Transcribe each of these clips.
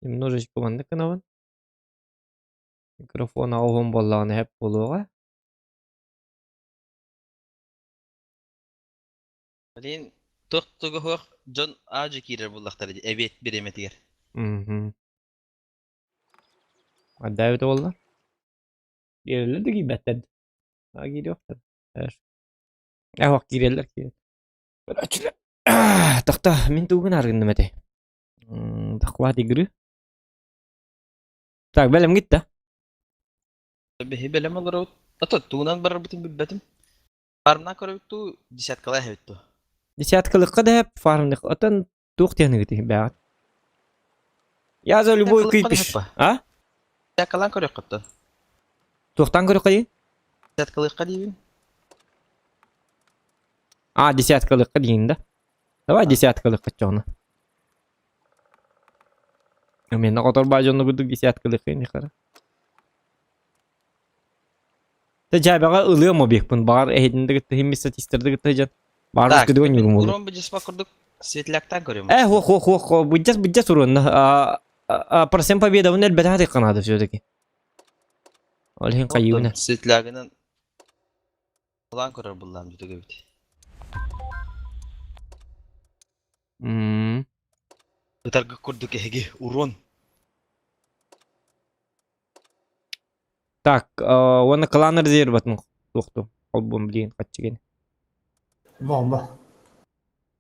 Немножечко маннык гынабын. Микрофон аҕыһын буоллаҕына сөп буолуоҕа. Блин, туох туга суох дьон аадьы киирэр буоллахтара дии, эбиэт бириэмэтигэр. Мгм. Ардаабыт буолла. Киирэллэр да киирбэттэр. А киириэхтэр. Эһох киирэллэр киирэллэр. Көрөөччүлэр. Тохто, мин тугун аргынным этэй? Доклад игры. Так, бэлэм гитта. Биһи бэлэм олоробут. Ото тугунан барарбытын билбэтим. Фармна көрөбүт дуу, десяткалаа эһэбит дуу? Десяткалыкка да фармных. Отон туох диэныгыт бэҕэт. Я за любой кипиш. А? Десяткалаан көрүөххүттэн. Туохтан көрүөххэ Десяткалыахха диибин. А, десяткалыахха диин да. Давай десяткалыахха чоҕуна. Мен хотор баа дьонну курдук десяткалыахха ини хара. Тэ дьээбэҕэ ылыам объекпын баҕар эһитин да кытта химми статистарды кытта дьон баар Так, күдүгэн ньурум болу. урон быдьыспа курдук светляктан көрүм. Э, хуох хуох хуох быдьас быдьас уруонна. Процент победабын элбэтэ хатык все-таки. Ол иһин хайыыбына. Светлягынан Улаан көрөр буллаам дьүтүк эбит. М. Ытаргыт курдук эһиги урон. Так, уонна клан резерватын туохту холбуом билигин хаччыгын. Бомба.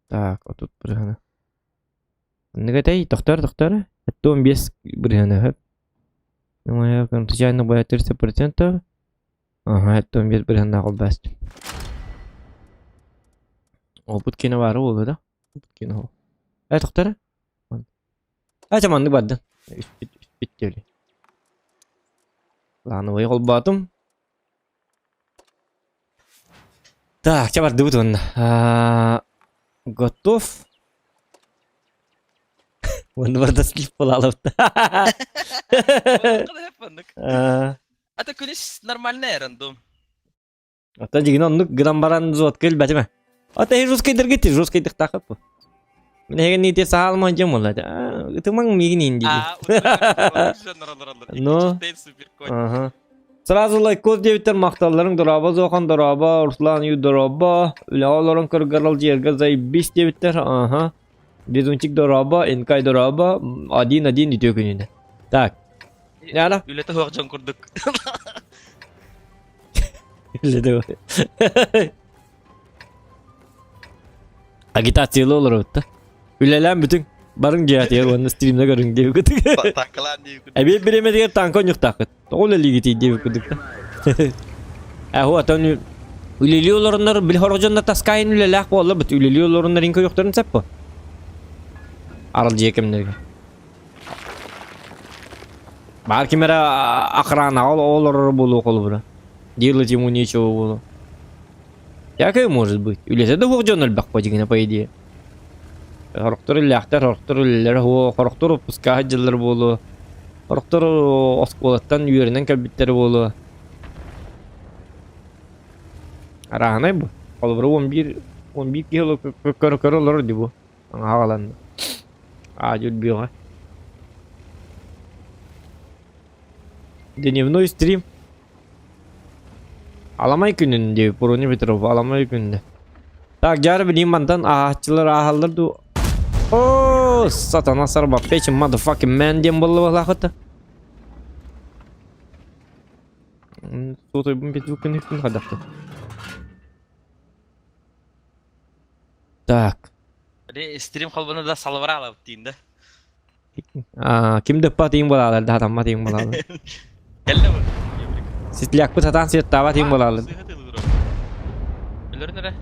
Так, отут бырыһана. Оннук этэй, тохтоор, тохтоор. 15 бырыһана хөп. Думаю, случайно будет 30%. Аһа, оттон биир бырыһыаннаах олбаастым. Опыт киэнэ баара буолуо да? Опыт киэнэ ол. Э, тохтор. А, чэ, маннык бардын. Үспүт, үспүт диэли. Плановый холбоотум. Так, чэ бардыбыт уонна. А, готов. Уонна барда слив буолаалабыт. А, А күнүс нормальная рандом. Ата дьигин оннук гынан баран зотка илбэтим ээ. Ата эһи жесткайдарга ити жесткайдыктаахыт бу. Мин эһигин ити саалман дьон буолла. Ытымаҥ миигин иин дии. Ну. Ага. Сразу лайкос диэбиттэр махталларыҥ дорообо зохан дорообо Руслан ю дорообо үлэҕэ олорон кыргарал дьиэргэ заебись диэбиттэр ага Безунчик дорообо Инкай дорообо один один үтүө күнүнэ так Яна? Үлэтэ суох дьон курдук. Үлэтэ Агитациялы олоробут да. Үлэлээн бүтүҥ. Барыҥ дьиэтигэр уонна стримна көрүҥ диэбиккит. Танкалаан диэбиккит. Эбиэт бириэмэтигэр танка онньуктааххыт. Тоҕо үлэлиигитий диэбиккит да. Э, отон үлэлии олороннор били сорох дьоннор таскайын үлэлээх буолла бит үлэлии олороннор иҥ көрүөхтэрин сөп бу. Арал дьиэ кэмнэргэ. Баар ким эрэ охранаҕа олорор буолуо холобура. Делать ему нечего было. Всякое может быть. Үлэтэ да суох дьон элбэх дьиҥинэ по идее. Сорохтор иллээхтэр, сорохтор үлэлэрэ суох, сорохтор отпускаһа сылдьаллар буолуо. Сорохтор оскуолаттан үөрэнэн кэлбиттэр буолуо. Арааһынай бу. Холобура 11 11 киһи көрө олорор дии бу. Аҕалан аадьы үрбүөҕэ. Дневной стрим. Аламай күнүн диэбит Броня Петров аламай күнүнэ. Так, дьаары билигин мантан ааһааччылар ааһаллар дуу? О, сатана сарбаппечи motherfucking man диэн буолла баһлаахыта. Суотуйбун петвуккун хүн хадахты. Так. Стрим холбону да салвара алабыт дейін да. А, ким дөппа тиин буолаалар да хатамма тиин буолаалар. Кэллэ бу. Ситлякпыт хатаан сиэттаабат тиин буолаалар. Өлөрүн эрэ.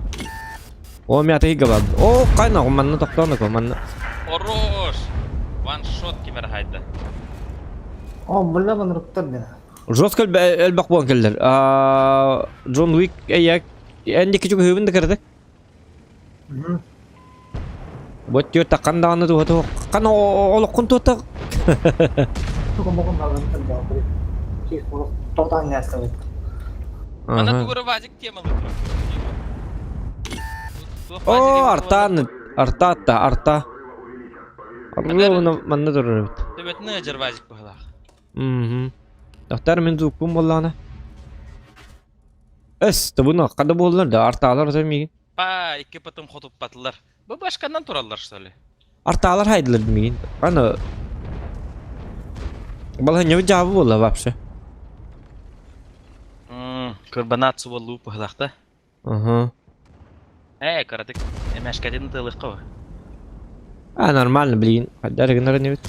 О, мята хига бар. О, кайна, манна токтоон око, манна. Хорош! One shot кимер хайда. О, булла банырыктар дена. Жестко элбэх буолан кэллэр. Джон Уик эйяк эн дикки чугуһуубун да кырдык. Вот түөрт таххан даҕаны туһа хан олоххун туота Ана тугура вазик темалы О, артан, арта, арта, арта. Ровно манна турар эбит. Төбөтүн ыадьар вазик быһылаах. Мгм. Дохтар мин звукпун буоллаҕына. Эс, тобуну хада буоллар да артаалар ото миигин. Па, икки потом хотуппатылар. Бу башканнан тураллар что ли? Артаалар хайдылар миигин. Аны Балаһынньабыт дьаабы буолла вообще. Кырбанаат субаллуу быһылаахта. Ага. Ээ, кыратык эмээшкэтин ытыалыахха ба. А, нормально, блин. Хайдар гынар инибит.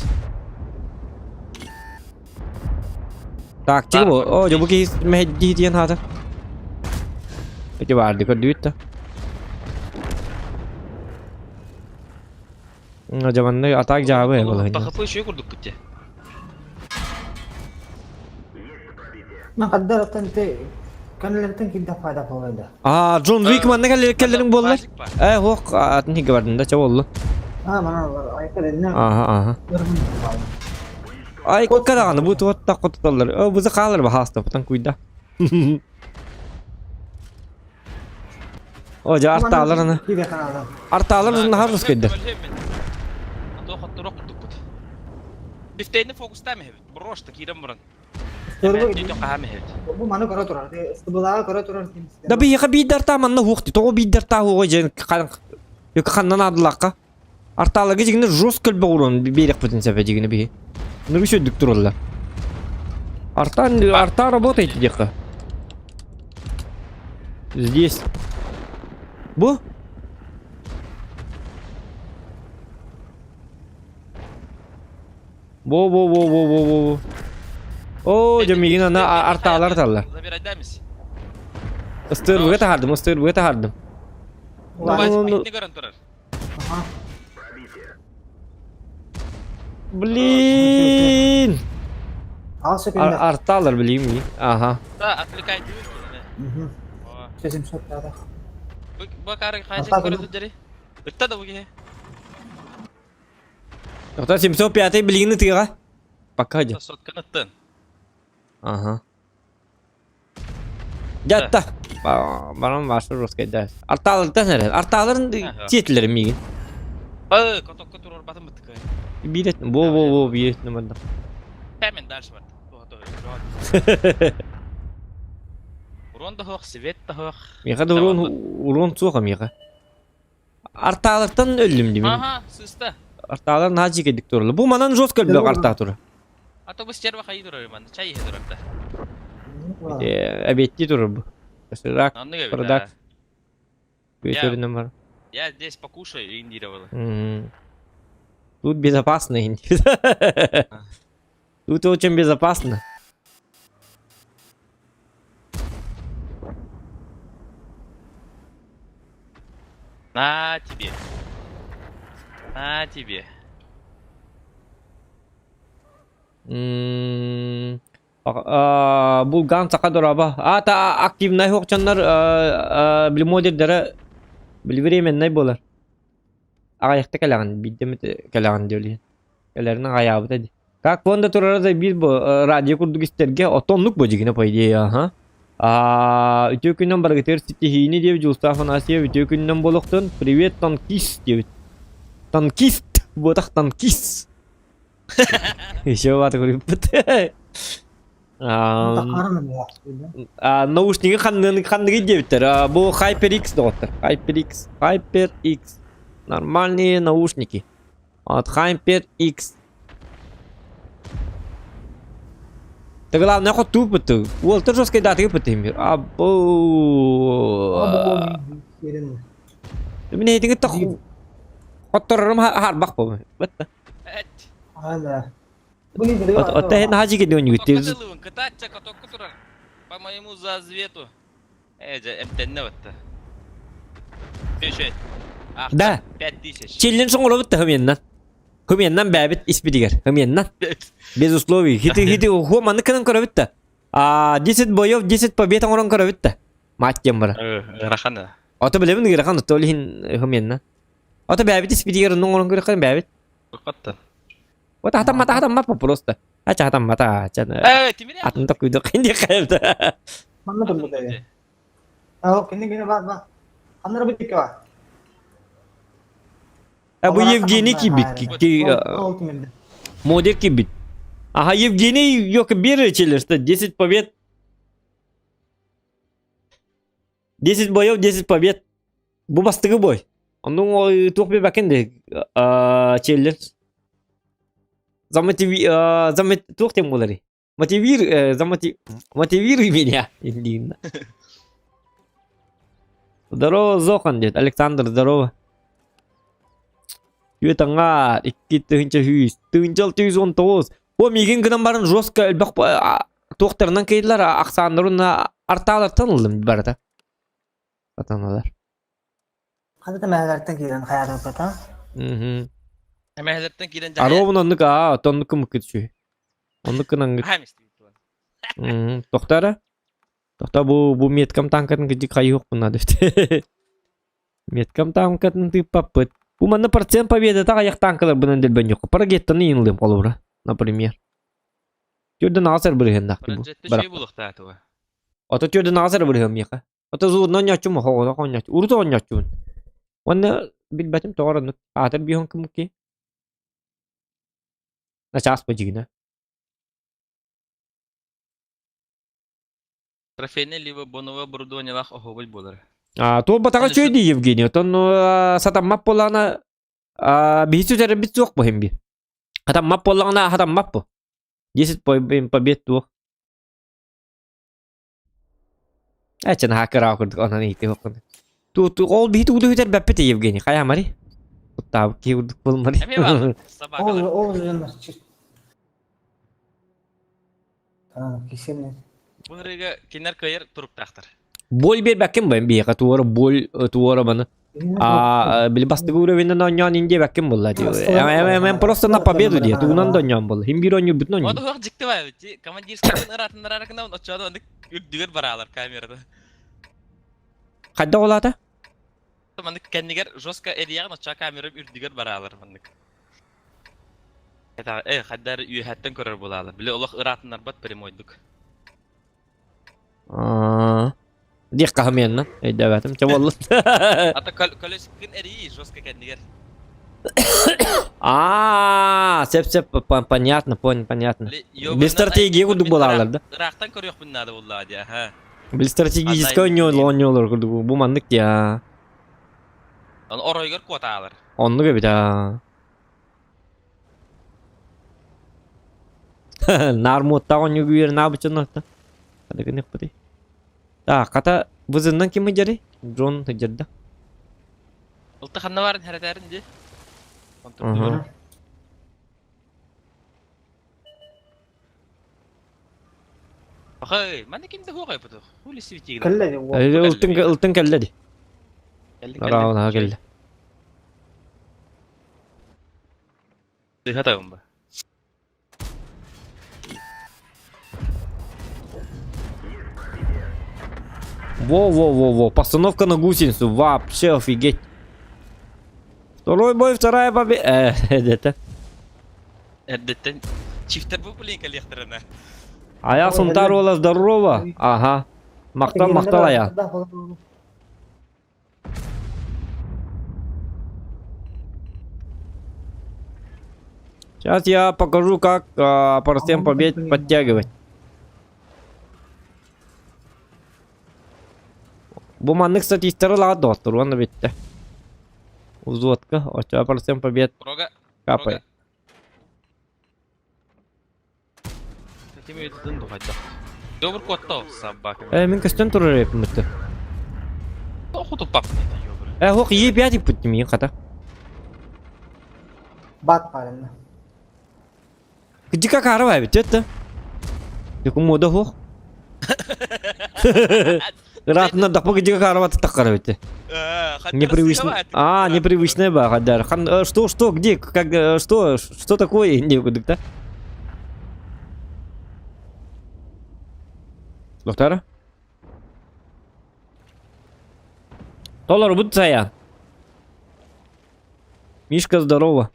Так, тиги бу. О, дьэ бу киһи мэһэйдии диэн хаата. Ити баарды көрдүбүт да. Дьабанны атак жаабы балаһынньа. Бахыпы үчүгэй курдукпут дии. Махаддараттан те каналертан кидда файда болойда. А, Джон Уик манна кэллэриҥ буоллар? Э, хуох, атын хигэ бардын да, чэ боллу. А, мана айка дэннэ. Аха, аха. Ай, кадаҕаны бу туотта хотуталлар. О, буза хаалар баһааста, потом куйда. О, дьэ артаалар аны. Артаалар наһаа русскайдар. А то хотторох курдукпут. Бифтейни фокустаам эһэбит. Брошта киирэн баран. Бу маны көрө турар. Ыстыбылааҕы көрө турар. Да биһиэхэ биирдартаа манна хуох тоҕо биирдартаа хуоҕа дьэн ханнан аадылаахха. Артааларга дьигинэ жестко элбэх урон биэриэхпитин сөп дьигинэ биһи. Нугу сүрдүк тураллар. Артан арта работает диэххэ. Здесь. Бу? Бо бо бо бо бо бо. О, дьэ миигин ана артаалар таллар. Забирайдамис. Ыстыырбыга таһардым, ыстыырбыга таһардым. Көрөн турар. Блин! Арталар билим Ага. Да, отвлекай Сесим соттада. Бакары хайжа көрөтү дери. Ытта да буги. Тоқта 705 билигини тыга. Пока де. Сотканы Ага. Дьатта. Баран башы русскай да. Арталардан эрэ. Арталарын тиэтилэр миигин. Ы, котокко турар батым бытыкы. Биирет. Бо бо бо биирет ныманда. Пәмен дальше бар. Урон да хоқ, свет да хоқ. Миха да урон урон суоха миха. Арталартан өллүм димин. Ага, сыста. Арталар наһаа кэдик туралар. Бу манан жестко өлбөх арта тура. А то бу стерва хайы турар манна, чай иһэ турар да. Обедти турар бу. Рак, продакт. Бар. Я здесь покушаю и индировала. Тут безопасно. Тут очень безопасно. На тебе. На тебе. Булган сака дораба. А та активнай хоқчаннар били модердere били временный болар. Ағаяқта кәләғін, биддемет кәләғін диолин. Кәләрін ағаябыт әди. Как фонда турара да бир бу радио курдук истерге отоннук бу дигине по идее, ага. А үтө күннен баргытыр ситихини деп Жулстаф Афанасьев үтө күннен болохтун. Привет, танкист деп. Танкист! Ботах танкист! Еще баты көрүппүт. Наушниги ханныгы ханныгы диэбиттэр. Бу HyperX доҕоттор. HyperX. HyperX. Нормальные наушники. От HyperX. Ты главное хоть тупы Уол, ты жесткой даты пытымир. Або. Мин этиңи тох. Хотторорум харбах бу. Бытта. Отта хен хажи кеди онюгүттер. Кытаачча котокку турар. По моему зазвету. Э, эмтенне бытта. Еще. Да. 5000. Челлен соңоло бытта хыменнан. Хыменнан бәбит испидигер. Хыменнан. Без условий. Хити хити ху маны кынан көрөбүт А 10 боев 10 побед оңорон көрөбүт Мать тем бара. Рахана. Ото билебин гырахан толихин хыменнан. Ото бәбит испидигер оңорон көрөккөн бәбит. Катта. Вот хатам мата просто. Ача хатам мата ача. Э, тимире. Атын такуйду кинди кайда. Манна турбута. Аа, кинни кине ба ба. Аннара битикка ба. Бу Евгений киирбит. Модер киирбит. Ага, Евгений yok bir челлендж 10 побед. 10 боев, 10 побед. Бу бастыгы бой. Оннуң туох биэбэккин де челлендж. Замотиви... Туох диэн буоларый? Мотивир... Мотивируй меня, Ильина. Здорово, Зохан, дед. Александр, здорово. Үөт икки тыһынча сүүс, тыһынча алты жүз он тоҕус. О, миигин гынан баран жестко элбэх туохтарынан кыйдылар, ахсааннарын артаалартан ыллым барыта. Сатаналар. Хата да мэһэлэртэн киирэн хайаатырбата. Мгм. Эмэһэлэртэн киирэн дьаһайа. Аровун оннук аа, оннук кымыккыт үчүгэй. Оннук гынангыт. Хаһан истибит буолан. Мгм. Тохтоо Тохтоо бу бу меткам танкатын кырдьык хайыһыахпын наада эбит. Меткам танкатын тыыппаппыт. Бу манна процент победата аҕыйах танкаларбынан дэлбэнньэххэ. Парагеттаны иҥлыам холобура, например. Түрдэн аҕыс эр бырыһыаннаах бу. Параджетта үчүгэй буолуохтаах этэ. Ото түрдэн аҕыс эр бырыһыам миэхэ. Ото зуурна оонньооччум оҕолох оонньооччу. Урут оонньооччубун. Уонна билбэтим тоҕо ороннук. Аатыр биһон кымыкки. Начаас бадьыгына. Трофейный либо боновое оборудованиелаах оһуобай буолар. А, туолбатаҕа Аны үчүгэй дии Евгений. Оттон сатаммат буоллаҕына биһи сүтэрэрбит суох бу иһин Хатаммат буоллаҕына хатаммат бу. 10 побед туох. Ээ, наһаа кыраҕа курдук онон иитиэххин. Ту ту ол биһи тугу сүтэрбэппит Евгений. Хайаамари? Куттаабыт киһи курдук буолмари. Эмиэ баар Ол собакалар. ол дьон кисемне. Бу ырыга кинилэр кыайар туруктаахтар. Боль биэрбэккин бу биһиэхэ туора боль туора маны а били бастыгы уровеньнан оонньоон ин диэбэккин буолла дии. Эм просто на победу дии. Тугунан да оонньоон буолла. Хим биир оонньуурбутун Ону оонньуур. туох дьикти баар эбит. Командирскайын ыраатыннарар гынан оччоҕо оннук үрдүгэр бараалар камерада. Хайдах олаата? Маннык кэннигэр жестко эрийэҕин оччоҕо камера үрдүгэр бараалар маннык. Э, хайдар үөһэттэн көрөр буолаалар. Били олох ыраатыннарбат прямойдук. Диэх хаһымыаннан өйдөөбөтүм. Чэ буоллун. Ата колесиккин эрийи жестко кэннигэр. Аа, сеп сеп понятно, понял, понятно. Без стратегии курдук буолаалар да. Ыраахтан көрүөхпүн наада буоллаҕа дии, аха. Бил стратегическай оонньуулар курдук бу маннык дии. Аны оройгор куотаалар. Оннук эбит аа. Наар муоттаах оонньууга үөрэн аабыччын Хата гыныахпытый. Так, хата вызыннан ким ыдьарый? Джон ыдьарда. Ылта ханна баарын хэрэтээрин дии. Ага. Пахай, манна ким да хуоҕай бутух. Хули светигин. Кэллэ ди уол. Ылтын ылтын кэллэ ди. Раана кэллэ. Дыха тагым ба. Во-во-во-во, постановка на гусеницу, вообще офигеть. Второй бой, вторая победа. Это. Эрдэттэн чифтер бу блин кэлиэхтэринэ. Ая Сунтар уола здорово. Ага. Махтал, махтал ая. Сейчас я покажу, как процент побед подтягивать. Бу маннык статистары лаҕа доҕоттор уонна бүттэ. Взводка, оччо процент побед Рога. капает. Ким өйдөтөн духайдах. Добр куотта собака. Э, мин көстөн турар эппин бутта. Хоту пап. Э, хох Е5 иппит миин хата. Бат парынна. Кыдьыка каарабай эбит это. Якун мода хох. Ыраатына даппа кыдьыка каарабат таххара эбит. Непривычно. А, непривычная ба, хадар. Хан, что, что, где, как, что, что такое? Не, да? Доктора? Толор сайа. Мишка, здорово.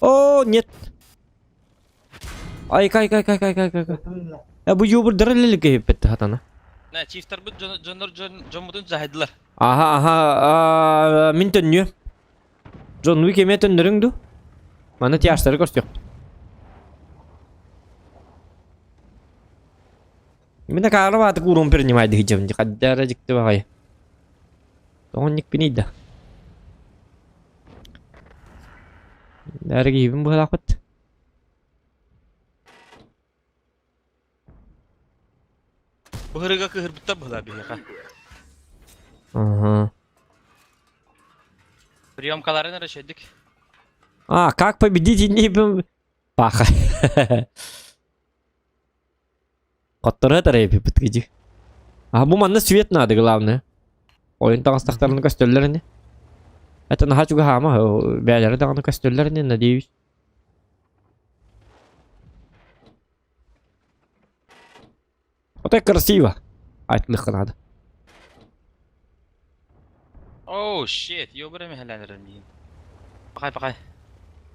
О, нет. Ай, кай, кай, кай, кай, кай, кай. Э, бу юбурдары лилиге хиппетти хатана. Нэ, чифтарбыт дьоннор дьоммутун дьаһайдылар. Аха, аха, мин төннүө. Джон Уик эмиэ төннөрүҥ дуу? Маны тяжтары көрсүөх. Мин акаары баатык урон принимай дыһыдьабын хаддара дьикти баҕайы. Тоҕон никпиний да. Дәрі киһибин быһалаахпыт. Быһырыга кыһырбыттар быһылаа биһиэхэ. Ага. Приемкаларын эрэ шедик. А, как победить не Паха. Хотторо тарайпыппыт гидьи. А бу манна свет надо, главное. Ойун таҥастахтарына көстөллөр ини. Это наһаа чугаһаама, бээлэрэ даҕаны көстөллөр ини, надеюсь. Вот так красиво. Айтылыхха надо. Oh shit, ёбара мэһэлээн миин. Пахай пахай.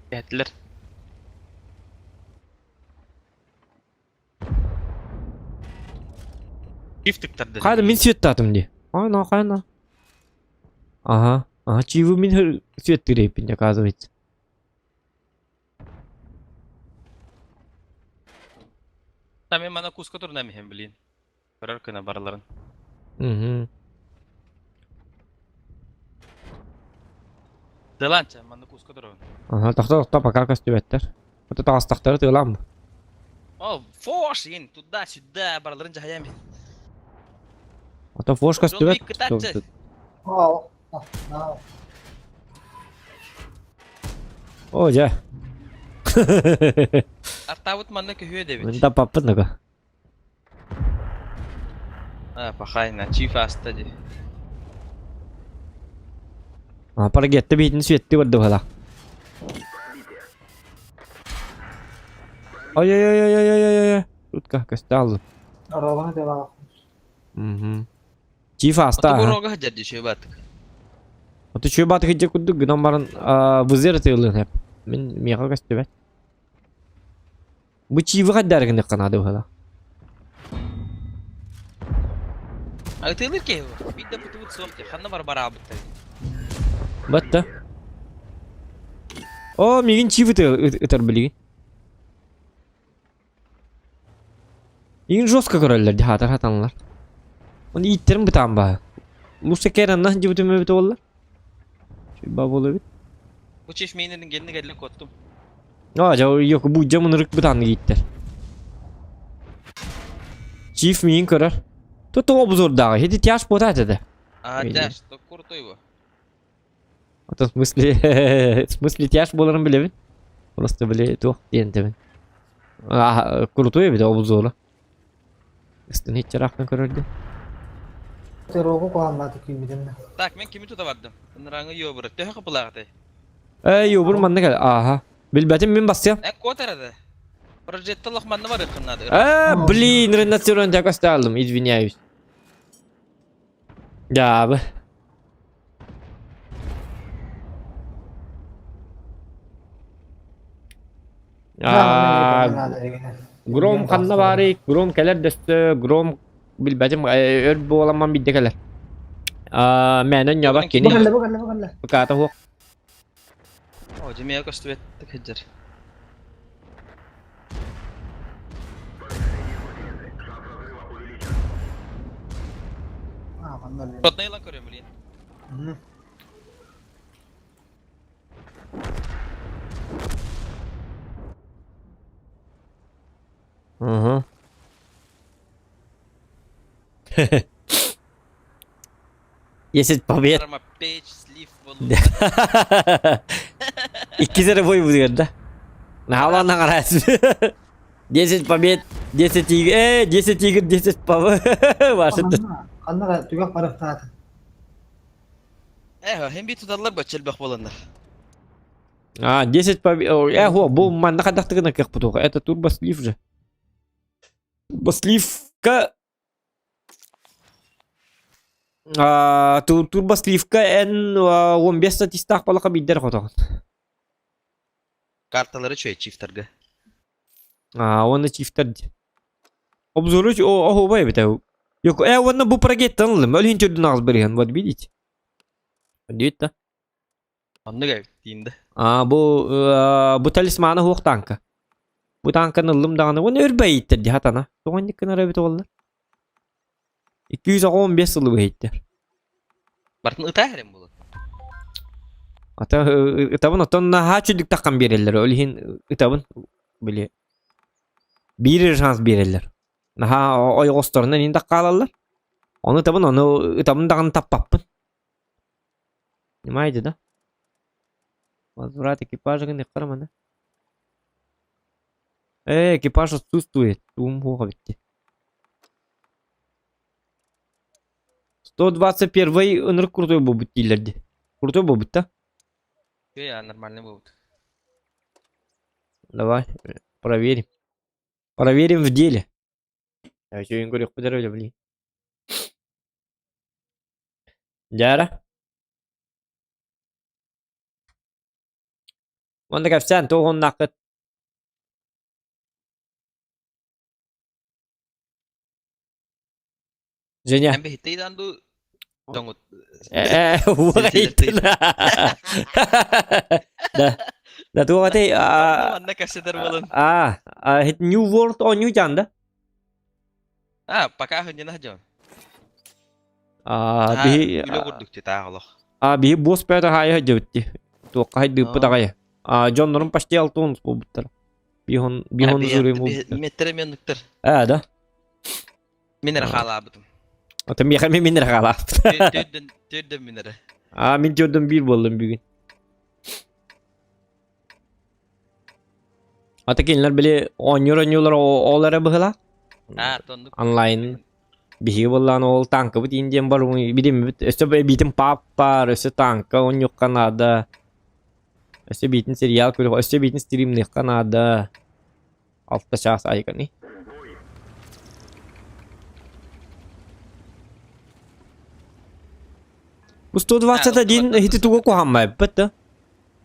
Кэһэттилэр. Чиф тыктарды. Хайда мин светтаатым дии. Ана, хайна. Ага, ага, чивы мин светтыыр оказывается. Там мен мана куска турна миһин блин. Көрөр кына барыларын. Угу. Тыланча манна куска турабын. Ага, тохто тохто пока көстүбэттэр. Ото таҕыстахтары тыалаам. О, фош, ин, туда-сюда, барыларын жаһайам. Ото фош көстүбэт. кытааччы. О, дьэ. Артаабыт манна көһүө дэбит. Мин таппаппын нага. А, пахайна, чиф аста ди. А, парагетта биитин сүөттүү барды бала. Ой-ой-ой-ой-ой-ой-ой. Утка көстө аллым. Оруобуна тыалаах. Мгм. Чиф аста. Ото рога хаджар ди шөй баттык. Ото чөй баттык дьэ курдук гынан баран вызер тыылын хэп. Мин миэхэ көстүбэт. Бу чивы хайдары гыныхха наада быһыла. Ытыылыр киһи бу. Биир да бутубут суох дии. Ханна бар бараабыттар. Батта. О, мигин чивы ытар билигин. Игин жестко көрөллөр дии хаатар хатанлар. Оны ииттерин бытаан баа. Лучше кэранна дьыбытым эбит буолла. Чуйба буолла эбит. Бу чиф миинин генни кэллин куоттум. А, дьэ yok бу дьэ мынырык бытаан ииттер. Чиф миин көрөр. Тут обзордааҕы. Хити тяж буота этэ. А, тяж, то крутой его. Это в смысле, в смысле тяж буоларын билэбин. Просто били туох диэн тэбин. Крутой эбит обзора. Ыстын иччараахтан көрөрдү. Терогу куһаамматы киирбитим да. Так, мен кими тута бардым? Ыныраңы ёбура. Төһө кыпылааҕытай? Эй, ёбур манна кэл. Ааха. Билбэтим мин бассыам. Э, куотар Прожетта лох манна бар ыккыннады. Э, блин, ренацирон тяка алдым, извиняюсь. Дьаабы. Гром ханна баарый? Гром кэлэр дөстө, Гром билбэтим өр буоламман биирдэ кэлэр. Мээнэ ньабак кини. Бу кэллэ, бу кэллэ, бу кэллэ. Быкаата суох. О, дьимиэ көстүбэт сылдьар. Родной ылан көрөм, блин. Угу. 10 побед. Печь, слив, боллу. Иккис эрэ бойбутугар да. Наһаалаан аҥараас. 10 побед, 10 игр, 10 игр, 10 побед. Ваша Ханна түгэх барыхтаата. Э, хем би туталлар бачча элбэх буоланнар. А, 10 побед. Э, хо, бу манна хадахтыгына кых бутуга. Это турбослив же. Турбосливка Турбосливка эн 15 статистаах балака биирдэр хотоҕун. Карталары үчүгэй чифтарга. А, уонна чифтар дии. Обзору оһуобай эбит Yok, уонна бу прогеттан ыллым. Өлүн төрдүн аҕыс барыһан, вот видите? Диэт да. Оннук эбит диин да. А, бу бу талисманы хуох танка. Бу танканы ыллым даҕаны, уонна өрбөйиттэр дии хатана. Тоҕо гынар эбит оллар? 215 сылы быһыйдар. Бартын ытаа эрэн буолан. Ата ытабын оттон наһаа чүдүк таххан биэрэллэр. Ол иһин ытабын били биир шанс биэрэллэр. Наһаа ойоҕосторунан иһин таххаалаллар. Ону ытабын, ону ытабын даҕаны таппаппын. Понимаете, да? Возврат экипажа гыныххара маны. Э, экипаж отсутствует. Туум хуоха битти. 121 ынырык крутой буолбут дииллэр дии. Крутой буолбут да? Я нормальный буолбут. Давай, проверим. Проверим в деле. Үчүгүн көрүөхпүт эрэ блин. Дьара. Уонна кэпсээн туох уоннааххыт? Женя. Эн биһиттейдан ду доҥут. Уурайттын. Да. Да туох этэй? Манна кэпсэтэр буолан. А, New World оонньуу дьаан да? А, пока хынньына дьон. А, биһи үлэ курдук титаах олох. А, биһи босс пэт хаайа дьэбитти. Туохха хайдыыппыт аҕай. А, дьоннорум почти алтон буолбуттар. Биһон биһон зурим буолбуттар. Меттере меннуктар. А, да. Мин эрэ хаалаабытым. Ата миэхэ мин эрэ хаалаабыт. Төрдөн төрдөн мин эрэ. А, мин төрдөн биир буоллум бүгүн. Ата кинилэр били оонньуур оонньуулар ол эрэ быһыла. А, тоннук. Онлайн биһиги буоллаан ол танкабыт иин диэн бар билиммит өссө биитин пап бар өссө танка оонньуохха наада өссө биитин сериал көрүөх өссө биитин стримныахха наада алта чаас айганы Бу 121 ити туга куһаммайбыт да.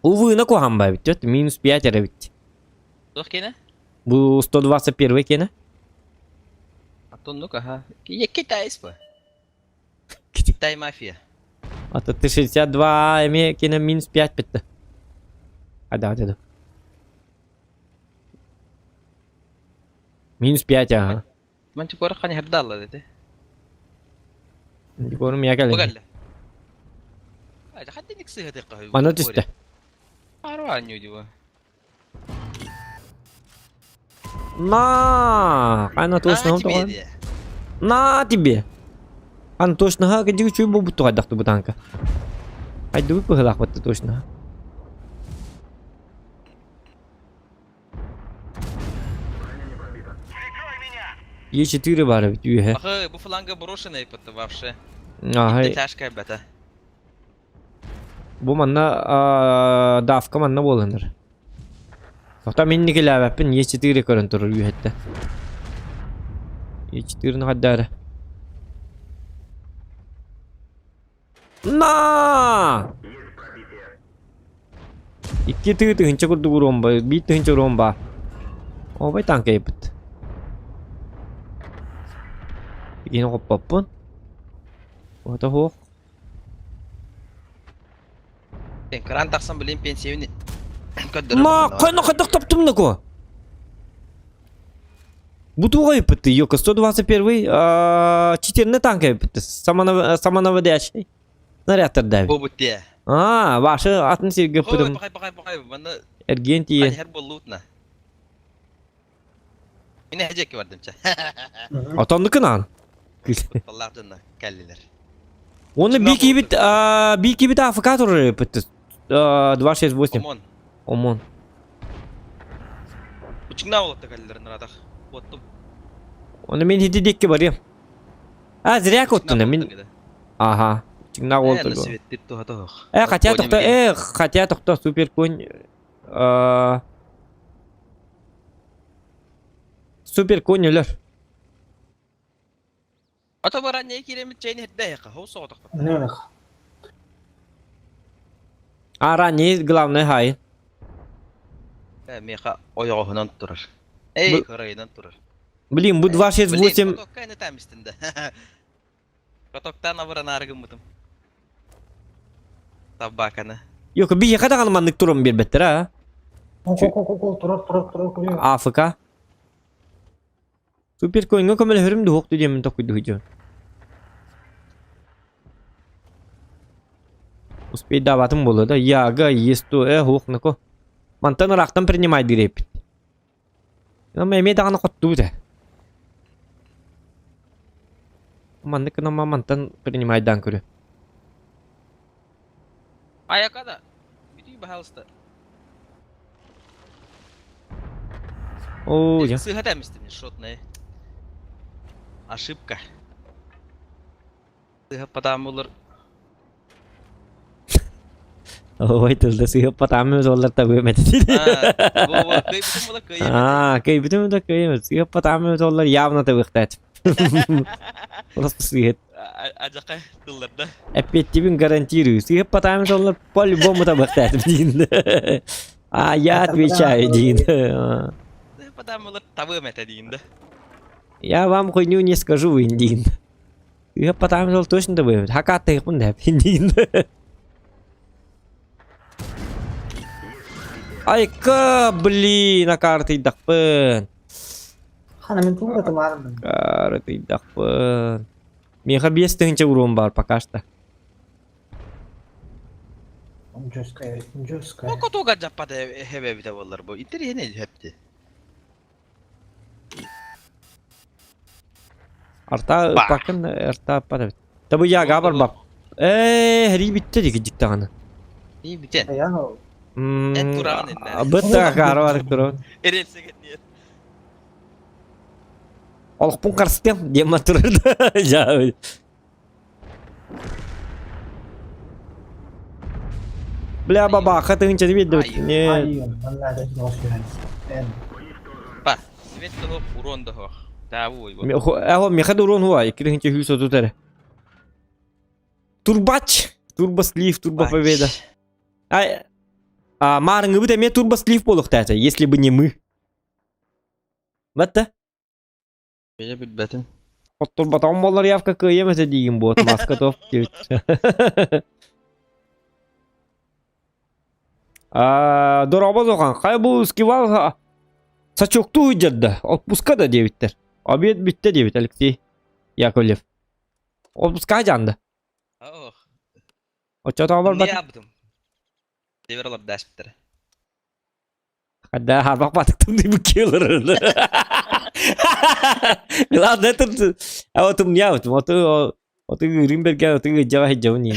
Увына куһаммайбыт минус 5 эрэ бит. Туох киэнэ? Бу 121 киэнэ. Оннук аха. Китайс ба. Китай мафия. А то ты 62 эмиэ киэнэ минус 5 битті. А да, да, да. Минус 5 ага. Мантикора хани хердалла дете. Мантикорум я кэлин. Бугалла. Хадди никсы хатыка. Мана түстэ. Аруа нью На, она точно На тебе. Ан точно ха кадик чуй бу буту хайдах бу танка. Хайдыбы быһылаах батты точно. Е4 баар эбит үөһэ. Ахы, бу фланга брошенный пытты вообще. Аха. Тяжкая бета. Бу манна давка манна буоланар. Тоқта мин никилээбэппин Е4 көрөн турар үөһэттэ. Е4-ны хайдаары. На! Икки тыы тыһынча курдук уруом ба, биир тыһынча уруом баар. Ообай танка еппит. Икини хоппоппун. Ото хуох. Кран тахсан билин пенсиябин көрдөрөр. Ма, хайна хайдах таптым нако? Бутуга еппит, ёка 121 читерне танка еппит. Самонаводящий. Снаряд давит. Бу бутте. А, ваши атын сирге Ой, пытым. пахай, пахай, пахай. Манна Эргиэн тиийэн. хэр боллуутна. Мин эһэжэкки бардым ча. Отоннукун Аллах дьонно кэллилэр. Оны би киибит, би киибит АФК турар эппит. 268. Омон. Омон. Учугна болотта кэллилэр нарадах. Оттум. Оны мен хити дикки барыам. А, зря коттуна мин. Ага. Чигна болту. Э, хотя тохто, э, хотя тохто супер конь. Супер конь өлөр. Ото баран не киремит чейни хедде хо соотох. Нөх. А ранее главное хай. Э, миэхэ ойоҕоһунан турар. Эй, кырайынан турар. Блин, бу 268... Блин, катокка ини тамистин да. Катоктан абыранаары гыммытым. Табаканы. Yok, биһиэхэ даҕаны маннык туран биэрбэттэр а. Кол турар турар турар турар. АФК. Суперкоиҥҥа көмөлөһөрүм дуһуох диэммин токуйдуһуйдьон. Успейдаабатым буолуо да. Яга, ЕСТУ, э, хуох нако. Мантан ыраахтан принимайдыыр эппит. Эмиэ даҕаны хоттубут ээ. Маннык гынан мантан принимайдаан көрүө. Аяка да. Бүтүй, пожалуйста. Оо, я. Сыыһа тэмистим, шотный. Ошибка. Сыыһа потамулар. Ой, тылда сыыһа потамы олар табы мети. А, кыйбытым да кыйым. Сыыһа потамы олар явно табыхтат. Просто сыыһа. Ажака тылларда. Эппиэттибин гарантирую. Сыыһа потамы олар по-любому табыхтат диин. А я отвечаю диин. Потамулар табы мете диин да. Я вам хуйню не скажу, индин. Я потом точно добавим. Хакаты индин. Айка, блин, а карты дақпын. Хана мен туга тымармын. Карты дақпын. Меха 5000 урон бар пока что. Жесткая, жесткая. Око туга жаппат хебе боллар бу. Интерьене хепти. Арта пакын арта пара. Табы я габар бап. Э, хри битте диги диктаганы. И битен. Эт тураган инде. Бытта карвар туран. Эрелсеген нет. Олохпун карстым диэн турар. Я. Бля, баба, хатынча видно. Не. Па, свет того урон того. Да, ой. Аho, меха урон хуа, иккиринче хүйсө тутар. Турбач, турбослив, турбо победа. Ай, а марыңы эмиэ турбослив буолуохтаата, если бы не мы. Батта? Бэйэ билбэтим. Оттурбатаҕым буоллар явка кыайыам этэ диигин буот, маска топ диэбит. А, дорообо Зохан, хайа бу скивал сачоктуу сылдьар отпуска да диэбиттэр. Обед бүттэ диэбит Алексей Яковлев. Отпуска дьаанда. Ох. Оччотооҕор Не ябдым. Девер олар даспыттар. Когда хабак батыктым деп келер. Главное это а вот у меня вот вот вот Римберге вот жава жава не.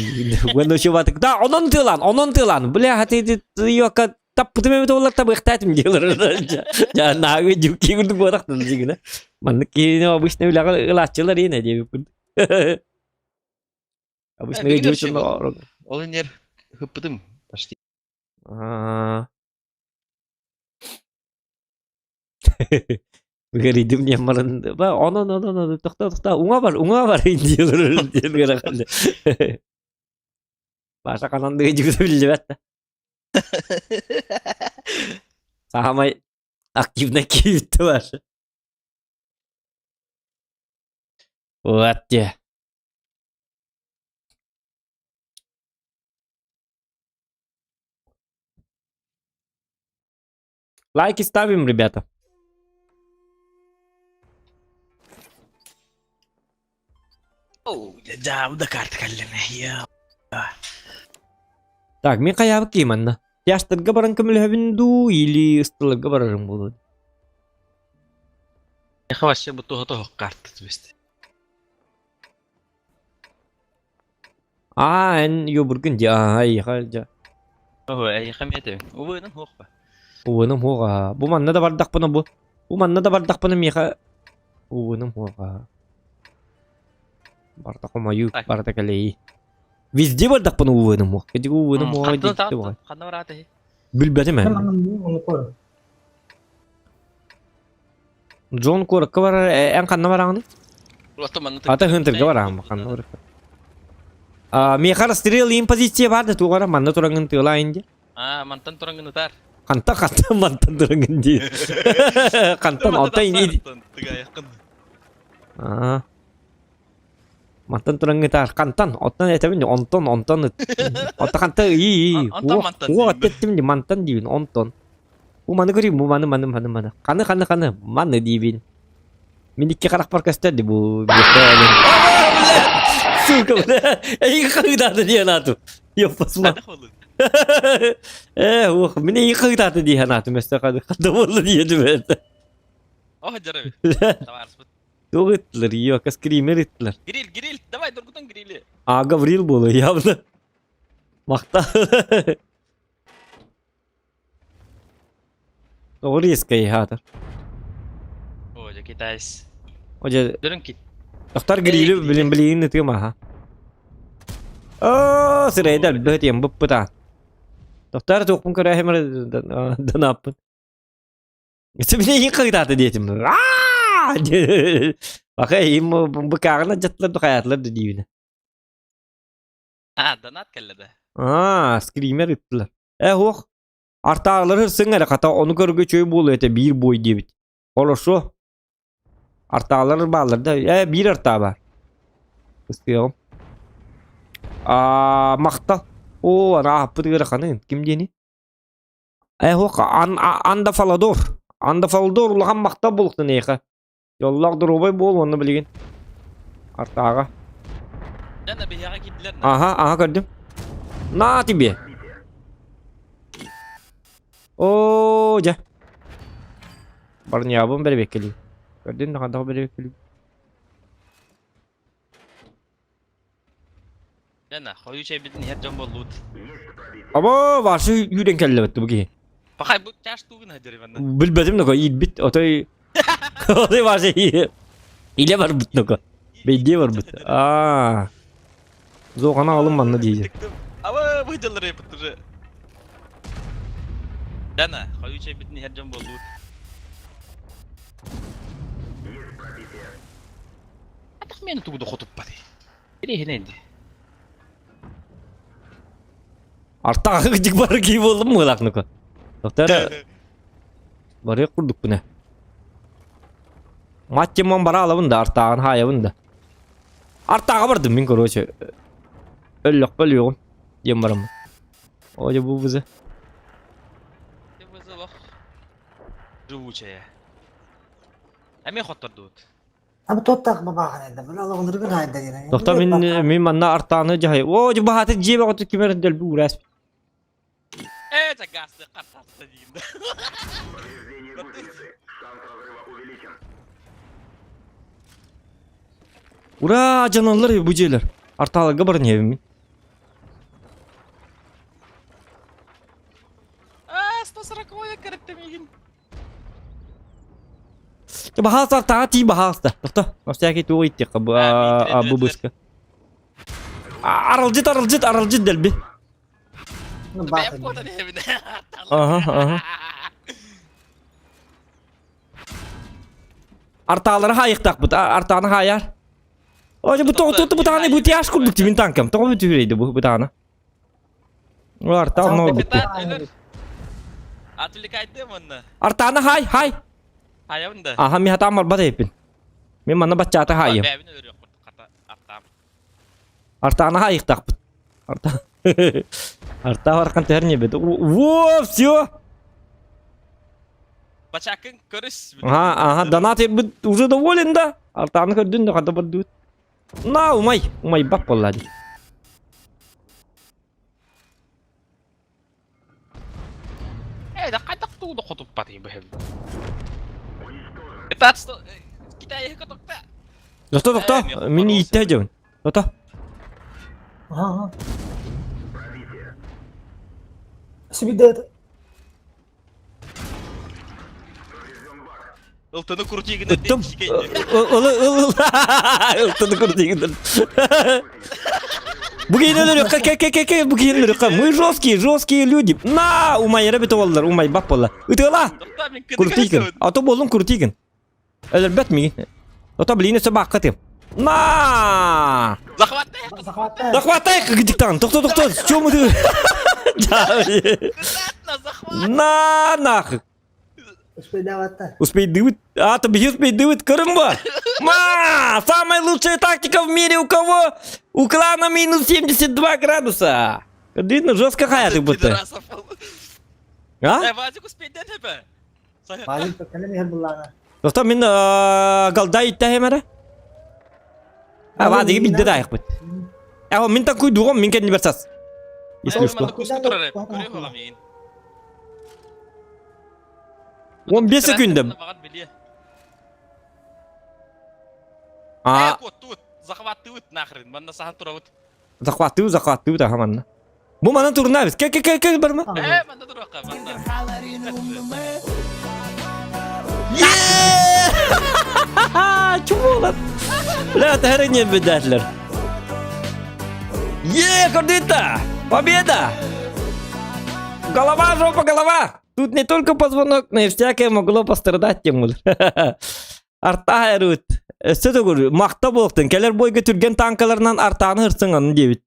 Bueno şu батык да онон тылан онон тылан бля хати йока таппытым эбит олар табыктатым делер. Я нагы жуки курдук барактым дигине. Маннык кийин обычно үлага ылачылар ине деп. Обычно жучун Ол энер хыппытым почти. Гөридим не марын. Ба, онон онон онон тохта тохта уңа бар, уңа бар диелер диелер. Баша кананды жигүтө билбэт. Самай активно кийитти башы. Вот те. Лайки ставим, ребята. Так, мен хайаабыт киһи манна. Тяжтарга баран көмөлөһөбүн дуу или ыстыларга барарым буолуо? Эхо вообще бу туһа туһук карта түбэстэ. Аа, эн юбургун дии, аа, эйиэхэ дьэ. Ого, эйиэхэ эмиэ этэбин. Убуйунан суох ба? Убуйунум суох аа. Бу манна да бардахпына бу. Бу манна да бардахпына миэхэ убуйунум суох аа. Барта хомойуу, барта кэлэйии. Везде бардахпына убуйунум суох. Кэдик убуйунум суоҕа дьикти буолар. Ханна бараата иһи? Билбэтим ээ. Джон куоракка барар, эн ханна бараҕыный? Ата Хынтырга бараҕын ханна барар? А, миэхэ расстрел иин позиция баар да туох эрэ манна тураҥҥын тыалаайын дии. Аа, мантан тураҥҥын ытаар. Хантан хантан мантан турангын дии. Хантан отой ини. Тыгайаххын. Аа. Мантан турангытаар хантан оттон этэбин онтон онтон Отто ханта ии Онтон мантан уо диибин. аттеттим ди мантан диибин онтон. Бу маны көрүм бу маны маны маны маны. Ханы ханы ханы маны диибин. Мин икки харахпар көстөр ди бу Сука, бля. Эйи хагдааты диэн атым. Ёппасма. Хайдах болун? Э, ух, мин эйи хагдааты диэн атым өстө хады хады болду диэтим это. Ох, жарабит. Товарищ. Туох ыттылар, ёка скример ыттылар. Гриль, гриль, давай доргутан грили. А, Гаврил буолу явно. Махта. Тоҕо резкай хаатар. О, дьэ китайс. О, дьэ, Дөрүн кит. Тохтар грили билин билигин ытыам аха. Оо, сирэйдэр бөтиэм быппыта. Тохтар туохпун көрөөһүм данааппын. Сибилиин кыытаата диэтим. Аа! Бака им быкааҕына дьаттылар да хайаатылар да диибинэ. А, донат кэллэ да. Аа, скример ыттылар. Э, уох. Артаалары сыҥ эрэ хата ону көргө чөй буолуо этэ биир бой диэбит. Хорошо. Артаалар бааллар да. Э, биир артаа баар. Ыстыаҕым. Аа, махтал. Оо, ана аһаппыт ыараханын. Ким диэни? Э, уох, ан, анда фаладор. Анда фаладор улахан махтал буолуохтун эйиэхэ. Дьоллоох доруобай буол уонна билигин. Артааҕа. Дьэ, биһиэхэ киирдилэр. Аха, аха көрдүм. На тебе. Оо, дьэ. Барньаабын бэрэбиэккэлии. Көрдүн да хандаҕа бэрэбиэккэлии. Дьэ, хойуу чэйбитин иһэр дьон буоллубут. Або, ваши үүрэн кэллэбит бу киһи. Пахай бу чаш туугун хадыр Иванна. Билбэтим ноко иирбит, отой отой ваши илэ барбыт ноко. Бэйдиэ барбыт. Аа. Зоҕана алым манна диир. Аба быдылар епит уже. Дана, хойуу чэйбитин иһэр дьон буоллубут. Атах мени тугу да хотуппат. Ириһинэнди. Артаҕы кыдьык бары кии буоллум мыылаах нука. Доктор барыах курдукпун э. Маттимон бара алабын да артааҕын хаайабын да. Артааҕа бардым мин короче. Өллөхпө өлүөҕүм диэн бараммын. О дьэ бу бызы. Живучая. Эмиэ хоттордубут. Абы туоттаах бабаахан эдэ. Бу алоҕунургун хайда диэн. Доктор мин мин манна артааны дьаһай. О дьэ баһааты дьиэ бөҕөтө ким эрэ дэлби уурас. Э, это газ картаста дейм да. Ура, дьаналлар бу дьиэлэр. Артааларга баран иһэбин мин. А, 140 кырыттым игин. Баһаалыста таҕа тиий баһаалыста. Тохто. Всякий туох иттиэххэ бу бу быска. Аралдьыт аралдьыт аралдьыт дэлби. Ага, ага. Артаалары хаайыктаахпыт. Артааны хаайар. Ой, бу тоҕо туту бутааны бу тяж курдук тимин танкам. Тоҕо бүтүрейди бу бутааны. Артаан нолбутту. Отвлекайдым онно. Артааны хай, хай. Хайабын да. Аха, ми хатаан барбат эппин. Мен манна баччаата хайым. Бэбин өлөрүөхпүт хата артаам. Артааны хайыктаахпыт. Арта. Арта бархан түһэр небет. Во, все. Бачакын көрүс. Ага, ага, донат уже доволен да. Артааны көрдүн да хата бардыбыт. На, умай, умайбат буолла дии. Э, да хайдах тугу да хотуппатый быһым. Это что? Китай котокта. Тохто, тохто, мин ииттэ дьон. Тохто. Ага. Сибидет. Ылтыны крутигин Ыттым. Ылы ыл ыл. Ылтыны крутигин. Бу киһини өлөрүөххэ, ке ке ке ке бу киһини өлөрүөххэ. Мы жесткие, жесткие люди. На, умайара бит оллар, умайбат болла. Ытыала. Крутигин. А то боллун крутигин. Өлөрбөт миги. Ото блин өсө баакка тым. На! Захватай! Захватай! Захватай, кыгдиктан. Тохто, тохто, чем мы? На захват! На нахуй! Успейдаваттар. Успейдыбыт. А, то биһи успейдыбыт, көрүн бу. Ма! Самая лучшая тактика в мире у кого? У клана минус 72 градуса. Видно, жестко хаятык будто. Пидорасов. А? Э, Вадик успейден хепе. Вадик кэлэн иһэр буллаана. Доста мин галда иттәһем эрэ. А, Вадиги бидде да айықпыт. Э, мин такой дугом, мин кэнни берсас. Если что. 15 секунда. А, тут захватывают нахрен, манна сахан турабыт. Захватывают, захватывают, ага, манна. Бу манан турнабыз. Кел, кел, кел, кел, барма. Э, манна туруаққа, манна. Чумолар. Бля, это не бедәтлер. Е, Кордита! Победа! Голова, жопа, голова! Тут не только позвонок, но и всякое могло пострадать, Тимур. Арта эрут. Өссө төгүр махта буолуохтун. Кэлэр бойга түргэн танкаларынан артааны ырсыҥ диэбит.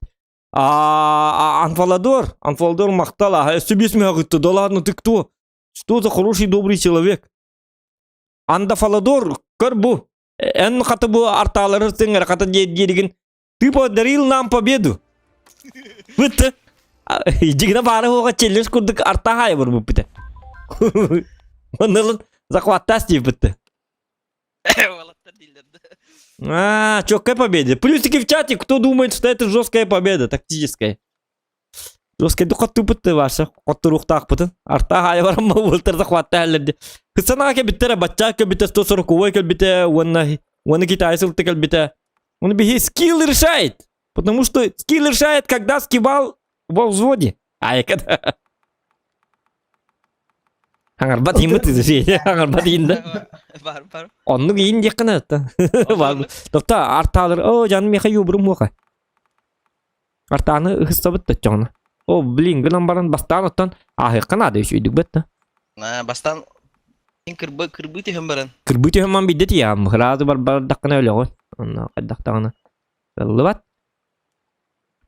А Анфаладор, Анфаладор махтал, а өссө биэс мөҕүттэ, да ладно, ты кто? Что за хороший добрый человек? Андафаладор, көр бу. Эн хата бу артаалары ырсыҥ эрэ хата диэригин Ты подарил нам победу. Бытты. Дигина баары хуга челлендж курдук артаһаайа барбыппыта. Оннолон захваттаас диэбитте. Уолаттар дииллэр да. А, четкая победа. Плюсики в чате, кто думает, что это жесткая победа, тактическая. Жесткая хоттупытты ваша, хотторуохтаахпытын. Артаһаайа барамма уолтар захваттаһаллар Кысанаға кэлбиттэрэ, бачча кэлбитэ, 140 кэлбитэ, уонна уонна Китай сылты кэлбитэ. Он беги, скилл решает. Потому что скилл решает, когда скибал во взводе. А когда... Хаҥарбат ииммит хаҥарбат иин да. Бар, бар. Оннук иин диэххэ наада. Бар. Тобто артаалар, о, жаным миэхэ юбурум муоха. Артааны ыһыссабыт да чоҥно. О, блин, гынан баран бастаан оттон ааһыахха наада үчүйдүк бэтта. Бастаан кырбы кырбыы түһэн баран. Кырбыы түһэн ман бидде тиям, сразу бар бардаххына өлөҕүн. Онно хайдахтаҕына ыллыбат.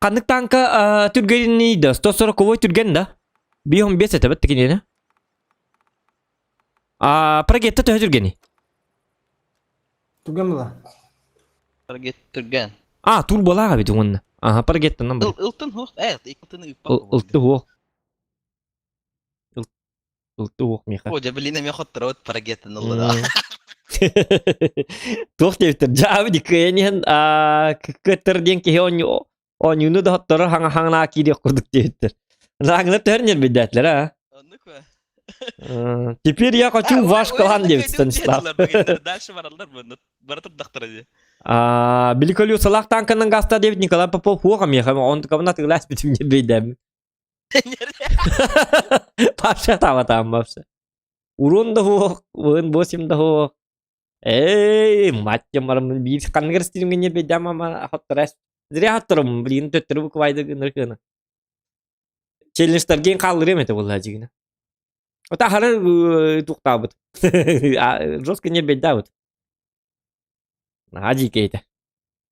Ханнык танка түргэний да? 140 түргэн да? 5 этэ бит кинини. А прогетта төһө түргэний? Түргэн була. Прогет түргэн. А, турболаах эбит уонна. Аха, прогеттанан бар. Ылтын хуох. Э, ылтын ыыппат. Ылты хуох. Ылты хуох миэхэ. О, дьэ, блин, эмиэ хотторобут прогеттан ылла. Туох диэбиттэр дьаабы диккыйан иһэн кыттар диэн киһи оонньууну да хотторор хаҥа хаҥнаа киириэх курдук диэбиттэр. Лааҥнар төһөр ньэрбийдээтилэр а. Оннук ба. Теперь я хочу ваш клан диэбит Станислав. Дальше бараллар бу. Бара турдахтара дии. Били салах танканан гаста диэбит Николай Попов хуоха миэхэ онтукабына тыглаас битим ньэрбийдэм. Паша таабатаам вообще. Урон да хуох, уон босим да хуох. Эй, мать барамын биир ханныгар стримҥэ ньэрбийдэм ама хотторас. Зря хотторум, блин, төттөрү буквайды гыныр кына. Челленджтарген хааллырыам этэ буолла дьигинэ. Ота хары туохтаабыт. Жестко ньэрбийдаабыт. Наһаа дьиикэй этэ.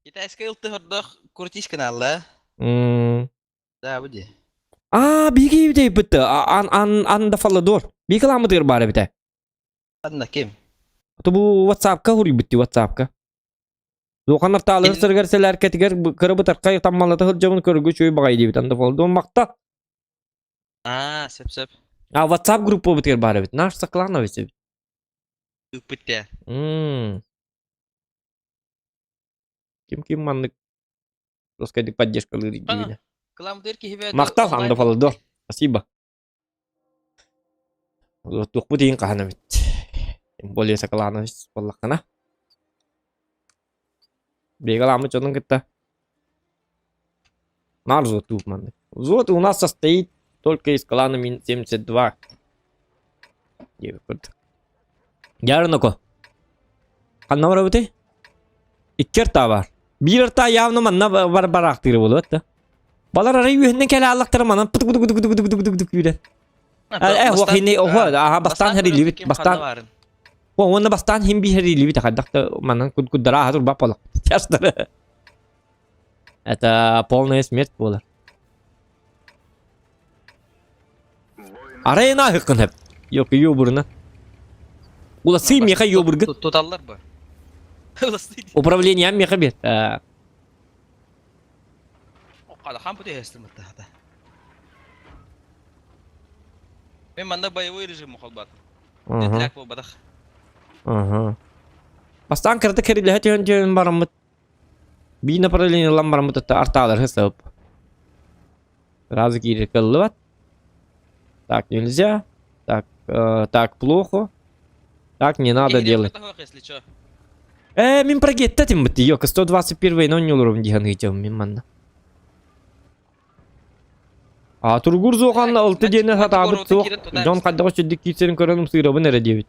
Китайскай ылтыһордоох крутись каналла. Да, бу дии. Аа, биһиги эбит ан ан ан да фалладор. Биһиги ламытыгар баар эбитэ. Ханна ким? То бу WhatsApp-ка хуруйбут дии WhatsApp-ка. Духан артаалыгар сырыгар сэлээркэтигэр кыра бытархай таммалата сылдьабын көргү үчүгэй баҕайы диэбит анда фалладор махта. Аа, сөп-сөп. А WhatsApp группабытыгар баар эбит. Наш Сокланович эбит. Ыыппыт дээ. Ким-ким маннык жесткайдык поддержкалыыр диибинэ. Кыламдыр киһи бэйэтэ Махтал анда фалладор. Спасибо. Туохпут иһин хаһан эбит. Тем более Соколанович буоллаххына. Бегаламмыт дьонун кытта. Наар взвод маннык. Взвод у нас состоит только из клана Мин-72. Диэбит Дьаарыноко. Ханна барабытый? Икки артаа бар. Биир артаа явно манна бар бараахтыыр буолуот да. Балар арай үөһүнэн кэлэ аллахтара манан пытык пытык пытык пытык пытык пытык күүрэн. Э, хини оһо, аха бастаан хэрилибит, бастаан Уонна бастаан хим би хэрилибит хайдах да манан куддара аха турбап болох. Тястары. Это полная смерть буолар. Арай ааһыккын хөп. Yok, йобурна. Уласы меха йобургы. Туталлар бу. Уласы. Управление меха бет. Хаан пути хестиммит. Мен манна боевой режим холбатым. Тетирээк буолбатах. Ага. Бастаан кырата кэрилэһэ түһэн түһэн бараммыт. Биир направление ылан бараммыт артаалар хысып. Сразу киирэр кыллыбат. Так нельзя. Так, так плохо. Так не надо делать. Если чё. Мин прогетта тиммит. Йока 121 но не олорум дихан ыйтым мин манна. А тургур зоқанна ылты диэни сатаабыт суох. Дьон хайдах үчүддүк киирсэрин көрөн ымсыырабын эрэ диэбит.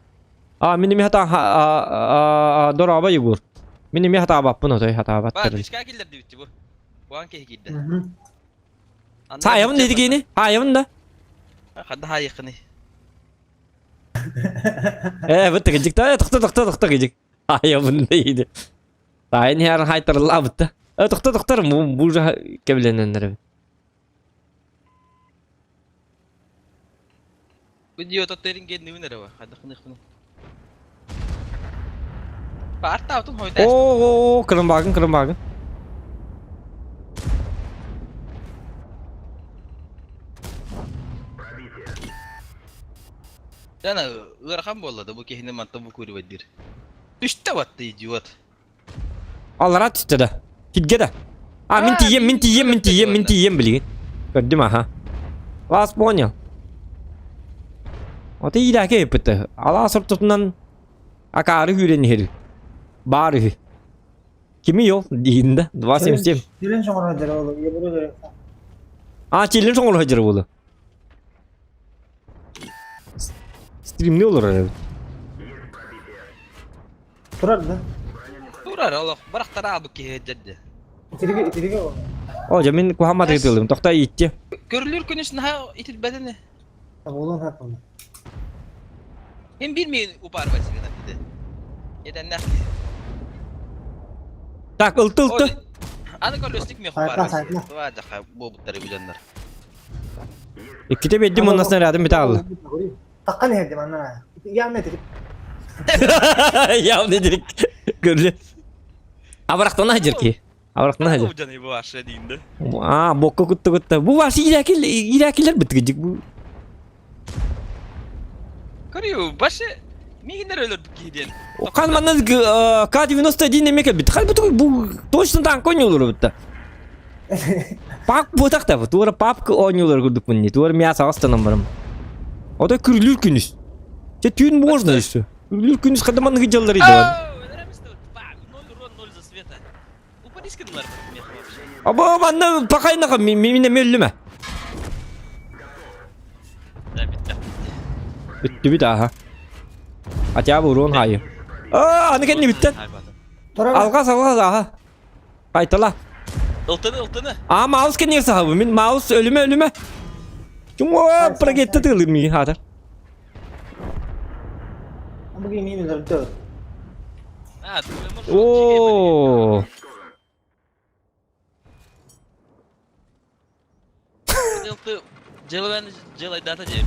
А мин эмиэ хата дорообо Егор. Мин эмиэ хатаабаппын отой хатаабат. Ба, дичка киллер дибитти бу. Буан киһи киирдэ. Саайабын диэти киини? Хаайабын да? Хадда хаайыккыный. Э, бытты кыдьык та, тохто тохто тохто кыдьык. Хаайабын дейди. Таайын иһэр хайтарылаабытта. Э, тохто тохтор, бу уже кэбилэнэннэр. Видео терин геннибин эрэ хайдахыныхпын. Баартаабытын хойда. Оо, кырымбаагын, кырымбаагын. Дана ыарахан буолла да бу киһини мантан бу курибайдыр. Түстэ батты идиот. Аллара түстэ да. Китге да. А, мин тиийем, мин тиийем, мин тиийем, мин тиийем билигин. Көрдүм аха. Вас понял. Вот и идэхэ ыппыт. Алаас ортотунан акаары күүрэн иһэр. Баар үһү. Кими ол диин да? 277. Тилин соҥоро дьара ол. Ебуру А, тилин соҥоро дьара буолу. Стримни олорор эбит. Турар да. Турар олох барахтара албыт киһи дьэрдэ. Итириги итириги ол. О, дьэ мин куһаан ытылым. Тохто итти. Көрүлүр күнүс наһаа итилбэтини. Буолуон хаппын. Мен билмейин упарбай сигена диде. Еденнэх киһи. Так, ылты ылты. Аны көрөстүк мен Сайта, упарбай. сайта. Туа жака буолбуттары билэннэр. Икките биэрдим уонна снарядым бүтэ хаалла. Таккан иһэрдим аннан. Явно итирик. Явно итирик. Көрүлэ. Абырахтана сылдьар киһи. Абырахтана сылдьар. Удьаны бу аша диинде. А, бокка кутта кутта. Бу ваш иракил иракилер бытыгыдьык бу. Көрү башы мигинер өлөр киһи диэн. Хан манна К-91 эме кэлбит. Хал бу бу точно танк оонньуулар бутта. Пак буотах да туора папка оонньуулар курдук мунни. Туора мясо астанан барым. Ото күрлүүр күнүс. Те түүн можно еще. Күрлүүр күнүс хада манныгы дьаллар иди. Ноль урон, ноль за света. Упадискинлар вообще. Аба манна пакайнака мине мөллүмэ. Да, битте. Бүттү бүт аха. Хотя бы урон хайы. А, аны кэнни бүттен. Турар. Алгас алгас аха. Кайтала. Ылтыны, ылтыны. А, маус кэнни сахабы. Мин маус өлүмэ өлүмэ. Чуңа прогетте тылыр миин хатар. Бу мин өлөрдө. А, О, Ылты Желвен желайдата диэн.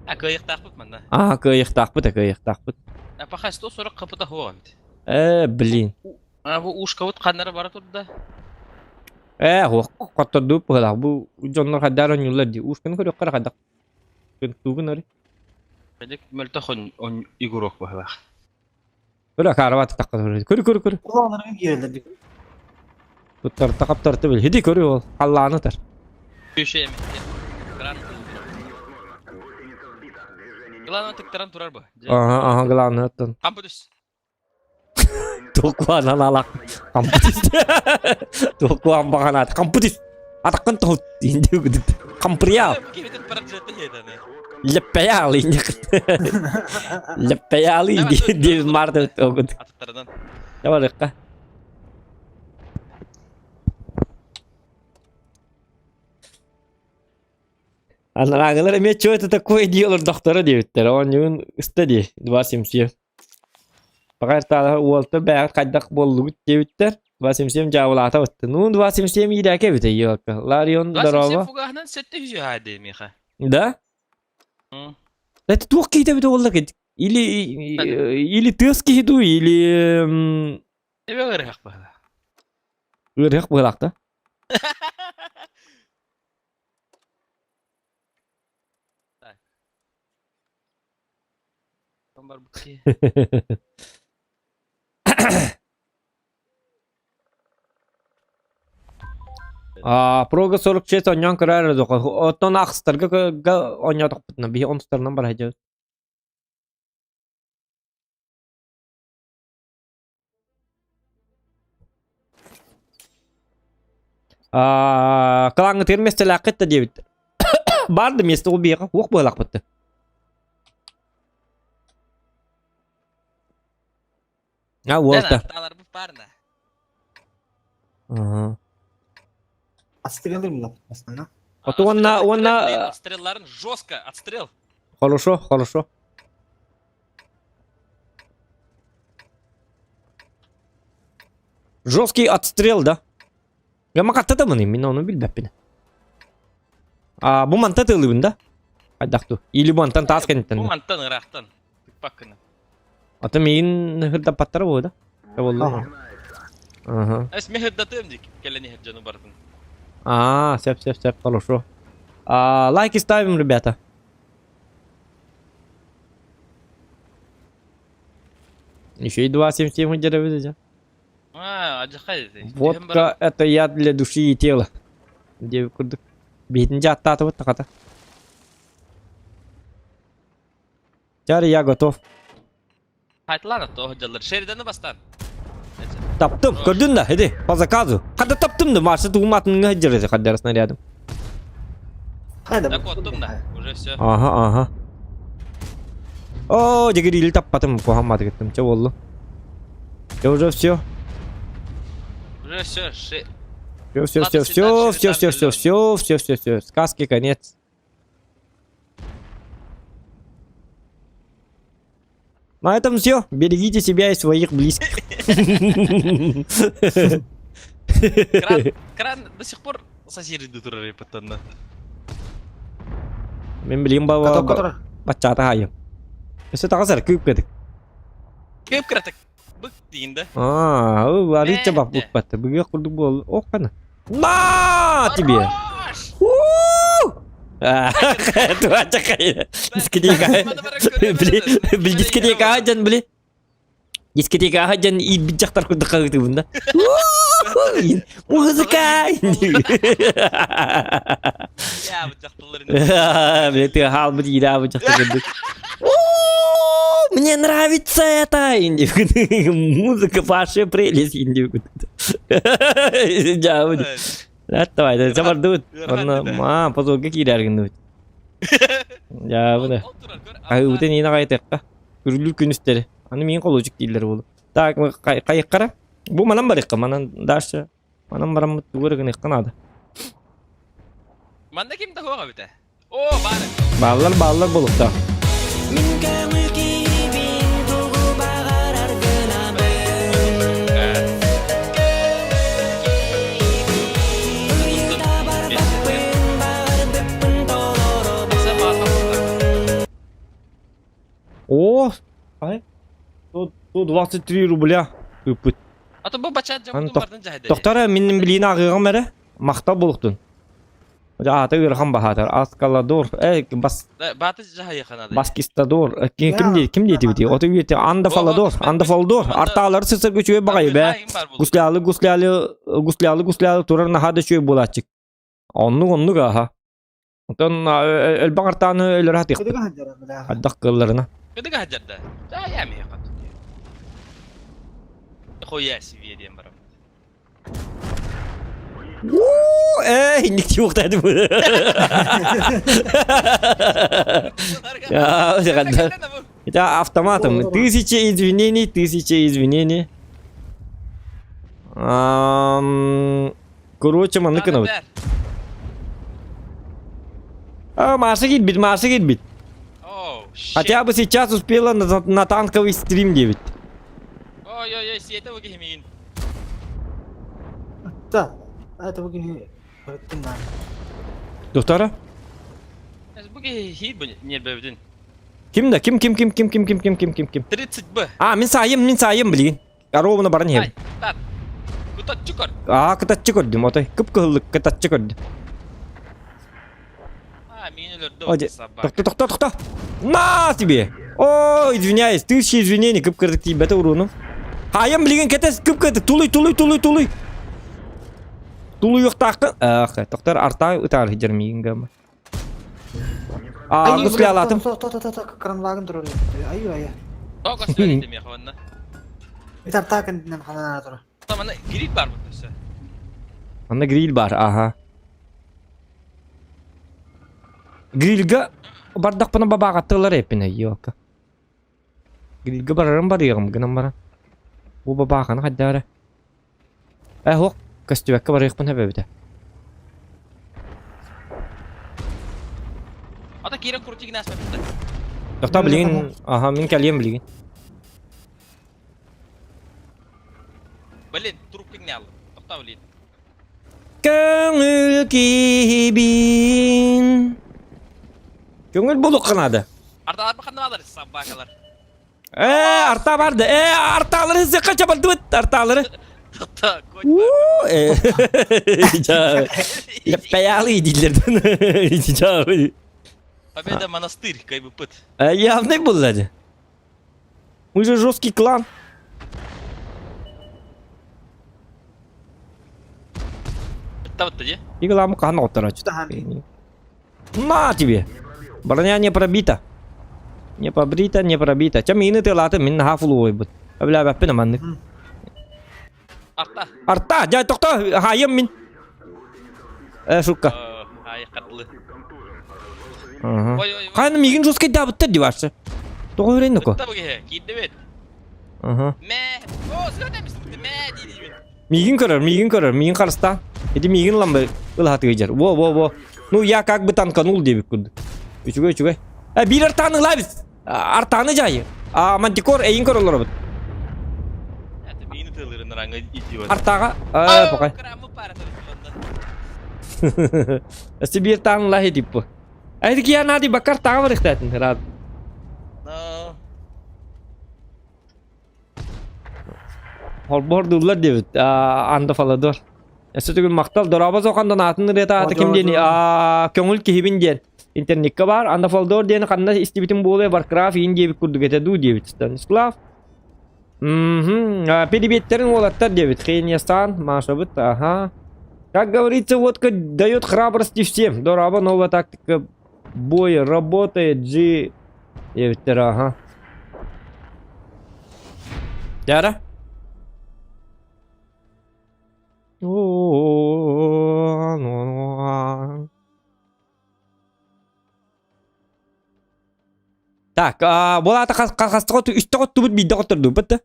А кыайыктаахпыт манна. А, кыайыктаахпыт, кыайыктаахпыт. А пока 140 кпта хуа бит. Блин. А бу ушкабыт ханнара бара турда. Хоттордуу быһылаах. Бу дьоннор хайдар оонньууллар дии. Ушканы көрүөххэ хайдах. Тугун ори. Бедик мөлтөх он игрок быһылаах. Көрө карабат такка көрө. Көрү көрү көрү. Улааннарын киирэллэр. Туттар такаптар бил. Хиди көрү ол. Аллааны тар. Күшө эми. Кран. Главное тыктаран турар бу. Ага, ага, главное оттон. Кампутус. Токуан аналак. Кампутис. Токуан баганат. Кампутис. Атаккан тоһут. Инди күдүк. Камприя. Кибитет параджетте хедане. Леппеяли. Леппеяли. Ди марта тогут. Аттардан. Давай Анараагылар эмиэ что это такое диэлэр доктора диэбиттэр. Оонньуун ыста дии 2.77. Баҕар таала уолта бэҕэр хайдах буоллугут диэбиттэр. 2.77 дьаабылаата бытты. Ну, 2.77 иирээки эбит өйүөккэ. Ларион, 2.77 здорово. фугаһынан 700 хаады миэхэ. Да? Это туох киһитэ эбит уолла Или или тыас киһи дуу, или Эбэ ыарыһах быһыла. Ыарыһах быһылаах да? Так. Барбыт киһи. А, Прога 46 онньоон көрөр эрэ Оттон ахстарга оонньоотохпутуна биһи онустарынан бара сылдьабыт. А, кылааҥҥытыгар миэстэлээххит да диэбит. Баар да миэстэ ол биһиэхэ уох быһалаахпыт да. А, уолта. Тааларбыт баарына. Ага. Отстрелы было основном. А то уонна уонна Отстрелларын жестко, отстрел. Хорошо, хорошо. Жесткий отстрел, да? Я макаттатамын, мин ону билбэппин. А, бу манта тылыбын да? Хайдах Или бу мантан таас кэнниттэн. Бу мантан ыраахтан. Тыкпаккына. Ата миигин ыһырдаппаттара буо да? Болла. Ага. Эс мен ыһырдатыам дик кэлэн иһэр дьону барытын. А, сөп, сөп, сөп, хорошо. А, лайки ставим, ребята. Еще и 2.77 выдерживает, А, адьахай. Водка это яд для души и тела. Диэбит курдук. Биһитин дьааттаатыбыт тахата. Чари, я готов. Хайтлана то дьаллар. Шериданы бастан. Таптым, көрдүн да, иди, по заказу. Хада таптым да, Маша тууматынга хаддересе хаддера снарядом. Так оттум да, уже все. Ага, ага. О, дегирили таппатым, куһамматы кеттим, че болду? Я уже все. Уже все, ши. Все, все, все, все, все, все, все, все, все, все, все. Сказки конец. На этом все. Берегите себя и своих близких. Кран, кран до сих пор соседи турар епаттанна. Мен билим баба баччата хайым. Өссө таҕыс күүп кэтик. Күүп кыратык. Бык дейін да. А, арыыча бап букпатты. Быгыах курдук буол. Ох кана. На тебе! Дискотека. Били дискотека хаджан били. Дискотека хаджан и дьахтар курдук хаһыытыбын да. Музыка! Били ты хаалбыт иирээбит дьахтар курдук. Мне нравится это! Музыка ваша прелесть. Давай, забардыбыт. Онно маа позорга киирэргиннибит. Дьаабыны. Аһыыбытын иин аҕайытыахха. Күрүлүүр күнүстэри. Аны миин холуочук дииллэр буолу. Так, хайыккара. Бу манан барыахха, манан дальше. Манан бараммыт тугу эрэ гыныахха наада. Манна ким да суох эбитэ. О, баар. Бааллар, бааллар буолуохтаах. Мин көҥүл киһибин тугу баҕарар гынабын Ыйыта барбаппын баҕарбыппын толоробун О, ай, 123 рубля ыппыт. А то бу бачаат дьоммутун бардын дьаһайда. Тохтара мин билиин ааҕыаҕым эрэ. Махтал буолуохтун. Аата ыарахан баһаатар. Аскаладор. Э, бас... Бааты жаһайыханады. Баскистадор. Ким дии, ким диэтибити? Ото үйете Анда Фаладор, Анда Фалдор. Артаалары сысыргы үчүгэй баҕайы бэ. Гуслялы, гуслялы, гуслялы, гуслялы турар наһаа да үчүгэй буолааччык. Оннук, оннук аха. Онтон элбэх артааны өлөрө хатыахпыт. Ардах кыалларына. Кыдыга хаджарда. Я миэхэ. Хуя себе диэн барам. Ээ, инник тиуохтаады бу. Это автоматом. Тысяча извинений, тысяча извинений. Короче, маннык гынабыт. А, Маша киирбит, Маша киирбит. Хотя бы сейчас успела на, на танковый стрим 9. Ой-ой-ой, сиэтэ бу киһи миигин. Да, это бу киһи көрүттүм баар. Доктора? Бу киһи хиир бу ньиэрбэбитин. Ким да? Ким ким ким ким ким ким ким ким ким ким? 30 Б. А, мин саайым, мин саайым билигин. Ровно баран иһэбин. Так. Кытаччы көр. Аа, кытаччы көрдүм, отой. Кып-кыһыллык кытаччы көрдүм. А, мин өлөрдө. О, Тохто, тохто, тохто! На тебе! О, извиняюсь, тысячи извинений, кып-кырдык тиийбэтэ урууну. Хаайам билигин кэтэс, кып-кырдык, тулуй, тулуй, тулуй, тулуй. Тулуйуохтааххын. Ах, тохтор артаа ытаар сылдьар миигин гамма. Аа, куслялаатым. То, то, то, то, кранлагын турар. Аю, аю. Тоҕо көстүбэт миэхэ уонна. Итар таакын ханана турар. Манна гриль бар бу өссө. Манна гриль бар, аха. Грильга бардахпына бабаҕаттылар эппинэ, ёка. Грильга барарым барыаҕым гынан баран. Бу бабааханы хайдара. Э, хоқ, көстүбэккэ барыахпын эбэбитэ. Ата киирэн крутигин ааспаппыта. Тохтоо билигин, аха, мин кэлиэм билигин. Блин, трубка не алла. Тохтоо блин. Көҥүл киһибин. Көҥүл булуохха наада. Арталар ханна баалар собакалар. Э, арта барды. Э, арталары сыка чабардыбыт, арталары. Тохтоо, конь Уу, э. Леппеялы дииллерден. Победа монастырь, кайбыпыт. Явный был, Мы же жесткий клан. Игла хаһан отторач. На тебе! Броня не пробита. Не побрита, не пробита. Ча мины ты латы, мин наха фулуойбут. Бля, бәппин аманнык. Арта. Арта, жай тохто, хайым мин. Э, шутка. Ай, хатлы. Ага. Хайны мигин жесткий дабыттар диварсы. Тоҕо үрен ноко. Киирдибит. Ага. Мэ. О, сыгата мэ диибин. Мигин көрөр, мигин көрөр, мигин харыста. Ити мигин ламбы ылаһатыгыжар. Во, во, во. Ну, я как бы танканул диэбит курдук. Үчүгэй, үчүгэй. Э, биир артааны ылабыз. Артааны жайы. А, мантикор эйин көрөлөр Это мигин тылырын раңы идиот. Артаға. Э, пока. Өстө биир таан лахи типпу. Эти кия нади бакар тааҕа барыхтаатын рад. Но. Холбор дуллар диэбит анда фаладор. Өссө түгүн махтал дорообо соқандан атын ырыата аата ким диэн көҥүл киһибин диэн интернекка баар анда фалдор диэн ханна истибитим буолуо Warcraft иин диэбит курдук этэ дуу диэбит Станислав. Перебиэттерин уолаттар диэбит Хеньясан, Машабыт, ага. Как говорится, водка дает храбрости всем. Дорообо новая тактика боя работает, G. Диэбиттэр, ага. Дяра? Так, буолаата хастыга үстэ хоттубут биирдэ хоттордубут да?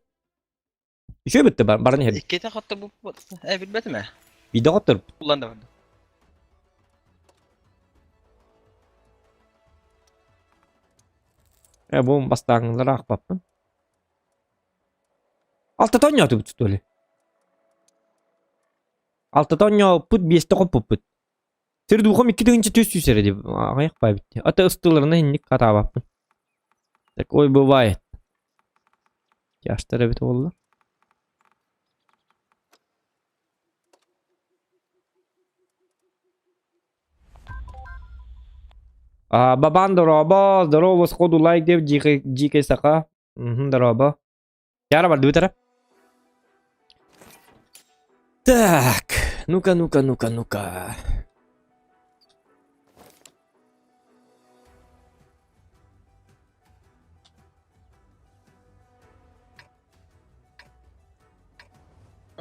Үчүгэй бытты баран иһэбит. Иккитэ хотторбуппут. Э, билбэтим ээ. Биирдэ хотторбут. Улан да барды. Э, бу бастааҥылары аахпаппын. Алтата оонньоотубут что ли? Алтата оонньооппут, биэстэ хоппуппут. Сир духом икки тыһыынча түс сүүс эрэ дип аҕыйах баайбыт дии. Ата ыстыыларына инник хатаабаппын. Такое бывает. Тяжтар эбит буолла. А, Бабан дорообо, здорово, сходу лайк деп дьиикэй саха. Мгм, дорообо. Яра бардыбыт эрэ. Так, ну-ка, ну-ка, ну-ка, ну-ка.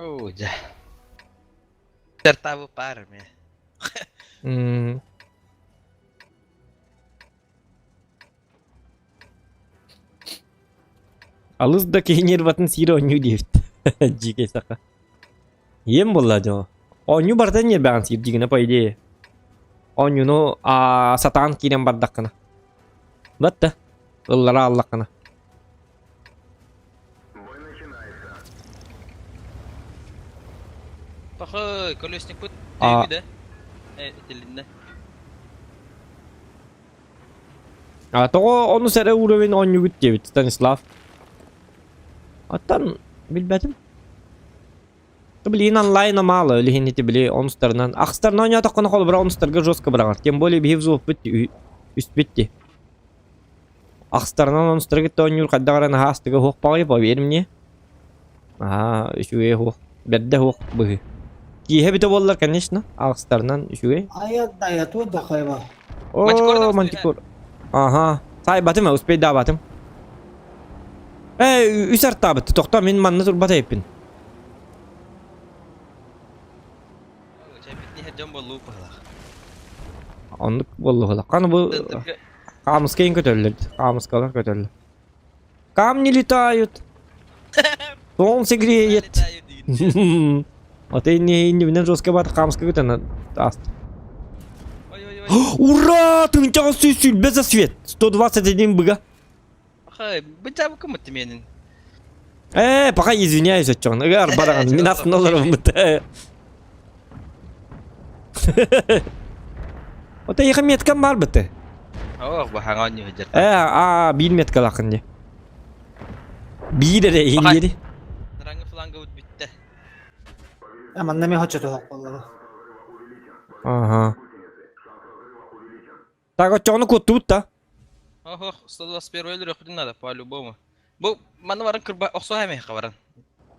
Оо, дьэ. Тартабы паар эмиэ. М. Алыс да киһи нерватын сиир оонньуу диэбит. Дьиикэй саха. Иэм буолла дьоо. Оонньуу барыта ньиэрбэҕин сиир дьигинэ по идее. Оонньууну аа, сатаан киирэн бардаххына. Батта. Ыллара аллаххына. Пахы, колесникпыт А, тыыбы да. Э, итилиннэ. а тоҕо онус эрэ уровень оонньуугут диэбит Станислав. Оттон билбэтим. Блин, онлайна мало, или ити били онустарынан. Ахстарынан оонньоотоххуна холобура онустарга жестко быраҕар. Тем более биһи взводпут үспүт дии. Ахстарынан онустары кытта оонньуур хайдах эрэ наһаа астыга суох баҕайы, поверь мне. Наһаа үчүгэй суох, бэрдэ суох быһыы. Киэһэ бүтэ буоллар, конечно, ахстарынан үчүгэй. Айа дая туох да хайба. О, мантикор. Ага. Саайбатым, успейдаабатым. Ээ, үс артаабыт. Тохто, мин манна турбат эбиппин. Оннук буоллуһулах. Ханы бу хаамыска иһин көтөллөр. Хаамыскалар көтөллөр. Камни летают. Солнце греет. Вот и не иннибинен жестко бат хаамыска көтөн ааста. Ура! Тыынчаҕа сүүс сүүрбэ за свет. 121 быга. Бычабыкым менин. Э, пока извиняюсь оччоҕун. Ыгар бараҕын. Мин астына олороммут. Ота эйиэхэ меткам баар быты. Ох, баһаҥа оонньуу сылдьар. Э, а, биир меткалааххын дии. Биир эрэ иһин диэри. Нараңы флангабыт бүттэ. Манна эмиэ хоччото суох буолла. Ага. Так, оччоҕуна куоттубут да? Ох, 121 өлөрүөхпүтүн надо, по-любому. Бу маны баран кырба охсуһа эмиэхэ баран.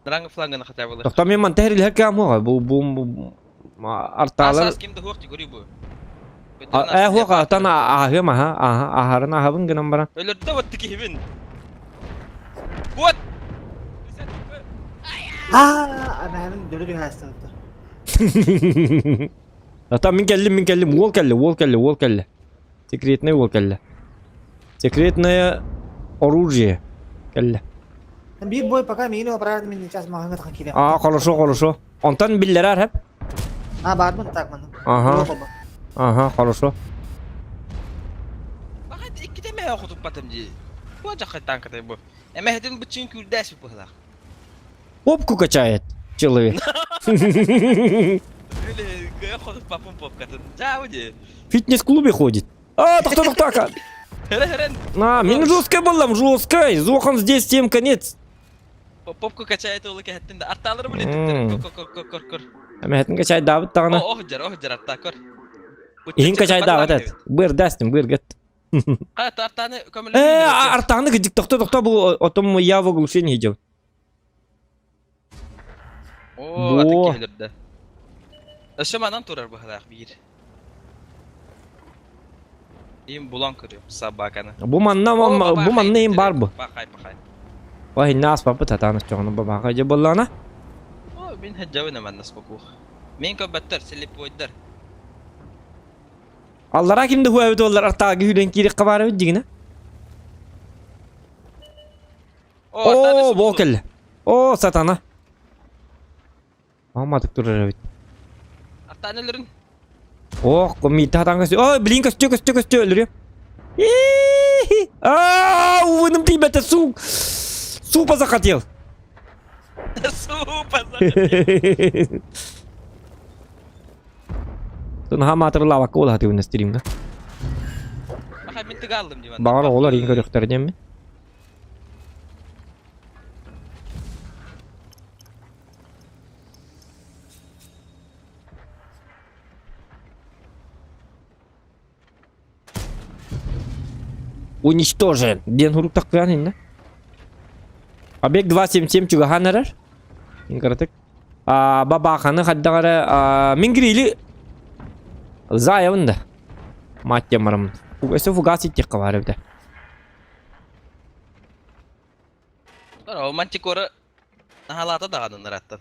Дранга фланганы хотя бы. Тохтоо мен манта хэрилэр кэм бу бу артаалар Асаас ким да хуох дигори бу. Э хуох атан ааһыам аха аха аһарын аһабын гынан баран. Өлөрдө вот киһибин. Вот. Аа, анаһын дөрү түһээстэн. Ата мин кэллим, мин кэллим, уол кэллэ, уол кэллэ, уол кэллэ. Секретный уол кэллэ. Секретное оружие кэллэ. Биир бой пока миигин оправда мин сейчас маҕаһыыҥҥа тахан киириэм. Аа, хорошо, хорошо. Онтон биллэрэр хэп. А, баарбын так манна. Ага. Ага, хорошо. Баҕа иккитэ эмэһэ хотуппатым дии. Бу дьахай танкатай бу. Эмэһэтин быччыын күүрдээс быһылаах. Попку качает человек. В фитнес-клубе ходит. А, тохто, тохто, На, мин жесткая была, жесткая. Зохан здесь всем конец. Попку качает ол кэһэттин да артаалары билин кор кор кор кор. Эмэһэтин качайдаабыт даҕаны. Ох дьар, ох дьар артаа кор. Иһин качайдаабыт эт. Быр дастым, быр гет. Артааны көмөлө. Э, артааны кыдьык тохто тохто бу отом я в оглушении идет. Оо, атын киһи өлөрдө. Өссө манан турар быһалаах биир. Им булан көрүөм собаканы. Бу манна бу манна им бар бу. Бахай бахай. Ой, нас папа татана чоҕуну бабаха дьэ буоллаҕына. О, мин хаджабын манна спокух. Мин көбөттөр, слепойдар. Аллара кимде хуа эбит оллар артаага хүлэн киириххэ баар эбит дьигинэ. Оо, боо кэллэ. Оо, сатана. Мааматык турар эбит. Артаан өлөрүн. Ох, миитэ хатаан көстү. Ой, блин, көстүө, көстүө, көстүө, өлөрүө. Аа, увыным тиийбэтэ, сук. Супа захотел. Супа захотел. Наһаа маатырылаабакка буола сатыыбын стримҥа. Аха, мин тыга алдым диван. Баҕар оҕолор иин көрүөхтэрэ диэммин. Уничтожен. Диэн хурук тахтыан иннэ. Объект 277 чугаһаан эрэр. Кыратык. Бабааханы хайдах эрэ мин грили Заевын да. Мать барамын. Өссө фугас иттиэххэ баар эбитэ. Ол мантикора наһалаата даҕаны ыраттан.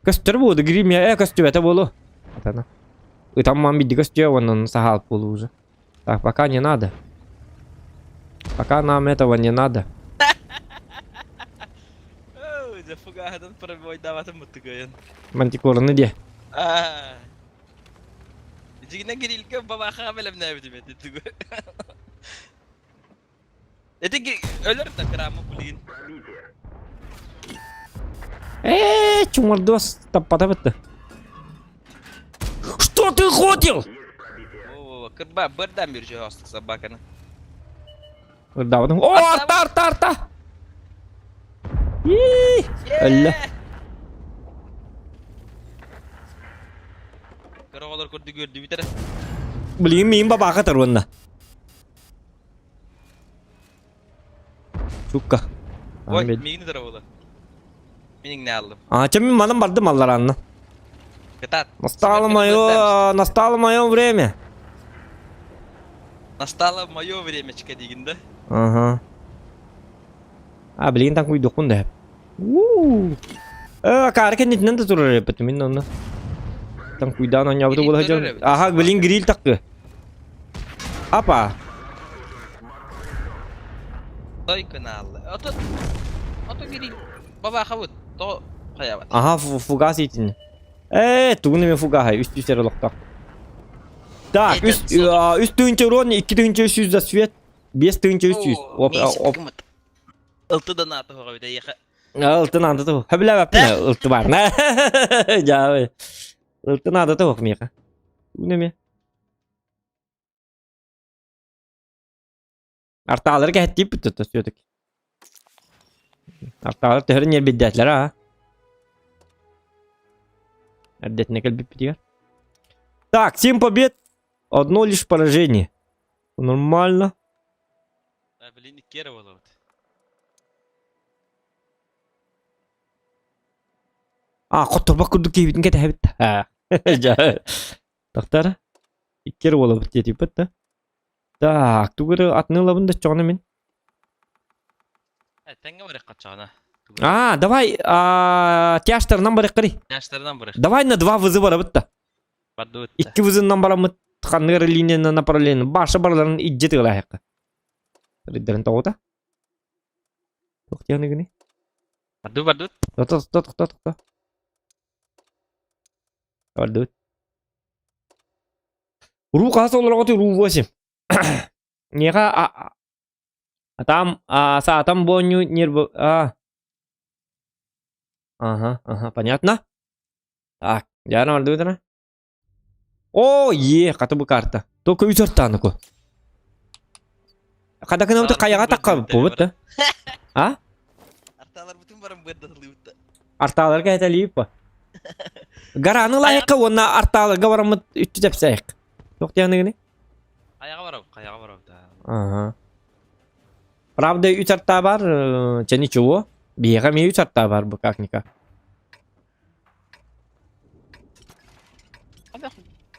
Көстөр буолу, гримия көстүбэтэ буолу. Атана. Ытамман бидди көстүө онон саһаал буолу уже. Так, пока не надо. Пока нам этого не надо. Дьэ фугаһынан пробойдаабатым муттугайын. Мантикораны диэ. Дьигинэ грильгэ бабахаҕа бэлэмнээбитим этэ тугу. Ити өлөр да грамма блин. Э, чумардос таппата бытты. Что ты хотел? О, кырба бырдан bir жостук собаканы. Ырдаабытым. О, арта, арта, арта! Ии, өллө. Кыра оҕолор курдук үөрдүбүтэрэ. Блин, миин бабаха таруонна. Сука. Ой, миигин ытара буола. Мин иҥнэ аллым. А, чем мин манан бардым алларанна. Кытаат. Настало мое, настало мое время. Настало мое времечко дигин да? Ага. А, блин, там куйдукпун да. Уу. Э, каары кэннитинэн да турар эппит мин онно. Там куйдаан оонньообута буола сылдьан. Аха, блин, гриль такы. Апа. Той канал. Ото Ото гриль. Бабахабыт. То хаябат. Аха, фугас итин. Э, тугун эме фугаһай, үс түсер олохтоох. Так, үс үс тыһыынча урон, 2300 за свет, 5300. Оп, оп. Ылты да наата хоҕа эйиэхэ. Ылты наада туох. Хөбүлээбэппин ылты баар. Дьаабы. Ылты наада туох миэхэ. Тугун эмэ. Артаалары кэһэттииппит тут все-таки. Артаалар төһөрү ньиэрбэйдээтилэр аа. Эрдэтинэ кэлбиппитигэр. Так, 7 побед, одно лишь поражение. Нормально. А, блин, иккиэрэ буолабыт. А, хотторбох курдук киһибитин кэтэһэбит. Дьэ. Тахтар. Иккиэр буолабыт диэтиппит да. Так, тугу эрэ атын ылабын да чоҕуна мин. Тэҥҥэ барыахха чоҕуна. А, давай, тяжтарынан барыаххарый. Тяжтарынан барыах. Давай на два вызы барабыт да. Бардыбыт. Икки вызынан бараммыт ханныгар линияны направление баша бараларын идже тыгалаахха. Риддерин тоҕута. Туох диэн гыны? Барды бардыбыт. Тото тото тото тото. Бардыбыт. Ру хас олороҕут ру 8. Миэхэ там саатам буонньу нервы а Ага, ага, понятно. Так, дьаана бардыбытына. О, е, хата бу карта. Только үс ортааныку. Хадакынабыты хайаҕа таххабыппыт да. А? Артааларбытын баран быардатылыыбыт да. Артааларга этэлииппа. Гараны лайыққа уонна артааларга бараммыт үттү тэпсээйик. Туох диэныгыный? Хайаҕа барабыт, хайаҕа барабыт да. Ага. Правда, үс артаа бар, чэ ничего. Биһиэхэ эмиэ үс артаа бар бу как-никак.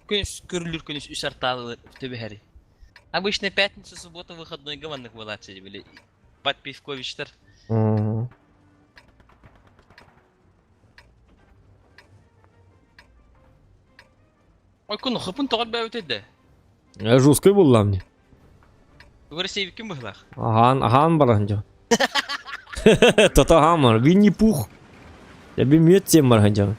Күнүс көрүлүр күнүс үс артаалы түбэһэри. Обычно пятница, суббота, выходнойга маннык буолааччы били подпивковичтар. Ой, куну хыпын тоҕор бэбит да. Жесткой буолла мне. Тугар сейвиккин быһылаах. Аһаан, аһаан баран дьон. Тото аһаан бар. Винни-Пух. Я би мүөт сиэн баран дьон.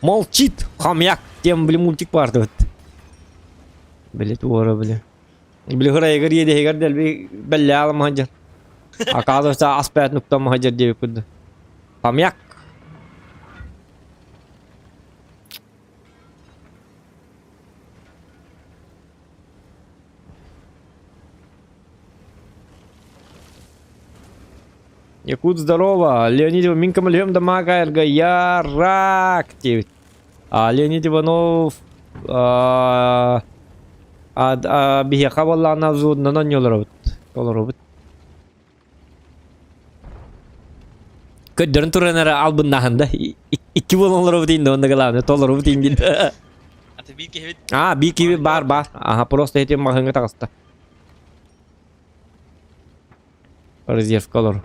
Молчит, хомяк. Тем, били, мультик баар Били, туора, били. Били хырайыгар иэдэһигэр дэлби бэллээл маһадьар. Оказывается, ас бэт нуктан маһадьар диэбит курдук. Хомяк. Якут, здорово! Леонид Минка Мальем Дамага я рак диэбит. А Леонид Иванов а, а, биһиэхэ буоллаҕына взводунан оонньууларабыт толоробут. Көрдөрөн туран эрэ албыннааһын да икки буолан олоробут иин да онно главное толоробут иин диэн. Аты биир киһибит А, биир киһи баар баар. Аха, просто этим маһыҥҥа таҕыста. Резервка олор.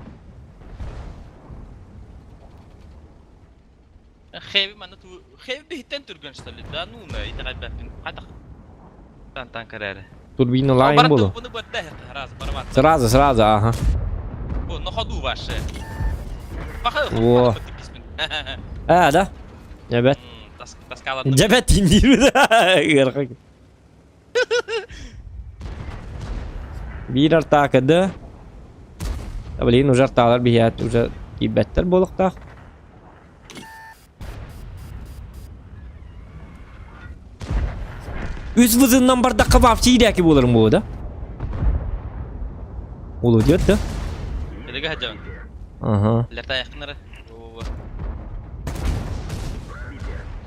Хэви манна ту Хэви биһиттэн түргэн что ли? Да ну на итэҕэйбэппин. Хайдах тантан кэрээри. Турбина лайм буолу. Буну бэрдэ сразу барабан. Сразу, сразу, ага. Бу на ходу ваше. Паха. Во. А, да? Дьэбэт. Таскаладым. Дьэбэт индиир. Ыарахан. Биир артаакады. Блин, уже артаалар биһиэт уже киирбэттэр буолуохтаах. Үс вызыннан бардакка вообще иирээки буоларым буолуо да? Буолуо диэт да? Элеге хадьабын. Ага. Лертайахтынары.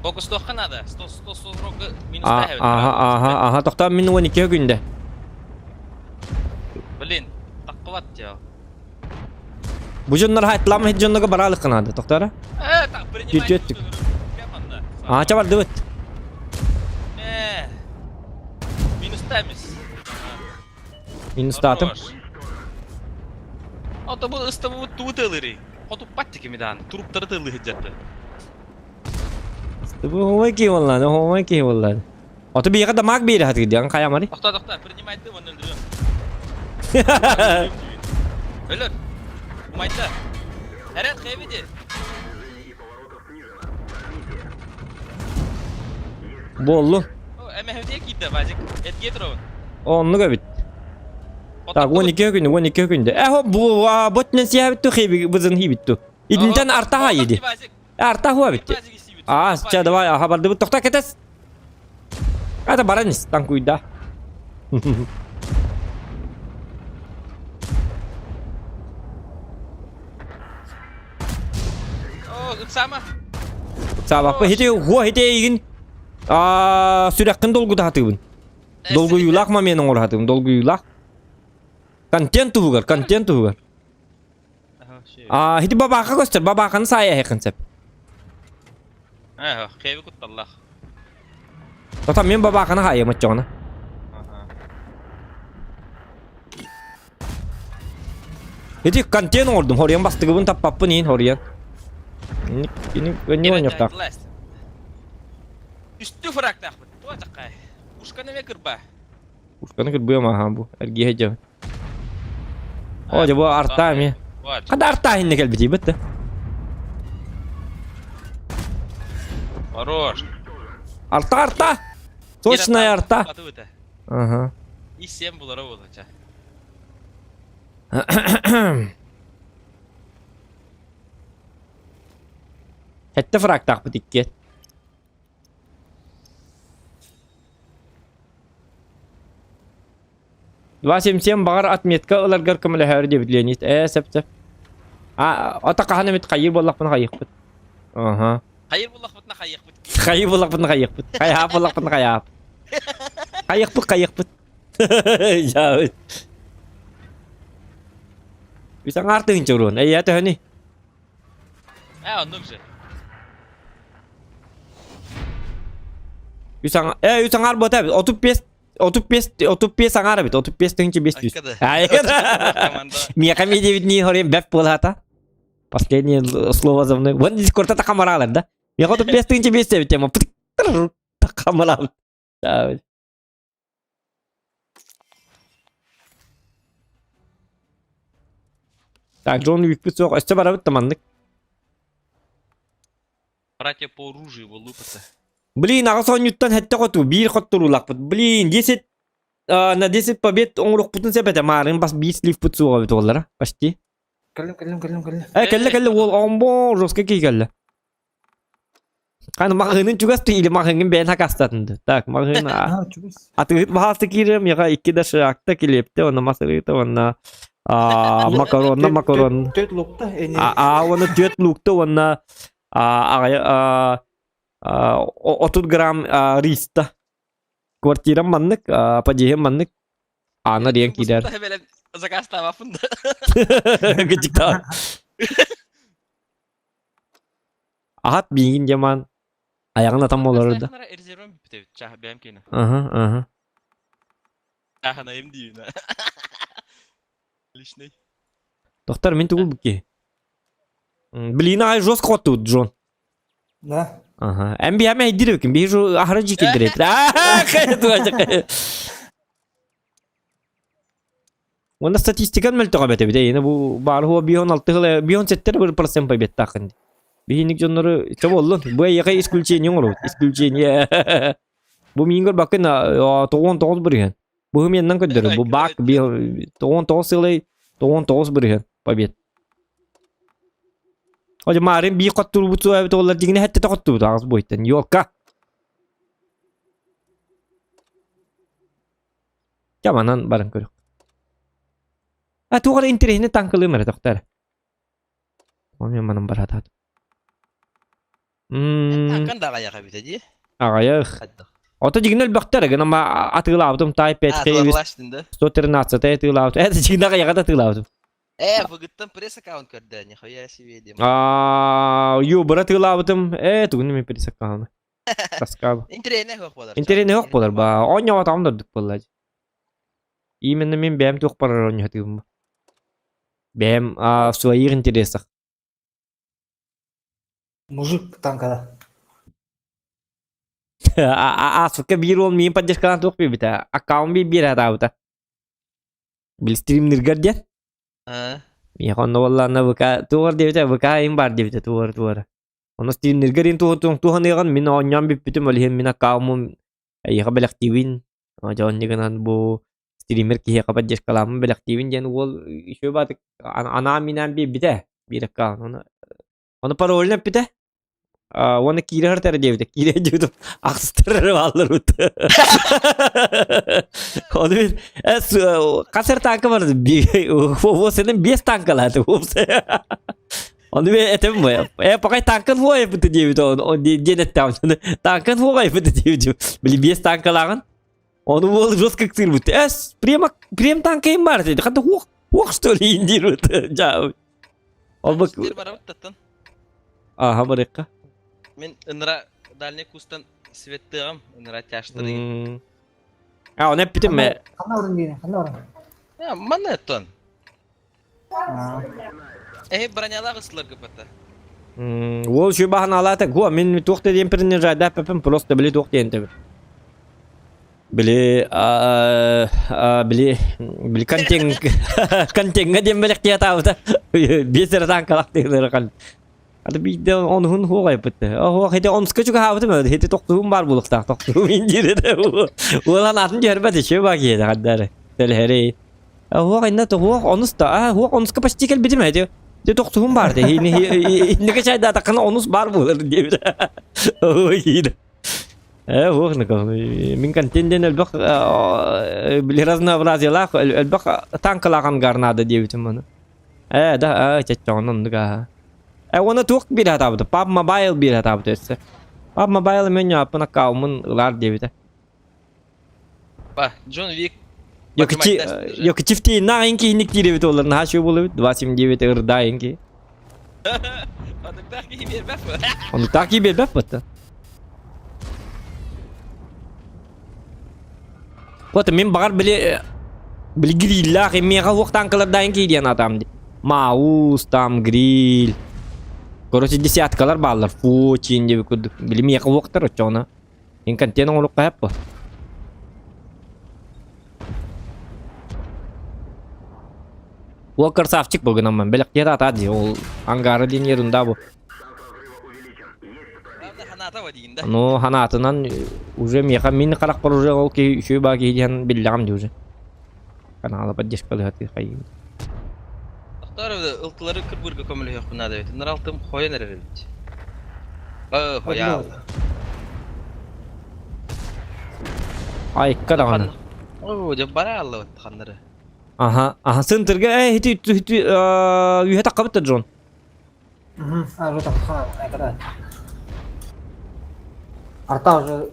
Фокустуохха надо. 100 140 минус Ага, ага, ага. Тоқтаа мин 12 күндэ. Блин, таққыбат дьэ. Бу дьоннор хайтлаама хит дьоннорго бараалыкка наада. Тоқтаара. Э, так, принимай. Түт-түт. Аа, ча бардыбыт. Э. Минус тамис. Минустаатым. Ото бу ыстабыбыт тугу тыалырый? Хотуппат кими даан, туруптары тыалыы сылдьарбы. Бу хомой киһи буоллаан, хомой киһи буоллаан. Ото биһиэхэ дамаг биэрэ сатыыр диэн хайамарый? Тохтоо, тохтоо, принимайте уонна өлөрүөм. Өлөр. Умайда. Эрэн хэбиди. Буоллун. Эмэһэбитигэ киирдэ, Вазик. Этге туробун. Оннук эбит. Так, 12 күн, 12 күндэ. Э, бу ботнен сиэбит хиби бызын хибит Итинтэн артаха иди. Артаха бит. А, сейчас давай, аха бардыбыт. Тохта кетес. Это баранис, танкуйда. О, ыксама. Ыксаабаппа хити хуа хити эйигин аа сүрэххин долгута хатыыбын. Долгуйуулаах момент оҥоро хатыыбын, долгуйуулаах. Контент туһугар, контент туһугар. Аа хити бабааха көстөр, бабааханы саайа иһэххин сөп. Ээ, хэви кутталлах. Тота мен бабааханы хаайым оччоҕуна. Ити контент оҥордум, хоруйан бастыгыбын таппаппын иин хоруйан. Кини кини оонньуохтаах. Үстүү фрактаахпыт. Туа чаккай. Ушканы эмэ кырба. Ушканы кырбыам аха бу. Эргиһэ дьэ. О, дьэ бу арта эмиэ. Хада арта иһиннэ кэлбитий бытты. Хорош. Арта арта! Точная арта. Ага. И 7 булара буолача. Сэттэ фрактаахпыт икки. Два семь семь баҕар отметка ыларгар көмөлөһөөр диэбит Леонид. Ээ, сөп сөп. А, ото хаһан эмит хайыы буоллахпына хайыахпыт. Аха. Хайыр буллахпытына хайыахпыт. Хайыы буоллахпытына хайыахпыт. Хайаап буоллахпытына хайаап. Хайыахпыт хайыахпыт. Дьаабыт. Үс аҥаар тыһыынча уруон. Эйээ төһөнүй? Ээ, оннук же. Үс аҥаар, ээ, үс аҥаар буота эбит. 35 35 35 аҥаар эбит. 35 тыһыынча 500. Айкада. Айкада. Миэхэ ми диэбит нии хорем бэп буолаата. Последнее слово за мной. Вон дискорта такамаралар да. Миэхэ 35 тыһыынча 5 эбит тема. Такамарал. Так, Джон Уикпит суох. Өссө барабыт да маннык. Братья по оружию вылупаться. Блин, аҕыс оонньууттан сэттэ хоту, биир хотторуулаахпыт. Блин, 10 на 10 побед оҥоруохпутун сөп этэ. Маарын бас биир сливпут суоҕа эбит уоллара. Почти. Кэллим, кэллим, кэллим, кэллим. Э, кэллэ, кэллэ, уол оҥбо, жестко киһи кэллэ. Ханы маҕаһыынын чугас или маҕаһыыҥҥын бэйэн хакастатын дуу. Так, маҕаһыын Аа, чугас. атыыһыт баһаалыста киириэм, миэхэ икки да шакта, килиэптэ, уонна мас арыыта, уонна макаронна, макарон. Төрт лукта, эни. А уонна түөрт лукта уонна аҕай 30 грамм риста. Квартирам маннык, подъездым маннык. Аана диэн киирэр. Закастаабаппын да. Кычыктаан. Аһат биигин дьамаан айаҕын атам олорор да. Резервым бүппүт чааһы бэйэм киэнэ. Аха, аха. Чааһынайым диибин. Личный. Доктор, мин тугу букки? Блин, ай жестко хотут, Джон. Да. Ага. Эм биһа мэйдир эбикин. Биһи жу ахара жикилдир Уонна статистикан мөлтөҕө эбит эбит. Бу баар хуа бион алты хыла бион сеттер бір процент победтаахын. Биһиник дьоннору чо боллун. Бу эйэхэ исключение оҥоробут. Исключение. Бу миин көрбөккүн 99 бырыһан. Быһымыйаннан көрдөрөр. Бу бак 99 сылай 99 бырыһын побед. Ожа марын бии хоттурбут суа эбит олар дигине хэтте хоттурбут аҕыс буйтан. Ёлка. Чаманан баран көрүк. А туғар интересini танкылыым эрэ тохтар. Оны манан баратаат. Танкан да аҕайах эбитэ дии. Аҕайах. Ото дьигинэ элбэхтэр гына ма атыылаабытым Type 5 113 атыылаабытым. Это дьигинэ аҕайаҕа да атыылаабытым. Э, выгыттан пресс аккаунт көрдөө, нихуя себе дем. Аа, ю бара атыылаабытым. Э, тугун мен пресс аккаунт. Таскаабы. Интэриэһинэй суох буолар. Интэриэһинэй суох буолар ба. Оонньоотоҕум да ордук буолла. Именно мин бэйэм туох барар оонньоотугум. Бэйэм в своих интересах. Мужик танкада. Ааспыкка биир уол миин поддержкалаан туох биэрбитэ. Аккаунт биир биэрэ сатаабыта. Били стримниргэр диэн. Миэхэ онно буоллаҕына ВК туох диэбитэ ВК им баар диэбитэ туора туора. Ону стримниргэр ин туһаныаҕын мин оонньоон бүппүтүм ол иһин мин аккауммун эйиэхэ бэлэхтиибин. Дьэ оннук гынан бу стример киһиэхэ поддержкалааммын бэлэхтиибин диэн уол үчүгэй баатык анаан-минээн биэрбитэ биир аккаунт. Ону ону паролун эппитэ. Уонна киирэ сытар диэбитэ. Киирэ диэбитим ахсыстар эрэ бааллар бут. Ону мин хас эр танка бар уопсайынан биэс танкалааты уопсай. Ону мен этим э пока танкын хуайбыт диэбит диэн эттэҕим танкын хуайбыт диэбит били биэс танкалааҕын ону уол жестко кыырбыт эс прямо прям танкайым бар деді хата хуох хуох что ли диир жаа ол бу барабыт аха барыкка Мен ыныра дальний кустан светтыгым ыныра тяжтырыгын. А, оны эппитим ме. Ханна орын диэн, ханна орын? Манна эттон. Эһи бронялаах ысыларга бата. Уол үчүгэй баһанаалаата гуо мин туох да диэн принижайдааппаппын просто били туох диэн тэбин. Били били били контент контеҥҥа диэн бэлэхтии атаабыта биэс эрэ таанкалаах тыылары кал. Аты биирдэ онуһун хуоҕайбыт. Оһуох ити онуска чугаһаабытым ити тохтуһум баар буолуохтаах тохтуһум индиир этэ. Уолан атын түһэрбэт үчүгэй баа киһи хардары. Тэлэһэрий. Уох инна туох онус да уох онуска почти кэлбитим эти. Дьэ тохтуһум баар дии. Инники чайдаатаххына онус баар буолар диэбит. Ой иир. Э уох мин контент диэн элбэх били разнообразиялаах элбэх танкалаах ангар наада диэбитим ону. Э да чаччоҕун оннук аа. Э уонна туох биир хатаабыта? Паб Мобайл биир хатаабыта өссө. Паб Мобайл мен аппын аккауммун ылаар диэбитэ. Ба, Джон Вик Йокичифти на инки инник тииребит олар наһаа үчүгэй буолабыт 279 ырдаа инки. Онуктаах киһи биэрбэт буо. Онуктаах киһи биэрбэт буотта. Вот мин баҕар били били гриллаах миэхэ уох танкалардаан киһи диэн атаам ди. Маус там гриль. Короче десяткалар бааллар. Фучин диэби курдук. Били миэхэ уохтар оччоҕуна. Ин контент оҥоруохха сөп буо. Уол красавчик был гынан бэлэхтиэ атаа дии ол ангары диэн ерунда бу. Ну ханаатынан уже миэхэ мин харахпар уже ол киһи үчүгэй баа киһи диэн биллэҕим дии уже. Канала поддержкалыһатыы хайыы. Тохтоор ылтылары кырбыырга көмөлөһүөхпүн наада эбит. Ыныралтым хойон эрэр эбит. Э, хояал. Айыкка даҕаны. Оо, дьэ бара аллабыт ханнары. Аха, аха, сынтырга э ити ити үһэ таххабыт да Джон. Арта уже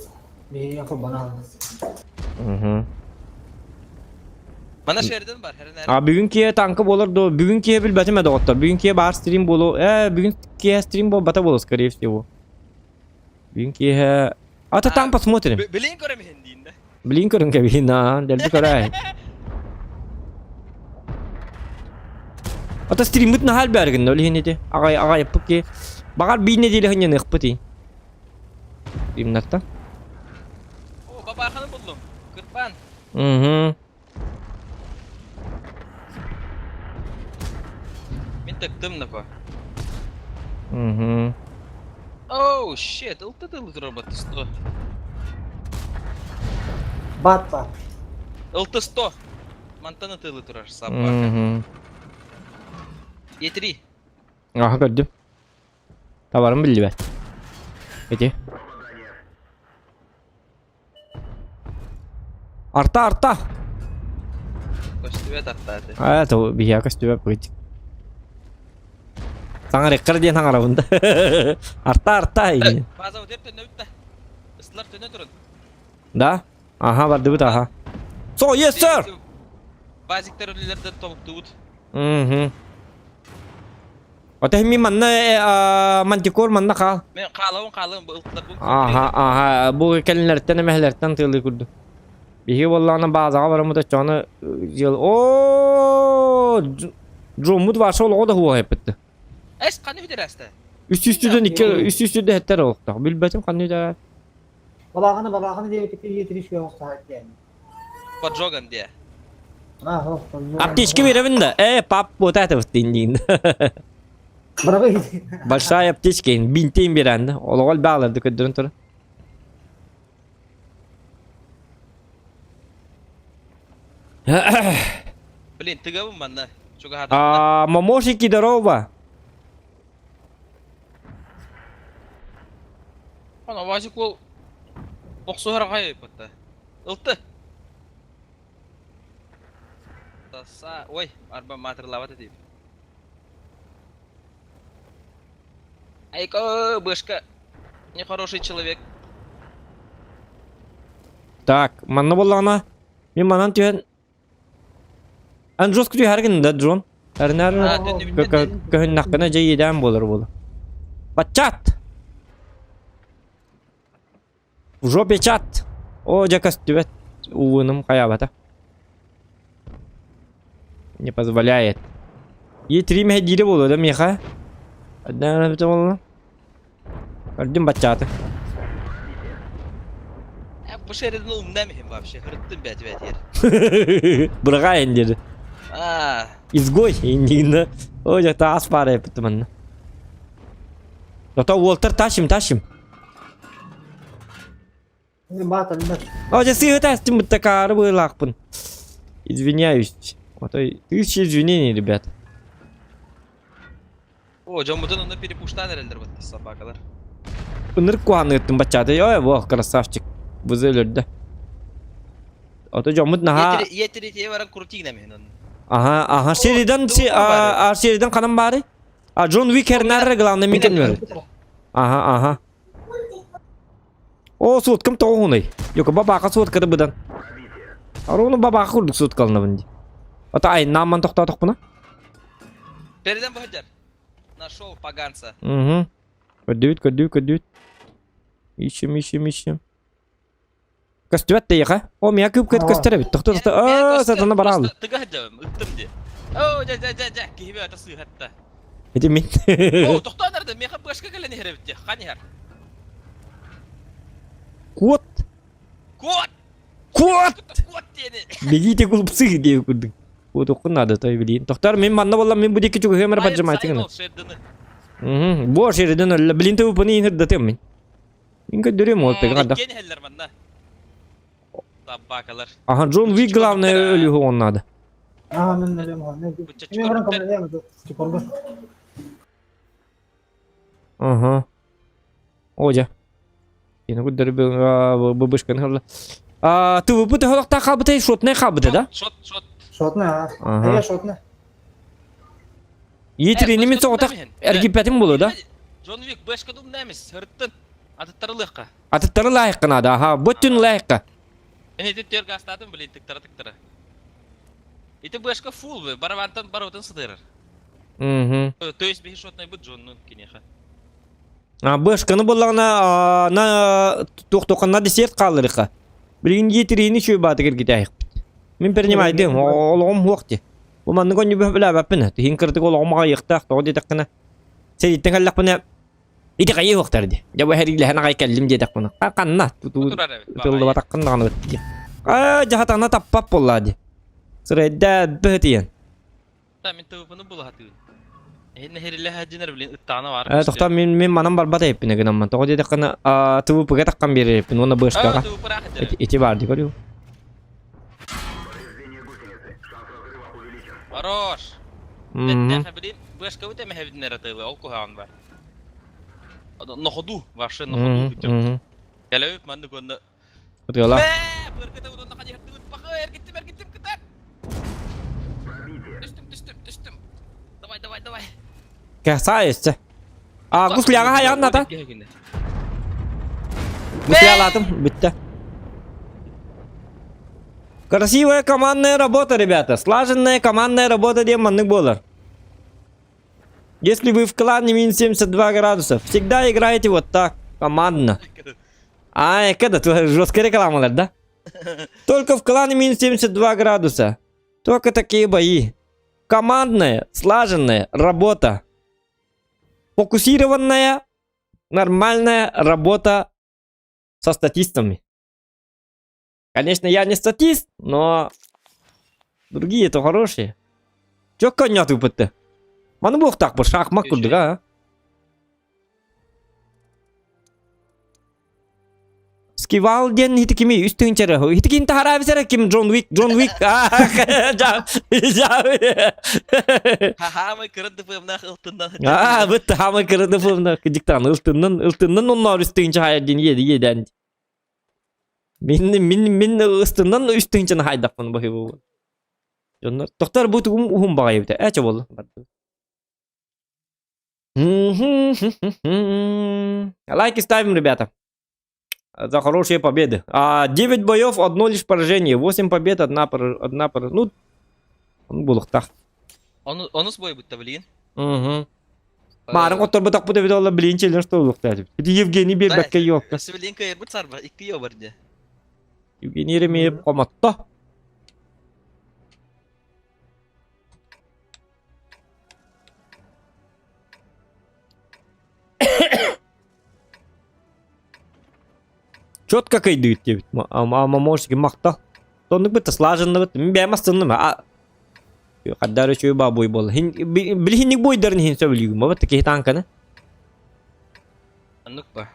биһиги холбоно Мгм. Мана шерден бар, херен А бүгүн киһи танка буолар до бүгүн киһи билбэтим э доҕоттор. Бүгүн киһи баар стрим буолу. Э бүгүн киһи стрим буолбата буолу скорее всего. Бүгүн киһи А то там посмотрим. Билин көрөм иһин да. Билин көрүн кэбиһин аа дэлби көрөй. Ата стриммит наһаа элбээргин ол иһин ити. Аҕай аҕайыппыт ки. Баҕар биир нэдиэлэ хынньаныахпыт ий. Стримнартан. О, бабаханы буллум. Кырпан. Угу. Мин тыктым нако. Угу. Оу, shit, ылты тылы турар баттысты. Бат бат. ЛТ-100. Мантан ытыылыы турар собака. Е3. Аха көрдүм. Табарым биллибэт. Ити. Арта, арта! Көстүбэт арта аты. А, то биһиэхэ көстүбэт быт. Саҥарыккар диэн саҥарабын да. Арта, арта. База вот төннөбүт да. Ыстылар төнө турун. Да? Аха, бардыбыт, аха. So, yes, sir! Базиктар үлэлэрден тобуктуубут. Мгм. Ота мин манна мантикор манна хаал. Мен хаалабын хаалабын бу ылтылар бу. Аха, аха, бу кэлинлэртэн эмэһэлэртэн тыалыы курдук. Биһиги буоллаҕына баазаҕа бараммыт оччоҕуна дьыл о дьоммут ваша олоҕо да хуоһайпытты. Эс ханны бүтэрээстэ? Үс сүүстүдэн икки үс сүүстүдэ хэттэр олохтоох. Билбэтим ханны да. Балаҕаны балаҕаны диэбитикки иэтириш үөҕүс диэн. Поджоган диэ. Аптечка беребин да. Э, пап, вот это вот диин. Большая аптечка бинтин берен да. Олоҕол бааларды көрдөрөн турар. Блин, тыгабын манна. Чугаһатым. А, мамошики, здорово. Ана Вазик ол охсуһар аҕай ыппытта. Ылты. Таса, ой, арба маатырлаабат этим. Айко, бышка. Нехороший человек. Так, манна буоллаҕына, мин манан түһэн Ан жестко түһэргин да, Джон. Эрнэр көһүннэххинэ дьэ иэдээн буолар буолар. Баччаат! В жопе чат! О, дьэ көстүбэт. Ууным хайаабата. Не позволяет. Е3 мэһэйдиирэ буолуо да миэхэ? Одна эбитэ буолла. Көрдүм баччааты. Бу шеридин умнам иһин вообще. Хырыттым бэт бэт ер. Быраҕаайын диэри. Аа. Изгой иннигинэ. О, дьэ таас баар эппит манна. Зато Уолтер тащим, тащим. О, дьэ сыыһыта астым такаары быылаахпын. Извиняюсь. Отой тысяча извинений, ребят. О, дьоммутун онно перепуштаан эрэллэр бытта собакалар. Ынырык куһаныттым баччаата. Ой, во, красавчик. Бызы өлөрдө. Ото дьоммут наһаа... Иэтири баран крутигна мин онно. Ага, ага, Шеридан, а, Шеридан ханан баары? А Джон Уик Хернарра главный мин көннөрү. Ага, ага. О, суоткам тоҕуһунай. Йоко бабака суоткада быдан. Аруну бабака курдук суоткалынабын ди. Ата айнаамман тохтоотохпуна. Передам быһыдьар. Нашел поганца. Угу. Көрдүбүт, көрдүбүт, көрдүбүт. Ищем, ищем, ищем. Көстүбэт тэйиэхэ. О, миа күп көстөр эбит. Тохто, тохто. Аа, сатана бараал. Тыга сылдьабын, ыттым ди. О, дьэ, дьэ, дьэ, дьэ, киһи бэйэтэ сыыһатта. Ити мин. О, тохтоон эрдэ, миэхэ быашка кэлэн иһэр эбит дии. Хан иһэр. Куот! Куот! Куот! Куот диэни. Бегите глупцы диэ курдук. Куотуккун наада той билиин. Тохтор мин манна болла мин бу диэки чугаһыам эрэ баджамаатыгына. Угу. Бу Шериден өллө. Билин тыбыппыны иһирдатыам мин. Мин көрдөрүөм ол пега да. Иккиэн иһэллэр манна. Табакалар. Ага, Джон Уик главное өлүһү он надо. Аа, мен өлөм он. Ага. О, дьэ. Кини көрдөрү быбышканы хылла. А, ТВП төһөлөхтаах хаалбытай, шотнай хаалбыта да? Шот, шот. Шотна, а. Шотна. Етерини мин соҕотох эргиппэтим буолуо да? Джон Уик бэшка думнамис, һырыттын. Атыттары лыахха. Атыттары лайыққа надо, аха, бөттүн лайыққа. Мен ити төр гастатым, блин, тыктара тыктара. Ити бэшка фул бы, барабантан барыбытын сытырар. Угу. То есть биһи шотнай быт Джоннун киниэхэ. А бэшканы буллаҕына на туох на десерт хаалларыха. Билигин етерини үчүгэй баатыгар китээхпит. Мин принимайдым, олоҕум суох дии. Бу маннык онньу билээбэппин. Тиһин кырдык олоҕум аҕайыахтаах, тоҕо диэтэххинэ сэрииттэн кэллэхпинэ ити хайыы уохтар дии. Дьэ бу эһэриилэһэн аҕай кэллим диэтэхпинэ. Ханна? Тыллыбатаххын даҕаны дии. Аа, дьаһатаҕына таппат буоллаа дии. Сырайда быһытыйан. Та мин ТВП-ны булаһатыын. Эһин нэһирилэ дьинэр билин ыттаана бар. Э, тохтоо мин мин манан барбат эппин гынаммын. Тоҕо диэтэххинэ ТВП-га таххан биэрэр эппин уонна быашкаҕа. Ити, ити баар дии көрүү. Хорош. Бэттээх билим быашкабыт эмэһэбитин эрэ тыылы ол куһаҕан бар. На ходу, вообще на ходу. Кэлэбит маннык уонна Ытыала. Бээ, быргыта уонна ханьыһырдыбыт баха эргиттим эргиттим кытар. Түстүм түстүм түстүм. Давай давай давай. Кәсаа өссө. А, гусляга хайаҕын ната. Гуслялаатым, бүттэ. Красивая командная работа, ребята. Слаженная командная работа диэн маннык буолар. Если вы в клане минус 72 градусов, всегда играете вот так, командно. А, когда жесткая реклама, да? Только в клане минус 72 градуса. Только такие бои. Командная, слаженная работа. Фокусированная, нормальная работа со статистами. Конечно, я не статист, но другие-то хорошие. Чё коня тупыты? Маны буохтаах бу шахмат курдук а. Скивал диэн ити кими үс тыһыынча ити ким таһараабисара ким Джон Уик Джон Уик Хаамай кыра дыпыамнаах ылтыннан Аа быт хаамай кыра дыпыамнаах диктан ылтыннан ылтыннан онноор үс тыһыынча хайар диэн иэди иэдээн мин мин мин ыстыннан үс тыһыынчаны хайдахпын баһы дьоннор тохтор бу тугум уһун баҕайы эбитэ ээ чэ буолла Лайки ставим, ребята. За хорошие победы. А, 9 боев, одно лишь поражение. 8 побед, одна, одна пор... Ну, он булуктах. Онус бой будто, блин. Угу. Марын хотторбутах бу эбит олла блин челлендж что улуктар. Ити Евгений бербекке ёпта. Блин кайырбыт сарба, икки ё бар де. Евгений Еремеев комотто. Четко кыйдыыт диэбит. Ама может махта. Соннук бытта слаженныбыт. Мин бэйэм астынным. Хаддар үчүгэй баабой буолла. Билиһинник буойдарын иһин сөбүлүүгүм. Бабат киһи танканы. Оннук ба.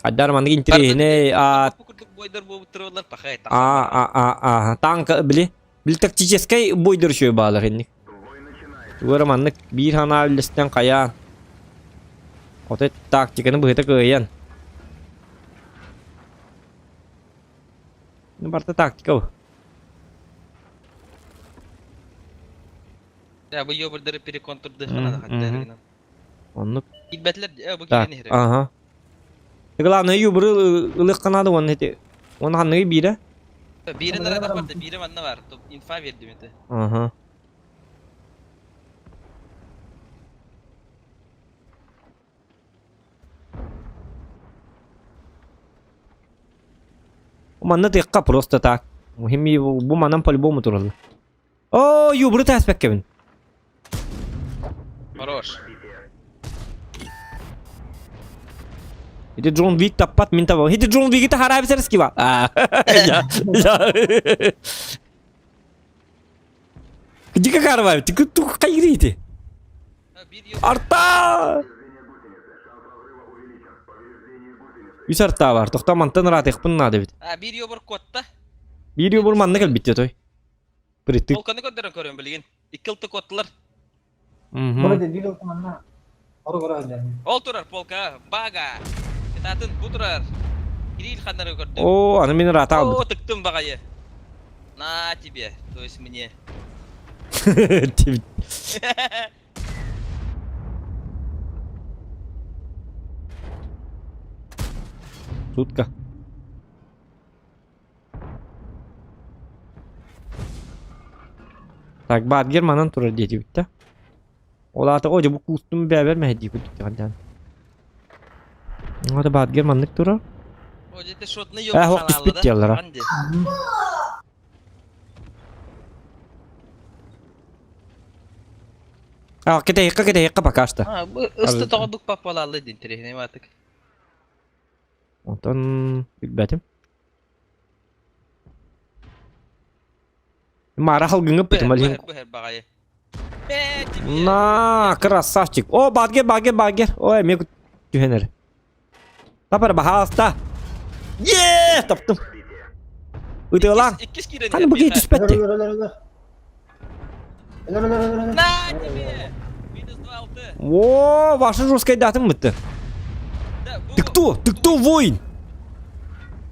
Хаддар маннык интириэһинэй а курдук бойдар буолбуттар пахай а а а танка били били тактическай бойдар үчүгэй баалар инник. Тугара маннык биир санаа үллэстэн хайаан. Отой тактиканы быһыта кыайан. Ну, барыта тактика бу. Да, бу ёбурдары переконтурдыххана хаттарынан. Оннук. Килбэтлер бу Так, киирэн иһэр. ага. Главное, юбры ылыхха надо уонна ити. Уонна ханныгы биирэ? Биирин нарада барда, биирэ манна бар. Инфа бердим это. Ага. Манна тыахха просто так. Хими бу манан по-любому тураллар. О, юбры тааспэккэбин. Хорош. Ити Джон Вик таппат мин табам. Ити Джон Вики таһараабисер скива. Я, я. Дико карвай, ты хайрите. Арта! Үс арта бар. Тохта мантан ыраатыахпын наада эбит. А, биир ёбур куотта. Биир ёбур манна кэлбит той. Притык. Полканы көрдөрөн көрөм билигин. Икки ылты куоттулар. Мгм. Биир ылты манна ору Ол турар полка, бага. Этатын бу турар. Кирилл ханнары көрдүм. О, аны мин ыраата О, албыт. тыктым баҕайы. На тебе, то есть мне. Сутка. Так, Бадгер манан турар диэтибит да. Ол аата о, бу куустум бэбэр мэһэдии курдук даҕан. Ота Бадгер маннык турар. О, дете шотны Э, хоқ түспүт дияллара. А, кэтэһиэххэ кэтэһиэххэ пока что. А, бу ысты тоҕо бук папалаалы дин интересный ватык. Онтон билбэтим. Мара халгыҥа пытым алин. Быһыр баҕайы. Э, тебе. На, красавчик. О, багер, багер, багер. Ой, мен түһэн эрэ. Тапар, баһаалыста. Е, таптым. Ытыалаан. Иккис киирэн Ханы бу киһи түспэт Өлөр, өлөр, өлөр. Өлөр, өлөр, өлөр, өлөр. На тебе! Минус 2-6. О, ваша жесткая датым бытты. Да, бу... Ты кто? Ты кто, воин?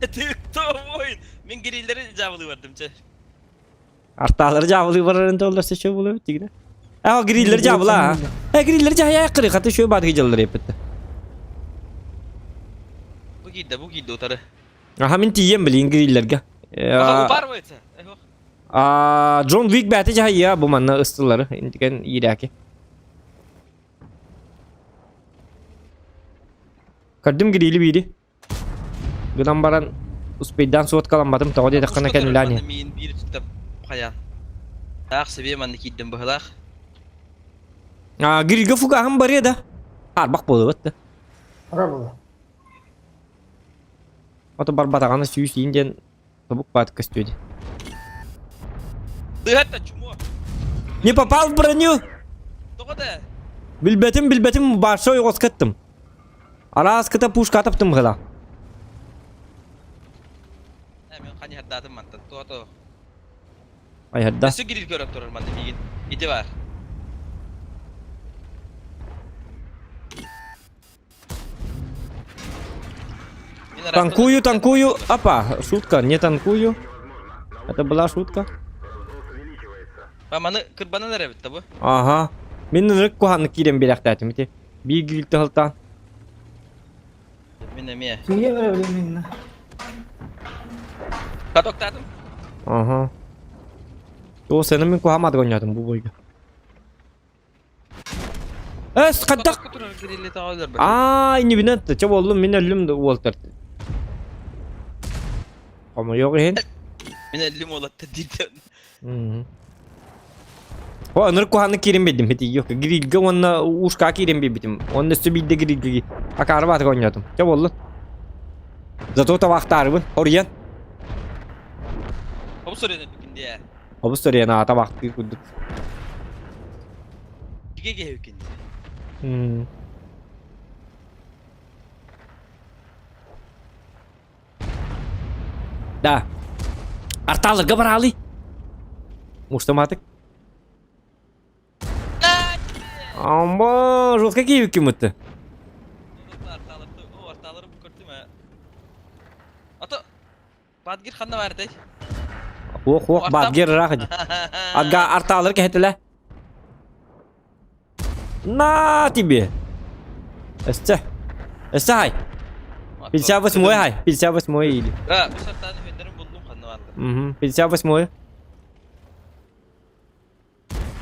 Ты кто, воин? Мин гириллери жабылы бардым, че. Арталары жабылы барарын толлар сече болу тигне. А, гриллер жабыла. а. Э, гриллер жая кыры хаты шөй бадыгы жыллар епетти. Бу кийди, бу кийди утары. Аха мин тием билин гриллерге. Аха, упарывается. Эх, А, Джон Уик бәті жая бу манна ыстылары. Интиген ирәки. Көрдүм грили бири. Гынан баран успейдан суоткаламматым тоҕо диэтэххинэ кэннилээн иһэн. Миин биир түттэ хайаан. Таах себе манна киирдим быһылаах. А, грильга фугаһым барыа да. Арбах буолубат да. Ора буолла. Ото барбатаҕына сүүс иин диэн тобук баат көстүө дии. Дыһатта чмо. Не попал в броню! Тоҕо да? Билбэтим, билбэтим, большой оҕоскаттым. Араас кыта пушка атаптым быһыла. Э, мен ханьыһардаатым мантан. Туото. Айһарда. Өссө гриль көрөн турар манна миигин. Ити бар. Танкую, танкую. Опа, шутка, не танкую. Это была шутка. Маны кырбанан эрэ эбит бу. Ага. Мин ырык куһаннык киирэн биэрэхтээтим ити. Биир грильтэ сылтаан. Мин эмиэ. Сүйе бере билим минна. Катоктаатым. Ага. О, сені мин куһамадык оонньоотум бу бойга. Эс, хайдах? Аа, иннибинэн чэ буоллум, мин өллүм да уолтар. Хомойуох иһин. Мин өллүм уолаттар диирдэ. О, ынырык куһааннык киирэн биэрдим ити yok. Грильгэ уонна ушка киирэн биэрбитим. Онно өссө биирдэ грильгэ акаары баатык оонньоотум. Чэ буоллун. Зато табахтаарыбын. Хоруйан. Обус соруйан өлбүккүн дии. Обус соруйан аҕа табахтыыр курдук. Кигэ киһибиккин дии. Да. Арталарга бараалый. Муштаматык. Амба, жестко киевикки мытты. Арталары бу көрдүм ә. Ато Бадгир ханна бар этэй? Ох, ох, Бадгир ыраах ди. Ага арталары кэһэтилэ. На тебе. Өссө. Өссө хай. 58 хай. 58 или. А, үс артаны хүндэрин буллум ханна бааллар. Угу, 58.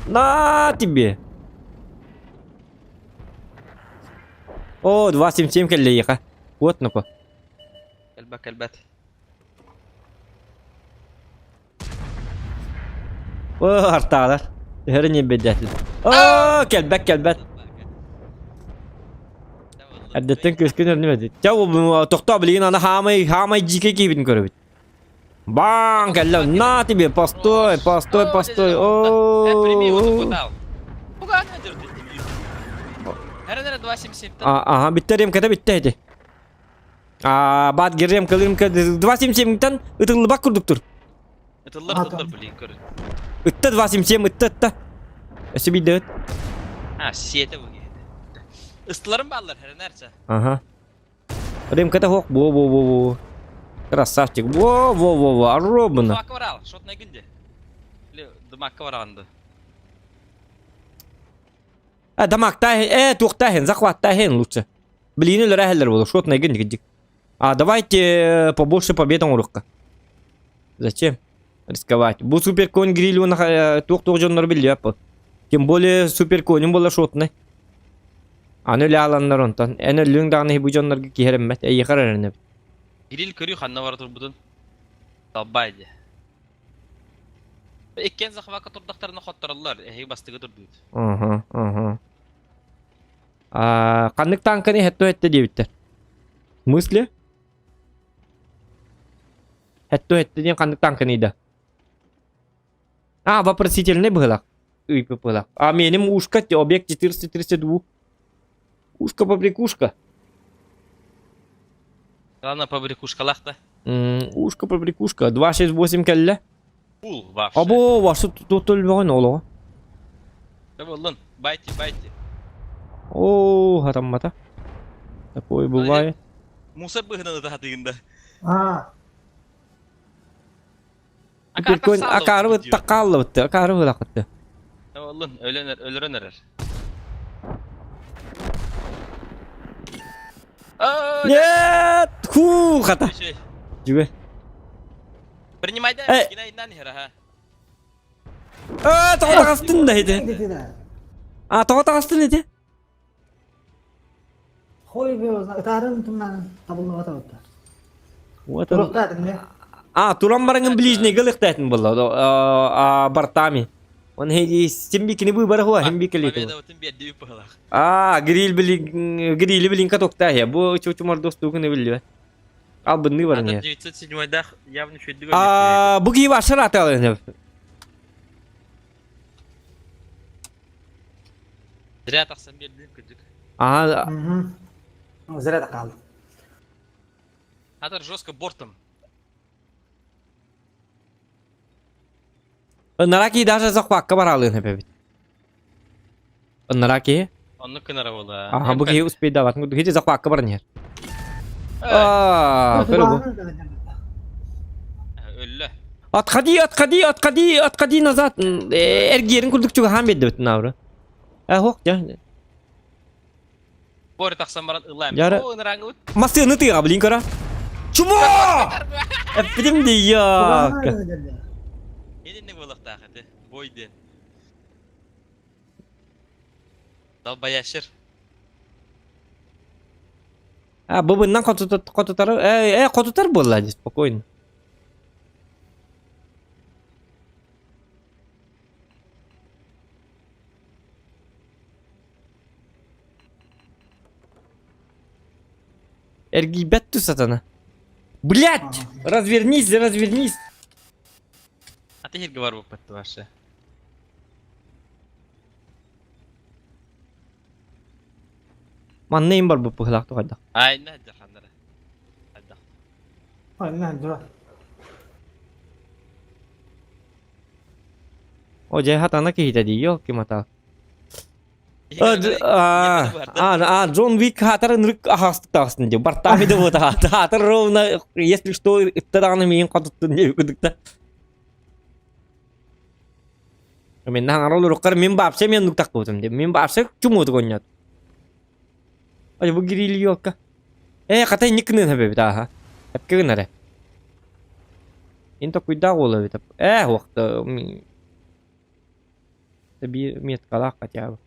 На тебе. О, 2.77 кэллэйиэхэ. Вот ну-ка. Кэлбэт, кэлбэт. О, артаалар. Төһөрө ньиэрбэйдээтилэр. О, кэлбэт, кэлбэт. Эрдэттэн күөскүн өрнүмэт. Чэ, тохтоо билигин аны хаамай, хаамай дьиикэй киһибитин көрөбүт. Баң, кэллэ. На тебе, постой, постой, постой. О, прими его О. Ага, бүттэ ремката бүттэ ити. А, бат ремка, ремка 2.77-тэн ытыллыбак курдуктур. Ытыллар, ытыллар, блин, көр. Ытта 2.77, ытта, ытта. Өссө биирдэ ыт. А, сиэтэ бу Ыстыларым бааллар, хэрэнэрчэ. Ага. Ремката хоқ, во во во во. Красавчик. Во во во во, оробно. Дымакка барал, шотная гинде. Или дымакка бараанды. А, дамактаһын, э, туохтааһын, захваттааһын лучше. Блин, өлөрөһөллөр буолуо, шотнай гын А давайте побольше побед оҥоруохха. Зачем рисковать? Бу суперконь гриль уонна туох-туох дьоннор биллиэп. Тем более суперконь буолла шотнай. Аны үлэ ааланнар онтон. Эн өллүҥ даҕаны бу дьоннорго киһи эрэммэт, эйиэхэ эрэнэбит. Гриль көрүү ханна бара турбутун. Талбай дии. Иккиэн захвакка турдахтарына хоттороллор, эһиги бастыгы турдуут. Ага, ага. А, ханнык танканы хетто хетте диэбиттэр. В смысле? Хетто хетте диэн ханнык танканы да? А, вопросительный быһылах. Ыйпыпылах. А меним ушка, объект 432. Ушка побрякушка. Главное побрякушкалах да. Ушка побрякушка. 268 кэллэ. Ул вообще. Або, вашу тут өлбөҕөн олоҕо. Табыллын, байти, байти. Оо, хатаммата. Такое бывает. Мусор быһынан ытаһатыгын да. А. Прикольно, акары бытта хааллыбытты, акары бырахытты. Табыллын, өлөн өлөрөн эрэр. Нет! Ху, хата. Жүгө. Принимай да, кинайдан иһэр аха. Аа, тоҕо таҕыстын да ити. Аа, тоҕо таҕыстын ити. Хой ытаарын тумнан табыллыбата бутта. Вот А, туран бараңын ближнийга лыхтаатын булла. А, бартами. Он хейди симби кини бу бара хуа химби кели. А, гриль били грили билин катокта я. Бу чучумар достугун билли. Албынны бар не. 907-дах явно чуть А, бу киһи башар аталын. Зря тахсан биэрдим кырдьык. Ага. Зря да қалды. Атар жестко бортом. Нараки даже захвакка баралын хепебит. Нараки. Оннук кынара буола. Ага, бу киһи успейдават. Хити захвакка баран иһэр. Аа, көрө бу. Өллө. Отходи, отходи, отходи, отходи назад. Эргиэрин курдук чугаһаан биэрдибит наабыра. Э, хуох, дьэ. Бори тахсан баран ылаам. Яра. О, ынырааҥҥыбыт. Массыыны тыаҕа, блин, кара. Чумо! Эппитим дии, Итинник буолуохтаах этэ. Бой диэн. Далбаяшыр. А, бу быннан хотутар, э, э, хотутар буолла дии, спокойно. Эргийбэт ту сатана. Блять! Развернись, развернись! А ты хиргэ бар буолбат вообще. Манна им бар бу пыхлаах тухайдах. Айна дьаханнара. Хайдах. Айна дьо. О, дьэ хатана киһитэ дии, ёлки матал. А, Джон Уик хатар ынырык аһаҕастык таҕыстын дии. Бартаами да буота хаатар ровно, если что, ытта даҕаны миигин хотуттун диэбит курдукта. Мен хаҥара олоруккар мин вообще мен нуктахпытым дии. Мин вообще чумуотук онньот. Ой, бу гирили ёлка. Э, хата инник гыныан эбит ааха. Эпке гынар Ин токуйдаах уола эбит. Э, уохта биир меткалаах хотя бы.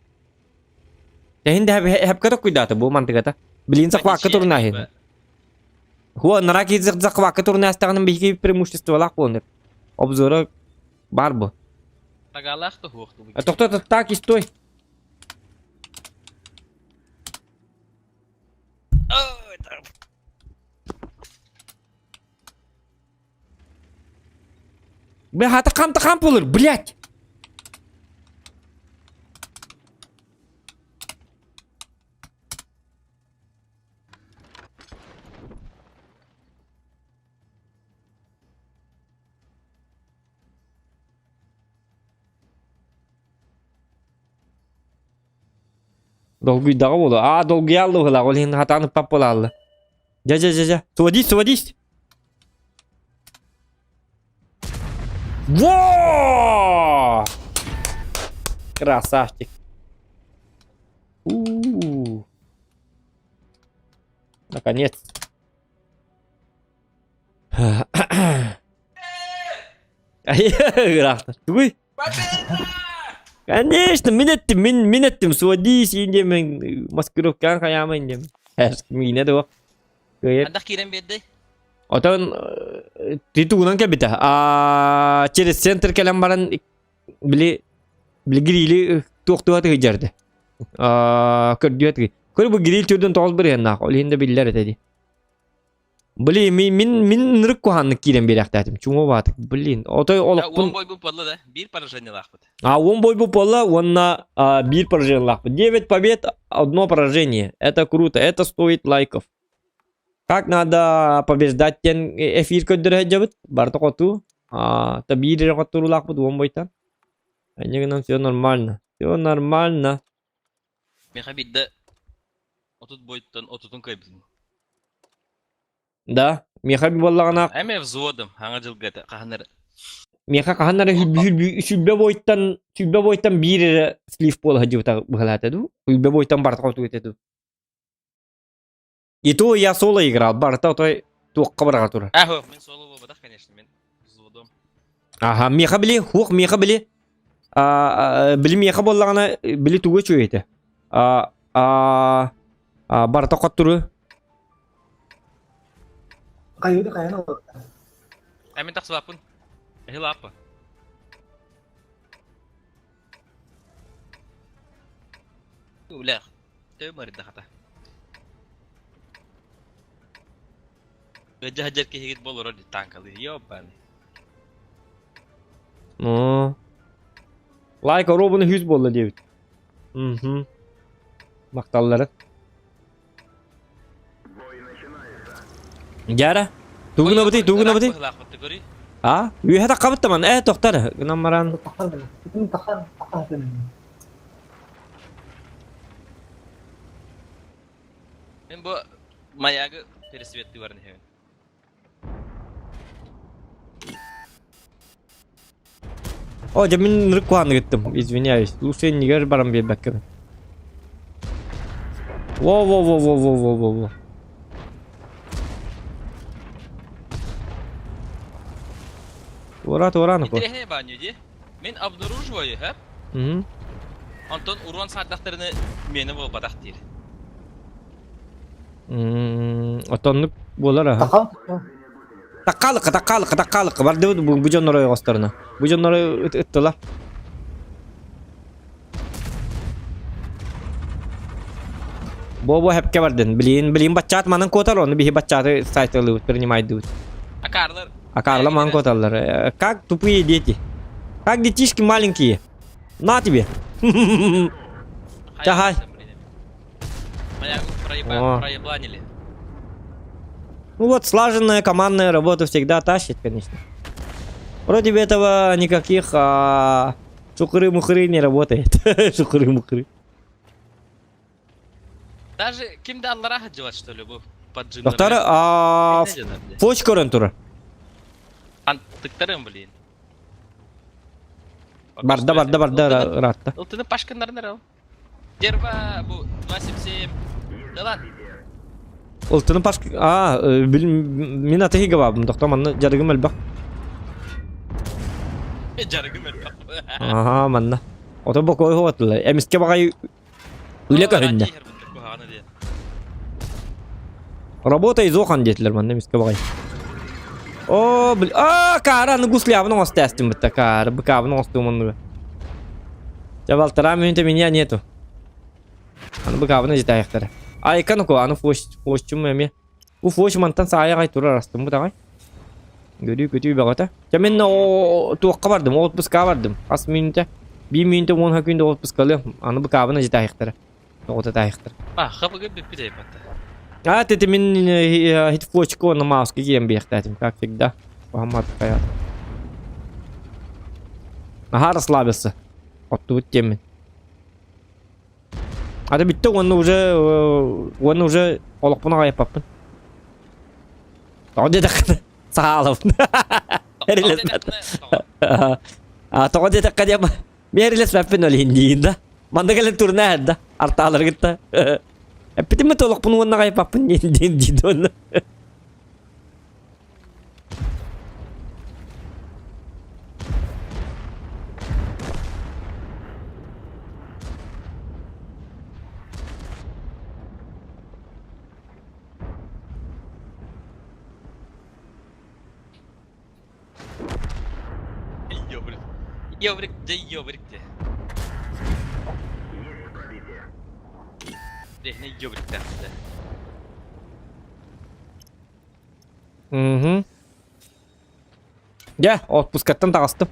Тэһин да хэпкэ токуйдаата бу мантыгата. Блин, захвакка турнаһын. Хуа нараки захвакка турнаастаҕына биһиги преимуществолаах буолан Обзора бар бу. Тагалаах да хуох Тохто так и стой. Бля, хата хам хам болur, блядь! Долгуйдаҕа буолуо. Аа, долгуйаалла уһулаах, ол иһин хатаан ыппат буолаалла. Дьэ, дьэ, дьэ, дьэ. Сводись, сводись! Во! Красавчик. У-у-у. Наконец. Ыраахтар. Тугуй? Конечно, мин эттим, мин, мин эттим, сводись, диэмин, маскировкаан хайаамын диэмин. Миинэ дуо. Кыайар. Андах киирэн биэрдэй? Отон титуунан кэлбитэ. А через центр кэлэн баран били били грили туохтуга тыгыдьарды. Көрдүө тыгы. Көр бу гриль түрдүн тоҕус бырыһаннаах, ол иһин да биллэр этэ дии. Блин, мин мин мин ынырык куһааннык киирэн биэрэхтээтим. Чуҥа баатык, блин. Отой олохпун... Уон бойбут буолла да, биир поражениелаахпыт. А, уон бойбут буолла уонна биир поражениелаахпыт. Девять побед, одно поражение. Это круто, это стоит лайков. Как надо побеждать диэн эфир көрдөрө сылдьабыт. Барыта хотуу. Та биир эрэ хотторуулаахпыт уон бойтан. Инньэ гынан все нормально. Все нормально. Миэхэ биирдэ 30 бойуттан отутун кыайбытым. Да, миэхэ буоллаҕына Эмиэ взводом хаҥа дьылга этэ хаһан эрэ. Миэхэ хаһан эрэ сүүрбэ бойтан биир эрэ слив буола сылдьыбыта быһалаата дуу? Сүүрбэ бойтан барыта хоту этэ дуу? И то я соло играл, барыта отой туохха бараға турар. А, мин соло буолбатах, конечно, мин взводом. Аха, миэхэ били, хуох миэхэ били, били миэхэ буоллаҕына, били тугу үчүгэй этэ? Барыта хоттуру. Хайыды хайаны олордо. А мин тахсыбаппын. Эһил аппа. Үлэх. Төбөм арыйда хата. Ыдьа сылдьар киһигит болорор дии танкалыы. Ёбаный. Оо. Лайк оруобуна 100 буолла диэбит. Мгм. Махталлары. Дьара. Тугунабытый, тугунабытый? А? Үөһэ таххабыт таман. Э, тохтар. Гынан баран. Тахар гына. Бүтүн тахар, тахар гына. Мен бу маягы пересветти баран иһэбин. О, дьэ мин ынырык куһаҕаннык ыттым. Извиняюсь. Лучше иннигэр баран биэрбэккэбин. Во-во-во-во-во-во-во-во. Туора, туора, ну Интереснее баню дии. Мин обнаруживаю, хэп. Мгм. Онтон урон саардахтарына миэнэ буолбатах диир. Отоннук буолар аха. Тахал. Таккалыкка, таккалыкка, таккалыкка. Бардыбыт бу, бу дьоннор ойоҕосторуна. Бу дьоннор ыттылар. Бо-бо хэпке бардын. Билин, билин баччаат манан куотар, ону биһи баччааты сайтылыбыт, принимайдыбыт. Акарлар. Акарла манан куоталлар. Как тупые дети. Как детишки маленькие. На тебе. Чахай. Маягу проебланили. Ну вот, слаженная командная работа всегда тащит, конечно. Вроде бы этого никаких шукры-мухры не работает. Шукры-мухры. Даже ким да аллара хадживать, что ли, бу поджимнары. Доктор, а фоч көрөн турар. Антыктарым, блин. Барда, барда, барда, ратта. Ылтыны пашканнарын эрэ. Дерва бу 277. Да ладно. Ылтыны паш... А, мин атыһыга бабым, доктор, манна жарыгым элбэх. Жарыгым элбэх. Ага, манна. Ото бокой хуатылар. Эмиске багай үлэ көрүннэ. Работа изохан диэтилэр манна эмиске багай. О, бл... А, кара, ну гуслябын оҥостаастым бытта, кара, быкабын оҥостуум оннуга. Дьэ, балтараа мүнүүтэ меня нету. Аны быкабын эжитаайахтара. Айка ну аны фощум эми. Бу фощ мантан саайаҕай турар астым бу таҕай. Көрүү көтүү бөҕөтө. Дьэ мин туохха бардым, отпускаҕа бардым. Хас мүнүүтэ? Биир мүнүүтэ уон күндэ отпускалыам. Аны быкабын эжитаайахтара. Тоҕото таайахтара. А, хабыгы бүппүт айбатта. А, ты мин хит флочку на мауска киирэн биэхтээтим, как всегда. Пахамат хаят. Ага, расслабился. Оттубут диэммин. Ата бүттэ уонна уже олохпун аҕайыппаппын. Тоҕо диэтэххинэ саалабын. Эрилэспэт. А тоҕо диэтэххэ диэм мен эрилэспэппин ол иһин диигин да. Манна кэлэн турна да артаалары кытта. Эппитим бит олохпун уонна аҕайыппаппын диэн диэн диин уонна. Ёбрик. Ёбрик, да ёбрик де. Дехне ёбрик да. Мгм. Дьэ, отпускаттан таҕыстым.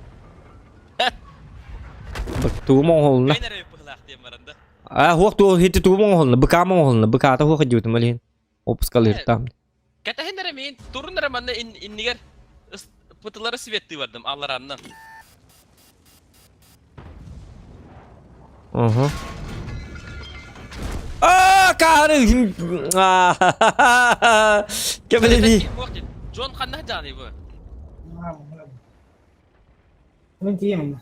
Тугум оҥоһулунна. Мен эрэ быһылаах диэн баран да. А, хуох туу хити тугум оҥоһулунна, быкаам оҥоһулунна, быкаата хуох дьибитим ол иһин. Отпускалыыртаам. Кэтэһин эрэ мин турун эрэ манна иннигэр пытылары светтыы бардым аллараннан. Угу. А, каары! Кэбилэни. Джон ханна жаны бу? Мин тиийэмин.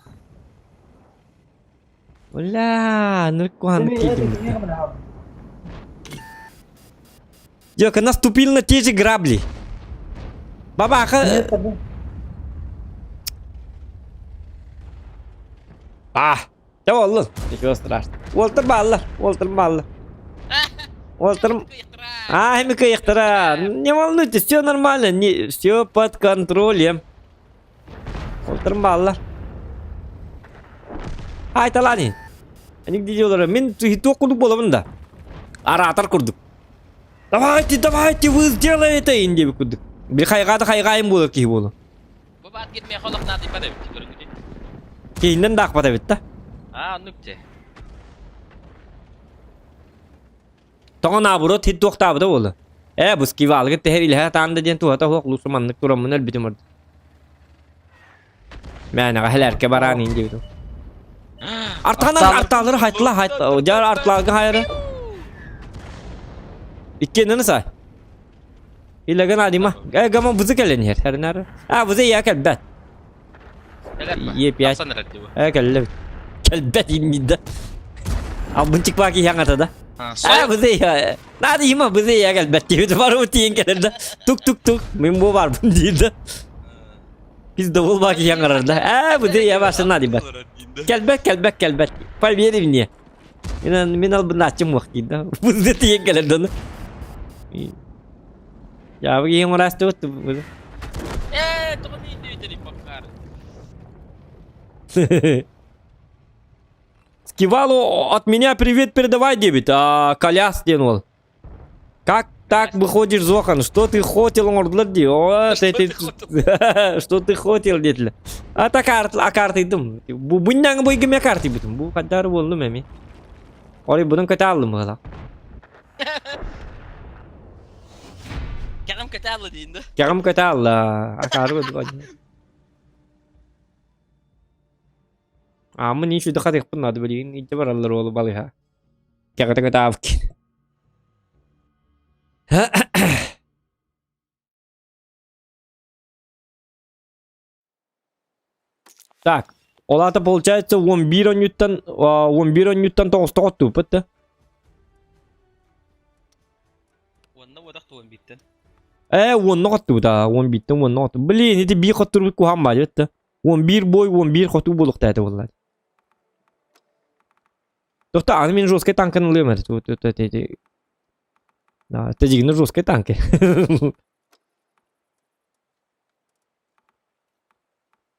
Бля, ныркухан киирдим. Ёка, наступил на те же грабли. Бабаха... А, да оллун. Ничего страшного. Уолтар бааллар, уолтар бааллар. Уолтар... А, эми кыйыктара. Не волнуйтесь, все нормально, не... все под контролем. Уолтарым бааллар. Айталаани. Ник олорор. Мин туох курдук буолабын да. Араатар курдук. Давайте, давайте, вы сделаете ин диэбит курдук. Били хайҕаата хайҕаайым буолар киһи буолу. Бу баат гит миэхэ олох наадыйбат эбит көрүҥүтүй. Киһиннэн да аахпат эбит да. Аа, оннук дьэ. Тоҕо наоборот хит туохтаабыта буолла. Ээ, бу скивалыгыт тэһэр илэһэ атаан да диэн туһата суох лучше маннык тураммын өлбүтүм ордук. Мээнэҕэ хэлээркэ бараан иин диэбитим. Артаанар артаалары хайтла хайт дьар артлаарга хайары. Иккиэннэн сай. Илэгэн адима. Э гама бузы кэлэн иһэр. Хэрнэр. А бузы я кэлбэт. Е пять. Э кэллэ. Кэлбэт иннидэ. Албынчик баки яңата да. А бузы я. Надо има бузы я кэлбэт диэбит. Бару тиен кэлэр да. Тук-тук-тук. Мен бу барбын диир да. Biz davul bak yanarda. Э, bu de yavaşın hadi bak. Келбэт, келбэт, келбэт. Поверь мне. Мен мен албынааччым уох диир Бу да тиийэн кэлэр дonu. Я бу урастыбыт. Э, тоҕо миин баккар. Скивалу от меня привет передавай, дебит. А Коляс диэн Как так выходишь, Зохан? Что ты хотел, оҥордулар дии? О, Что ты, ты хотел? Что ты хотел, диэтилэр. А так карт, а картыйдым. Бу бунняҥы бойгым карты бутум. Бу хаддар боллум эми. Ори bunun kötü aldım bala. Кэҕим көтө алла диин да. Кэҕим көтө алла. Акары бу. А мы не еще дохатык надо блин, иди бараллар олу балыха. Кэҕитэ көтө авки. Так, ол аата получается 11 онньуттан 11 онньуттан тоҕус туппут да. Уонна уодах туон биттен. Э, уонна хоттубут а, 11-тен уонна хотту. Блин, ити биир хоттурбут куһаан баар да. 11 бой, 11 хотуу буолуохтаах этэ буоллар. Тохто, аны мин жесткай танканы ылыам эрэ. Вот это эти. Да, это дигини жесткай танки.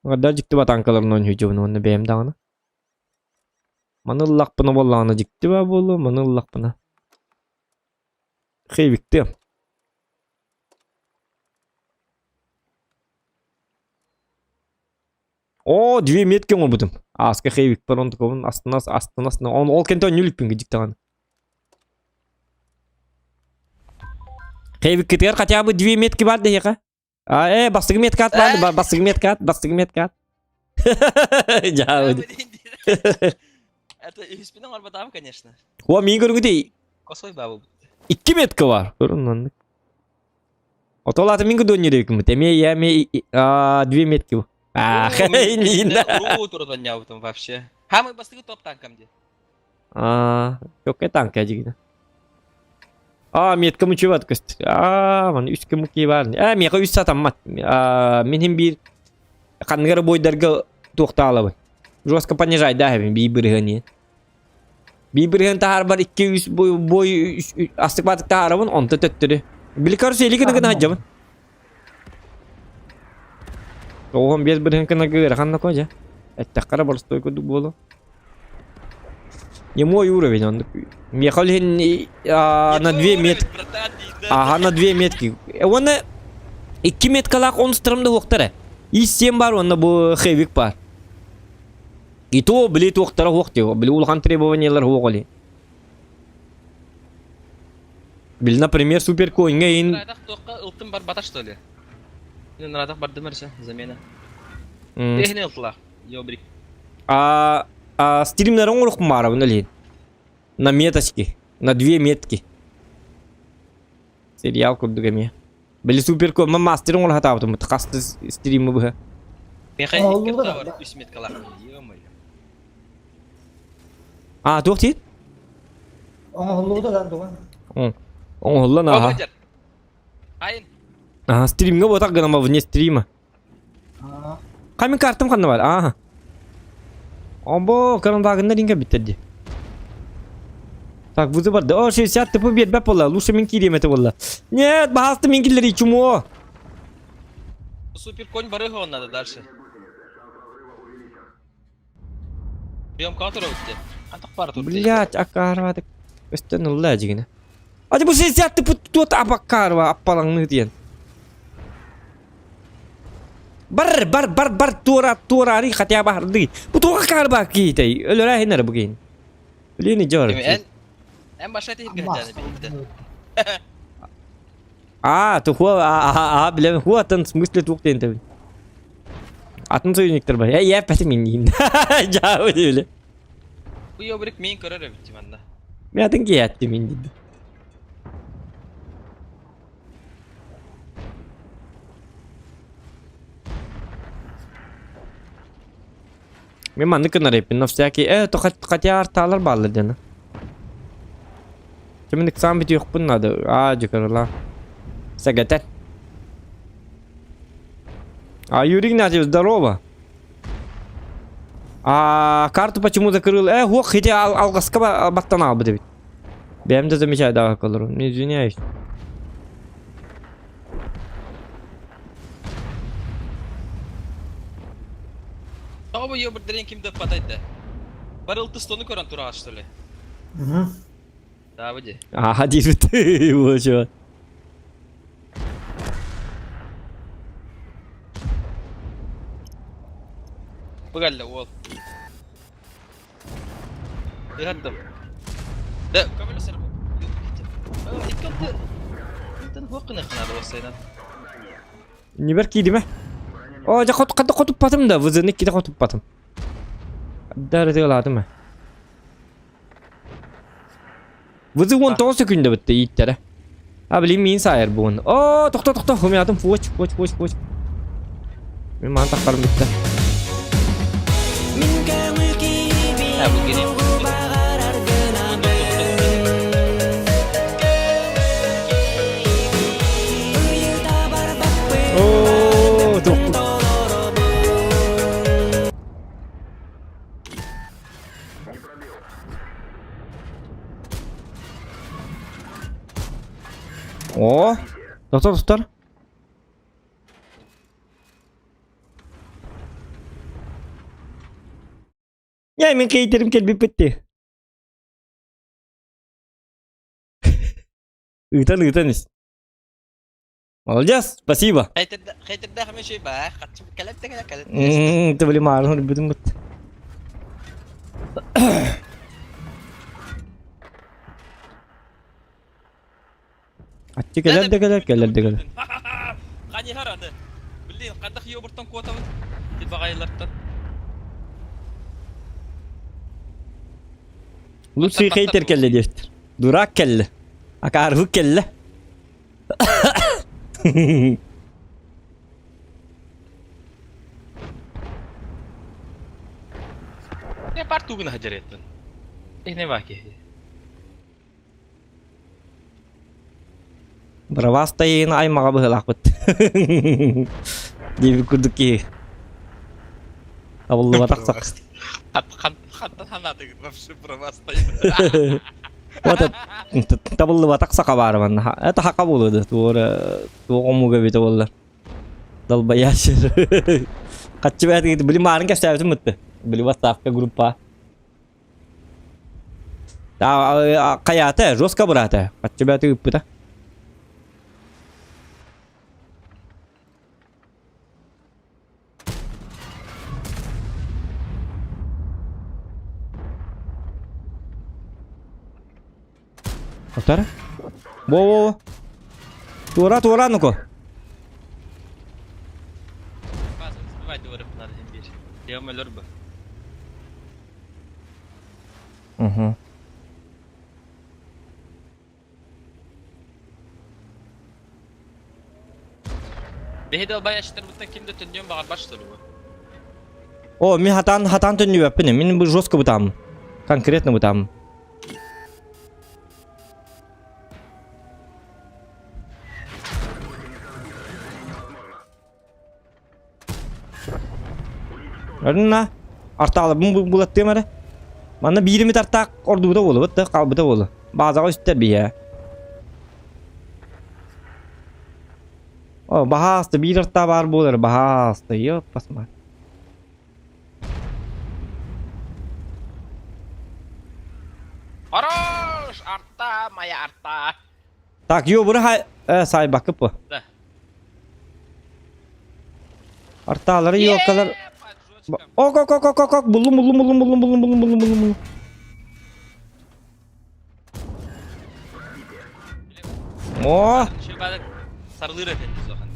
Ада дьикти ба танкаларын оонньуйдьубун уонна бэйэм даҕаны. Маны ыллахпына буоллаҕына дьикти ба буолуо, маны ыллахпына. Хейвиктиэм. Оо, две метки оҥорбутум. Ааска хейвикпэр онтукабын астына астына астына. Ол кэнтэ оонньуу иликпин дьиктаҕаны. Хейвиккитигэр хотя бы две метки баар дэһиэхэ. А, э, бастакы метка ат баар, бастакы метка ат, бастакы метка ат. Дьаабы. Это үһүспүн оҥорботаҕым, конечно. О, миин көрүҥүтүй. Косой баабыл. Икки метка бар. Көрүн оннук. Отол аты мин кудуон нерекүмүт. Эме я ме две метки. А, хейнин. Уруу турутан вообще. Хамы бастыгы топ танкам ди. А, чокка танка дигина. А, метка мучиват көст. А, ман үс кем бар. А, меха үс сатаммат. А, мен хим бир ханныгар бойдарга туохтаалабын. Жестко понижай, да, би бирыгани. Би бирыган тахар бар 2-3 бой бой астык батык тахарабын, онто төттөрү. Били короче, или гына гына хаджабын. Оҕом биэс бырыһын гына ыарахан да кожа. Эттэххэ боростуой курдук буолуо. Не мой уровень, он Меха на две метки. Ага, на две метки. Оны икки меткалаах он стырымда уохтара. И семь бар, онно бу хэвик бар. И то, били туохтара уох дио. Били улахан требованиялар уох оли. Били, например, супер коинга ин... Радах туохха ылтым бар бата что ли? Мен радах бардым эрсе замена. Техне ылтыла. Йобрик. А... Стримнер оҥоруохпун баарабын ол иһин. На меточки. На две метки. Сериал курдук эмиэ. Били супер мастер оҥоро сатаабытым хас стримы быһа. Миэхэ икки бар үс меткалаах. Ё-моё. А, туох диир? Оҥоһуллубута да дуган. Оҥоһуллан аха. Айын. Ага, стримҥа буотах гынан вне стрима. Камин картам ханна бар? Ага. Обо, карандагыннар инге биттер Так, вызы барды. О, 60 тп бербеп болла. Лучше мен кирием это болла. Нет, бахасты мен киллери чумо. Супер конь барыга он надо дальше. Прием которого где? Блять, акарва Өстөн ылла дьигинэ. Ати бу 60 тп туот абакарва аппалаңны диэн. Бар, бар, бар, бар, туора, туора, ари хотя бы харды. Бу туга карба киитэй. Өлөрө хинер бу киин. Блин, идёр. Эн эн баша тиһиргэ биһиттен. А, тухуа, а, а, билем, хуатын, в смысле тух диэн тэбин. Атын союзниктер бар. Э, я пәтим инниин. Жаабы диэбиле. Бу ёбрик мин көрөр эбит манна. Мен атын киһиэттим мин диди. Мен маннык гынар эппин, но всякий, э, то хотя артаалар бааллар дьоно. Чемин ыксаан бүтүөхпүн надо, аа, дьукарыла. Сэгэтэн. А, Юрий Игнатьевич, здорово. А карту почему закрыл? Э, хуох, хити алгаска баттан албыт эбит. Бэйэм да замечаю да колору. Извиняюсь. Тоҕо бу ёбурдэрин ким да патайда? Барыл тыстону көрөн тураҕа что ли? Угу. Да, выйди. Ага, диэбит. Вот Быгалла уол. Ыһардым. Да, көмөлөс эрэ бу. Икки Икки ханады Нибер киирдимэ. Оо, дьэ хот хата хотуппатым да, вызыны иккитэ хотуппатым. Дары тыалаатым ээ. Вызы 19 секунда бытты ииттэрэ. А блин миин саайар бугун. Оо, тохто тохто, хумятым фуоч, фуоч, фуоч, фуоч. Мин маан тахтарым бүттэ. Мин көҥүл киһибин Ha, бу кини. тугу баҕарар гынабын Ыйыта барбаппын Оо, барбаппын толоробун О, тохтор тохтор. Я мин кейтерим кэлбиппит дии. Ыытан ыытан ис. Молодец, спасибо. Хейтердээх эмэ үчүгэй баа. Хаччы кэлэт да кэлэ кэлэт. Ты блин маарын үрбүтүн бут. Аччы кэлэр да кэлэр, кэлэр да кэлэр. Ханьыһар аны. Блин, хандах йобуртан куотабын. Ти баҕайылартан. Лучший хейтер кэллэ диэбиттэр. Дурак кэллэ. Акаарыһык кэллэ. Не пар тугун хаджареттын. Не баки. Бравастайын аймаҕа быһыылаахпыт. Диэбит курдук киһи. Табыллыбатах сах. Хантан ханаатыгын вообще бравастайын. Вот табыллыбатах саха баар манна. Это хака буолуо да туора туох омуга эбитэ буоллар. Долбоящер. Хаччы бээтигит били маарын кэпсээбитим бытты. Били ватсапка группа. Хайаата, жестко быраата. Хаччы бээтиг ыппыта. Отар? Во-во-во. Туора, туора, ну-ка. Угу. Биһи далбайачтарбыттан ким да төннүөн баҕарбат что ли бу? О, мин хатаан хатаан төннүбэппин. Мин бу жестко бытааммын. Конкретно бытааммын. Арына артаалабын булаттыам эрэ. Манна бииримит артаак ордубута буолубут да хаалбыта буолу. Баазаҕа үстэр биһэ. О, баһааста биир артаа баар буолар, баһааста, ёппасма. Хорош! Арта, моя арта. Так, ё, бу саайбакка по. Да. Артаалары елкалар. Ок, ок, ок, ок, ок, ок, буллум, буллум, буллум, буллум, буллум, буллум, буллум, буллум, буллум. О! Сарылыр этин сохан.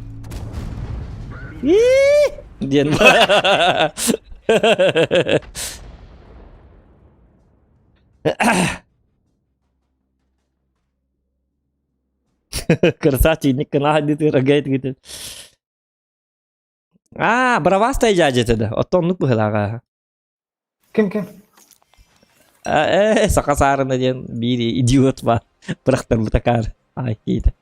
Диэн. Красавчик, гына рогает. А, бравастая дядя да. Оттон оннук быһылааҕа. Ким ким? Э, саха саарына диэн биир идиот ба бырахтарбыт акаар. Ай, киитэ.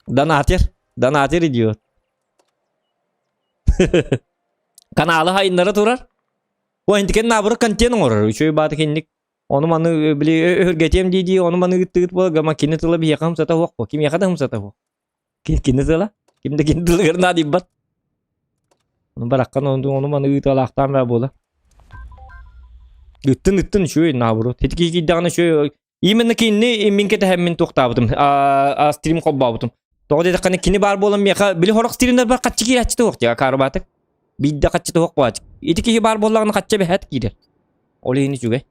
Донатер. Донатер идиот. Каналы хайыннара турар. О, интикен наоборот контент оҥорор. Үчүгэй бааты кинник Ону маны били өһүргэтиэм дии-дии ону маны ыыттыгыт буола гама кини тыла биһиэхэ умсата суох буо. Кимиэхэ да умсата суох. Кини тыла? Ким да кини тылыгар наадыйбат. Ону бараххан ону маны ыыталаахтаан баа буола. Ыттын ыттын үчүгэй наоборот. Ити киһи киирдэҕинэ үчүгэй. Именно кинини мин кэтэһэммин туохтаабытым. А стрим холбообутум. Тоҕо диэтэххинэ кини баар буолан миэхэ били хорох стримнэр бар хаччы киирээччи туох дии акаарыбаатык. Биирдэ хаччы туох буолааччы. Ити киһи баар буоллаҕына хачча бэһэт киирэр. Ол иһин үчүгэй.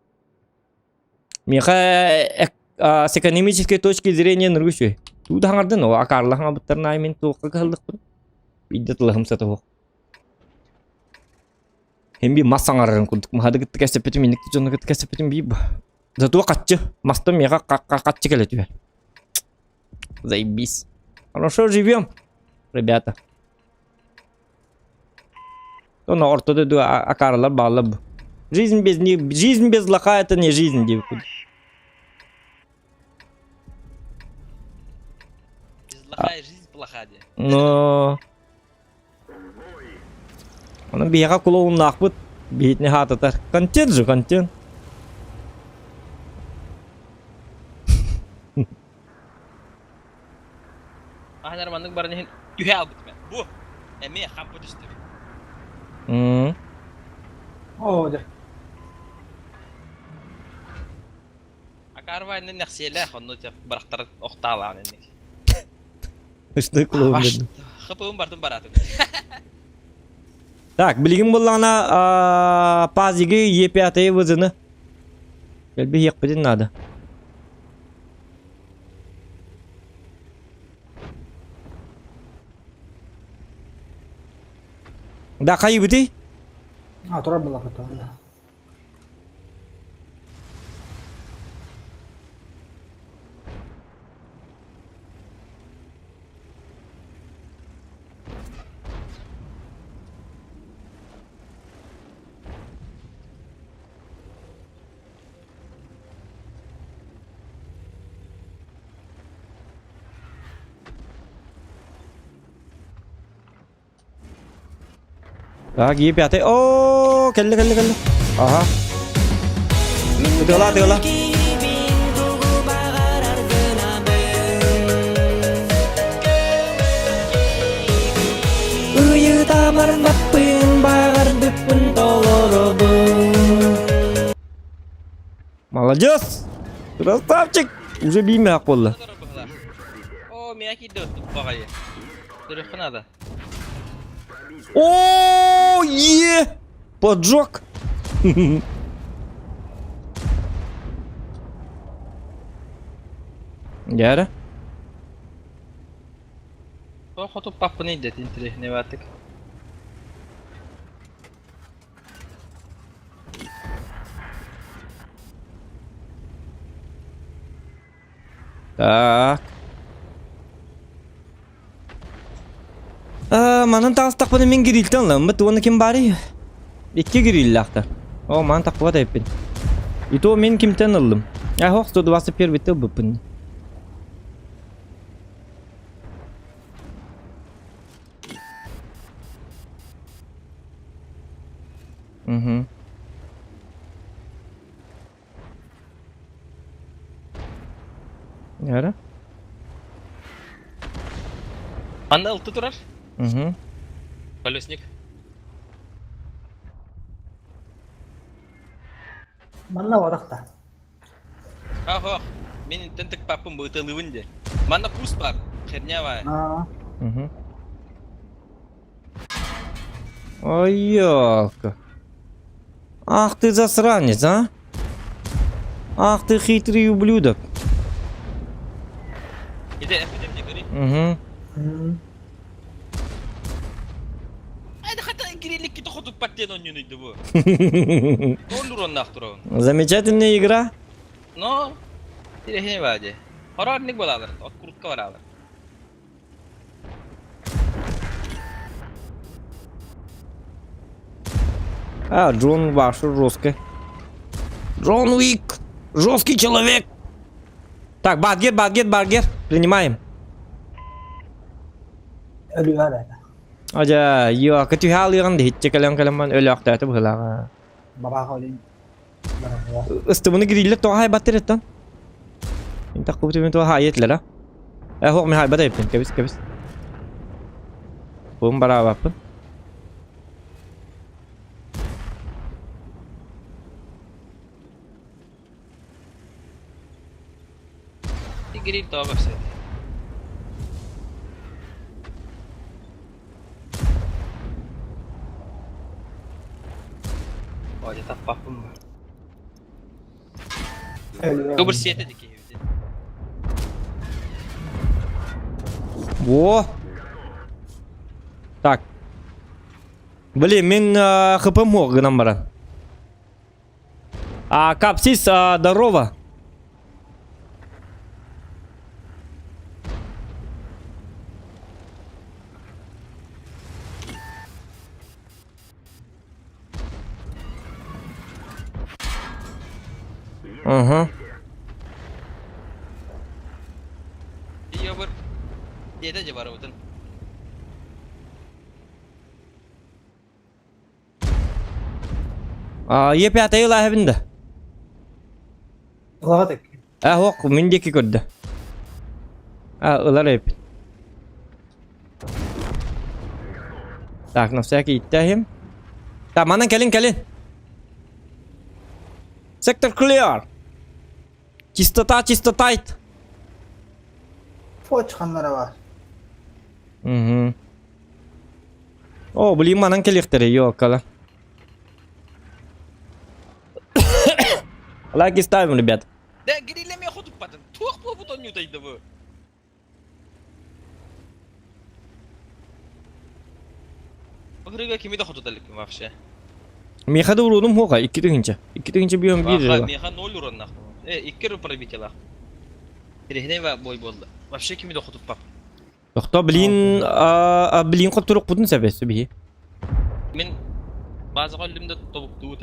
Миэхэ с экономической точки зрения ныргы үчүгэй. Туу да хаҥардын, ол акаарлаах хаҥабыттарын аайы мин туохха кыһаллыкпын. Биирдэ тылаһым сатаһуох. Хим би мас саҥарарын курдук. Маһады кытта кэсэппитим, инник дьону кытта кэсэппитим би. Зато хаччы. Мастан миэхэ хаччы кэлэ түһэр. Заебись. Хорошо живем, ребята. Оно ортода ду акаралар баалар бу. Жизнь без них, жизнь без лоха это не жизнь диэбит. Без лоха жизнь плоха диye. Но Онон биһиэхэ клоуннаахпыт биһитини хаататар. Контент же, контент. Аһанар маннык баран иһин түһэ албытым ээ. Бу эмиэ хампы түстүм. Оо дьэ. Акарва иннин нэхсиэлээх онну тя барахтар охтаалаан инник. Что клоун Хапыым бардым бараатым. Так, билигин буоллаҕына пазиги Е5 вызыны. Элби иһиэхпитин наада. Да хайыбытый? А, турар буоллахха да. Так, Е5. О, кэллэ, кэллэ, кэллэ. Ага. Тыала, тыала. Ыйыта барбаппын, баҕарбыппын толоробун. Молодец! Красавчик! Уже биимээх буолла. О, меня кидет баҕайы. Көрүөххэ надо. О, е! Поджог! Дьэ Тоҕо хотуппаппыный дэтин интэриэһинэй баатык. Так. Манан таҕыстахпына мин гирилтэн ылламмыт уонна ким баарый? Икки гириллаахтар. О, манан тахпыбат эбиппин. И то мин кимтэн ыллым? Ах, 121-ти ылбыппын. Угу. Яра? Манна ылты турар. Угу. Колесник. Манна барахта. Ах, мин интен тыкпаппын бытылыбын де. Манна кус бар. Херня бар. Аа. Угу. Ой, ёлка. Ах ты засранец, а? Ах ты хитрый ублюдок. Иде, эпидем де гри. Угу. Айда хата гирилик кito хотук паттен оннюнуйду бу. Оллур оннах турабын. Замечательная игра. Но, тирехне баде. Хорарник балалар, от куртка баралар. А, Джон Вашер жесткий. Джон Уик! Жесткий человек! Так, Баргер, Баргер, Баргер. Принимаем. Өлүөр этэ. Ажа, йо, кытыһаалыган дихитче кэлэн кэлэн өлөөхтөөтө быһылааҕа. Бабаха олин. Ыстыбыны гириллер тоҕо хайбаттыр эттэн. Интах кубутубун тоҕо хаайетлера. Э, хоқ мен хайбат эппин, кэбис, кэбис. Бум бараабаппын. Гирил тоҕо бапсайт. Ой, таппаппын бу. Кыбыр сиэтэ дики Во! Так. Блин, мин хп мог гынан баран. А, Капсис, здорово. Ага. Йобыр. Диэтэ дьэ барыбытын. А, Е5 ылаһабын да. Ылаҕа А, хоқ, мин диэки көрдө. А, ылар эппит. Так, на всякий иттәһим. Так, манан кэлин, кэлин. Сектор clear. Чистота, чистотайт. Почханнара бар. Угу. О, блин, манан кэлиэхтэрэ, ёкала. Лайки ставим, ребят. Да, гирилеме хотуппатын. Туох буолбут онньутайда бу. Бу кими да хотуталыкпын вообще. Миэхэ да уруунум хуоха, икки тыһыынча. Икки тыһыынча биэм биир жила. Миэхэ ноль уроннах. Э, икки ру пробителах. Тирехне бой болды. Вообще кими да хотуппап. Тохто, блин, блин хотурукпутун сөбөссө биһи. Мин базаға өлүмдө тобуктуу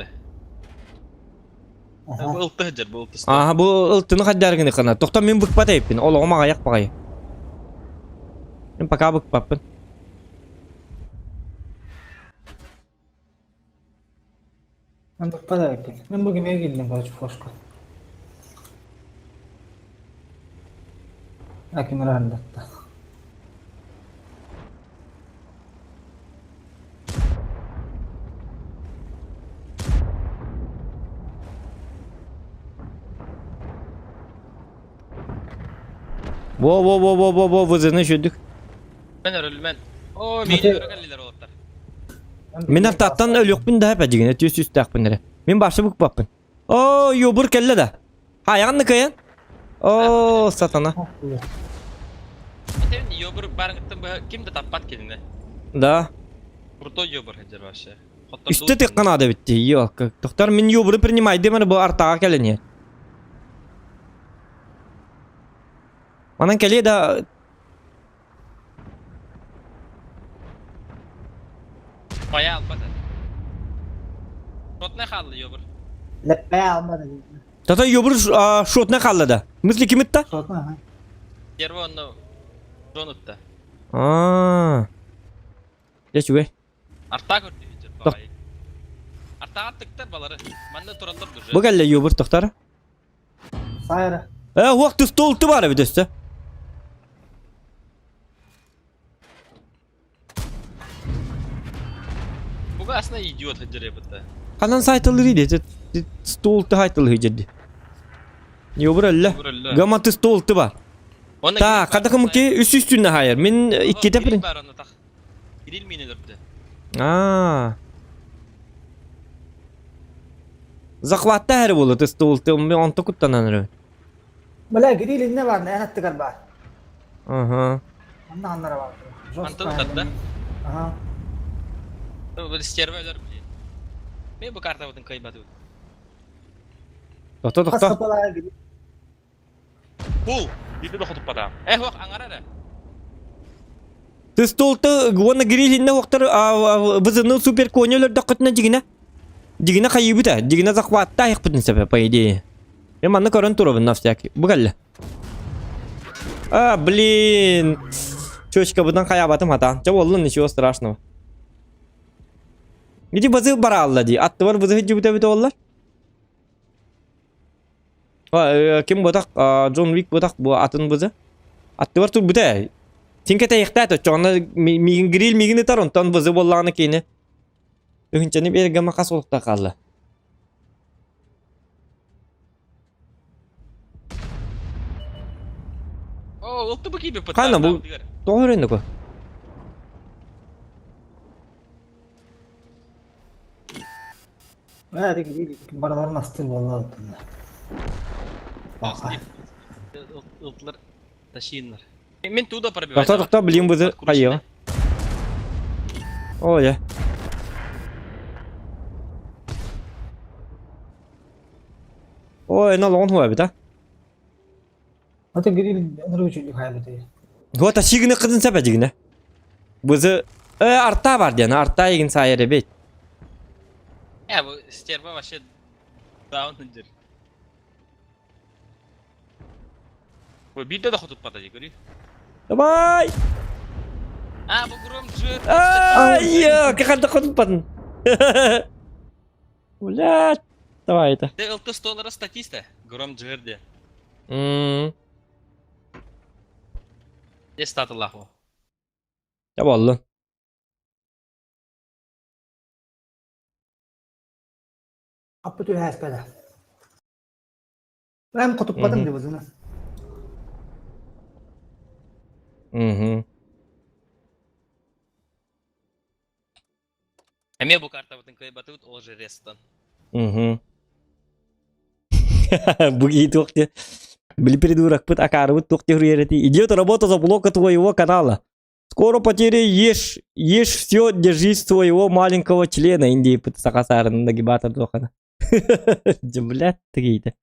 Бу ылты сылдьар, бу ылты Ааха, бу ылтыны хаддаргыны хана. Тохто мин быкпат эппин. Олоҕум аҕайах баҕайы. Мин пока быкпаппын. Мен быкпат эппин. Мен бу кимиэ киирдим, короче, фошка. Акимир ардатта. Во во во во во во вызыны үчүдүк. Мен өрүлмэн. О, мени өрө олоттар. Мин артаттан өлүөхпүн да эпэ дьигинэ түс түстээхпин эрэ. Мин башы букпаппын. О, юбур кэллэ да. Хайаҕын кыйан? О, сатана. Этебин йобур барыңыттан быһа ким да таппат кинини. Да. Крутой йобур хеджер вообще. Үстэ тыкканаада битти. Йо, доктор мин юбуру принимай демер бу артаға кэлэн. Онон кэлиэ да Хайа албата. Шотнай хаалла ёбур. Лэппэ алмады. Тата ёбур шотнай хаалла да. Мысли ким ытта? Шотнай. Первый онно Джон ытта. Аа. Дьэ үчүгэй. Артаа көрдүһүтэр баҕайы. Артааҕар тыктар балары. Манна тураллар уже. Бу кэллэ ёбур тохтар. Сайра. Э, уох тустуулту бар эбит өссө. Бугасына идиот сылдьар эбит. Ханан сайтылыр иди? Стол тахайтылы хыдьырди. Ёбур өллө. Гаматы стол тыба. Та, кадакымки үс үстүнне хайыр. Мин икките пирин. Кирилл мини өлөрдө. Аа. Захватта хәрі болы, стол ты, мен онто куттанан өрө. Бля, Кирилл инне бар, эн аттыгар бар. Ага. Анна аннара бар. Антон утарда. Ага. Бұл стервелер, блин. Мен bu картабытын кайбаты. Тохто, тохто. Пул! Биби да хотуп бата. Эх, ох, аңара да. Ты столты уонна грилинне уохтар бызыны супер конелер даққытына дигина. Дигина хайыбыта, дигина захватта айықпытын сәбе, по идее. Мен манны көрін турабын на всякий. Бұғалла. А, блин. Чочка бұдан хаябатым хата. Ча боллун, ничего страшного. Иди базы баралла ди. Атты бар бызы хиджи бите оллар. Ким ботақ, Джон Уик ботақ бу атын бызы. Атты бар тур бите. Синке тәйіқтәті, чоғына мигин гриль мигин ытар, онтон бызы боллағаны кейіне. Үхінчені бергема қас олықта қалды. О, олты бу киби пыта. Қана бу? Тоғыр енді ко. Бля, Кирилл бараларын астыр болла. Бақа. Ылтылар ташиыннар. Мен туда пробиваю. Тоқта, тоқта, блин, бызы қайығы. Ой, я. Ой, на лон хуа бит, а? Аты Кирилл нұры хайбыты. Вот а сигіне қызын сәпә дигіне. Бызы арта бар ден, арта егін сайыр бет. Э, бу стерва вообще даун дир. Бу бидде да хотуп бата дигери. Давай! А, бу гром жир. Ай, каханта хотуппатын. Блядь. Давай это. Де ылты столара статиста. Гром жир де. Де статылаху. Я болду. Аппы түр әспәді. Бәм құтып деп өзіні. Эме бу карта бутын кайбатыбыт ол же рестан. Буги туохте. Били придурок, пыт акарыбыт туохте хуерети. Идет работа за блока твоего канала. Скоро потери ешь, ешь все, держись своего маленького члена. Индии пыт сакасарын нагибатор дохана. Блядь, такие-то.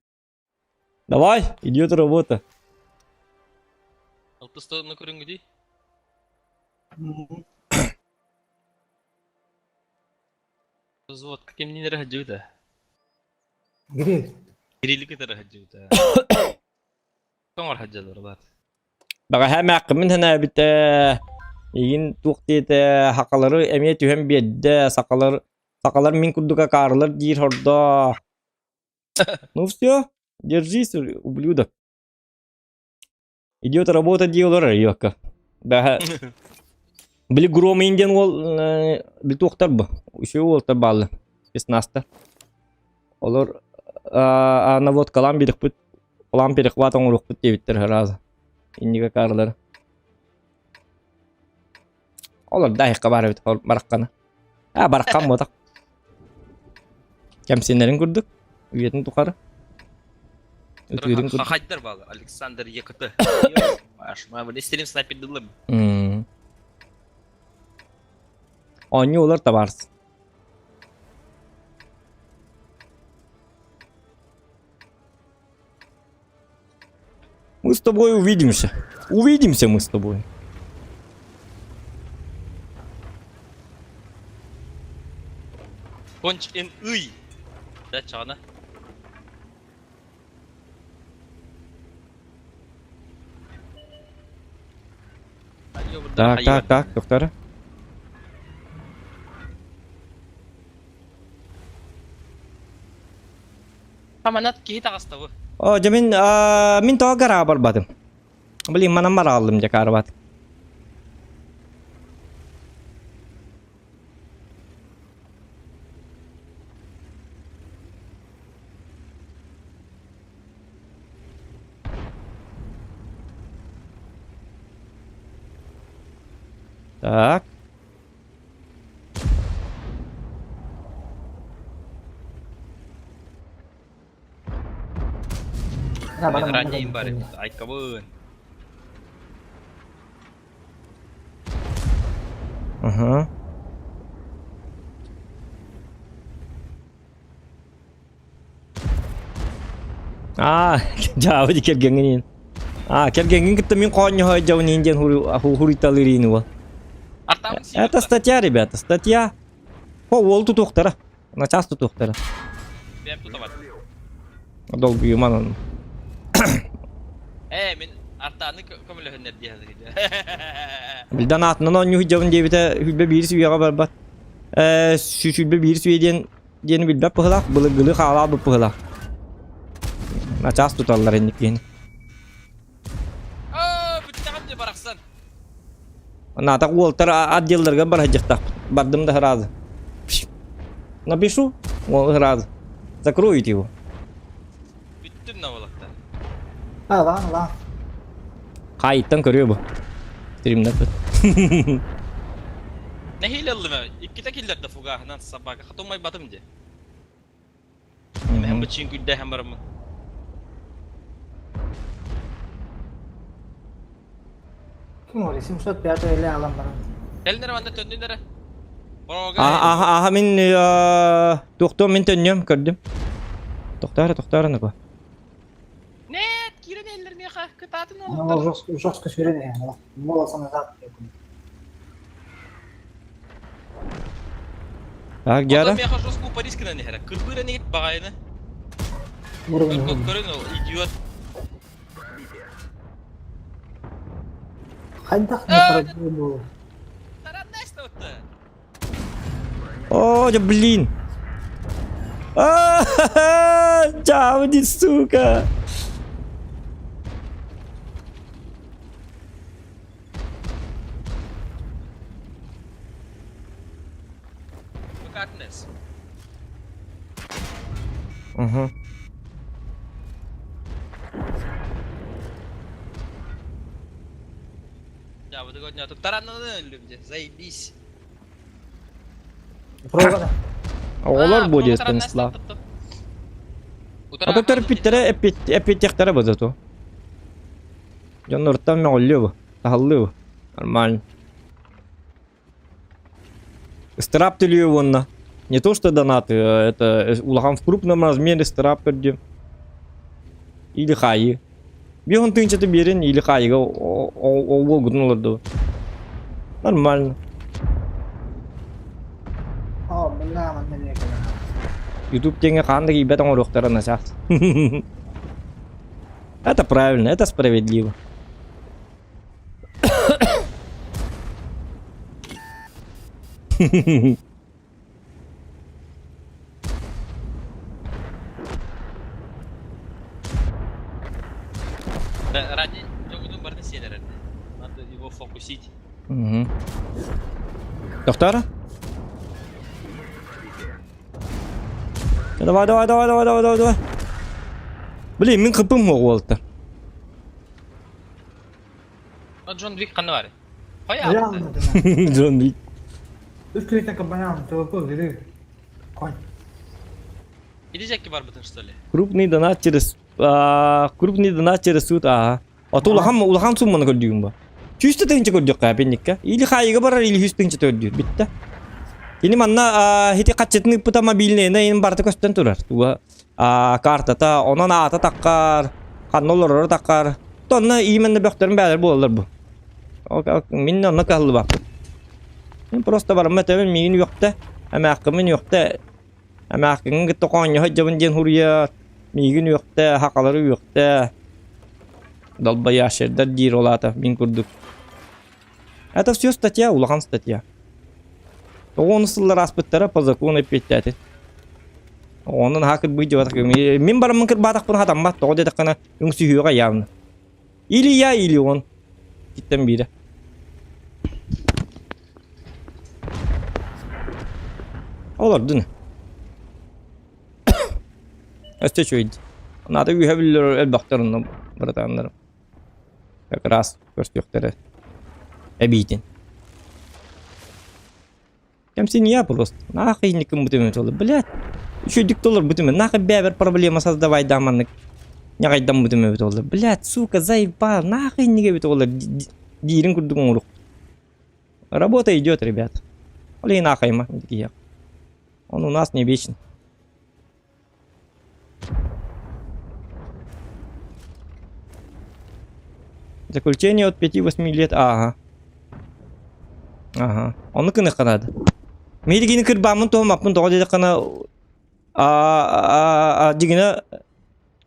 Давай, идет работа. Ылты столны көрүнгү Взвод каким не рахджута. Кирилл. Кирилл кете рахджута. Тоңор хаджалар бар. Бага хәмә мин хәнә бит Игин туқтете хақалары әме түһәм бедде сақалар сақалар мин курдука карлар дир хорда. Ну все, держись, ублюдок. Идет работа делалар йокка. Да. Били гром инден ол битуқтар бу. Еще ол табалы. Песнаста. Олар ана вот калам бирик бут. Калам перехват оңрук бут дебиттер разы. Индига карлар. Олар дайыққа бар бит бараққаны. А бараққан бодақ. Кәмсенерін көрдік. Үйетін тұқары. Өтүрін көрдік. Хахайттар балы. Александр ЕКТ. Ашма, бу истерим снайпер дылым. Они олар табарс. Мы с тобой увидимся. Увидимся мы с тобой. Конч ин ый. Да чана. Так, так, так, доктор. Аманат киһи таҕыстабы. О, дьэ мин, мин тоҕо гараа барбатым. Блин, манан барааллым дьэ карабат. Так. Мен раннейм бар айкабын. Ага. Аа, дьаабы ди кэргэҥҥин. Аа, кэргэҥҥин кытта мин хоонньоһо дьабын диэн хуруйталыырыын уол. Это статья, ребята, статья. О, уол тутуохтара. Начаас тутуохтара. Бэм тутабат. Долгуйуман ону. Ээ, мин артааны көмөлөһүннэр дии саныыр. Билдан аатынан оонньуу дьабын диэбитэ хүлбэ биир сүүйэҕэ барбат. Ээ, сүлбэ биир сүүйэ диэн диэни билбэт быһылаах, былыргылыы хаалаабыт быһылаах. Начаас туталлар инник киһини. Оо, бүттэҕим дии барахсан. Наатах уолтар отделларга барыһдьахтаахпыт. Бардым да сразу. Напишу, он сразу. Закроете его. Бүттүм наволоктар. А, лаан, лаан. Хаайыттан көрүө бу. Стримнаппыт. Нэһиилэ ыллым ээ. Иккитэ киллэрдэ фугаһынан собака хатумайбатым дии. Эм бычыын күрдээһэн бараммын. Ким ол? 705 эле алан баран. Кэлин эрэ манна төннүн эрэ. Прога. Аха, аха, мин туохтуом мин төннүөм көрдүм. Тохтоо эрэ, тохтоо эрэ нука. Нет, киирэн эллэр миэхэ кытаатын Ну, уолаттар. жестко, жестко сүрэн иһэн. Волоса назад. Так, Онтон Гера. миэхэ жестко упарис гынан иһэрэ. Кырбыыр энигит баҕайыны. Уровень. Көрүн ол идиот. Хайдах не буолу. Тараннаста О, да блин. А, Чауди, сука. Букатнес. Угу. Да, вот такой тут таранны люди, заебись. Прога. Оҕолор бу диэн Станислав. Ото төрөппүттэрэ эппиэттиэхтэрэ бу зато. Дьоннортон мөҕүллүө бу, таһыллыа бу. Нормально. Ыстыраап төлүө уонна. Не то что донаты, это улахан в крупном размере ыстыраап көрдүм. Или хаайыы. Биир тыһыынчата биэрин или хаайыга ол гутун олорду. Нормально. О, бля, манна эмиэ кэлэн. Ютуб диэҥҥэ хаан да киирбэт оҥоруохтара начаас. Это правильно, это справедливо. Ради дьоҥҥутун барытын сиэн эрэр. Надо его фокусить. Угу. Доктор? Давай, давай, давай, давай, давай, давай, давай. Блин, мин кыпым уолта. Джон Вик ханна баар? Хайа? Джон Вик. Үс күнүттэн компания ТВП гири. Конь. Иди жакки барбытын что ли? Крупный донат через крупный донат через суд ага. А то улахан улахан сумманы көрдүүм ба. Сүүстэ тыһыынча көрдүөххэ пенникка. Или хаайыга барар, или сүүс тыһыынча төрдүүр. Бүтте. Кини манна хити хаччытын ыппыта мобильныйна ин барыта көстөн турар. Туга картата, онон аата таккар, ханна олорор таккар. Онно именно бөхтөрүн бээлэр буолалар бу. Мин онно кыһаллыбаппын. Мин просто бараммат этэбин миигин үөхтэ, эмээххимин үөхтэ, эмээххиҥин кытта хоонньоһо дьабын диэн суруйар, миигин үөхтэ, хахалары үөхтэ. Долбоящердар диир ол аата мин курдук. Это все статья, улахан статья. Тоҕо сыллар ааспыттара по закону эппиэттээтин. Онон наһаа кырбыы дьыбатах. Мин бараммын кырбаатахпына хатаммат. Тоҕо диэтэххинэ үҥсүһүөҕэ явно. Или я, или он. Киттэн биирэ. Олордун. Өстө үчүгэй. Наада үөһэ биллэр элбэхтэр онно братаннарым. Как раз көрсүөхтэрэ эбиитин. Кэмсинья просто. Нахуй не кыммытым этолы. Блядь. Үчүгдүк толорбутум. Нахуй бэбер проблема создавай маннык. Ньаҕайдаммытым эбит олор. Блядь, сука, заебал. Нахуй иннигэ эбит олор. Диирин курдук оҥорук. Работа идет, ребят. Ол иһин аахайма киһиэх. Он у нас не вечен. Заключение от 5-8 лет. Ага. Ага. Ону кыныхха наада. Миигини кырбааммын туһаммаппын тоҕо диэтэххинэ а дьигинэ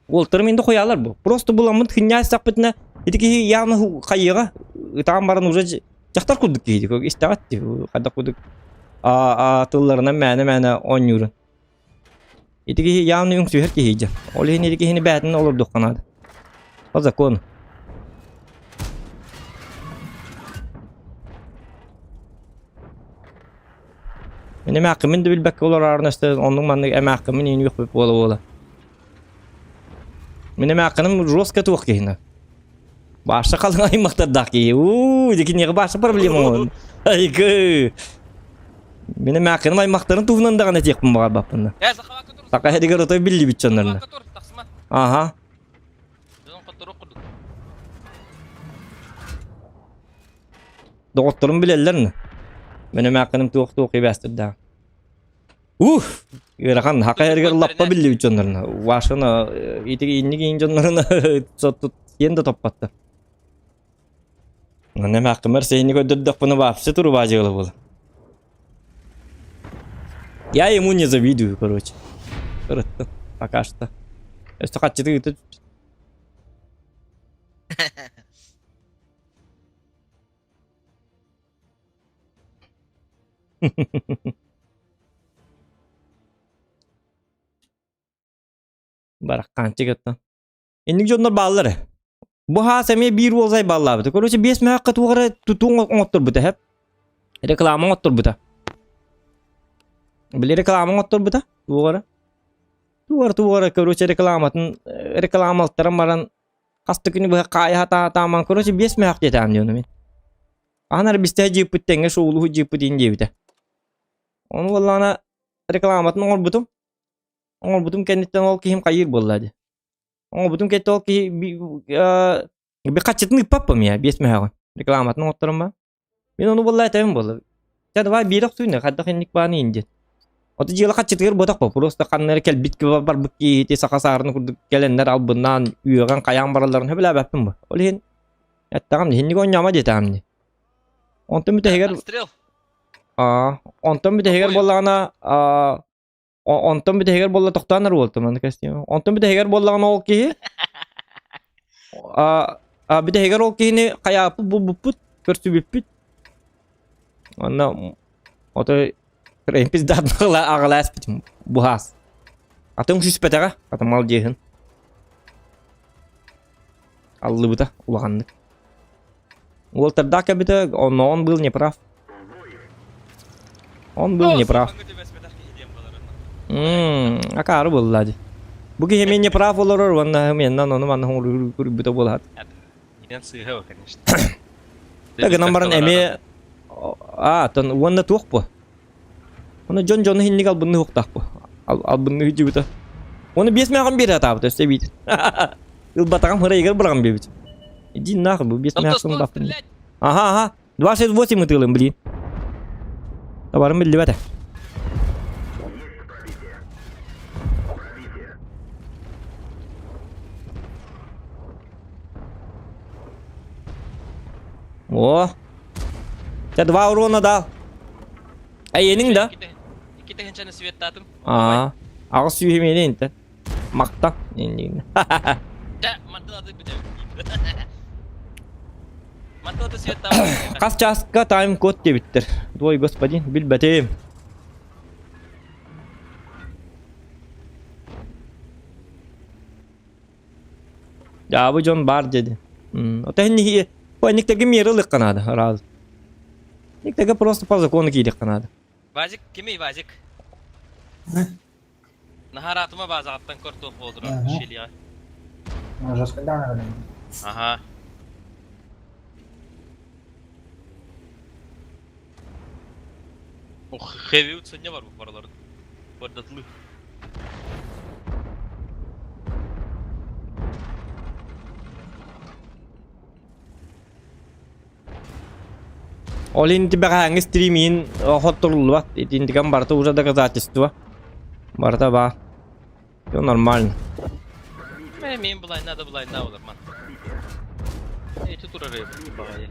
уолтарым инде хуялар бу. Просто буламмыт хинньаа истэхпитинэ ити киһи явно хайыаҕа ытаан баран уже дьахтар курдук киһи истэҕит хайдах курдук а тылларынан мээнэ-мээнэ оонньуурун. Ити киһи явно үҥсүһэр киһи дьэ. Ол иһин ити киһини бээтин олордуохха наада. По закону. Мин эмээххимин да билбэккэ олорорун өстө оннук маннык эмээххимин иин үөхпүт буола-буола. Мин эмээххиним жестко туох киһини. Баша халыҥ аймахтардаах киһи. Уу, дикиниэхэ баша проблема оҥорон. Айгы. Мин эмээххиним аймахтарын туһунан даҕаны этиэхпин баҕарбаппын. Э, захавакка тур. Саха сиригэр отой биллибит дьоннорно. Захавакка тур, тахсыма. Аха. Дьон хотторуох курдук. Доҕотторум билэллэр ны. Мин эмээххиним туох-туох ибээстэрдээх. Ух! Ыарахан хака эргэр лаппа биллибит дьоннорно. Вашана ити инник иин дьоннорун сиэн да топпаттар. Манна эмээххимэр сэһини көрдөрдөхпүнэ вообще туруба дьыала буола. Я ему не завидую, короче. Ырыттым. Пока что. Өстө хаччыты ыытып. Бараххаанчык оттон. Инник дьоннор бааллар ээ. Бу хаас эмиэ биир уолзай бааллаабыта. Короче, биэс мөһөөххө туох эрэ тутуу оҥотторбута эһэп. Реклама оҥотторбута. Били реклама оҥотторбута. Туох эрэ. Туох эрэ туох эрэ короче рекламатын рекламалтаран баран хас да күнү быһа хаайа сатаатааман короче биэс мөһөөх диэтэҕим диэн мин. Аан арбистэ дьииппит тэҥҥэ шоулуһу дьииппит иин диэбитэ. Ону буоллаҕына рекламатын оҥорбутум. Оҥорбутум кэнниттэн ол киһим хайыыр буолла дии. Оҥорбутум кэнниттэн ол киһи хаччытын ыыппаппын миэ биэс мөһөөҕүн. Рекламатын оҥотторум ба. Мин ону буолла этэбин буолла. Чэ давай биир охсуйна хайдах инник бааны иин диэн. Ото дьыала хаччытыгар буотах по просто ханна эрэ кэлбит барбыт киһи саха саарына курдук кэлэннэр албыннаан үөҕэн хайаан баралларын сөбүлээбэппин бу. Ол иһин эттэҕим иһинник оонньоомо диэтэҕим дии. Онтон бүтэһигэр Отстрел. Аа, онтон бүтэһигэр буоллаҕына аа онтон бүтэһигэр буолла тохтоон эр уолтум аны костюм. Онтон бүтэһигэр буоллаҕына ол киһи аа бүтэһигэр ол киһини хайааппыт булбуппут, көрсүбүппүт. Онно отой пиздаат аҕалааспытым буһаас. Атын сүспэтэҕэ, атын мал дьиэһин. Аллыбыта улаханнык. Уолтардаах кэлбитэ, но он был неправ. Он был неправ. Акаары буолла дии. Бу киһи эмиэ неправ олорор уонна меннан ону манна хоҥуруйбута буолаат. Инэн сыыһа конечно. Да гынан баран эмиэ а тон уонна туох бу? Оны дьон дьону хинник албынны хуктаах бу. Албынны хүдьүбүтэ. Оны биэс мээҕин биэрэ атаабыт өссө эбиит. Ылбатаҕым хырайыгар быраҕан биэбит. Иди нахуй, бу биэс мээхсин бафтын. Ага, ага. 268 ытыылым, блин. Табарым биллибэтэ. О! Чэ, два урона дал. Эйиниҥ да? Икки тыһыынчаны светтаатым. Аа. Аҕыс сүүһү миэнэ интэн. Макта. Иннигин. Дьэ, мантылады бүтэбит. Мантылады светтаабыт. Хас чааска тайм-код диэбиттэр. Дуой господин, билбэтим. Дьаабы дьон баар диэди. Ота иһин Никтеге меры ылыахха наада, раз. Никтеге просто по закону киириэххэ наада. Вазик, кимий Вазик? Наһараатыма баазаҕыттан көр туох буолдура щельяҕа. Жестко да, Ага. Ох, хэви сыння бар бу бараларын. Бардатлы. Ол инти бэҕэһээҥҥи стримиин хотторуллубат. Итинтикэн барыта уже доказательство. Барыта баар. Все нормально. Мен булайна да булайна олар ман. Эти турар баҕайы.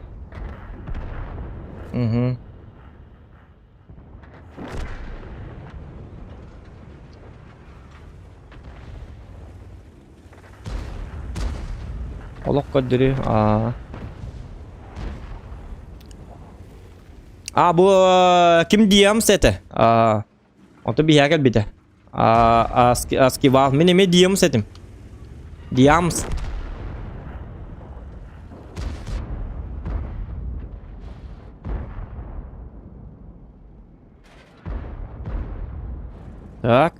Угу. Олох көрдөрүү. Аа. А бу ким диэмс этэ? Аа. Ото биһиэхэ кэлбитэ. Аа Аскивал. Мин эмиэ диэмс этим. Диамс. Так.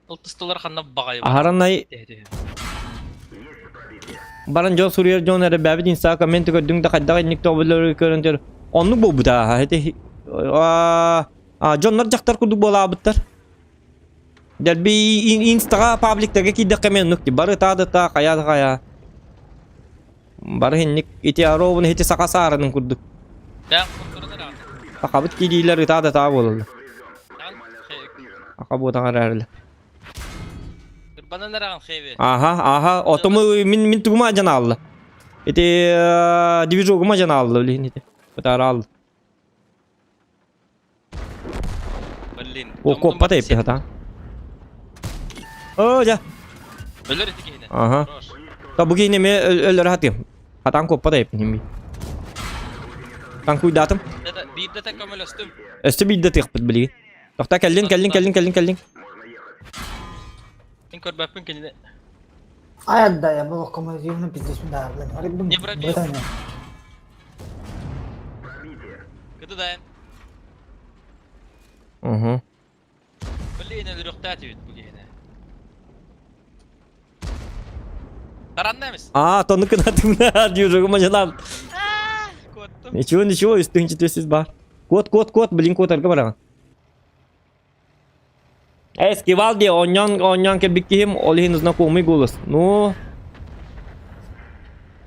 Ылтыстылар ханна баҕайы Аһаранай баран дьон суруйар дьон эрэ бэбит инста комменты көрдүҥ да хайдах инник тобуллары көрөн төр оннук буолбута ити дьоннор дьахтар курдук буолаабыттар Дэлби инстаҕа пабликтарга киирдэххэ эмиэ оннук бары таа да таа хайа да хайа бары инник ити арообун ити саха саарынын курдук сахабыт киириилэр ытаа да таа буолаллар Аха буотаҕар эрэлэ. Кырбанан эрэҕин хэви. Аха, аха, отому мин мин тугума дьан аалла. Ити движогума дьан аалла билин ити. Бытаар аалла. Блин. О, коппа тайппи хата. О, дьэ. Өлөр ити киһини. Аха. Та бу киһини эмиэ өлөрө хатыам. Хатаан коппа тайппин химми. Танкуйдаатым. Биирдэ та көмөлөстүм. Өссө биирдэ тыахпыт билигин. Тохта кэллин, кэллин, кэллин, кэллин, кэллин. Мин көрбөппүн кинини. Ай отдай, я был коммунизированный пиздец да, блин. Не пробил. Кыды Угу. Блин, өлөрөхтөөт эбит бу киһини. Таранна эмис. А, тону кынатымна, дюжугу мажалам. Куоттум. Ничего, ничего, үстүн четвесиз бар. Кот, кот, кот, блин, куотарга бараҕын. Эскивал дии, оонньоон, оонньоон кэлбит киһим, ол иһин знакомый голос. Ну,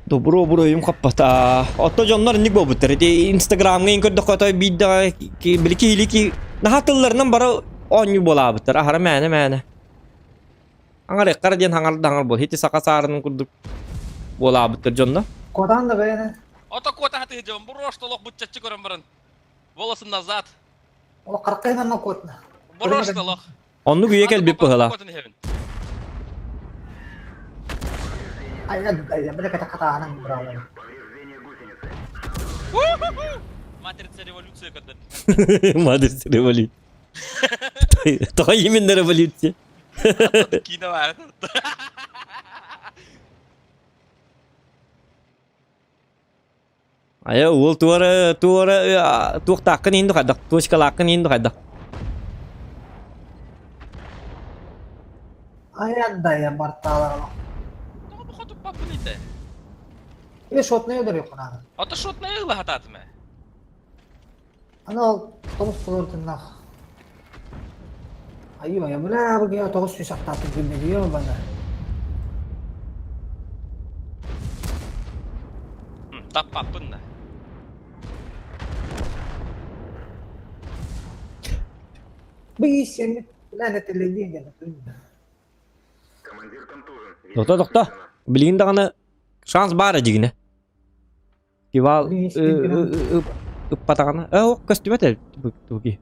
добро буруйум хаппата. Отто дьоннор инник буолбуттар. Ити Инстаграмҥа ин көрдөххө той биирдэҕэ били киһили ки наһаа тылларынан бары оонньуу буолаабыттар. Аһара мээнэ-мээнэ. Аҥар диэн хаҥар да хаҥар буол. Ити саха саарынын курдук буолаабыттар дьонно. Куотаан да бэйэни. Ото куота хатыһы дьон, бурош толох буччаччы көрөн баран. Волосы назад. Ол харкайынан куотна. Бурош толох. Оннук үйэ кэлбит быһыла. Айна бile ката катаанан браво. Матрица революция көрдөрдө. Матрица революция. Тоҕо именно революция? Киинэ баар. Айа уол туора туора туохтааххын иһин хайдах точкалааххын иһин хайдах. Айан да я бартаалар. Тоҕо бу хотуппаппын ите? Или шотная удар юхунаа. Ото шотная ыла хатаатым ээ. Аны ол тоҕус толорутуннах. Айыы я бля бу 900 аттаатын күннэ бана. Таппаппын да. Бу сен ләнәт эллейдин Тохто, тохто. Билигин даҕаны шанс баар дьигинэ. Кивал ыппатаҕына, э, ок көстүбэт э, туги.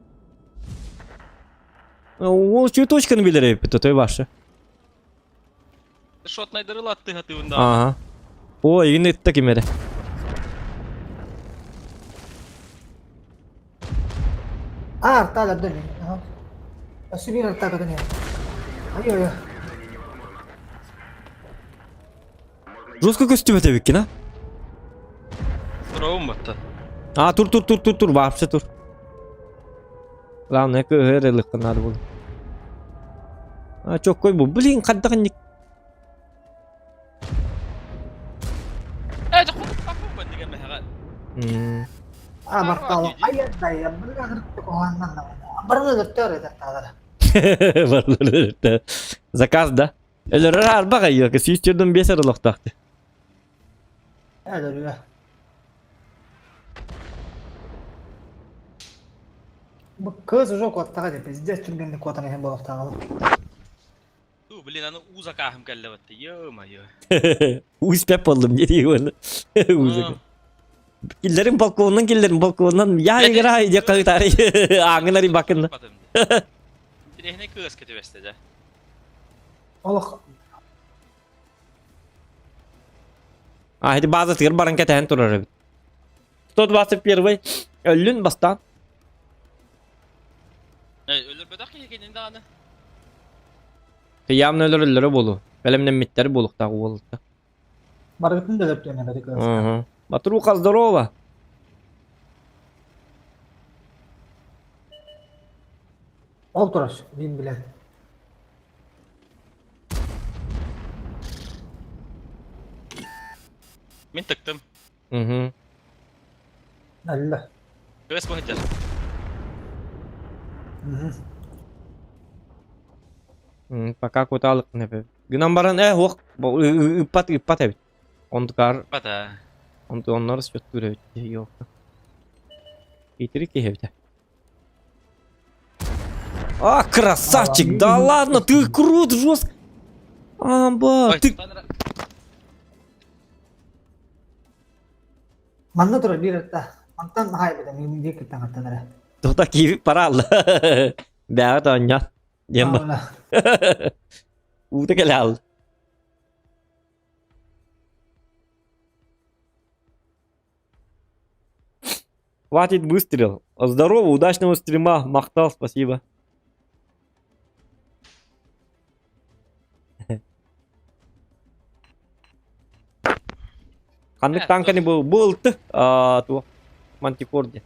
Ол цветочканы билэр эбиппит, той башы. Шотнайдары латты хатыыбын да. Ага. О, игин ытта ким эрэ. А, артаалар да Өссө биир артаа көтөн иһэр. Ай-ой. Жестко көстүбэт эбиккин, а? Туравым батта. А, тур, тур, тур, тур, тур, вообще тур. Главное, кыһыр ылыххын надо было. А, чоккой бу. Блин, хайдах инник. Э, дьэ, папа бандыга мэһэҕэ. А, бартаала. Ай, дай, барыны өлөртөр этэр Барылар Заказ да. Өлөрөр арбах айыа, 145 эрэ олохтоохту. Өлөрүө. Бу кыз уже куоттаҕа дии, пиздец түргэнник куотан иһэн буолуохтааҕа. Ту, блин, аны уу закаһым кэллэ батты. Ё-моё. Успеп болдум дии оны. Киллерин балконунан киллерин балконунан я играю деп кагытары аңын бакын. Тирехне кыыс кетебесте да. Олох А, эти база тыгыр баран кэтэһэн турар эбит. 121 өллүн бастаан. Өлөрбөтөх киһи кинин даҕаны. Явно өлөрөллөрө буолуо. Бэлэмнэммиттэр буолуохтаах уолта. Барыгытын да өлөртүөн эбэти кыыс. Батруха, здорово! Ол турар, мин билэн. Мин тыктым. Угу. Алла. Кыыс бу сылдьар. Пока кутаалык нэпэ. Гынан баран э уох ыппат ыппат эбит. Онтукар Бата. онту оннор счеттуур эбит yok. Итирик киһи эбит. А, красавчик! Да ладно, ты крут, жестко. Амба, ты... Манна турар биир ытта. Мантан хаайбыта мин диэки таҥаттан эрэ. Тута киви паралла. Бэҕэ тоонньо. Диэн ба. Уута кэлэ ал. Хватит выстрел. Здорово, удачного стрима. Махтал, спасибо. Ханнык танканы бу бу ылты туох мантикор диэн.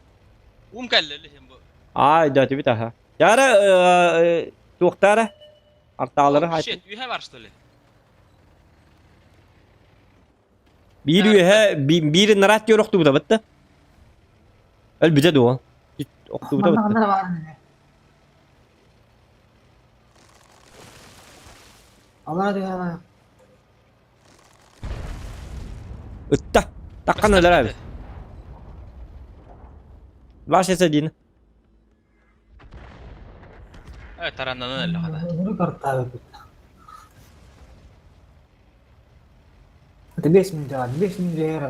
Ум кэллэ лиһин бу. Ай да түбүт аха. Яра туохтара артаалары Shit, үһэ бар что ли? Биир үөһэ биир нараат диэн охтубута бытта. Өлбүтэ дуо? Охтубута бытта. Ытта. Таккан өлөр эбит. Ваш один. Э, тараннанан өллө хата. 5 минут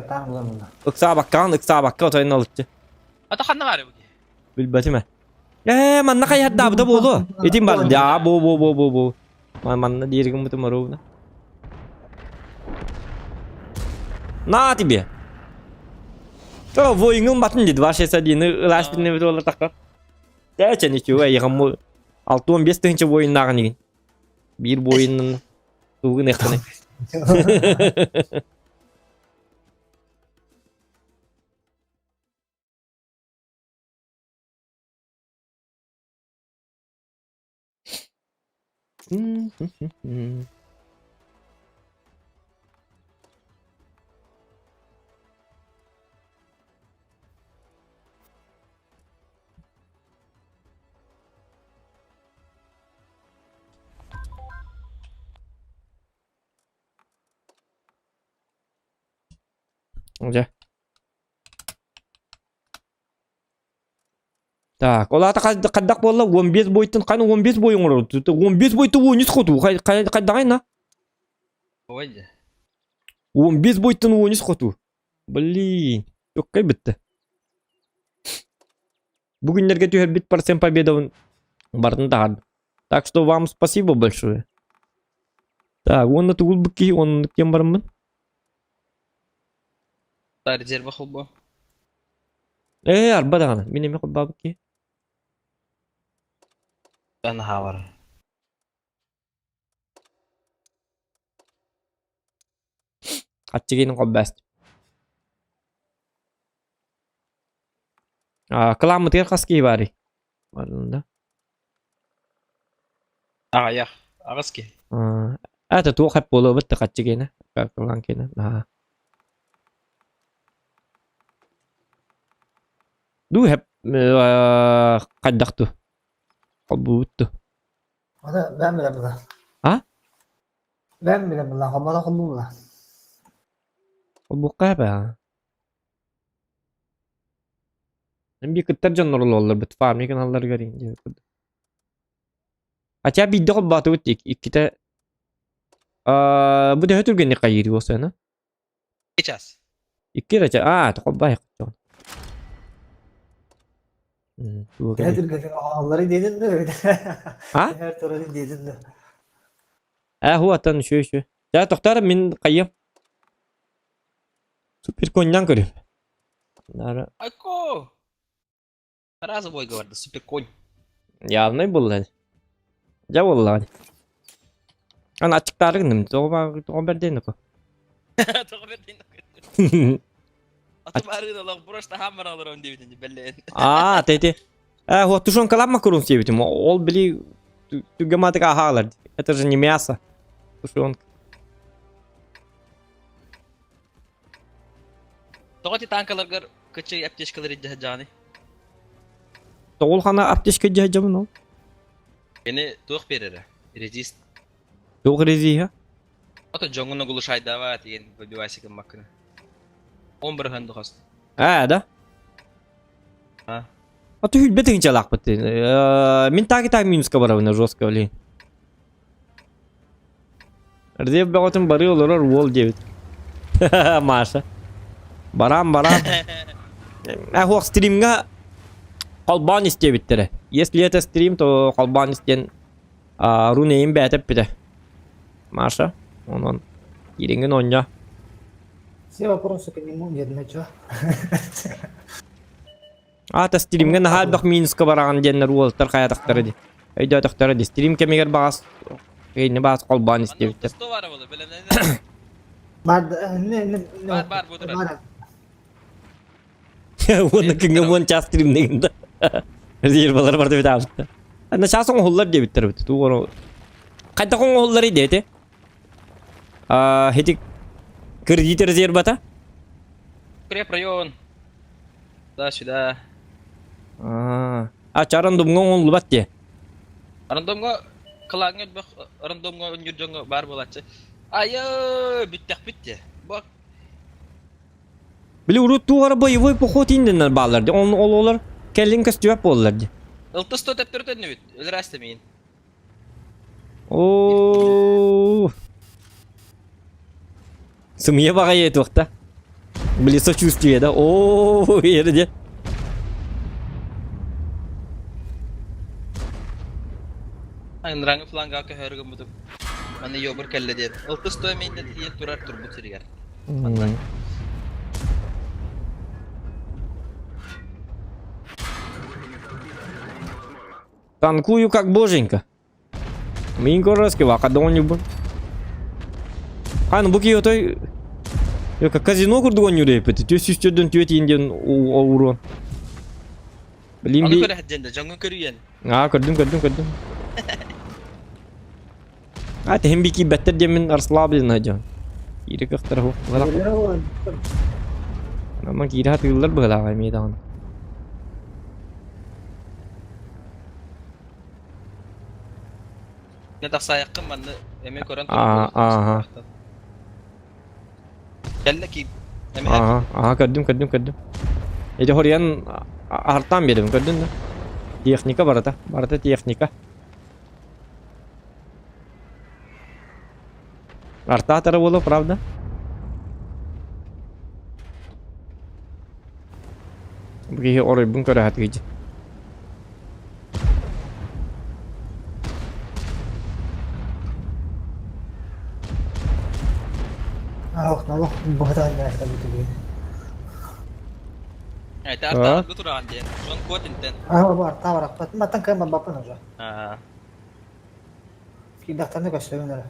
таан булар Ыксаабаккаҕын, ыксаабакка отойун олуччу. Ата ханна баар бу? Билбэтим ээ. Ээ, манна хайардаабыта буолуо. Итин бар. Даа, бу бу бу бу бу. Манна диир гыммытым ровно. На тебе. То воингыл батын деді, 261 ылаш бинне бит олар таққа. Дәче ничего, егам 6-15 тыһынча воиннааҕын игин. Биир воиннын тугун эхтаны. Дьэ. Так, ол аата хайдах буолла? 15 бойтун ханы 15 бой оҥорор. 15 бойты 13 хоту. Хайдаҕай на? Ой. 15 бойтон 13 хоту. Блин, чоккай бітті. Бүгүннэргэ түһэрбит процент победабын бартын таһардым. Так что вам спасибо большое. Так, уонна тугул киһи оннук диэн бараммын. Резерва холбо. Ээ, арба даҕаны. Мин эмиэ холбообут киһи. Наһаа бар. Аччыгыйын холбост. А, кыламмытыгар хас киһи баарый? Барында. Аҕыйах. Аҕыс киһи. А, это туох эп буолуобут да хаччыгыйына. Кылаан киһинэ. Аа. Дуу хэп хайдах ту? Холбуубут ту? Аны ben bile bula. А? Ben bile bula. Хоммото хоммула. Холбуохха эбэ. Эм би кыттар дьоннор ололлор бит фармик аналларыгар диэн курдук. Хотя биирдэ холбоотубут иккитэ бу төһө түргэнник хайыыр буолсуна? Час. Икки эрэ аа холбоох. Аллары диедин да. А? Her tarafı диедин да. Ээ хуаттан үчү үчү. Дьэ тохтоор мин хайыам. Супер коньян көрүм. Нара Айко! Разовой говорит, супер конь. явный булла. Дьэ буоллаҕа. Аны аччыктаары гынным. Тоҕо тоҕо бэрдиэн око. Тоҕо бэрдиэн Аты барыын олох просто хаммар алырым диэбитин бэллээн. Аа, тети. Э, вот тушенкалар макарон сиэбитим. Ол били түгэматык аһаалар. Это же не мясо. Тушенка. Тоҕо ти танкаларгар кычый аптечкалар иддэ жааны. Тоҕул хана аптечка дьаһдьабын ол. Кини туох берere? Резист. Туох резиһа? Ото дьоҥун оглушайдава тиген выбивайся маккына. Он бырыһан духас. Аа, да? А. А ты хүлбэ тыгынчалаахпыт. Мин так и так минуска барабын жестко, блин. Резерв бөҕөтүн барыы олорор уол диэбит. Маша. Барам, барам. Э, хуох стримҥа холбоон истиэбиттэрэ. Если это стрим, то холбоон истиэн рунейин бэйэтэ эппитэ. Маша, онон киириҥҥин оонньоо. Все вопросы к нему, нет, на чё? Аата стримҥэ наһаа элбэх минуска бараҕын диэннэр уолаттар хайатахтара дии. Өйдөөтөхтөрө дии. Стрим кэмигэр баҕас киһини баҕас холбоон истиэбиттэр. Сто баар буолла, бэлэмнэнэ. Бар, не, не, Бар, бар, бу турар. Бар. Уонна күҥҥэ уон чаас стримнигин да. Резервалар барда бит аабытта. Ана чаас оҥоһуллар диэбиттэр бит. Туу оро. Хайдах оҥоһулларый диэти? А, хитик кредит резервата? Укрепрайон. Да, сюда. А, а рандомҥа оҥоһуллубат дии. Рандомҥа кылааҥҥа элбэх рандомҥа өнньүр дьоҥҥо баар буолааччы. Айы, бүттэхпит дии. Бу Били урут туох эрэ боевой поход ииннэнэр бааллар дии. Ол олор кэлин көстүбэт буоллар дии. Ылтыс то төптөрү төннүбүт. Өлөр миин. Оо. Сымыйа баҕайы туохта. Били сочувствие да. Оо, ерде. Ынраҥы фланга көһөргөн бутук. Маны йобур кэллэ диэн. Ылтыс то миин тиийэн турар турбут сиригэр. Танкую как боженька. Мин көрөскө вакадонньубун. Хан бу киһи отой казино курдук оонньуур эбиппит. Түөс сүүстөрдөн түөт иин диэн ууруон. Блин Аны би... көрө дьэнде, дьоҥҥун көрүйэн. Аа, көрдүм, көрдүм, көрдүм. А, тэһин би киирбэттэр диэммин расслабленно дьон. Киирэ кыахтара суох. Ама киирэ хатыыллар быһылааҕа эмиэ даҕаны. Не тахсаайаххын манны эмиэ көрөн Аа, ааха. Кэллэ киир. Эмиэ Ааха, ааха, көрдүм, көрдүм, көрдүм. Ити хоруйан аһартаан биэрэбин, көрдүн да? Техника барыта, барыта техника. Артаатара буолуо, правда? Бу киһи оройбун көрө сатыыр. Ах, налог быһытан бүтүгүн. Это артааларга тураҕын диэн. Дьон куот интен. Аа, бу артаа барахпат. Маттан кыайан барбаппын уже. Аа. Киирдэхтэринэ көстөбүн эрэ.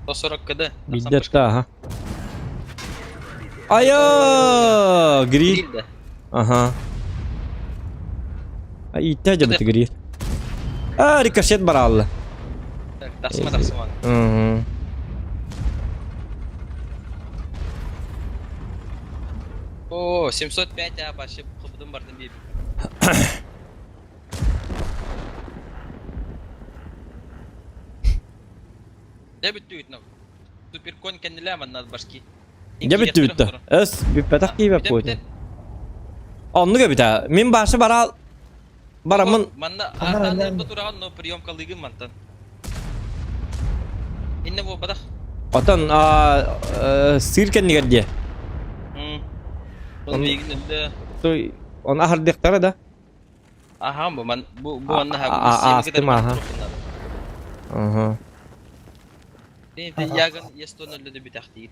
140 кд. Биирдэ ааха. Айа! Гриль. Гриль да. Ага. А ииттэ дьабыт гриль. А, рикошет бараалла. Тахсыма тахсыма. Угу. О, 705 а вообще хыбытым бардым диэбит. Дьэ бүттүгүт Суперконь кэннилээ манна башки. Дьэ бүттүбүт да. Өс бүппэтэх киибэп буотин. Оннук эбит аа. Мин башы бараал бараммын Манна артааннарга тураҕын, но приемкалыыгын мантан. Инне буолбатах. Отон сыыр кэннигэр диэ. Ол миигин өллө. Той оны аһардыахтара да. Аха, бу ман бу бу манна Аастым аха. Аха. Яган естон өллө бүтэхтиит.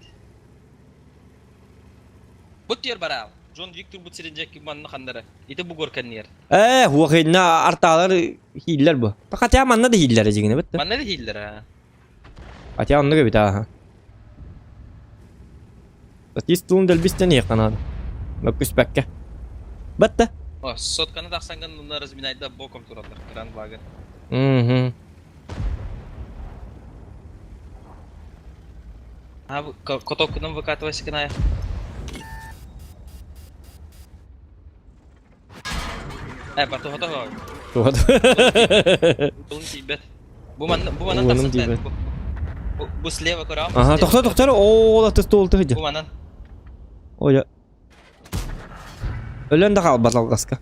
Бут тиэр бараал. Джон Виктор бут сирин жекки манна ханнара. Ити бугор кэнниэр. Ээ, хуохинна артаалар хииллэр бу. Хотя манна да хииллэр дьигинэ бит. Манна да хииллэр аа. Хотя оннук эбит ааха. Статист туун дэлбистэн иэхханаада. Мөккүспэккэ. Батта. О, сотканы тахсанган мунна разминайда боком тураллар, кран багы. Мгм. А, котоккунан выкатывайся гыная. Э, батуһата Туһат. Тылын тиийбэт. Бу манна бу манан Уонум тахсан тиийбэт. бу, бу, бу слева көрөҕүн. Ага, тохто тохтор. Оо, латыс туолта сылдьар. Бу манан. Ой. Өлөн да хаалбат алҕаска.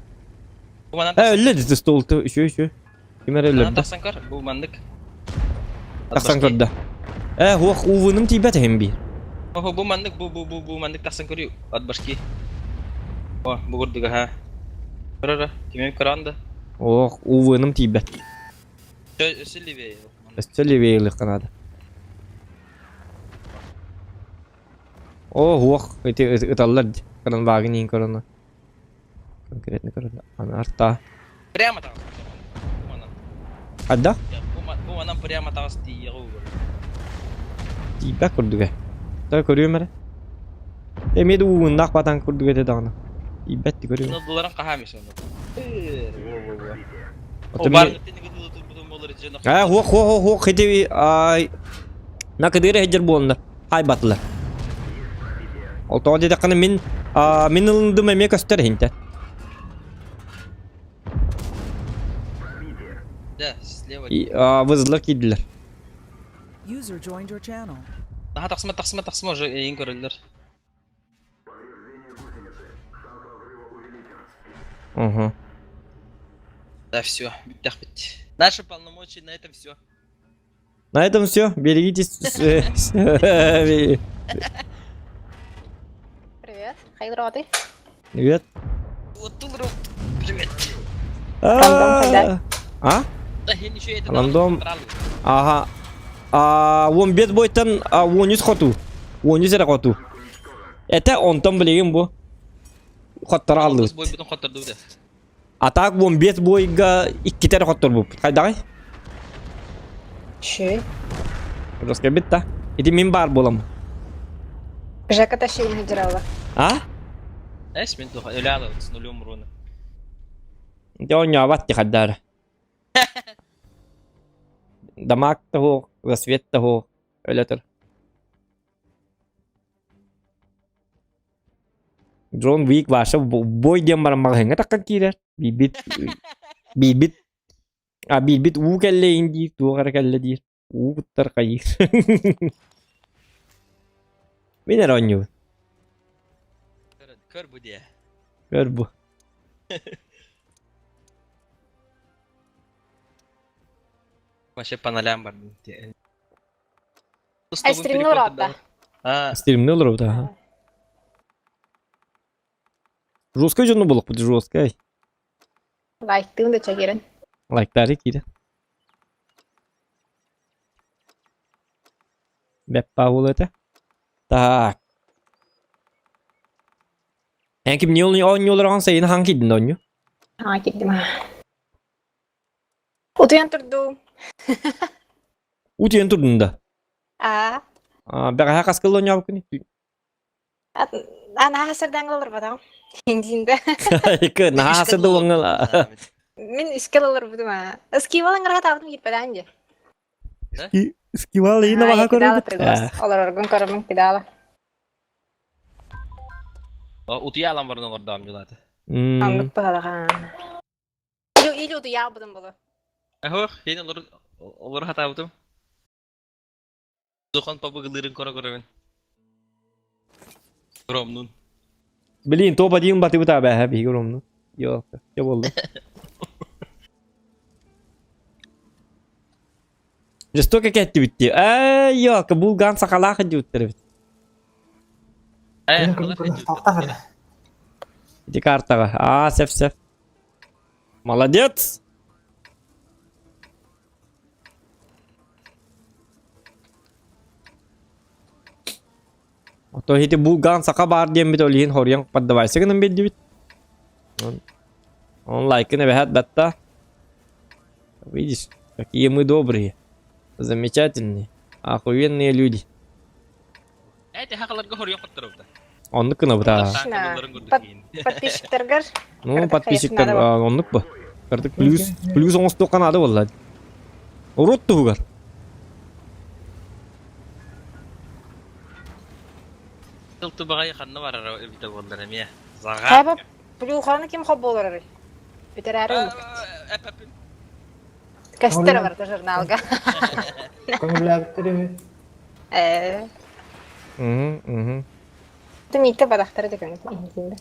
Бу манан. Э, өллө дии туолта үчү үчү. Ким эрэ Манан өлөрдө. тахсан көр. Бу маннык. Тахсан көрдө. Э, хуох ууным тиийбэт иһин биир. Охо, бу маннык бу бу бу бу маннык тахсан көрүү. От башки. О, бу курдук аха. Көрөрө, кимим көрөн да. Ох, ууным тиийбэт. Өссө левее. Өссө левее ылыахха наада. О, хуох, ити ыталлар дии. Кранвагын иин көрөн. Конкретно көрөн. Аны арта. Прямо таҕыс. Бу манан. Адда? Бу манан прямо таҕыс тиийэҕэ угар. Тиийбэт курдук ээ. Та көрүөм эрэ. Эмиэ да ууннаах батан курдук этэ даҕаны. Тиийбэт ти көрүөм. Нылдыларын хаһаамис онно. Оттон мен... Аа, хуох, хуох, хуох, хити ай накыдыыр эһдер буоланнар хайбатылар. Ол тоҕо диэтэххинэ мин мин ылындым эмиэ көстөр иһинтэ. Да, слева. Вызылар киирдилэр. User joined your channel. Наха тахсыма, тахсыма, тахсыма уже эйин көрөллөр. Угу. Да, все, бүттэхпит. Наши полномочия на этом все. На этом все. Берегитесь. Привет. Хайдроты. Привет. Привет. Рандом А? Да, я ничего это Рандом. Ага. А, он бет бойтан, а, он үс хоту. Он үс эрэ хоту. Это онтон билигин бу. Хоттор алдыбыт. Бойбутун хоттордубут. А так он бет бойга иккитэ эрэ хотторбуппут. Хайдаҕай? Чүй. Раскабит та. Ити мин баар буолам. Жека тащил генерала. А? Эс мен туха өлө с нулем урона. Дьэ оонньообот ти хайдаары. Дамаг да суох, рассвет да суох, өлө тұр. Джон Уик Ваша бой диэн баран маҕаһыыҥҥа таххан киирэр. Биирбит биирбит а биирбит уу кэллэйин диир, туох эрэ кэллэ диир. Уу куттар хайыыр. Мин эрэ оонньуубун. Көр бу диэ. Көр бу. Вообще по нолям бардым. Стримни олорбута. Стримни олорбута, аха. Жесткай дьону булукпут, жесткай. Лайктыын да чэгирин. Лайктары киирэн. Бэппа буолуо этэ. Так. Эн ким не оонньууларган сайын хаҥ киирдин оонньуу? Хаҥа киирдим. Утуйан турдум. Утуйан турдун да? Аа. Бэҕэһээ хас кыл оонньообуккун? Наһаа сырдаҥ олорботоҕум. Индиинде. Наһаа сырды уоҥҥал. Мин искел олорбутум аа. Скивал ыңгыратаабытым киирбэтээн дии. Скивал иин абаха көрөбүт. Олороргун көрөмүн кидала. Утуйа алан баран олордоом дьулааты. Оннук баһалахан. Или утуйаабытым болу. Ахох, хин олор олор хатаабытым. Духан пабыгылыырын көрө көрөбүн. Ромнун. Блин, топ один батыбыт абэһэ биһиги ромну. Йо, я болду. Жестоко кеттибит дии. Эй, йо, булган сахалаах диуттар эбит. Ити картаҕа. Аа, сеп сеп. Молодец! Ото ити булган саха баар диэммит ол иһин хоруйан поддавайся гынан биэрдибит. Он лайкын эбэһэт батта. Видишь, какие мы добрые, замечательные, охуенные люди. Эти хахаларга хоруйан хотторобута. Оннук гынабыт аа. Подписчиктаргар. Ну, подписчиктар оннук бу. Кырдык плюс плюс оҥостуохха наада буолла. Урут туһугар. Тыл тубаҕай ханна барара эбитэ буоллар эмиэ. Хайба плюханы ким хобболорор? Бүтэрээри Кестер барда журналга. Көҥүллээбиттэр үһү. Э. Мгм, Ты миитте бадахтары да көҥүл.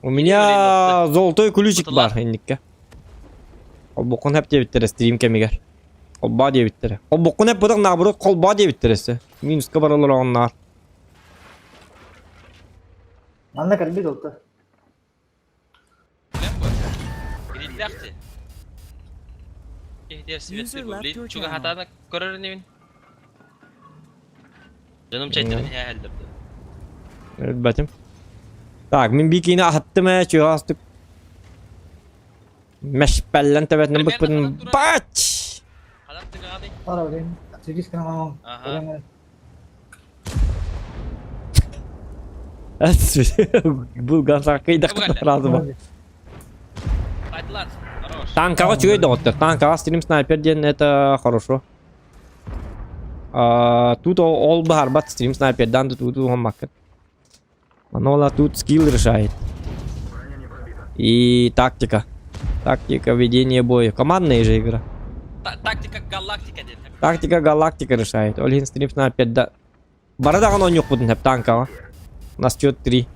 У меня золотой ключик бар инникке. Холбоккун хэп диэбиттэрэ стрим кэмигэр. Холбоо диэбиттэрэ. Холбоккун эп бытах наоборот холбоо диэбиттэрэ өссө. Минуска бар олороҕуннаар. Манна кэлбит олта. Гриллэхти. Киһитиэр свет блин чугаһатаана көрөр инибин. Дьонум чэйдэрин иһэ Өлбөтүм. Так, мин бикини аһаттым ээ, чугастык. Мэшпэллэн төбөтүнэн быкпытын бач! Ара блин, сидишь на мамам. Булган кыйдах разы бар. Танкаҕа үчүгэй доҕоттор. Танкаҕа стрим снайпер диэн это хорошо. Тут ол баһарбат стрим снайпердан да тут уһаммаккын. Манола тут скилл решает. И тактика. Тактика ведения боя. Командная же игра. Тактика галактика диэн. Тактика галактика решает. Ол иһин стрим снайперда Бары даҕаны оонньуохпутун сөп танкаҕа. У нас счет 3.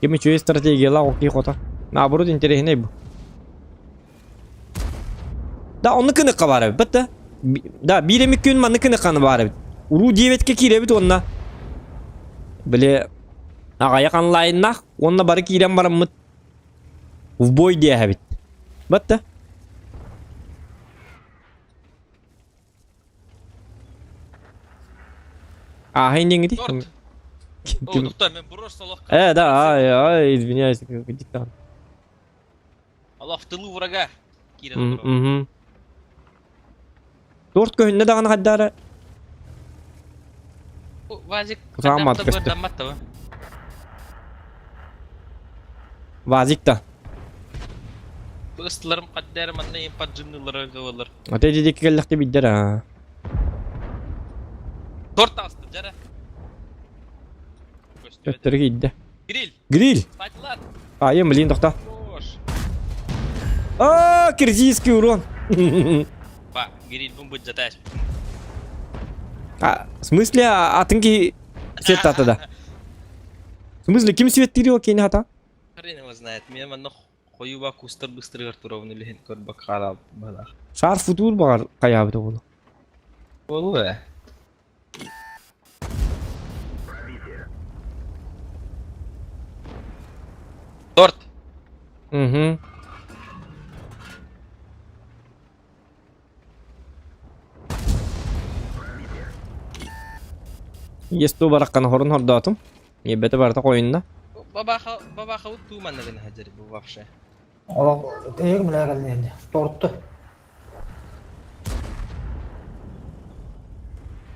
Ким үчүгэй стратегиялаах окей хото. Наоборот интэриэһинэй бу. Да, оннук кыныкка баар эбит, бытта. Да, биир эмит күн маннык кыныкканы баар эбит. Уруу диэбэтке киирэбит уонна. Били аҕайах онлайннаах уонна бары киирэн бараммыт в бой диэһэбит. Батта. Ааһын диэҥҥитий? Торт. О, тохтоо, мен брос олох. Э, да, ай, ай, извиняюсь, диктант. Олох в тылу врага. Киирэн олорор. Торт көһүннэ даҕаны хайдаара. Вазик Кутааммат көстөр. Вазик да. Ыстыларым қаддәрі манна ең поджимнылар өлгө Ата дедекке келлэхте биддер аа. Торт астым жара. Төттөрү киирдэ. Гриль. Гриль. Стать Айым, блин, тохто. А, киргизский урон. Ба, гриль бун будет затаять. А, в смысле, атын киһи светтата да? В смысле, ким светтири ол кини хата? Хрен его знает, мен манна Хойууба кустар быстарыгар турабын илиһин көрбөк хаалаабыт быһалаах. Шар футур баҕар хайаабыта буолуо. Буолуо ээ. Торт. Угу. Есть баракканы хорун хордоотум. Ебете барыта қойынна. Бабаха бабаха туу манна гына хадьар бу вообще. Олох тэйик милэ кэлнэ Торту.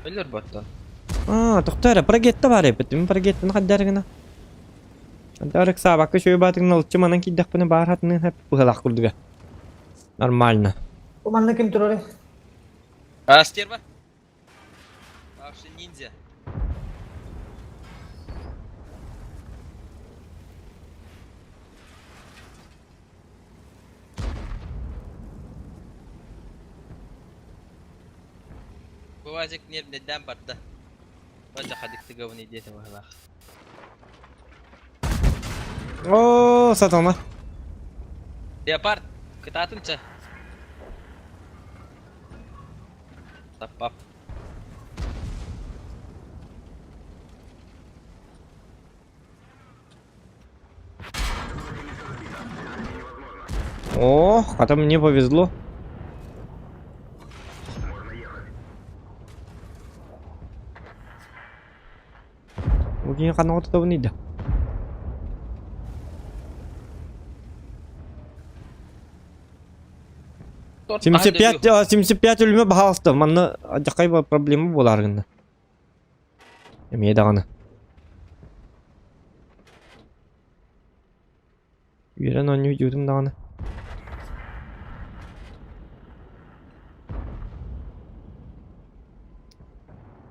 Өлөр боттон. Аа, тохтоо эрэ, прогетта баар эбит. Мин прогеттаны хаддаар гына. Хаддаар ыксаабакка үчүгэй баатыгын олуччу манан киирдэхпинэ баар хатыныын хэп быһалаах курдуга. Нормально. Бу манна ким турар? А, стерва? Вообще ниндзя. Бывазик нервнеден барда. Бажа хадыкты гавын идея быһылаах. О, сатана. Леопард, кытаатынча. Таппап. Ох, а там мне повезло. Үгин ханна отутабын ыйда. 75, 75 өлүмэ баһаалыста. Манна дьакай проблема буолар гынна. Эмиэ даҕаны. Үөрэн оонньуу дьуутум даҕаны.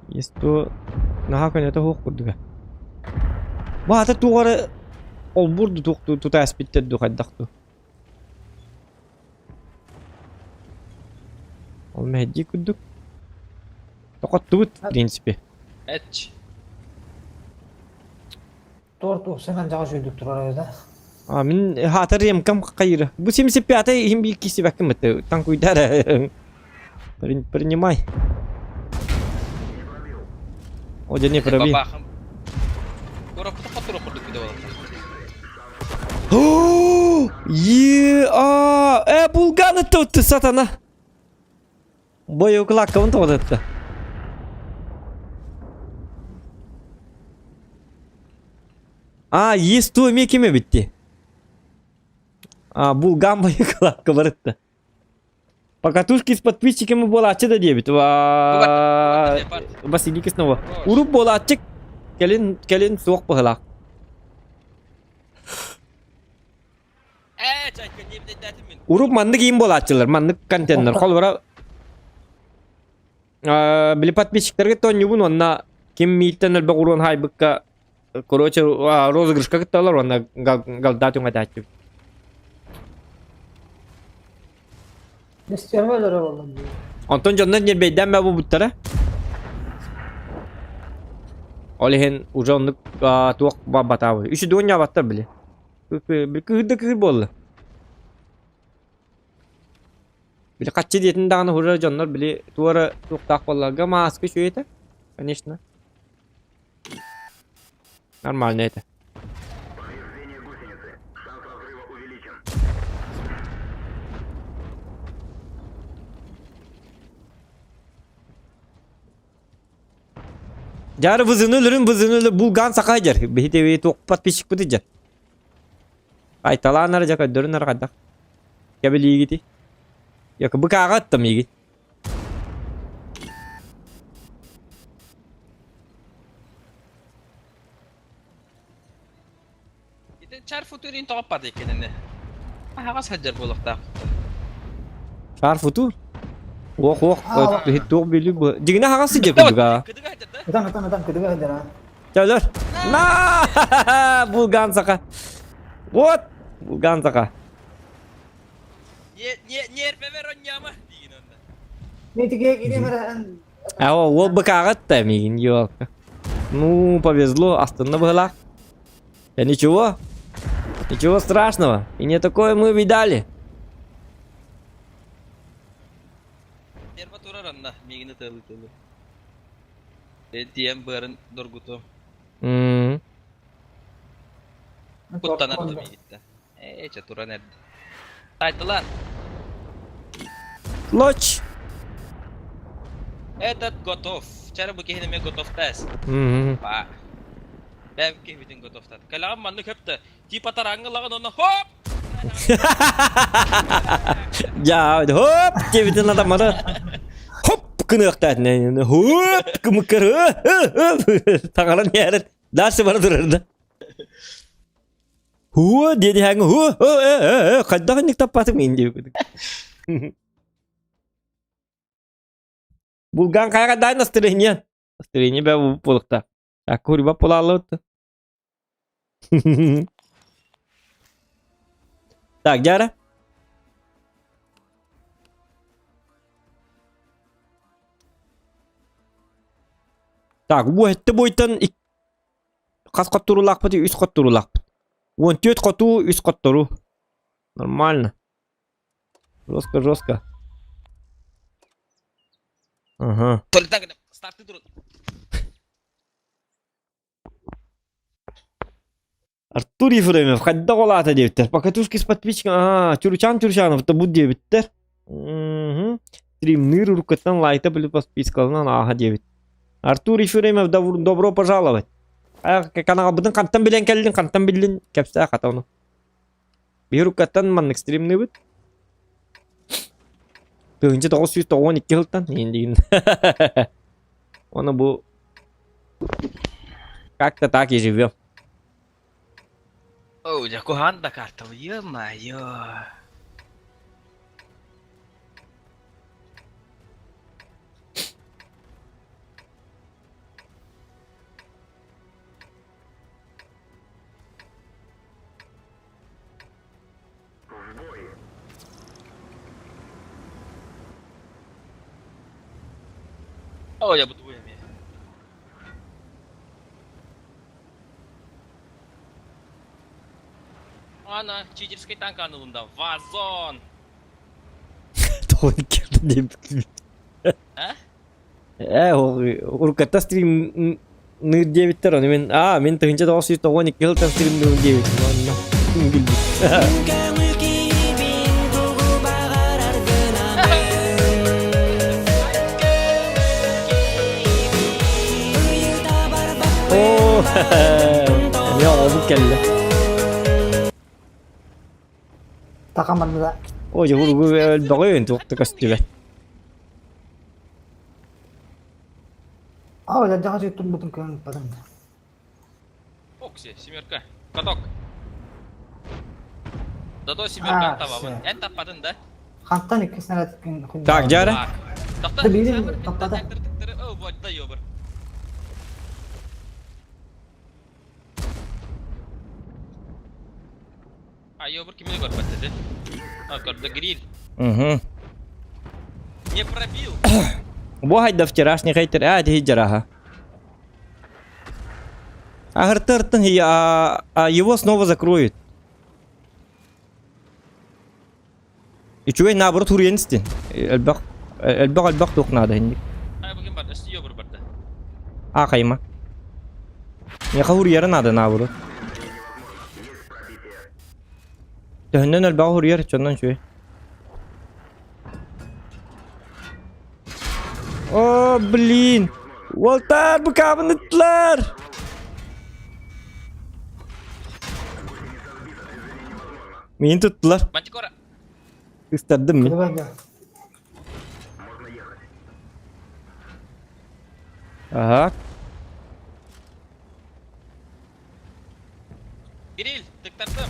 Есть наһаа көнөтө суох курдуга. Баата туох эрэ олбур ду тута эспиттэр ду хайдах ду. Ол мэһэйдии курдук. Тохоттубут, в принципе. Эч. Торт уопсайынан дьаҕа сүүрдүк турар эбит да. А мин хаатар ремкам хайыра. Бу 75-й иһин биир киирсибэккин бытты. Танкуйдар. Принимай. О, дьэ не пробил. Бабахым. Куораппыта хотура курдук видео Е, а, э, булганы tuttu сатана. Боеукладкабын тоҕототто. А, есть ту эмиэ ким эбитти? А, булган боекладка барытта. Покатушки с подписчиками буолааччы да диэбит. Василий Киснова. Уруп буолааччы кэлин кэлин суох быһылаах. Ээ, чайка диэбитэтэтим мин. Уруп маннык иин буолааччылар, маннык контеннер. Холобура били подписчиктарга тонньубун уонна ким мииттэн элбэх уруон хаайбыкка короче розыгрышка кытталар уонна галда түҥэтээччи. Бестиэрмэ өлөрөр буоллум дии. Онтон дьоннор ньирбэйдээн баа буолбуттара. Ол иһин уже оннук туох батаабы. Үс дуон ньаабаттар били. Кыһыр да кыһыр буолла. Били хаччы диэтин даҕаны уже дьоннор били туора туохтаах буолларга мааска үчүгэй этэ, конечно. Нормально это. Дьары вызыны өлөрүн вызыны өлөр булган саха дьэр. Биһити туох подписчикпыт дьэр. Айталааннар дьэ көрдөрүн арҕайдах. Кэбилиигити. Якы быкааҕа аттам игит. Ити чар футурин тоҕоппат иккинини. Аһаҕас сылдьар буолуохтаах. Шар футур? Уох уох туох билүү бу. Дьигинэ аһаҕас сылдьар курдук аа. Кыдыга сылдьар да? Ытан ытан ытан кыдыга сылдьар аа. Чөлөр. На! Булган саха. Вот! Булган саха. Не не нерве онньама диигин онно. Мен тиге кириэм эрэ А ол быкааҕа да миигин елка. Ну, повезло, астынна быһылаах. Я ничего. Ничего страшного, и не такое мы видали. Нерва турар анна, миигин ытыалыы-ытыалыы. Тиийэн быарын доргутуом. М. Куттанар да миигиттэн. Ээ, чэ туран эрдэ. Тайтылан! Лоч! Этот готов. Вчера бу киһини эмиэ готовтаас. Мгм. Ба. Бэм киһибитин готовтат. Кэлэҕин маннык хөптө. Типа тараҥҥа ылаҕын онно хоп! Дьаа, хоп диэбитин адаммары хоп гыныахтаатын. Хоп кымыккар таҥаран иһэрин дальше бара турар да. Хуо диэди хаҥ ху хайдах инник таппатым ин диэбит. Булган хайга дай настроение. Настроение бә буолукта. Аккуриба полалыт. Так, Дяра. Так, бу этте бойтан хас хотторуулаахпыт үс хотторуулаахпыт. 14 хотуу, үс хотторуу. Нормально. Жестко, жестко. Ага. Старты турун. Артур Ефремов хайдах ол аата диэбиттэр. Покатушки с подписчиком. Аа, Чуручан Чурчанов да бу диэбиттэр. Мгм. Стримныыр уруккуттан лайта были подпискалынан ааха диэбит. Артур Ефремов добро пожаловать. Канаҕабытын хантан билэн кэллин, хантан биллин кэпсээ хата ону. Биир уруккаттан маннык стримныыбыт. 1992 сылтан иин Оны бу как-то так и живем. Оо, дьэ куһаҕан да картабы, ё-моё. Оо, я буду эмиэ. Ана, читерский танк анылында. Вазон! А? Э, уруккатта стрим ныыр диэбиттэр, ону мин аа, мин 1992 сылтан стримныыбын диэбитим онно билбит. Көҥүл киһибин тугу баҕарар гынабын Ыйыта барбаппын Оо, эмиэ оҕобут кэллэ. Такаманныга. Ой, дьэ, өлбөҕүн туох да көстүбэт. Аа, дьаха турбутун көрөн баран. Окси, семерка. Каток. Зато семерка табабын. Эн таппадын да? Хантан икки снаряд күн. Так, дьара. Тохто. Билин таптады. О, вот да ёбр. А ёбр кимини көрбөт этэ? А, көрдө гриль. Угу. Не пробил. Бу хайда вчерашний хейтер, а, ти жараха. А артын, а, а его снова закроют. Үчүгэй наоборот хуруйан истин. Элбэх элбэх элбэх туох наада инник. Ай бу ким барда? Өстүйө бір барда. А хайма. Миэхэ хуруйара наада наоборот. Төһөннөн элбэҕи хуруйар чоннон үчүгэй. О, блин! Уолтаар букаабын ыттылар! Миин туттулар. Мантикора. Ыстардым мин. Ага. Кирилл, тыктардым.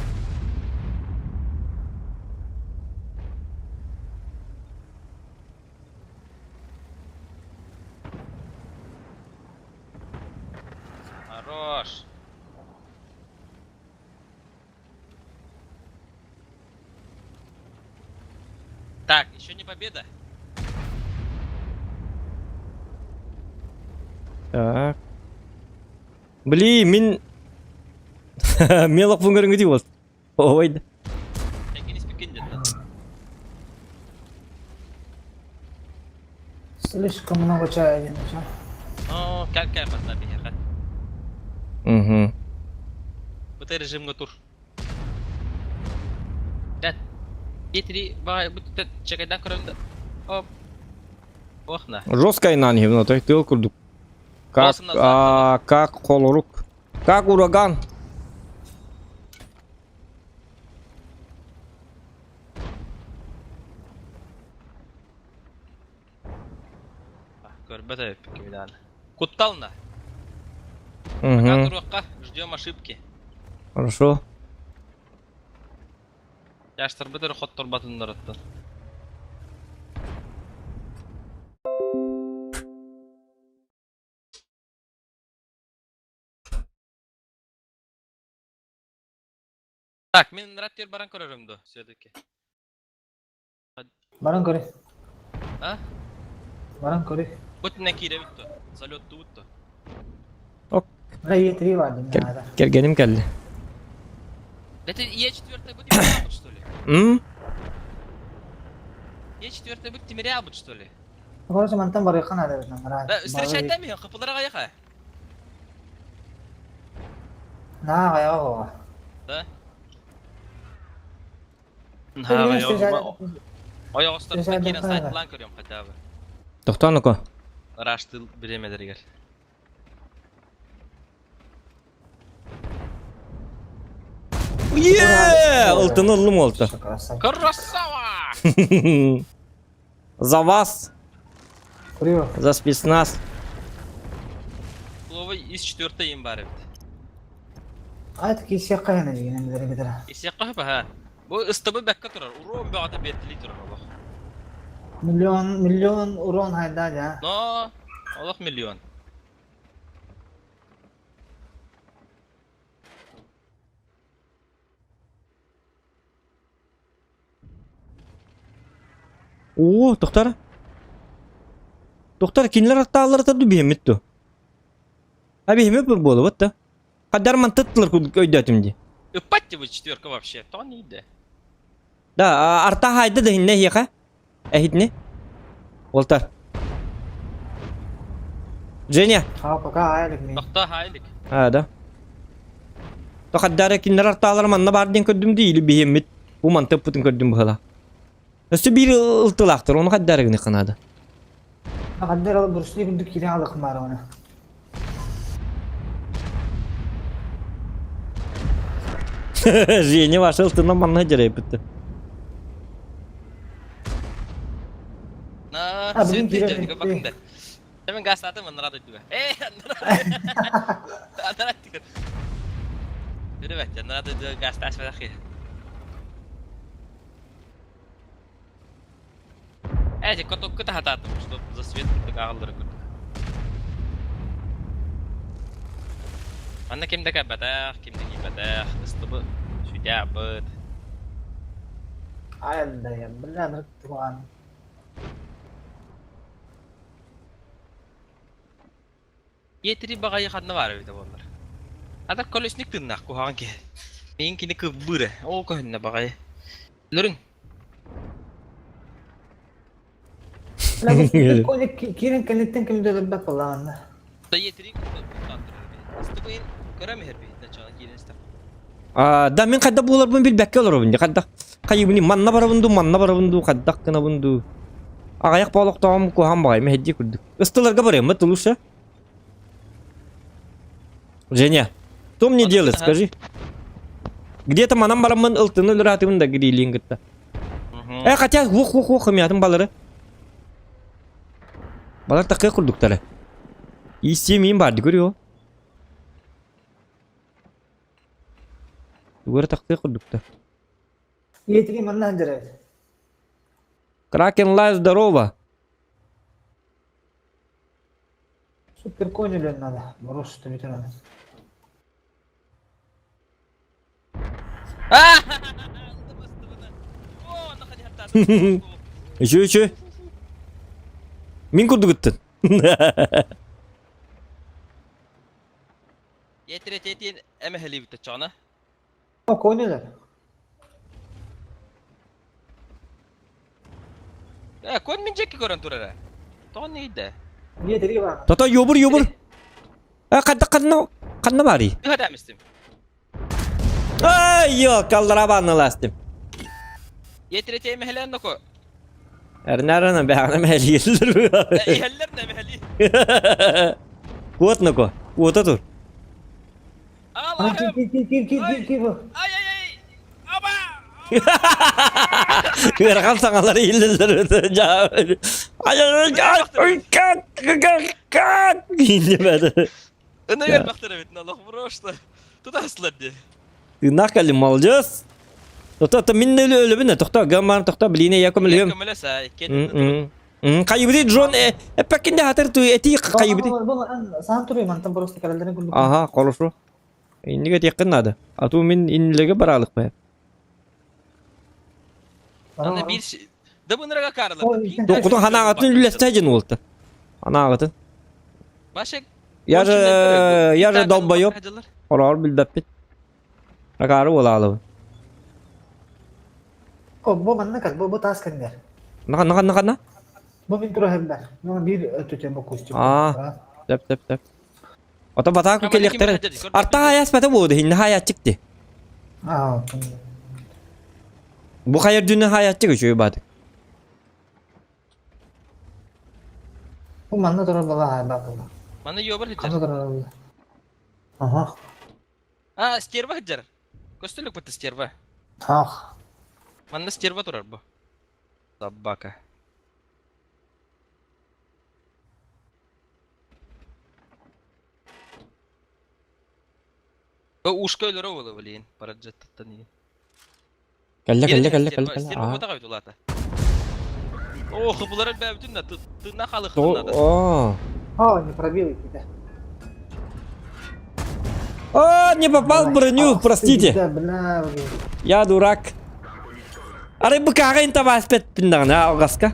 Хорош. Так, еще не победа. Так. Блин, мин мелок көрүҥүтүй буолт. Ой да. Эҥин испикин дьэ. Слишком много чая диэн ча. Оо, кэл кэл манна биһиэхэ. Угу. Бу режимҥа тур. Дэн. Етри баҕай бу чекайдан көрөм да. Оп. Ох на. Жесткая нанги, то тыл курдук. Как, а, как холорук. Как ураган. Көрбөт эбиппин кимидааны. Куттална. Угу. Туруохха, ждем ошибки. Хорошо. Яштарбыт эрэ хотторбатыннарыттан. Так, мин раттер баран көрөрүм до, все-таки. Баран көрүй. А? Баран көрүй. Бу түннен киирэбит то. Салюттубут то. Ок. Мына Е3 бар дейм надо. Кэргэним кэллэ. Это Е4 будет Тимирябут, что ли? М? Е4 будет Тимирябут, что ли? Короче, мантан барыахха наада эбит нам. Да, встречай там хапылара гаяха. Наа, аяга оға. Да? Встречай Ойоҕостор киирэн сайтлаан көрүөм хотя бы. Тохтоон око. Ыраштыл бириэмэлэригэр. Е, ылтын ыллым олта. Красава! За вас, Курю. за спецназ. Слово из четвертой им бар эбит. Айт кисиэххэ хайана дигин эмилери битера. Исиэххэ баха. Бу ыстыбы бэккэ турар. Урон бөҕөтө биэртили турар олох. Миллион миллион урон хайда дьа. Но олох миллион. Оо, тохтар. Тохтар кинилэр аттааллара тарду биһэммит ту. А биһэммит буолубут да. Хадар мантыттылар өйдөөтүм дии. Ыппат вы четверка вообще. То не иде. Да, арта хайда да хинне хиэхэ. Эһитини. Уолтар. Женя. А пока айлык ми. Тохто хайлик. А, да. Тохаддара кинилэр артаалар манна баар диэн көрдүм дии или биһэммит. Бу мантыппытын көрдүм быһыла. Өссө биир ылтылаахтар, ону хайдара гыныхха наада. Хаддар ал бурсли күндүк киирэн алык маар оны. Женя ваша ылтынан манна дьарайбыт. На, А, бүгүн сүт киирэн бакында. Мен газ атым аннара дойдуга. Э, аннара. Аннара тигер. Биребет, аннара дойдуга газ таш барахи. Эти котокку тахататым, что за свет курдук аҕаллары курдук. Манна ким да кэлбэтэх, ким да киирбэтэх, ыстыбы сүтээбыт. Айда я, бля, нырык туган. Етири баҕайы ханна баар эбитэ буоллар. Ата колесник тыыннаах куһаҕан киһи. Миин кини кыббыыр ээ, ол көһүннэ баҕайы. Лөрүн. Киирэн кэнниттэн ким да өлөрбөт буоллаҕына. Да етири Ыстыбыйын көрөм иһэр биһитинэ чоҕун киирэн истэх. А, да мин хайдах буоларбын билбэккэ олоробун дии. Хайдах хайыбыны манна барабын дуу, манна барабын дуу, хайдах гынабын дуу. Аҕыйах боолохтооҕум куһаҕан баҕайы мэһэйдии курдук. Ыстыларга барыам, это лучше. Женя, что мне делать, скажи? Где-то манан бараммын ылтыны өлөр да грилин кытта. Э, хотя, ух, ух, ух, мятым балары. Балар такая курдуктары. Истемейін барды көрüyor. Тугары такая курдукта. Иэтиги манна дьэрэ. Кракен Лайв, здорово. Супер конь өлөн надо. Борос что ветеран. Еще, еще. Мин курдук ыттын. Етири тетин эмэһэлиибит чоҕуна. О, конь өлөр. Э, кон мин дьэкки көрөн турара. Тоҕо нейдэ? Не дери бар. Тото юбур юбур. Э, ханна ханна ханна барый? Ыһа дамистим. Ай, йо, каллара банныластым. Етиретей мехелен ноко. Эрнарана бэҕэнэ мэһэлииллэр. Иһэллэр да мэһэли. Куот ноко, куота тур. Аллахым. Кир кир кир кир кир кир. Ай ай ай. Аба. Ыарахан саҥалар иһиллэллэр. Ай ай ай как как как Иннемedi. Ына бахтар эбит, Аллах просто. Туда аслар ди. Тыыннаах кэллим, молодец. Тохто, мин өлөбүн, тохто, гаммар, тохто, блин, я көмөлөһүм. Көмөлөс, кен. Хайыбыты Джон, эппеккин хатыр ту эти хайыбыты. Саан туруй, мантан просто кэлэллэрин курдук. Ага, хорошо. Инниге тиэххин надо. А то мин иннилеге баралык бе. Аны бир да бынырага каралар. Докутун ханаагатын үллэстэ дьин уолта. Ханаагатын. Башек. Я же, я же долбоеб. Хороор билбэппит. Акаары буолаалыбын. О, бу манна кэл, бу бу таас кэннэр. Наха наха наха на. Бу мин тура хэмбэр. Ну биир өттүтэ бу кустик. Аа. Сөп сөп сөп. Ото батааку келиэхтэр. Арта хаяспата буолду, хинне хаяччыкты. Аа. Бу хайар дүнэ хаяччык үчүгэй баатык. Бу манна турар бала хайбаа буолла. Манна йобар Ханна хиджар. турар буолла. Аха. А, стерва хиджар. Көстөлүк бытты стерва. Ах. Манна стерва турар бу. Собака. Ушка өлөрө буола блин, параджеттан iyi. Кэллэ кэллэ кэллэ кэллэ кэллэ. Стерва бота кайдулата. Ох, булар бәбүтүн да тына халык надо. О. О, не пробил тебя. О, не попал в броню, простите. Да, бля, блин. Я дурак. Арай быкаҕа интабааспэппин даҕаны алҕаска.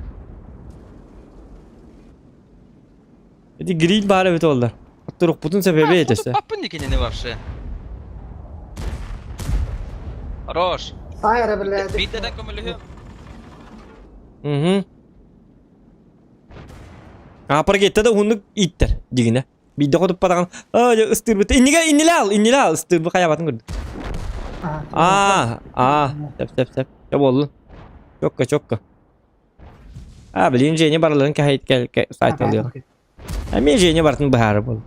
Ити гриль баар эбит оллар. Турукпутун сэбэбэ этесе. Паппын дикинени вообще. Хорош. Сайра, бля. Битте да көмөлүһү. Угу. А паргетте да уһуннук ииттэр дигинэ. Биирдэ хотуппатаҕын аа дьэ ыстыырбыт иннигэ иннилэ ал иннилэ ал ыстыырбы хайаабатын көрдүк. Аа аа сөп сөп сөп чэ буоллун. Чокка чокка. А блин Женя барыларын кэһэйт сайталыах. Эмиэ Женя барытын быһаарар буолла.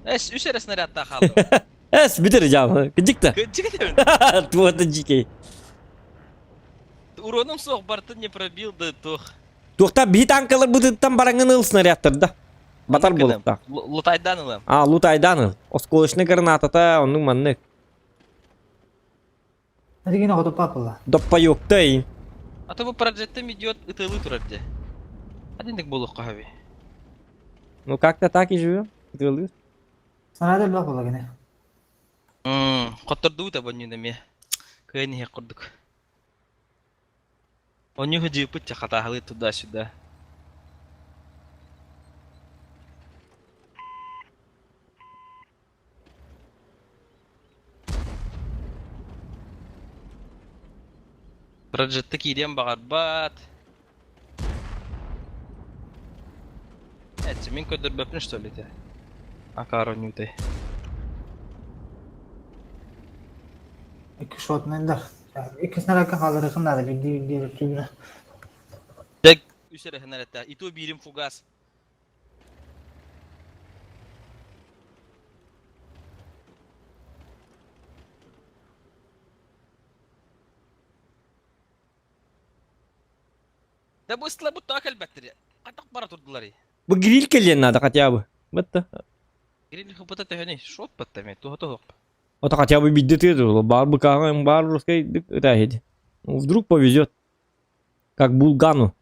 Эс үс эрэ снарядта хаалдым. Эс бүтэр дьаама. Кыдьык да. Кыдьык да. Туота дьикэй. Уроном суох бартын не пробил да туох. Туохта биһи танкалар бытыттан бараҥын ыл снарядтарда. Батар буолуохтаах. Лутайдан ылам. А, лутайдан ыл. Осколочный гранатата оннук маннык. Регина хоту папала. Доппайоктай. А то бу проджеттем идет ытылы турар де. Адиндик болуққа хаби. Ну как-то так и живем. Ытылы. Снаряд элбэх буолла кини. Хоттордуу та боннюна ме. Кыайын иһэ курдук. Онньуһу дьыыппыт хатааһылыы туда-сюда. Проджетты киириэн баҕарбат. Эчи, мин көрдөрбөппүн что ли те? Акаар онньуутай. Икки шот мен да. Икки снарядка хааларыхын надо, биирдии биирдии түбүнэ. Дек үс эрэ снарядта. И то биирим фугас. Да бу ыстыла бу таак элбэттэр. Хатак бара турдулар. Бу гриль кэлиэн надо хотя бы. Бытта. Гриль хыпыта төһөнүй? Шот батта мен. Туха туһук. Это хотя бы бидде ты бар быкаҕа бар русской это Вдруг повезет. Как Булгану.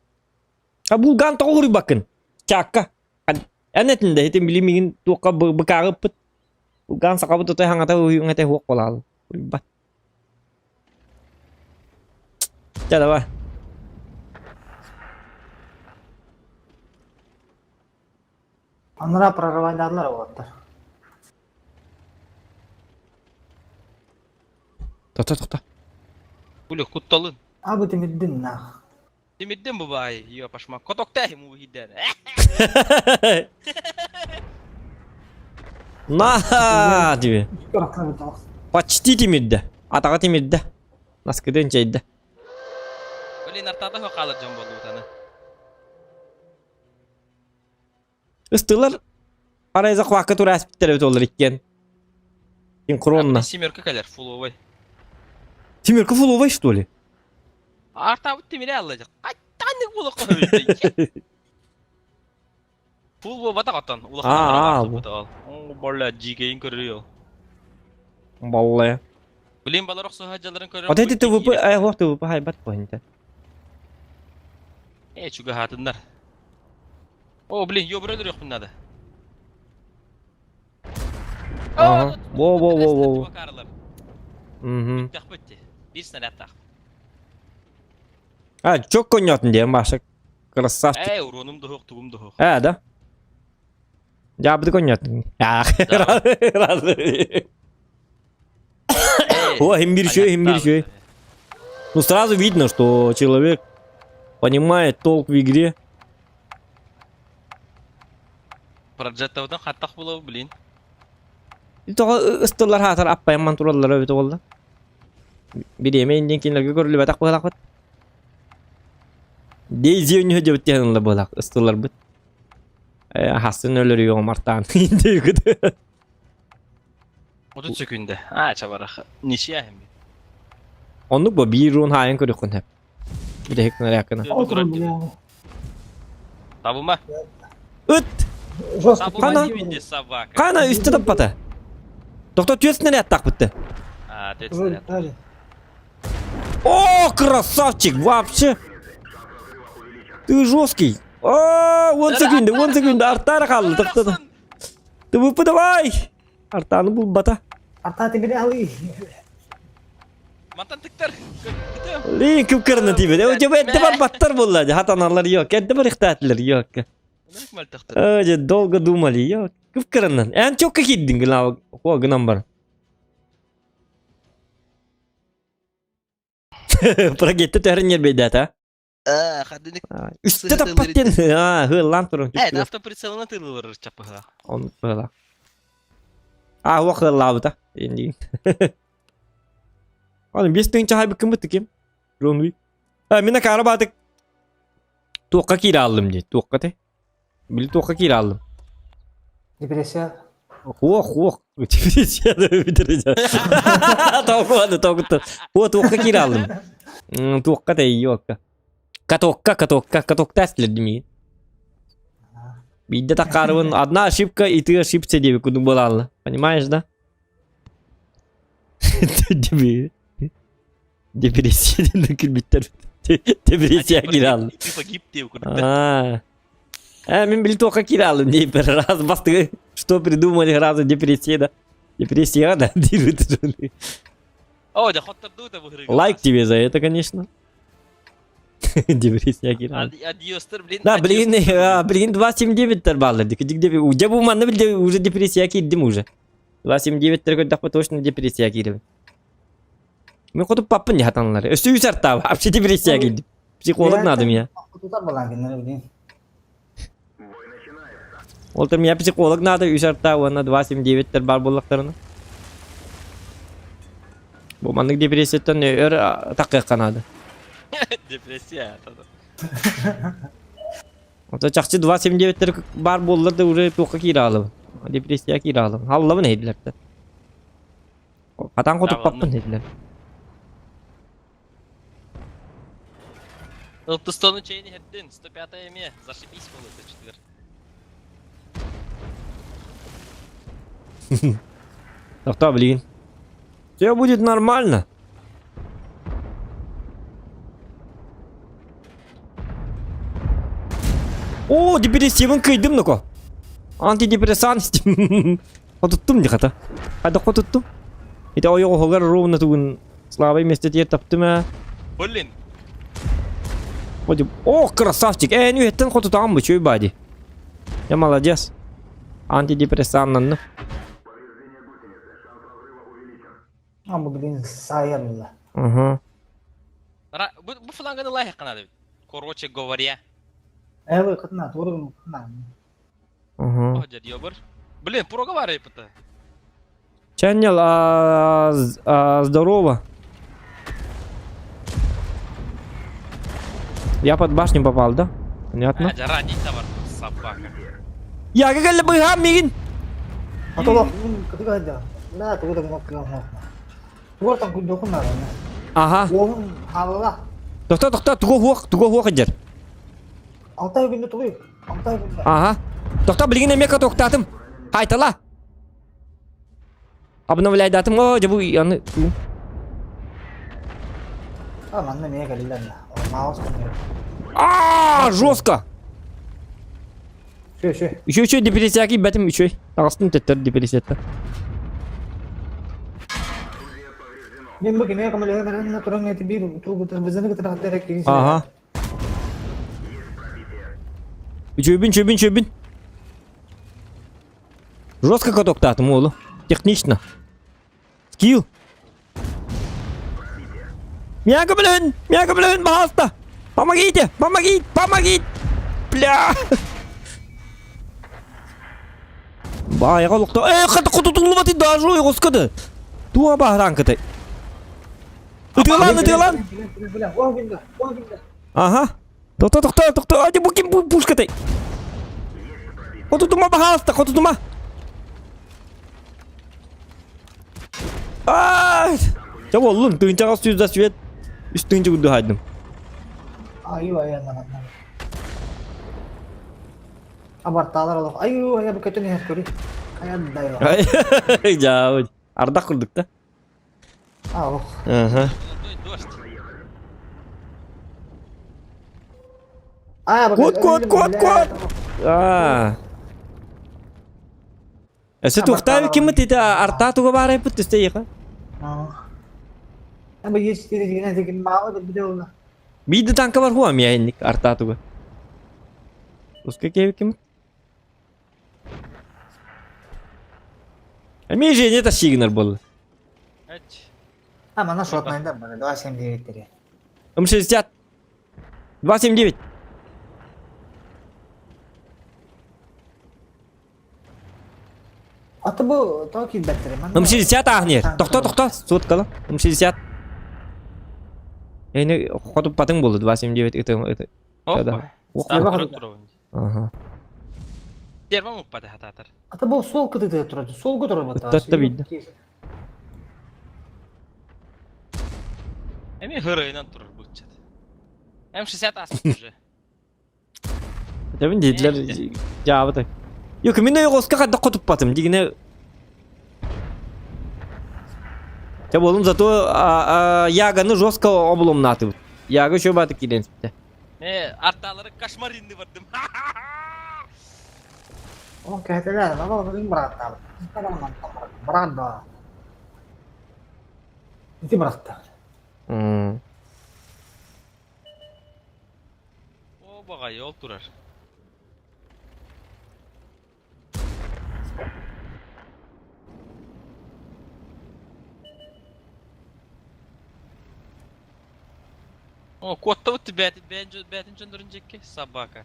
А Булган тоҕо уруйбаккын? Чаакка. Эн этинде этин билимигин туохха быкааҕыппыт. Булган сахабыт тутай хаҥата уйуҥ хуох буолаалы. Уруйбат. Чэ давай. Анараа прорывайдаалар уолаттар. Тохто тохто. Улю кутталын. А бу тимирдин нах. Тимирдим бу баай, ёпашма. Котокта ему выйден. На тебе. Почти тимирдэ. Атаҕа тимирдэ. Наскыдын чэйдэ. Блин, артата хаалар дьон буолуутаны. Ыстылар арай захвакка тураспиттэр эбит олар иккиэн. Синхронно. Семерка кэлэр, фуловой. Семерка фуловой, что ли? Артабыт тимире аллажа. Қайтанник була қойды. Фул болбатақ оттон. Аа, О, бля, жикейин көрү Баллая. Блин, балар охсуха жаларын көрөр. Вот эти ТВП, ай, вот ТВП, хайбат поинта. Э, чугаһатыннар. О, блин, ёбры өлөрүөхпүн надо. Ага. Во, во, во, во. Угу. Биир снарядтаах. А, чё конётын диэн Маша? Красавчик. Ээ, уруонум дуһуох, тугум дуһуох. Э, да? Дьаабыты конётын. Раз. О, имбирь еще, имбирь еще. Ну, сразу видно, что человек понимает толк в игре. Проджеттабытын хаттах булабы, блин. Тоҕо ыстылар хаатар аппайамман тураллар эбит буолла. Бириэмэ индин кинилэргэ көрүлүбэтэх быһалаахпыт. Дейзи өнүһэ дьэбит тиһэн быһалаах ыстыларбыт. Хасын өлөрүөҕүм мартаан диэбит. 30 секунда. Аа, чабарах. Ничья хем. Оннук бу биир рун хаайын көрүөххүн сөп. Бүтэһик наряккына. Табыма. Ыт! Жестко. Хана? Собака. Хана үстэ таппата. Доктор түөс нарядтаах бытты. А, түөс снаряд. О, красавчик, вообще. Ты жесткий. О, 10 секунда, 10 секунда, артара қалды, тоқтады. Ты давай. Артаны булбата. Арта тимири али. Мантан тыктар. Лин күп кырны тибет. О, жөбө эдде бар баттар булла. Хатаналар yok. Эдде бар ихтатлар yok. О, долго думали, yok. Күп кырнын. Эн çok киддин гына. О, гынан бар. Прогетте төрін ербейдәт, а? Хадыны. Үстэ таппаттен. А, хыллан турун. Э, автоприцелына тылылыр чапыга. Он хыла. А, о хыллабыта. Инди. Аны бес тыгынча хайбы ким бытты ким? Ронви. А, мен карабатык. Туққа кире алдым дейді. Туққа те. Били туққа кире алдым. Депрессия. Ох, ох. Депрессия битирде. Толкуады, толкутты. О, туққа кире алдым. Туққа те yok. Катокка, катокка, катокта әстілер Бидде тақарыбын одна ошибка, и ты ошибся деп күнің болады. Понимаешь, да? Депрессия күлбиттер. Депрессия кире алды. Ты погиб деп А, а, мен били тоқа кире алдым деп бір раз басты. Что придумали сразу депрессия, да? Депрессия, да? О, да хоттарду да Лайк тебе за это, конечно. Депрессия кире алды. Адиостер, блин. Да, блин, блин, 2.79 тер баллар. Дик бу манны билде уже депрессия кирдим уже. 2.79 тер көрдөх точно депрессия кирдим. Мен хотуп паппын не хатанлар. Өстү үсәр та, вообще депрессия кирдим. Психолог надо мне. Тутар балан кинер, блин. Ол меня психолог надо, үсәр та, она 2.79 тер бар боллактарына. Бу маннык депрессияттан өр такык надо. Депрессия. Ото чакчы 2.79 тер бар боллар да уже тоққа кире алып. Депрессия кире алып. Аллабын хейдилер. Хатан хотуп паппын хейдилер. Ылтыстону чейни хеттин, 105 эме, зашибись болу это четвер. Тохта, блин. Все будет нормально. О, депрессивын кыйдым ну-ка. Антидепрессант. Хотуттум не хата. Хада хотуттум. Это ой охогар ровно тугун слабый место тер таптым а. Блин. О, красавчик. Э, ну это хотутам бы, чё бади. Я молодец. Антидепрессант. А, блин, сайырла. Ага. Бу фланганы лайк канады. Короче говоря. Э, кытына, туору кытына. Угу. О, дядь, ёбар. Блин, проговаривай-то. Чаннел, а, а, здорово. Я под башню попал, да? Понятно. А, ранить товар, собака. Я как быһаам мигин. Ага. Тохто, тохто, тугу хуох, тугу хуох дер. Ага. Тохто, билигин эмиэ тохтатым. Хайтала. Обновляйдатым, о, дьэ бу аны А, манна эмиэ кэллэ Маус А, жестко. Үчү, үчү. Үчү үчү депрессияки бэтим үчү. Таҕыстым төттөр депрессияттан. Мен бу кимиэ көмөлөһө баран туран эти биир тугу бызаны кытары кириси. Ага. Үчүбүн, үчүбүн, үчүбүн. Жестко катоктаатым уолу. Технично. Скилл. Меня блин! Меня блин, пожалуйста! Помогите! Помогите! Помогите! Бля! Баайга олохто. Э, хата кутутуллубаты даже ой, господи. Туа баһараан кытай. Ытыалаан, ытыалаан. Ага. Тохто, тохто, тохто. Ати бу ким пушкатай. Хотутума, пожалуйста, хотутума. Ай! Ча боллун, тыынчаҕа сүүс свет. Үс тыынча курдук хаайдым. Аю ая на на. Абартаалар олох. Аю ая бу көтөн иһэр көрү. Ая дайла. Ай, дьаабыт. Ардах курдук да. А, ох. Ага. Дождь. А, Кот, кот, кот, кот! Аа. Өссө туохтаабы киммит ити артаа туга баарайпыт түсте иха. Ама есть деген деген маа да биле олна. Биирде танка бар хуа миэхинник артаа туга. Уска кеби киммит? Эми Женя тащигинер буолла. А, мана шотнайда бара 279 тери. М60. 279. Аты бу то килбеттери. М60 ааһын Тохто, тохто, суоткала. М60. Эни хотуппатыҥ буолла 279 ытым ыты. Да. Ага. Терва уппата хатаатар. Аты бу сол кытыты турады. Сол көтөрөр бата. Ыттатта бийдэ. Эми хырыйынан турар буччат. М60 аспыт уже. Этэбин диэтилэр дьаабытай. Yok мин ойоҕоско хайдах хотуппатым дигинэ Чэ буолун зато яганы жестко обломнаатыбыт. Яга еще бааты киирэн испитэ. Э, арталары кошмаринды бардым. О, кэһэтэлэр, ама барын быраттаабыт. Бырат да. Ити быраттаабыт. О, баҕайы, ол турар. О, куоттабыт бээтин бээтин дьоннорун дьиэкки собака.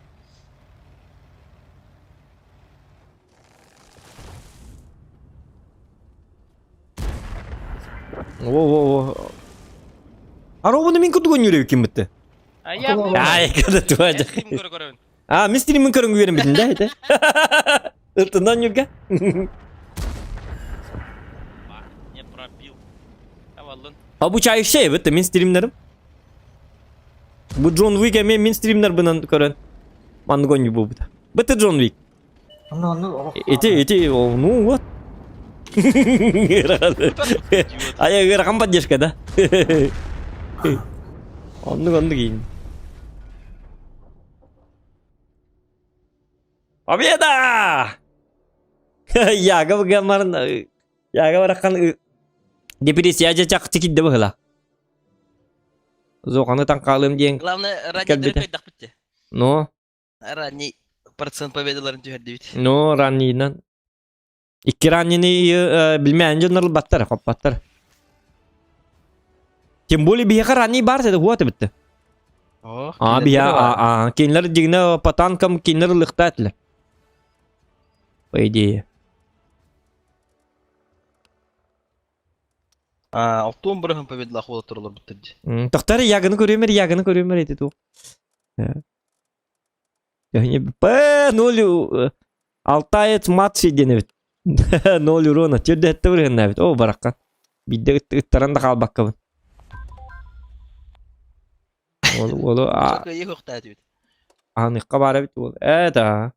Во-во-во. Аробаны мин курдук өннүүрэ киммитте. Ай, когда туа А, мин стримин көрөн үөрэн битин да, это. Ыртынан нүргэ. Не пробил. Аваллын. Обучающий, это мин стримнерим. Бу Джон Уик эме мин стримнер бынан көрөн. Маннык оонньуу буолбута. Быты Джон Уик. Эти, эти, ну вот. Ая ыарахан поддержка, да? Оннук оннук иин. Победа! Яга гамарын Яга барахан депрессия жа чакчы кидде быһыла. Зоқаны таҥхаалыам диэн Главное, ранний кэлбитэ. дыркайдахпыт те. Но, Ранний процент победаларын түһэрдибит. но раннийынан. Икки раннины билмээн дьоннор ылбаттар, хоппаттар. Тем более биһиэхэ ранний баар этэ, хуа битте. Ох, А, кинилэр бия, баар. а, а, кинилэр дьиҥнэ по танкам кинилэр ылыахтаах этилэр. По идее. А, алтуон бырыһын победлах буола туралар буттар дии. Тохтор ягыны көрүөмэр, ягыны көрүөмэр эти туох. П ноль Алтаец младший диэн эбит. Ноль урона. Төрдө бырыһынна эбит. О, баракка. Биирдэ ыттаран да хаалбаккабын. Уолу, уолу, Кыайыы хохтаат эбит. аныхха баар эбит уол. Э, да.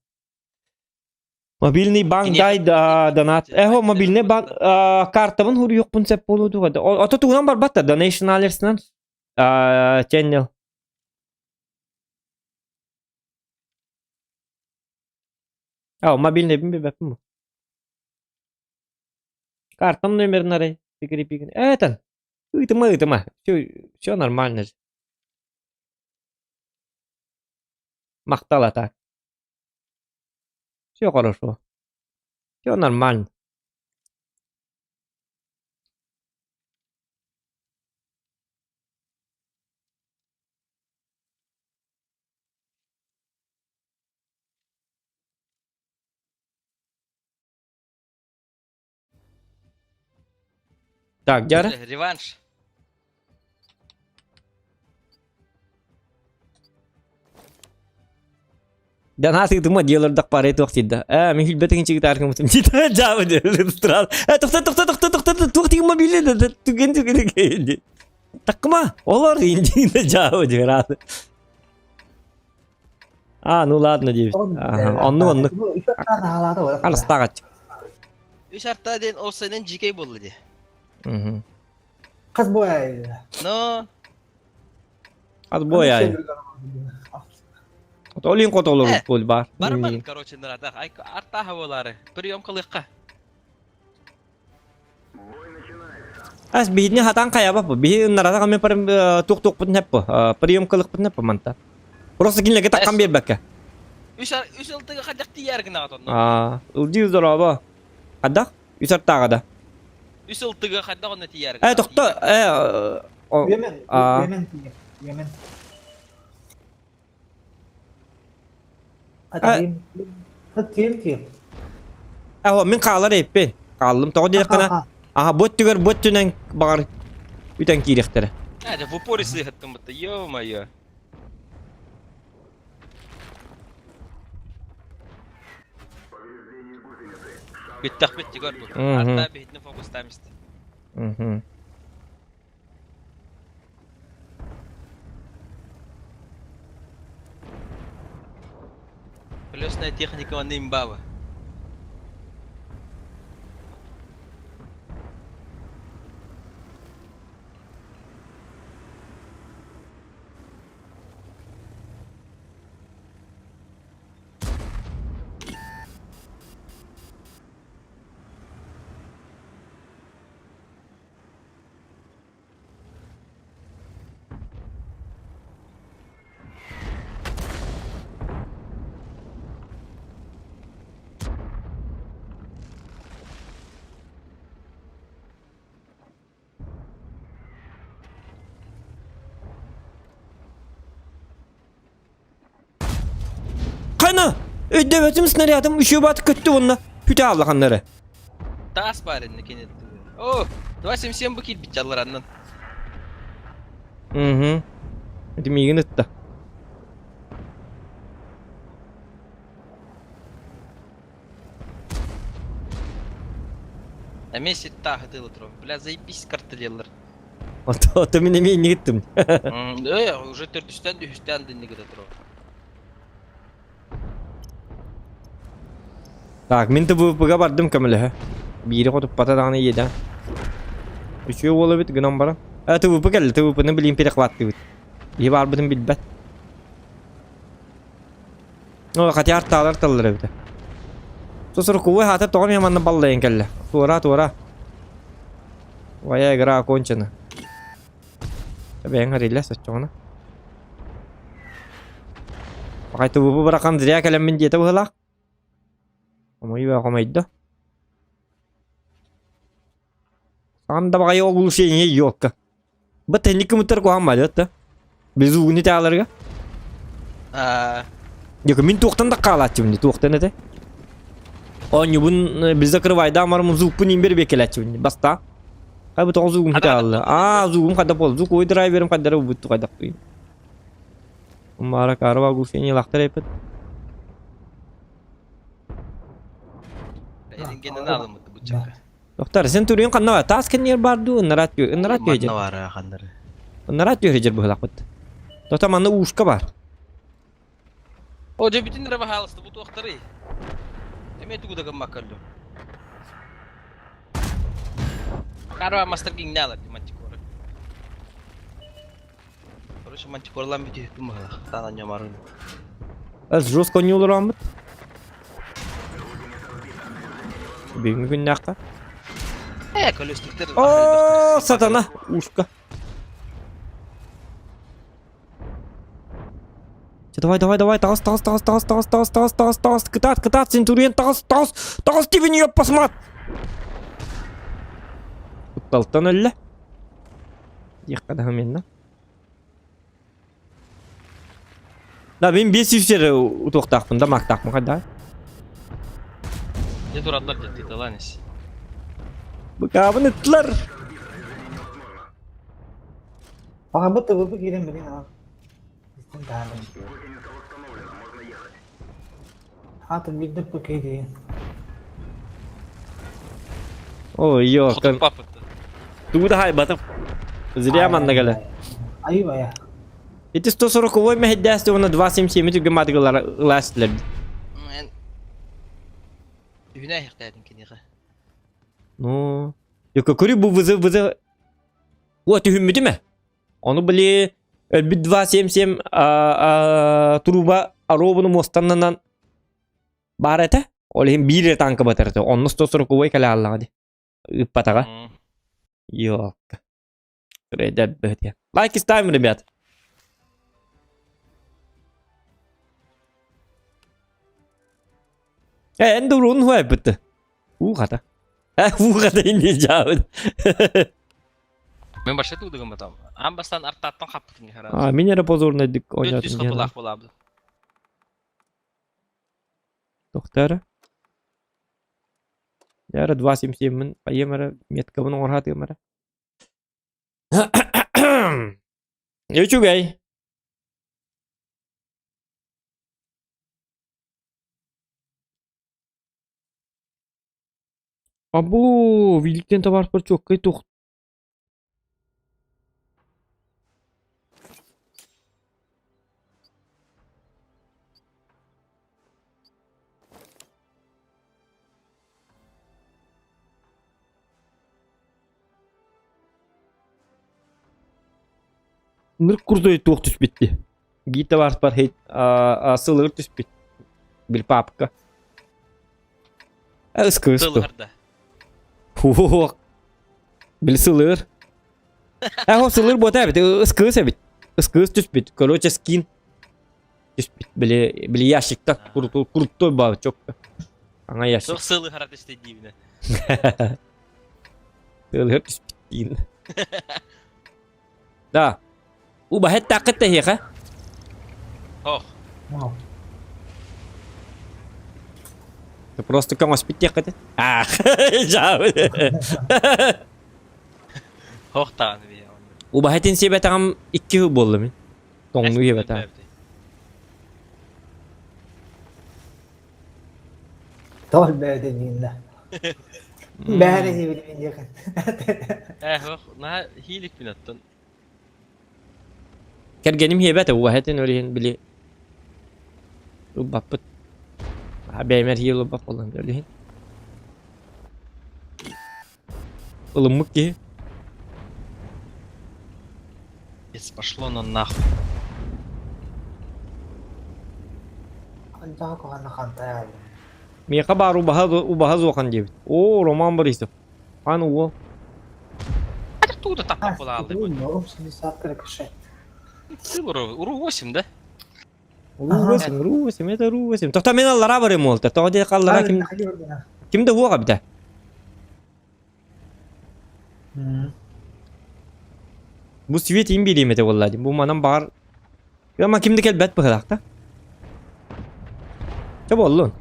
Мобильный банк дай да донат. Эхо мобильный банк картабын хуруйукпун сеп болу дуга. Ото тугунан барбат да donation alert'ынан channel. А, мобильный бин бу. Картам номерин арай. Пикри-пикри. Это. Ыытыма, ыытыма. Все, все нормально же. Махтал так. Все хорошо. Все нормально. Так, дьара. Реванш. Дана сыытыма диэлэрдэх пары туох тиийдэ. Ээ, мин билбэтин чигитаар кымытым диэтэ. Дьаабы диэн. Э, тохто, тохто, тохто, тохто, туох тиги мобильный түген түген Такма, олор индине дьаабы диэн. А, ну ладно диэбит. Оннук оннук. Алыстаҕач. Үс арта диэн ол сайынан дьикэй буолла дии. Хас буой Но Хас буой Олин хотолор буол бар. Барман, короче, наратах. Ай артаха буолаары. Прием кылыахха. Ас биһини хатан хайаба бу. Биһи наратах ами парым тух тухпут нэппу. Прием кылыкпыт нэппу манта. Просто кинилерге таккан биэрбэккэ. Үс үс ылтыга хадах тиийэр гынаҕат онно. Аа, ылдьыы здорово. Хадах? Үс артааҕа да. Үс ылтыга хадах онно тиийэр Э, тохто, э, Үөмэн, үөмэн тиийэр. Үөмэн. Ким ким? Э, мин хаалар эппин. Хааллым. Тоҕо диэххинэ, аха, бу өттүгэр бу өттүнэн баҕар үтэн киириэхтэрэ. Э, в упоре сыһыттым бытта, ё-моё. Бүттэхпит тигор бу. Арта биһитини фокустаам исти. Колесная техника манна имбаба. Хайна! Өйдөбөтүм снарядым үшүү бат көттү онна. Бүтэ аллаханнары. Таас баар инне кини. О, 277 бу киирбит дьаллар аннан. Угу. Ити миигин ытта. Эмиэ ситтаах ытыылы турар. Бля, заебись карта диэллэр. Ото мин эмиэ инник ыттым. Э, уже төрдүстэн үһүстэн динник ыта турар. Так, мин ТВП-га бардым көмөлөһө. Биири хотуппата даҕаны иэдээн. Үчүгэй уол эбит гынан баран. Э, ТВП кэллэ, ТВП-ны билигин перехваттыыбыт. Киһи баарбытын билбэт. Ну, хотя артаалар таллар эбитэ. Сосорукубуй хаата тоҕо эмиэ манна баллайан кэллэ. Туора, туора. Твоя игра окончена. Бэйэҥ арыйла соччоҕуна. Пахай ТВП бырахан зря кэлэммин диэтэ быһыылаах. Хомойуу хомойдо. Саҕан да баҕайы оглушение елка. Бу тенник кымыттар куһаҕан баалыат да. Безугуни тааларга. Аа. Дьэ, мин туохтан да хаалааччыбын, туохтан этэ. Оонньубун без закрывайда амарым звукпун имбер бекелээччибин баста. Хай бу тоҕо звугум хитаалла. Аа, звугум хайда бол. Звук ой драйверым хайдара бутtu хайдахпый. Мара карва гуфени лахтар эпит. Эрингенен алымыт бучака. Доктор, сен турин ханна бар? Таас кэннигэр бар дуу, ынарат ынарат түһэдьэр. Манна баар ханнары. Ынарат түһэдьэр быһылахпыт. Тота манна ушка бар. О, дьэ бүтүн эрэ баһаалыста бу туохтарый? Эмиэ тугу да гыммакка өллүм. Карва мастер гиҥнэ алар мантикора. Короче, мантикорлан бүтүһүкпүн быһылах. Таан анньамарын. Аз жестко не олороммут. Бүгүҥҥү күннээххэ. Э, колесниктер. О, сатана, ушка. Давай, давай, давай, тағыс, тағыс, тағыс, тағыс, тағыс, тағыс, тағыс, тағыс, тағыс, кытаат, кытаат, Центурион, тағыс, тағыс, тағыс, тебе не посмат. Кутталтан өллө. Диэххэ даҕаны менна. Да, мин 500 жер утуохтаахпын да, маактаахпын хайдаа. Дьэ тураллар дьэ тыыталаан ис. Быкаабын ыттылар. Аҕабыт ТВП киирэн билин аҕа. Истин таһааран. Аатын билдик бу киһи Ой, ёкан. Хотуппаппыт. Тугу да хайбатым. Зря манна кэлэ. Айыы бая. Ити 140 мэһэйдээсти уонна 277 түргэн маатыгылара ылаастылар. Эн Үһүнэ эһэхтээтин киниэхэ. Ну, Юка көрү бу вызов вызов. О, түһүммүтүм ээ. Ону били өлбүт 277 труба оруобуну муостаннанан баар этэ. Ол иһин биир эрэ танка батар этэ. Онно 140 кэлэ хааллаҕа дии. Ыыппатаҕа. Ёлка. Лайки ставим, ребят. Э, эн да урун хуайбытты. Уу хата. Э, уу хата инди жаабыт. Мен башта туудыгым батам. Аан бастан артааттан хаппытын хара. А, мин эрэ позорнайдык Түс ойнотун диэн. хапылаах буолаабыт. Тохтоо Яра 277 айым эрэ меткабын оҥорһаатыам эрэ. Үчүгэй. Абу, Виликтен табаарпар чуоккай туох Ныр курдуй туох түспүт дии. Биир табаарыспар сылыгыр түспүт. Бил папка. Ыскы ысту. Сылыгырда. Уох. Бил сылыыр. Э, сылыыр буота эбит, ыскыыс эбит. Ыскыыс түспүт. Короче, скин түспүт. Били, били ящикта крутой баа чокка. Аңа ящик. Суох сылыгыра түстэ диибинэ. Сылыгыр түспүт диин. Да. Убаһет такыт тэһиэхэ. Ох. Ты просто көҥөспүт диэххэ Ах, жаабы. Ох даҕаны бии. Убаһатын сиэбэтэҕим икки жыл буолла мин. Тоҥнуу сиэбэтэҕим. Тоҕо бэйэтэ дииннэ. Бэйэтэ диэбитин диэхин. Э, ох, наһаа хииликпин оттон. Кэргэним сиэбэтэ убаһатын ол иһин били ылбаппыт. Бэйэмэр хиил ылбат буолан ол иһин. Ылыммыт киһи. Пошло на нахуй. Ханчаҕа куһаҕана хантайа Миэхэ баар убаһа убаһа зуохан диэбит. Оо, Роман Борисов. Хаан уол. Откуда так попало? Ру 8, да? Ру-8, Ру-8, это Ру-8. Тоқта мен аллара барым уолта. Тоҕо диэхэ аллара ким ким да уоҕа битэ. Бу свет им бириэмэтэ буолла дии. Бу манан баҕар Ама ким да кэлбэт быһылаах да. Чэ буоллун.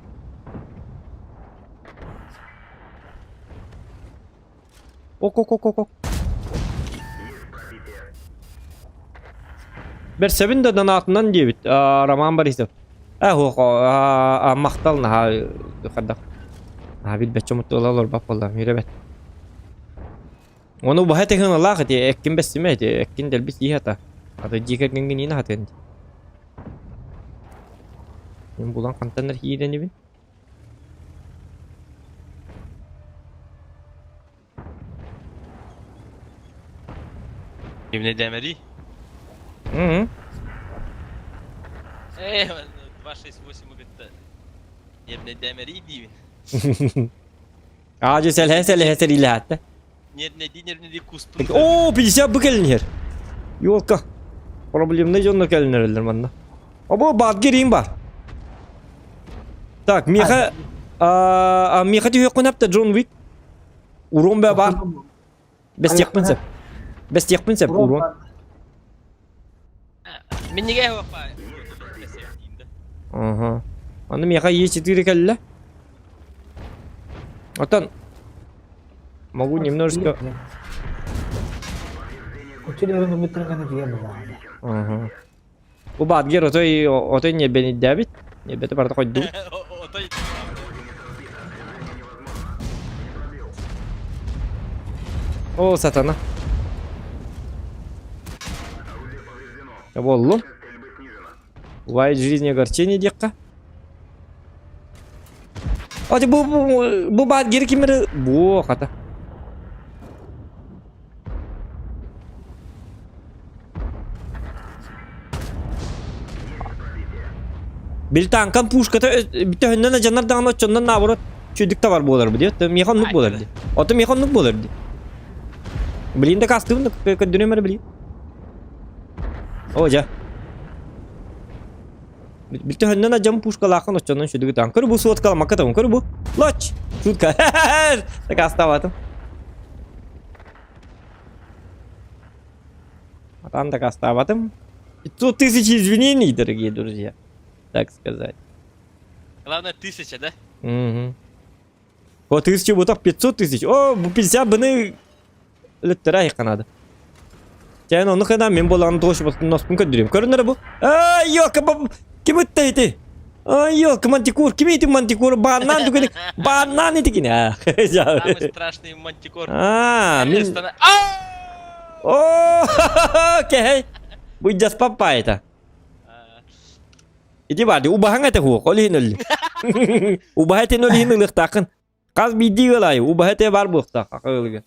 Ок ок ок ок ок. Бэрсэбин да донаатынан диэбит Роман Борисов. Э хуох махтал наһаа хайдах наһаа билбэт чомут ыла олорбат буолла үрэбэт. Ону баһа тэһыналаах ити эккин бэссимэ ити эккин дэлби сииһэ ата. Ата дьиэ кэргэҥҥин иин аһатыан дии. Мин булан хантан эрэ киирэнибин. Кимне дэмэри? Мм. Э, 268 кытта. Нервне дэмэри диибин. Аа, дьэ сэлэһэ сэлэһэ сэриилэһээттэ. Нервнэдии нервнэдии куспут. О, 50 бы кэлин иһэр. Ёлка. Проблемный дьонно кэлин эрэллэр манна. Обо баатгер бар. Так, миэхэ а миэхэ түһүөххүн апта Джон Уик. Урон бэ бар. Бэстиэхпин сөп. Бэстиэхпин сөп урон. Миннигэ хуаппа. Ага. Аны миэхэ Е4 кэллэ. Оттон могу немножечко... Ага. Бу баатгер отой отой небениддээбит. Небете барда койдубут. Отой О, сатана. Боллум. Бывает в жизни огорчение диэххэ. Ати бу бу бу баат гири кимери бу хата. Бил танкан пушката төһөннөн ажанар даҕаны оччоннон наоборот чүйдүк товар буолар бу диэт. Миэхэ оннук буолар ди. Ото миэхэ оннук буолар ди. Блин да кастыбын да көрдүнүм эрэ блин. О дьэ. Бүттөһөннөн ажам пушкалаахын оччонон сүдүгү таан. Көр бу суоткаламакка табын. Көр бу. Лоч! Шутка. Дакаастаабатым. Атан дакаастаабатым. 500 тысяч извинений, дорогие друзья. Так сказать. Главное, тысяча, да? Угу. О, тысяча бутах 500 тысяч. О, бу 50 быны өлөттөрө айыкка Чээн ону кына мен буолаҕын туох носпун көрдүрүм. Көрүнөр бу. Ай, ёлка, ким ытта ити? Ай, ёлка, мантикор, ким ити мантикор? Бааннаан түгүнү, бааннаан итикини. Самый страшный мантикор. А, мин... О, окей. Будь папа это. Ити баар дии, убаһаҥ этэ суох, ол иһин өллүм. Убаһа этин ол иһин ылыахтааххын. Хас биирдии ыал аайы убаһа этэ баар буолуохтаах аха ыалыгар.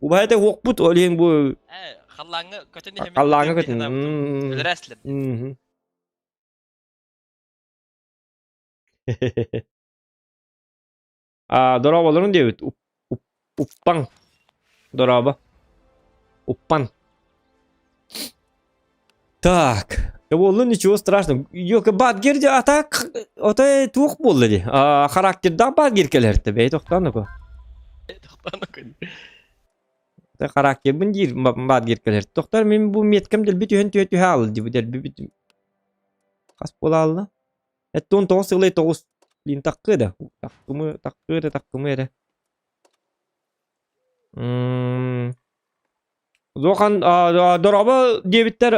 Убаһа этэ суохпут, ол иһин бу Э, халлааҥҥа көтөн иһэмин халлааҥҥа көтөн. Өлөрөөслөр. А, дорооболорун диэбит. Уппаҥ. Дорообо. Уппан. Так. Буолла ничего страшного. Ёка бадгер а так отой туох буолла ди. А характердаах бадгер кэлэртэ бэй тохтоон око. Тохтоон око. Та характербын диир бадгер кэлэр. Тохтор мин бу меткам дэлби түһэн түһэ түһэ аалла ди бу дэлби бит. Хас буола аалла? Эттон тоҕус сылай тоҕус. Блин таккы да. Таккымы таккы да таккымы эрэ. Зохан дорообо диэбиттэр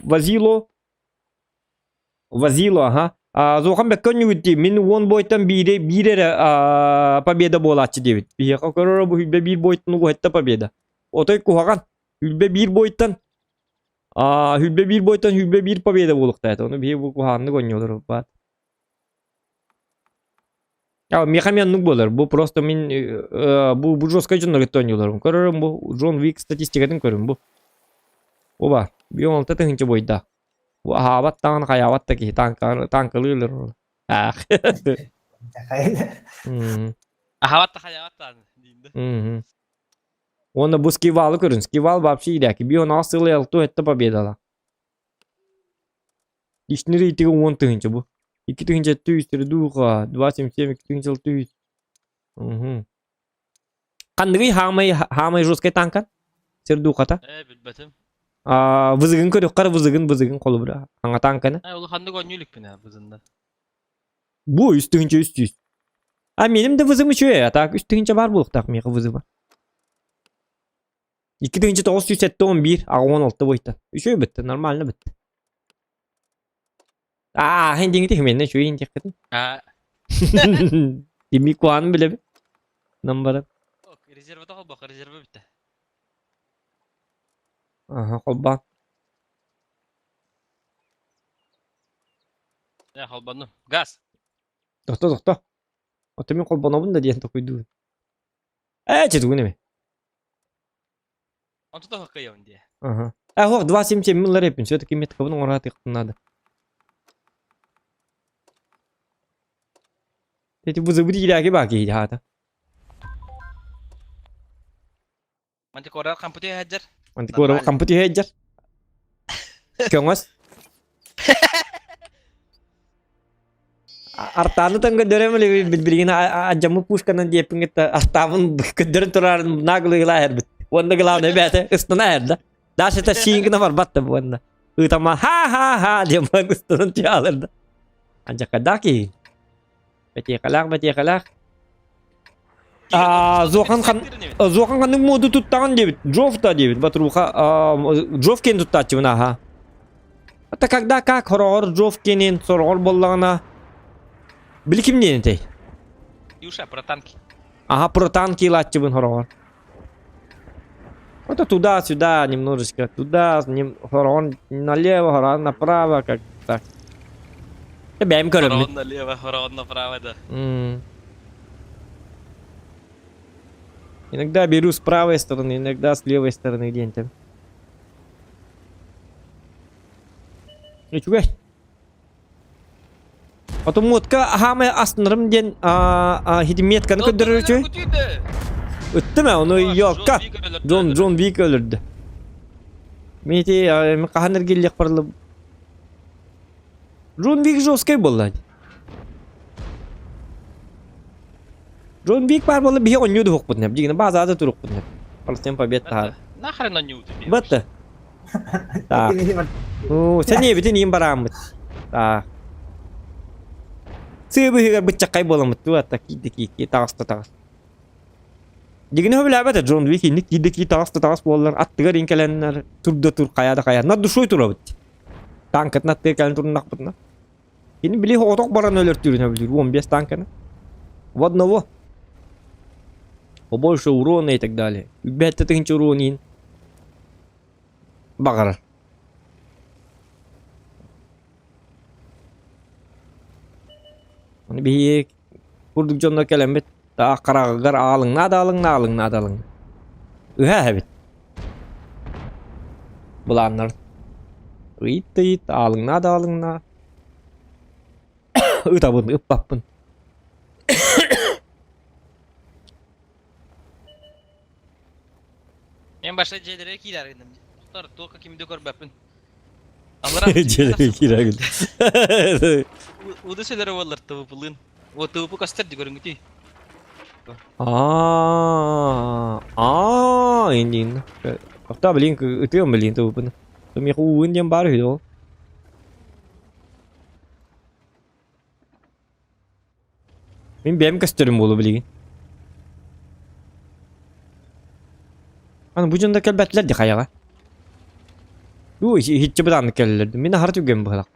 Вазило Вазило аха Зохан бэккэ онньугут дии мин уон бойтан биири биир эрэ победа буолааччы диэбит биһиэхэ көрөрө бу хүлбэ биир бойтан угуһэтта победа отой куһаҕан хүлбэ биир бойтан хүлбэ биир бойтан хүлбэ биир победа буолуохтаах ону биһи бу куһаҕаннык оонньуулар баат А, миэхэ эмиэ оннук буолар. Бу просто мин бу бу жесткай дьоннор кытта оонньууларым. Көрөрүм бу Джон Уик статистикатын көрүм бу. Оба, 16 тыһыынча буойдаах. Бу аһаабат даҕаны хайаабат да киһи танка танкалыылар. Аах. Мм. Аһаабат да хайаабат даҕаны диин да. Мгм. Уонна бу Скивалы көрүн. Скивал вообще иирээки. 16 сыл алты этте победала. Ишнир итигэ уон тыһыынча бу. Икки тыһыынча түс, духа, 2,77, икки тыһыынча алта үс. Уһу. Ханныгый хаамай хаамай жесткай танка? Сердухата? Ээ, билбэтим. Вызыгын көрүөххэ вызыгын вызыгын холобура хаҥатаан кэнэ. Ай улаханнык оонньуу иликпин ээ вызыннан. Бу 3300. А меним да вызым үчүгэй, а так 3000 бар буолуохтаах миэхэ вызыба. 2971 аҕа буойта. Үчүгэй бүттэ, нормально бүттэ. Аа, хин диңити хименне үчүгэй интиэххитин. Аа. Кими куанын билэбин. Намбара. Резервата холбох, резервэ бүттэ. Аха, холбаан. Э, холбоннум. Газ. Тохто, тохто. Ото мин холбонобун да диэн токуйдуун. Ээ, чэ тугун эми. Онто тоһо кыйабын дии. Ага. А, ох, 2.77 мыллар эппин. Все-таки меткабын оҥораатыахпын наада. Эти вызовы диирээги баа киһи хаата. Мантикора хампыты хаджар. Мантикора хампыты хаджар. Көҥөс. Артааны тан көрдөрөм эле билбилигин ажамы пушканан диэппин кытта артаабын көрдөрөн турарын наглыгыла эрбит. Уонна главное бэйэтэ ыстана эрдэ. Даже это сиингина барбат да буонна. Ытама ха-ха-ха диэн баран ыстанан түһэ да. Анчаккадаах киһи. Бэтиэхэлээх, бэтиэхэлээх. А, Зохан хан Зохан ханнык моду туттаҕын диэбит. Джов да диэбит. Батруха Джов киэн туттааччыбын аха. Это когда как хороҕор Джов киэнин сороҕор буоллаҕына били ким диэн этэй? Юша, про танки. Ага, про танки илааччыбын хороҕор. Это туда-сюда немножечко, туда, нем, хороҕор налево, хороҕор направо, как так. Бэйэм көрөммүн. Хороҕон налево, хороҕон направо да. Иногда беру с правой стороны, иногда с левой стороны где-нибудь. Үчүгэй. Потом модка хаамай астынарым диэн хитиметканы көрдөрөр үчүгэй. Ыттым ээ, ону йокка. Джон Джон Вик өлөрдө. Мен ити хаһан эргиллиэх барылы Джон Вик жесткай буолла. Джон Вик баар буолла биһи оонньуу дуһукпут нэп. Дигини баазаада турукпут нэп. Палестин побед таһаар. Нахрен оонньуу тебе. Бытты. Так. Оо, сэниэбитин иин барааммыт. Так. Сыы быһыгар быччаккай буоламмыт туата киирдэ киирдэ таҕыста таҕыс. Дигини сөбүлээбэтэ Джон Вик инник киирдэ кии таҕыста таҕыс буоллар аттыгар иин кэлэннэр турда тур хайа да хайа над душой турабыт. Танкатын аттыгар кэлэн туруннахпытына. Кини били оҕотох баран өлөртүүрүн сөбүлүүр 15 танканы. В одного. Побольше урона и так далее. Үбэттэ тыһынча урон иин. Баҕарар. Аны биһиги курдук дьоннор кэлэммит таах хараҕыгар аалыҥнаа да аалыҥнаа аалыҥнаа да аалыҥнаа. Ыһа эһэбит. Былааннар. Ыйыт да ыйыт, аалыҥнаа да аалыҥнаа. Ытабын, ыппаппын. Мен башта дьиэлэрэ киирэр гынным. Тохтор, туохха кими да көрбөппүн. Аллара Дьиэлэрэ киирэр гынным. Уду сөлөрө буоллар ТВП-лыын. О, ТВП көстөр ди көрүҥүтүй. Аа, аа, индин. Охта блин, ытыам блин ТВП-ны. Миэхэ уугун диэн баар үһү ол. Мин бэйэм көстөрүм буолуо билигин. Аны бу дьоннор кэлбэтилэр дии хайаҕа. Уу иһиччи бытааннык кэллилэр. Мин аһара түргэн быһалах.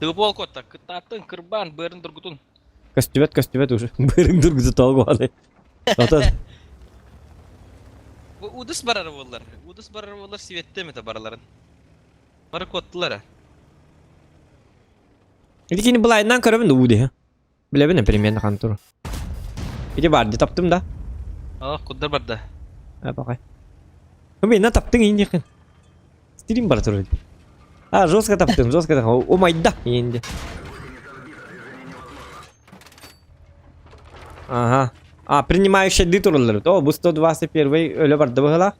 Тыпол котта, кытааттын, кырбаан, быарын тургутун. Көстүбэт, көстүбэт уже. Быарын тургуту тоҕу Отон. Бу удус барар буоллар. Удус барар буоллар сибеттем это бараларын. Бары куоттулар. Ити кини былайынан көрөбүн да уу диһэ. Билэбин примерно хан туру. Ити бар ди таптым да. Ах, куддар барда. А бакай. Мен таптың индихин. Стрим бар туру. А, жестко таптым, жестко таптым. О майда инди. Ага. А, принимающий ды турулар. О, бу 121 өлө барды быһыла.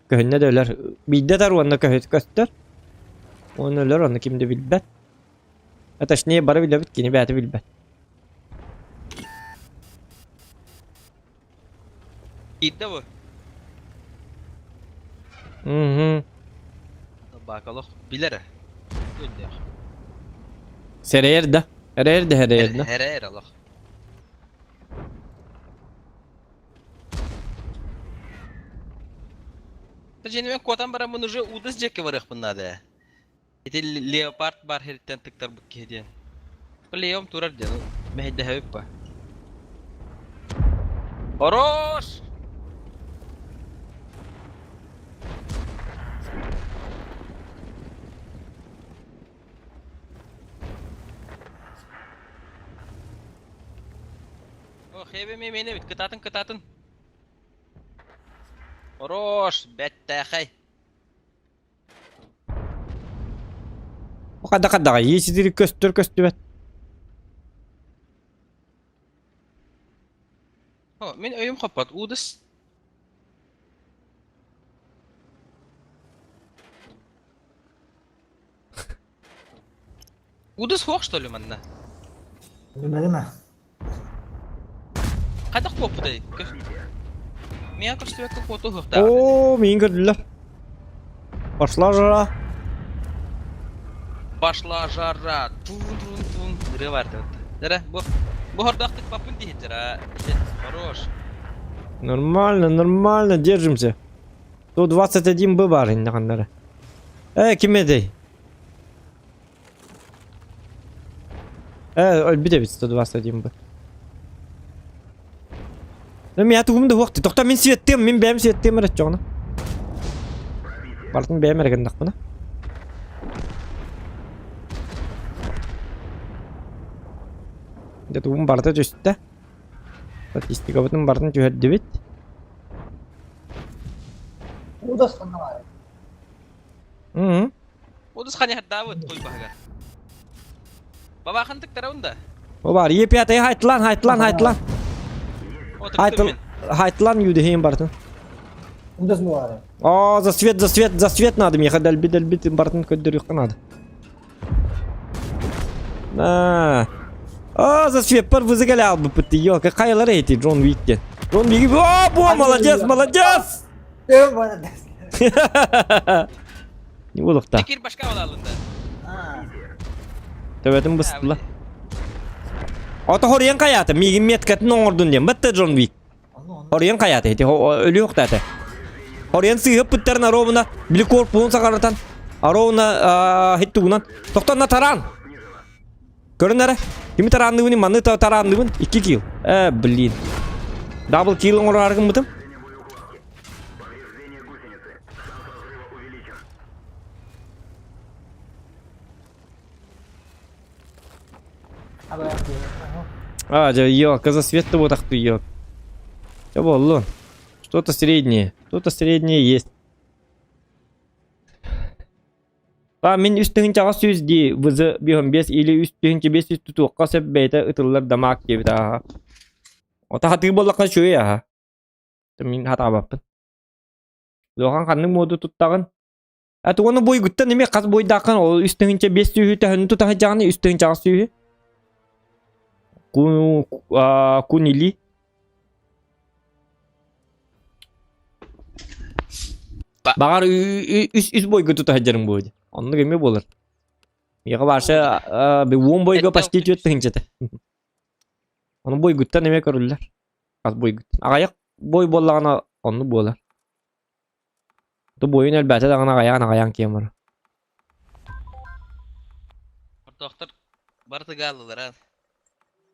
Көһүннэ да өлөр. Биирдэ тар уонна көһүт көстөр. Уонна өлөр, ону ким да билбэт. А точнее бары билэбит, кини бэйэтэ билбэт. Киирдэ бу. Угу. Собака олох билэр. Өйдөөх. Сэрэйэр да. Эрэйэр да эрэйэр да. Эрэйэр олох. Дьиэнибэн куотан бараммын уже удас дьиэккэ барыахпын наада ээ. Ити леопард баар сириттэн тыктарбыт киһи диэн. Леом турар диэн, мэһэйдэһэбит ба. Хорош! О, хэбэ миэмэни эбит, кытаатын, кытаатын. Хорош, бэттээхэй. Хада хадаҕа ииситири көстөр көстүбэт. О, мин өйүм хоппот, уудус. Удус суох что ли манна? Билбэтим ээ. Хайдах куоппутай? Миэхэ көстүбэккэ куоту уһуохтаах. Оо, миин көрдүлэр. Пошла жара. Пошла жара. Тун-тун-тун. Ырыа бар деп. Дара, бу бу хордоохтук папын диһиттэр а. Хорош. Нормально, нормально, держимся. 121 Б бар иннаханнара. Э, ким этэй? Э, өлбүт эбит 121 Б. Мин тугум да суох тохто мин светтым, мин бэйэм светтым эрэ оччоҕуна. Барытын бэйэм эрэ гыннахпына. Дьэ тугум барыта түстэ. Статистикабытын барытын түһэрдибит. Удас ханна баар? Мм. Удус ханяһардаабыт туй баһыгар. Бабахан тыктарабын да. О бар, Е5 хайтлан, хайтлан, хайтлан. О, Хайтлан юдехин бартын. Удас баар. О, за свет, за свет, за свет надо мне, дэлби, дэлби бартын көддөрүөххэ надо. На. О, за свет пар вызыгали албыппыт, ёлка, хайалар эти, Джон Уик диэн. Джон Уик, о, бо, молодец, молодец! Молодец. Не буолуохтаах. Кир башка алалында. Төбөтүн быстыла. Ото хоруйан хайаата, миигин меткатын оҥордун диэн, бытта Джон Уик. Хоруйан хайаата, ити өлүөхтаата. Хоруйан сыыһып пыттарын арообуна, били корпуһун саҕарытан, арообуна хиттугунан, тохтонно тараан! Көрүн эрэ, кими тараанныыбын, манны тараанныыбын, икки килл. Э, блин. Дабл килл оҥороору гыммытым. А, дьэ, елка за свет-то вот ах ты, елка. Все болло. Что-то среднее. Что-то среднее есть. А мин үс тыһыынчаҕа сүүс дии ВЗ биһон биэс или үс тыһыынча биэс сүүс тутуохха сөп бэйэтэ ытыллар дамаак диэбит ааһа. Ота хатыы буоллахха үчүгэй ааһа. Мин хатаабаппын. Улахан ханнык муоду туттаҕын? А тугуну буйгуттан эмиэ хас буйдааххын ол үс тыһыынча биэс сүүһү төһөнү тута сылдьаҕыный үс тыһыынчаҕа сүүһү? Ку кунили. Баҕар үс үс бойга тута сылдьарыҥ буолуо дии. Оннук эмиэ буолар. Миэхэ вообще уон бойга почти түөрт тыһыынчата. Ону бойгуттан эмиэ көрүллэр. Хас бойгуттан. Аҕыйах бой буоллаҕына оннук буолар. Ту буойун элбээтэ даҕаны аҕыйаан аҕыйаан киэн барар. Ортоохтор бары тыгааллылар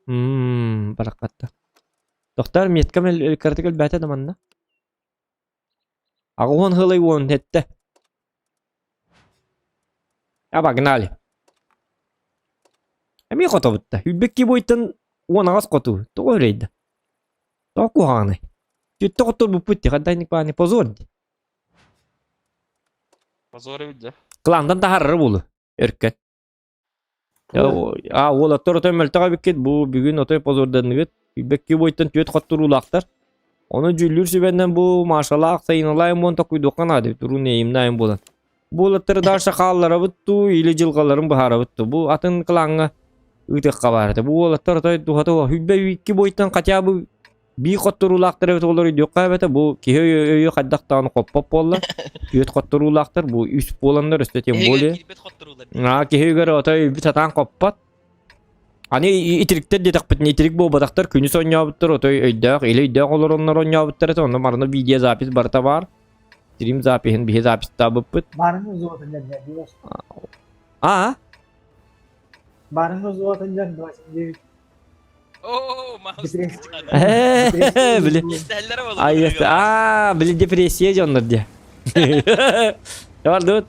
Мм, бараххатта. Тохтоор меткам кыратык элбээтэ да манна. Аҕуһун хылый уон эттэ. Обогнали. Эмиэ хотобутта. Үрбэкки буойтан уон аҕас хоту. Тоҕо үрэйдэ? Тоҕо куһаҕаный? Түттэ хотторбуппут дии, ханна паани позор дии. Позор эбит дьэ. Клантан таһаарара буолу, өркөн. А уолаттар отой мөлтөх эбиккит, бу бүгүн отой позорданыгыт. Үйбэкки буойтан түөт хотторуулаахтар. Ону дьүүллүүр сүбэннэн бу Машалаах сайыналаайым буон токуйдуохха наада эбит, урун эйимнаайым буолан. Бу уолаттары дальше хаалларабыт дуу или дьылҕаларын быһаарабыт дуу. Бу атын клаҥҥа ыытыахха баар этэ. Бу уолаттар отой духата үйбэ икки буойтан хотя бы. Бии хотторуулаахтар эбит олор өйдүөххэ эбэтэ бу киһи өйө хайдах даҕаны хоппот буолла. Түөрт хотторуулаахтар бу үс буоланнар өстө тем более. Аа киһи үгэр отой өйбүт сатаан хоппот. Аны итириктэр диэтэхпитинэ итирик буолбатахтар күнүс оонньообуттар отой өйдөөх или өйдөөх олороннор оонньообуттар этэ онно марна видеозапись барыта баар. Стрим запиһын биһи записьтаабыппыт. Барыны золото дьэн Аа? Барыны золото дьэн 29. Оо, маус. Били. Ай, аа, били депрессия дьоннор дии. Бардыбыт.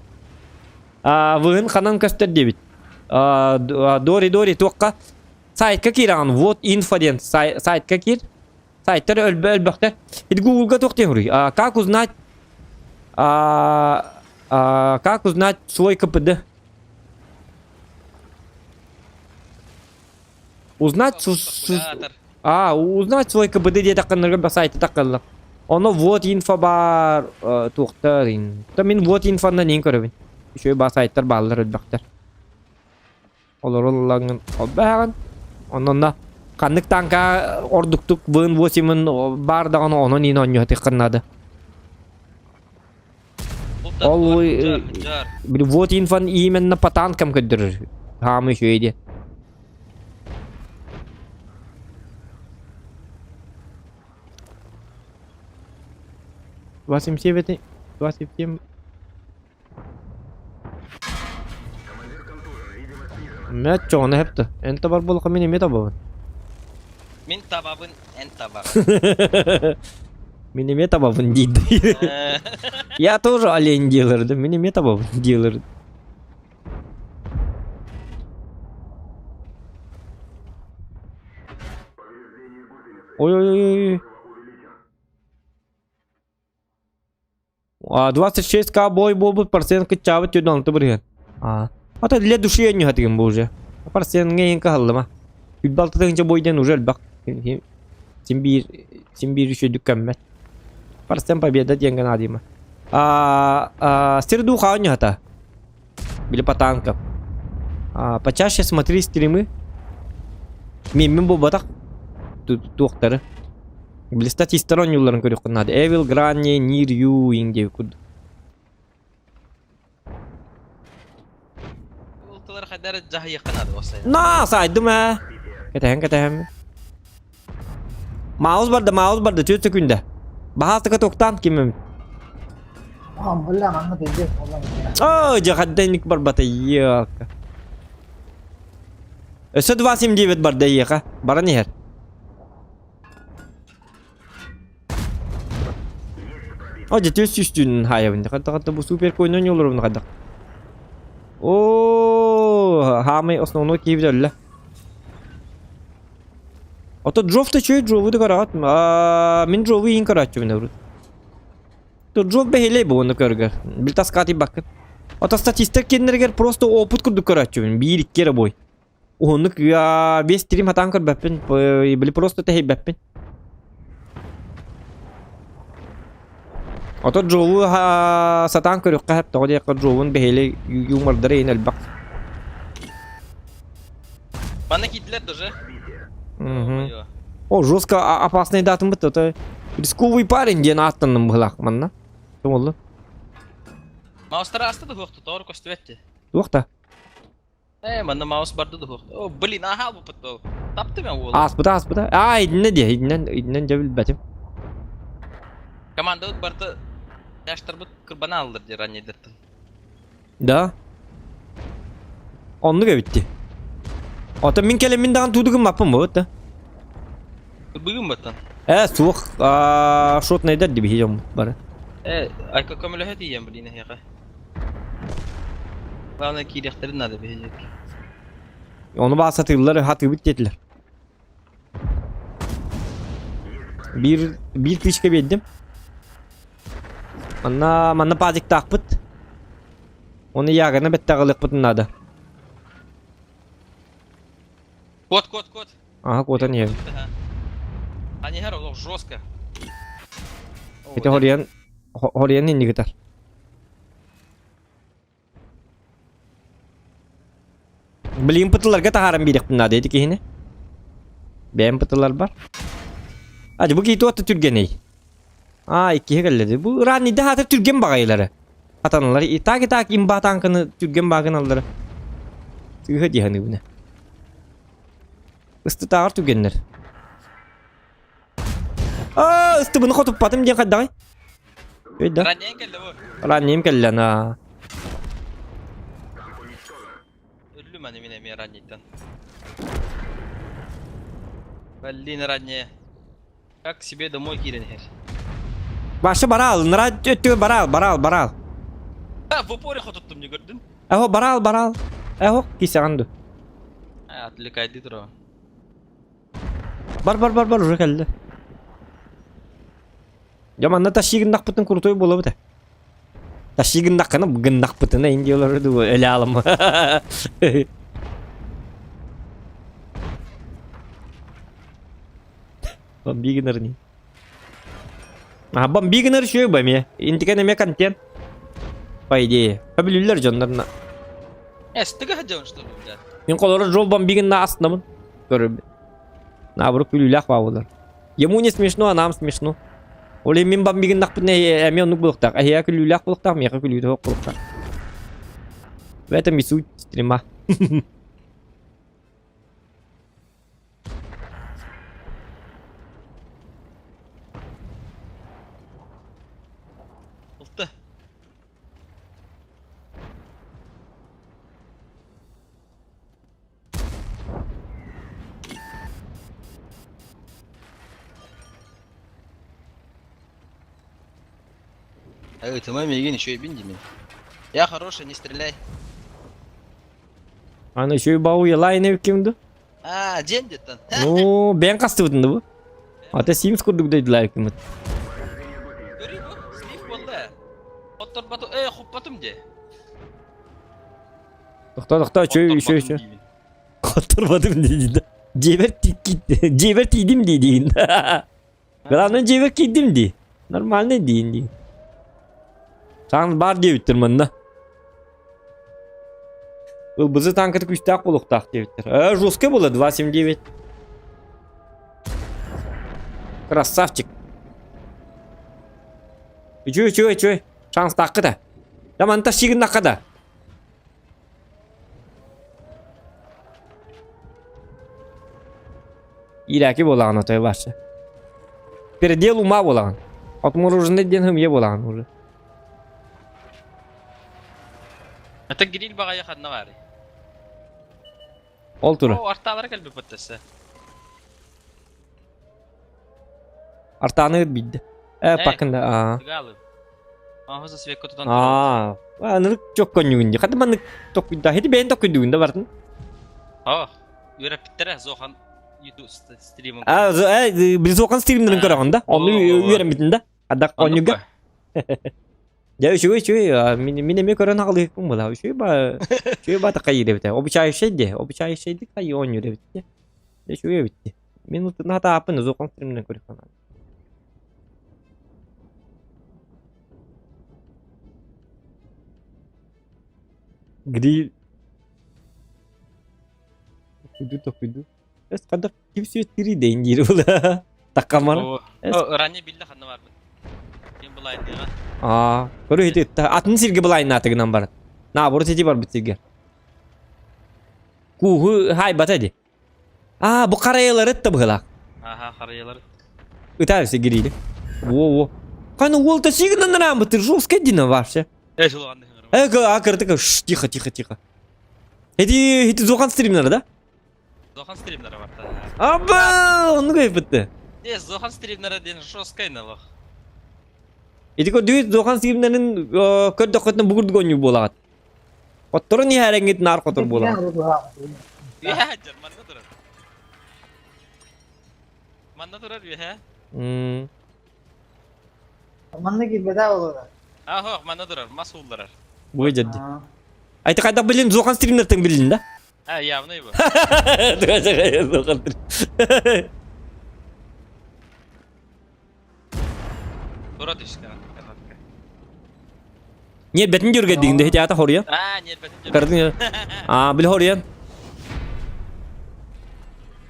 Аа, выгын ханан көстөр диэбит. Аа, Дори Дори туохха сайтка киираған вот инфо диэн сайтка киир. Сайттар өлбө өлбөхтөр. Ити Гуглга туох диэн хуруй. А, как узнать а, а, как узнать свой КПД? Узнать А, узнать свой КБД диэтэххиннэргэ ба сайты таккаллар. Оно вот инфо баар туохтар ин. Та мин вот инфонан ин көрөбүн. Үчүгэй баа сайттар бааллар элбэхтэр. Олоруллаҥын холбоһаҕын. Онон ханнык танка ордуктук вын восемын баар даҕаны онон ин оонньуһатыххын наада. Ол вот инфон именно по танкам көрдөрөр. Хаамы үчүгэй диэн. 27 27 Мэ чоҕуна хэпты. Эн табар буолуха мин эмиэ табабын. Мин табабын, эн табаҕын. Мин эмиэ табабын диир. Я тоже олень делаю, да? Мин эмиэ табабын делаю. Ой-ой-ой. А 26к бой буолбут процент кыччаабыт 46 бырыһыан. А. Ата для души анньыһатыгын бу уже. Процентҥа иһин кыһаллыма. Үббалты тыһыынча бой диэн уже элбэх. Син биир син биир үчүгдүк көммөт. Процент победа диэн наадыйма. А, а, сир духа анньыһата. Били по танкам. А, почаще смотри стримы. Мин буолбатах туохтары. Били статистар оонньуулларын көрүөххүн наада. Evil Granny Near You иҥ диэбит курдук. Улталар хайдары дьаһайыахха наада уопсайынан. На, сайдым ээ. Кэтэһэн кэтэһэн. Маус барда, маус барда, 4 секунда. Баһаастыка туохтаан ким эмит. Бля, манна пиздец, Оо, дьэ хаддайник барбата, ёлка. Өссө 2.79 барда эйиэхэ. Баран иһэр. О, дьэ түс түстүүнүн хаайабын. Хатта-хатта бу супер койнон олоробун хайдах. О, хаамай основной киһибит өллө. Ото Джов та чөй Джову да караҕат. Мин Джову иин карааччыбын урут. То Джов бэһилэй бу оны көргөр. Бил таскаати баккын. Ото статистик кеннергер просто опыт курдук көрөөччүбүн. Биир икки эрэ бой. Уһуннук бес стрим хатаан көрбөппүн. Били просто тэһийбэппин. Ото Джову сатаан көрүөххэ сөп тоҕо диэххэ Джовун бэһиэлэй юмордара иһин элбэх. Манна киирдилэр даже. Мгм. О, жестко опасный датым это рисковый парень диэн ааттанным быһылаах манна. Ким олла? Маустара аста да хуохта, тоҕо көстүбэт Туох та? Э, манна маус барды да хуохта. О, блин, аха буппут ол. Тапты мен уолу. Ааспыта, ааспыта. Аа, идиннэ диэ, идиннэн, идиннэн дьэ билбэтим. Командабыт барыта Яштарбыт кырбана аллар дии раннейдертан. Да. Оннук эбит дии. Ото мин кэлэммин даҕаны тууду гыммаппын буолбут да. Бүгүн баттан. Э, суох, шотнайдар дии биһи дьоммут бары. Э, айка көмөлөһө тиийэн блин эһиэхэ. Главное киириэхтэрин наада биһиги. Ону баа сатыыллар, хатыыбыт диэтилэр. Биир биир күүскэ биэрдим. Манна манна пазиктаахпыт. Оны яганы бэттэҕ ылыахпытын наада. Кот, кот, кот. Аха, куотан иһэбин. Они олох жестко. Ити хоруйан хоруйан иннигитар. Блин пытыларга таһааран биэриэхпин наада ити киһини. Бэйэм пытылар бар. А бу киһи туох да түргэнэй? Аа, иккиһэ кэллэ. Бу раннийда хаатыр түргэн баҕайылары. Хатаналар. И так и так имба танканы түргэн баагыналлары. Сыыһа дии саныыбын. Ыстытааҕар түргэннэр. Аа, ыстыбыны хотуппатым диэн хайдаҕый? Өйдө. Раннейн кэллэ бу. Раннейм кэллэ на. Өллүм аны мин эмиэ раннейтан. Блин, раннее. Как себе домой киирэн иһэр. Баша бараал, нара өттүгэр бараал, бараал, бараал. А, в упоре хотуттум не көрдүн? Эхо, бараал, бараал. Эхо, кисэҕин ду. А, отвлекайды тура. Бар, бар, бар, бар, уже кэллэ. Дьэ манна тащи гыннахпытын крутой буолабыт ээ. Тащи гыннаххына гыннахпытына ин диэлэр дуу эле алым. Бомби гынар не. А бомби гынар үчүгэй бу эмиэ. Интикен эмиэ контент. По идее. Сөбүлүүллэр дьоннорно. Эстигэ сылдьабын что ли, бля? Мин холоро жол бомби гынна астынабын. Көрөбүн. Наоборот күлүүлээх баабылар. Ему не смешно, а нам смешно. Ол иһин мин бомбигыннахпытына эмиэ оннук буолуохтаах. Эһиэхэ күлүүлээх буолуохтаах, миэхэ күлүүтэ суох буолуохтаах. В этом и суть стрима. Ылта. Эй, ты мой мигин еще и бинди Я хороший, не стреляй. Аны еще и бау елайын кимді? А, день где-то. Ну, бэйэн хастыбытын да бу. Ата Sims курдук дойдулар кимит. Көрүй бу, слив буолла. Хотторбатым, э, хуппатым де. Тохто, тохто, чөй, чөй, чөй. Хотторбатым дии да. Дьиэбэр дьиэбэр тиийдим дии диин. Главное дьиэбэр киирдим дии. Нормальный диин дии. Саҥ баар диэбиттэр манна. Ылбызы танката күүстээх буолуохтаах диэбиттэр. Э, жесткая была 2.79. Красавчик. Үчүгэй, үчүгэй, үчүгэй. Шанстаахха да. Да манта сигиннахха да. Иирээки буолаҕын отой бааччы. Передел ума буолаҕын. Отмороженный диэн хымыйа буолаҕын уже. Это гриль баҕайы ханна баарый? Ол тура. О, артаалара кэлбит баттасса. Артааны бидде. Э, пакында, аа. Тыгаалы. Ааһы свекка тутан Аа, анырык чокконньугун дии. Хата маннык токкуйда. Хити бэйэн токкуйдугун да бартын. Аа, үөрэппиттэрэ Зохан YouTube стримын. Аа, э, били Зохан стримнерин көрөҕүн да? Онну үөрэммитин да? Адак онньуга. Дьэ үчүгэй үчүгэй мин мин эмиэ көрөн аҕалыыкпын була. Үчүгэй ба үчүгэй ба такайыр эбит. Обучающий де, обучающий кай оонньуур эбит. Үчүгэй эбит. Мин утуна тааппын Зохан стримнерин көрүөхпүн. Гриль. Токуйду, токуйду. Эс хадах ким сүөттүрүй дейин диир була. Таккамара. Ранее биллэ ханна барбыт. Ким былайдыга. Аа, көрү хити атын сирге былайнаатыгынан барат. Наоборот ити барбыт сирге. Кууһу хайбата ди. Аа, бу харайалары да быһылаах. Аха, харайалары. Ытаабыса гириили. Во-во. Каны уол та сигнан рамбытыр жесткая дина вообще. Э, жулуганды Э, а кыртыка, тихо, тихо, тихо. Эти, эти Зохан стримнары, да? Зохан стримнары бар. Аба, оннук өйбүттэ. Э, Зохан стримнары диэн жесткай налог. Ити көрдүгүт Зохан стримнарын көрдөххөтүнэ бугурдук оонньуу буолаҕыт. Хотторун иһээрэҥҥит наар хотор буолаҕыт. Үһэ, манна турар. Манна турар үһэ. Манна киирбэтэ буолуо. Аһох, манна турар, мас уулларар. Бу дьадди. Айта хайдах билин Зохан стримнертен билин да? А, явно его. Зохан стрим. Тура түскә. Нет, бэтин дьүргэ дигин де хитята хоруйан. А, нет, бэтин Кардын. А, бил хоруйан.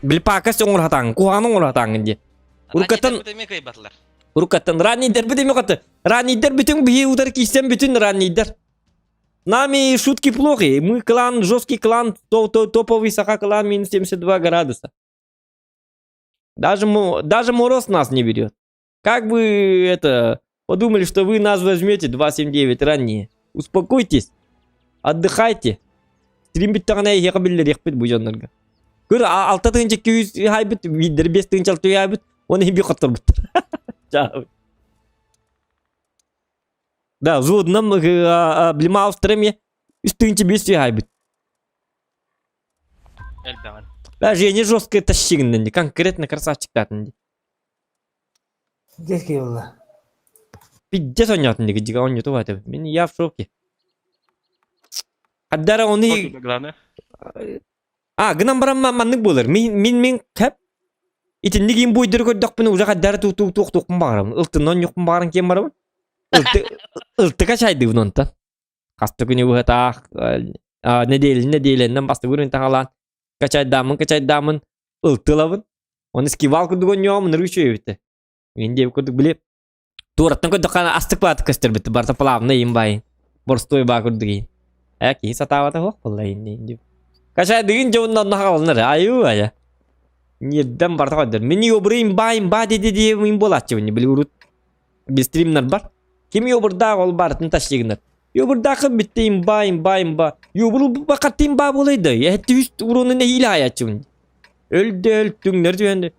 Бил пакас оҥор хатаҥ, куһаҕан оҥор хатаҥ ди. Уруккаттан Уруккаттан раннийдер бит эми каты. Раннийдер бүтүн биһи удар киирсэн бүтүн раннийдер. Нами шутки плохи. Мы клан, жесткий клан, топовый саха клан минус 72 градуса. Даже, даже мороз нас не берет. Как бы это... Подумали, что вы нас возьмете 2.79 ранее. Успокойтесь. Отдыхайте. Стрим бүттэҕинэ эһиэхэ биллэриэхпит бу дьоннорго. Көр, алта тыһыынча күүс хайбыт, биирдэр биэс тыһыынча алта хайбыт, уонна иһин биир хотторбуттар. Да, взводном Блимаустер эмиэ үс тыһыынча биэс сүүс хайбыт. Элбэҕин. Да, Женя жесткая тащигиннэн конкретно красавчиктаатын дии. Детский буолла. Пиздец оонньоотун диги дьигэ оонньоту баатыбыт. Мин я в шоке. Хаддара оны Главное. А, гынан баран маннык буолар. Мин мин мин хэп итинник им буйдары көрдөхпүнэ уже хаддара ту ту туох туохпун баҕарабын. Ылтыннан ньухпун баҕаран киэн барабын. Ылты ылтыка чайдыыбын онтон. Хаста күнү быһатаах нэдиэлин нэдиэлэннэн бастыгын таҕалаан качайдааммын качайдааммын ылтылабын. Оны скивал курдук онньоҕум ынырык үчүгэй эбитэ. Мин диэбит курдук били туораттан көрдөххө астык баатык көстөрбүт барыта плавно иин баайын. Боростуой баа курдук иин. Э киһи сатаабата суох буолла иин дип. Качайдыгын дьонун онно хаалынар айуу айа. Ньирдэн барыта көрдөр. Мин йобурыйм баайым баа диди диэбин буолааччыбын били урут бистримнар бар. Ким йобурдаах ол барытын тащигынар. Йобурдаахын бүтте имба имба имба. Йобуру бакатты имба буолай да. Эһэтти үс уруну нэһиилэ хаайааччыбын. Өлдө өл түҥнэр түһэн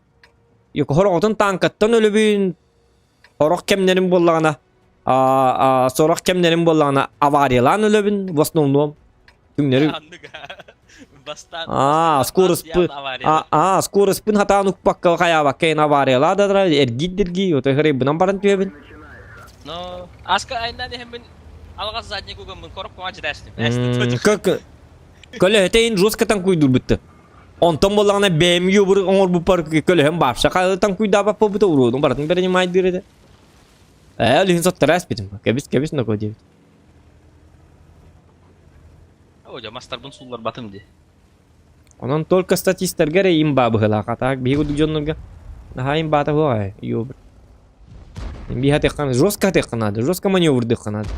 хороҕотун тааҥкаттан өлөбүн сорох кэмнэрим буоллаҕына сорох кэмнэрим буоллаҕына авариялаан өлөбүн в основном түҥнэри аа скороспы аа скороспын хатаан укпакка хайаабакка эн авариялаа да эргийдиргий ото хырайбынан баран түһэбин Но аска айнан иһэммин алҕас задний кугаммын коробкаҕа дьирэстим. Как көлөһөтө ин жестко танкуйдурбутты. Онтон буоллаҕына бэйэм юбур оҥорбуппар көлөһөм баапша таҥкуйдаабат буолбута уруодум барытын принимайдыыр этэ. Ээ, ол иһин соттара эспитим. Кэбис, кэбис ноко диэбит. О, дьэ, мастарбын суулларбатым дии. Онон только статистарга эрэ имба быһыылаах. А так биһиги курдук дьоннорго наһаа имбаата суох ээ, юбр. Биһи атыахха жестко атыахха наада, жестко маневрдыахха наада.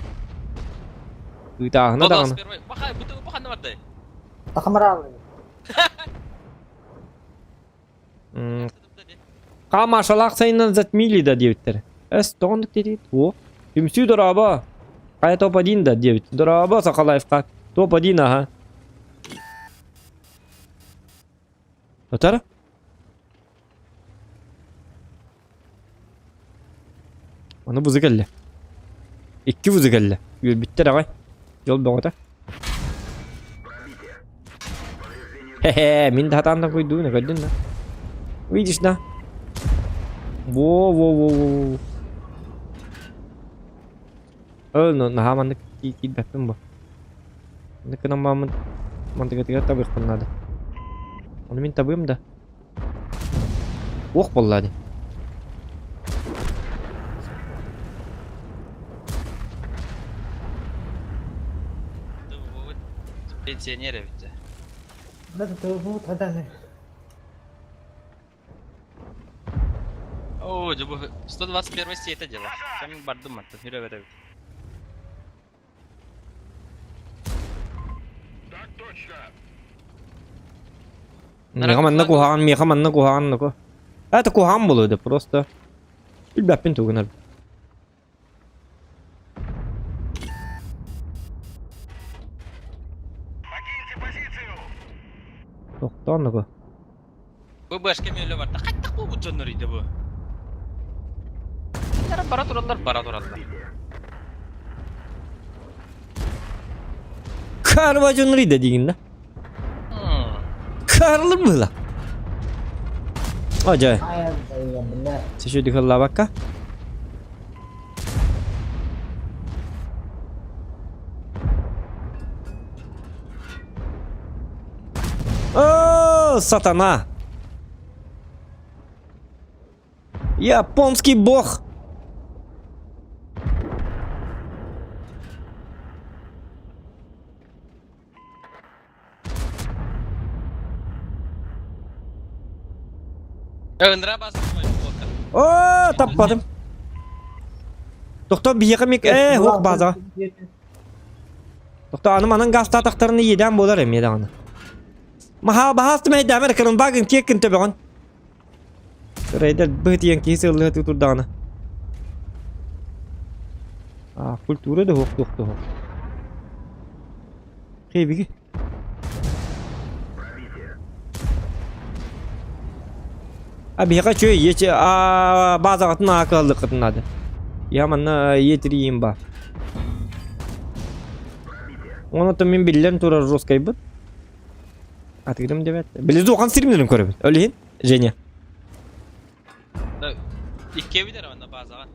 Ыытааһына даҕаны. Баха, бу ханна бардай? Тахамараалы. Хаамашалаах сайыннан затмили да диэбиттэр. Эс, тоҕоннук диэтигит? О, түмсүү дорообо. Хайа топ-1 да диэбит. Дорообо, Сахалаевка. Топ-1, аха. Отара? Аны бузы кэллэ. Икки бузы кэллэ. Үөрбүттэр аҕай. Дьол бөҕөтө. Хе-хе, мин да хатаан да куйдуун, көрдүн да. Видишь, да? Во-во-во-во. Өл, наһаа маннык киирбэппин бу. Маннык гынан бааммын мантыгатыгар табыахпын наада. Ону мин табыам да. Уох буолла дии. Пенсионер эбит. О, дьэ бу 121 сиэтэ дьыла. Кэм бардым мантан үрэ эбит. Миэхэ манна куһаҕан, миэхэ манна куһаҕан нако. Это куһаҕан буолуо да просто. Билбэппин тугунар. Тохтоон нако. Бу башка мөлө барда. Хаттак бу дьоннор иде бу. Бара тураллар, бара тураллар. Карва дьоннор иде дигин да. Карлы было. О, дьэ. Сешүдүк ыллаабакка. О, сатана! Японский бог! Ындра бас Оо, таппатым. Тохтоо биһиэхэ мик ээ хуох базаҕа. Тохтоо аны манан гаастаатахтарына иэдээн буолар эмиэ даҕаны. Маһаа баһаастым эйдээмэр кырымбаагын киэккин төбөҕүн. Рейдер быһытыйан киһи сыаллыһа турдаҕына. А, культура да хуох туох туох. Хей, А биһиэхэ үчүгэй ийэ аа баазаҕытын аа кыаллыккытын наада. Я манна ийэ баар. Онон мин биллэн турар русскайбыт. Атыырым диэбэт. Били дуохан стримнерин көрөбүн. Ол иһин Женя. Иккиэбит эрэ манна баазаҕа.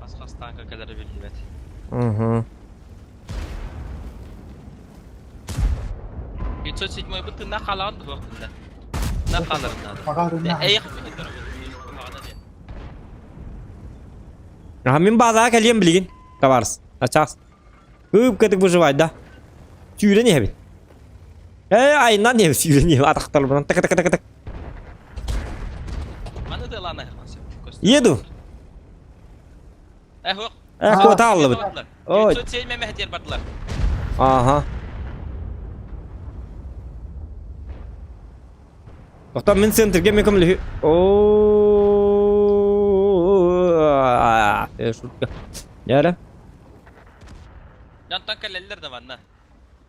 Хас-хас танка кэлэрэ биллибэт. Угу. 507 бу тынна хаалаҕын дуһуох тынна. На хааларын наада. Эйэх Аха мин баазаҕа кэлиэм билигин, табаарыс. Ачаас. Кыып-кытык выживай да. Сүүрэн иһэбин. Ээ, айынан иһэбин, сүүрэн иһэбин. Атахтарбынан так так так так. Маны да лана Еду. Э, хуох. Э, куота аллыбыт. Ой. 907 мэмэһэтиэр бардылар. Ага. Оттон мин центрге мен көмөлөһү. О, шутка. Яра. Дьонтон кэлэллэр да манна.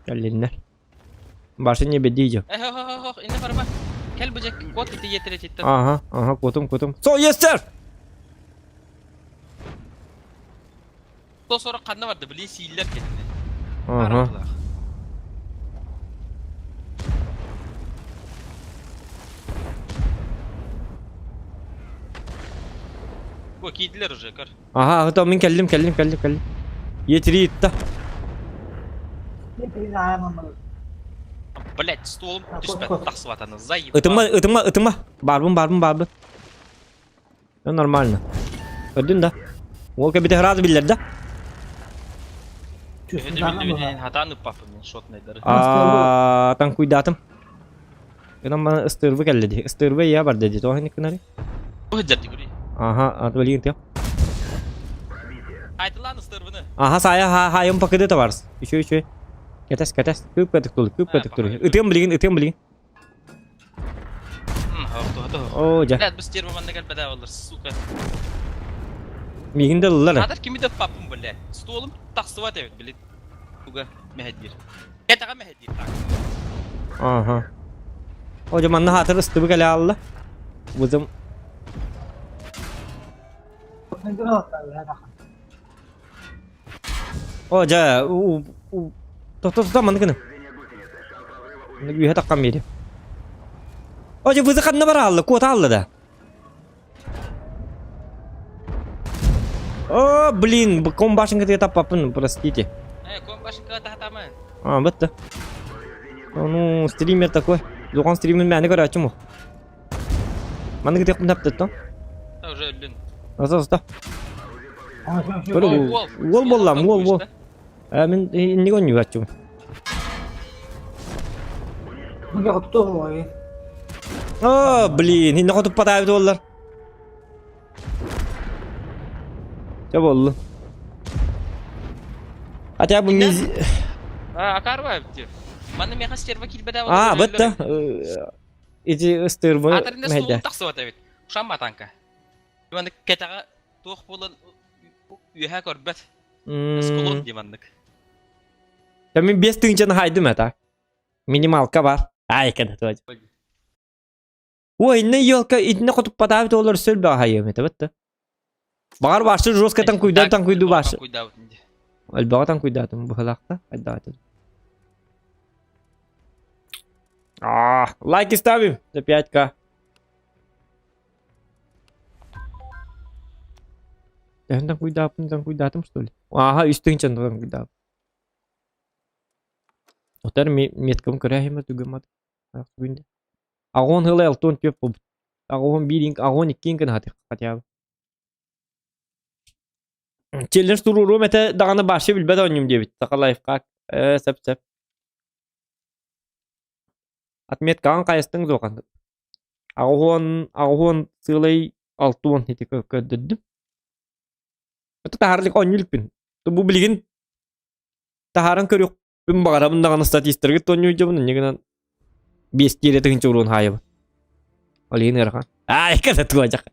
Кэллиннэр. Башня бедиже. Э, хо хо хо, инне барба. Кэл бу жек кот ити етер этиттен. Ага, ага, котум, котум. So, yes sir. То сорок ханна барды, били сииллер кетини. Ага. Бу киидилер уже, көр. Ага, то мин кэллим, кэллим, кэллим, кэллим. Етири итта. Блять, столум түспэт, тахсыбатаны, заебал. Ытыма, ытыма, ытыма. Барбын, барбын, барбын. Ну, нормально. Көрдүн да. Ол кэбитэ сразу биллэр да. Хатаан ыппаппын мен шотнайдары. Аа, танкуйдаатым. Гынан мана ыстырбы кэллэ дии. Ыстырбы я бар дии. Тоҕо хинник Бу Ага, отвали ты. Айтылан ыстырбыны. Ага, сая ха хайым пакыды товарс. Еще еще. Кэтес, кэтес. Күп кэтик тур, күп кэтик тур. Ытыам билигин, ытыам билигин. О, жа. Блядь, бу стерва манна кэлбэтэ олар, сука. Мигин да ыллар. Атар кими да папым, блядь. Столум тахсыбат эбит, блядь. Туга мэһэдиир. Кэтэҕэ мэһэдиир так. Ага. О, жа манна хатыр ыстыбы кэлэ алла. Бузым. О, жа, у у то то манны гына. Үһэ таххан биэри. О, жа вызы ханна бара алла, куота алла да. О, блин, комбашенка таппаппын, простите. Э, комбашенка тахатама. А, бытты. Ну, стример такой. Дуган стример мәні көрәчім ол. Маны где таптыт, Уже, блин. Аса, аса. Көрө уол боллам, уол, уол. Ә, мен не гоню ачым. О, блин, инне хотуп патаабыт буоллар. Чэ буоллун. Хотя бы миз... А, акарва эбит. Манна меха стерва килбэдэ А, бытта. Ити ыстырбы Атарында суолун тахсыбат эбит. Ушамма танка. Маннык кэтэҕэ туох буолан үөһэ көрбөт. Склон дии маннык. Мин бес тыһыынчаны хайдым это. Минималка бар. Ай, кэдэ туой. Ой, инне елка, итинне хотуппатаабыт олор сөл баҕайым это бытта. Баҕар башы жестко танкуйдан танкуйду башы. Өлбөҕө танкуйдаатым быһылаахта. Айдаатым. А, лайки ставим за 5к. Төһөн танкуйдааппын танкуйдаатым что ли? Ага, үс тыһыынчан танкуйдаап. Отар меткам көрәһиме түгемат. Күндә. Агон хылы алтон төп бу. Агон биринг, агон иккин гына хотя бы. Челлендж туруруум этэ даҕаны башы билбэт оонньуум диэбит. Саха лайфхак. Э, сөп сөп. Отметкаҕын хайастыҥ дуохан. Аҕыс уон аҕыс уон сыалай 60 ити көрдөрдүм. Это таһаарылык оонньуу иликпин. Бу билигин таһааран көрүөхпүн баҕарабын даҕаны статистаргыт оонньуу дьобун инньэ гынан биэстии эрэ тыһыынча уруон хаайабын. Ол иһин ыарахан. Аай, ката туожах.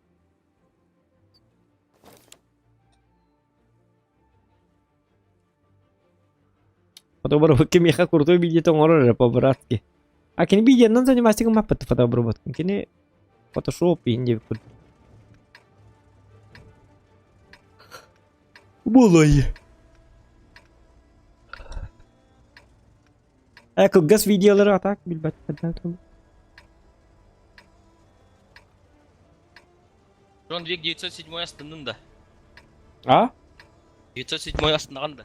Фотобработка миэхэ крутой видео оҥорор эрэ по-братски. А кини видеонан заниматься гыммаппыт фотобработка. Кини фотошоп иһин диэбит курдук. Буолай. Э, кылгас видеолары атак билбэт. Джон Вик 907 астыннын да. А? 907 астынаған да.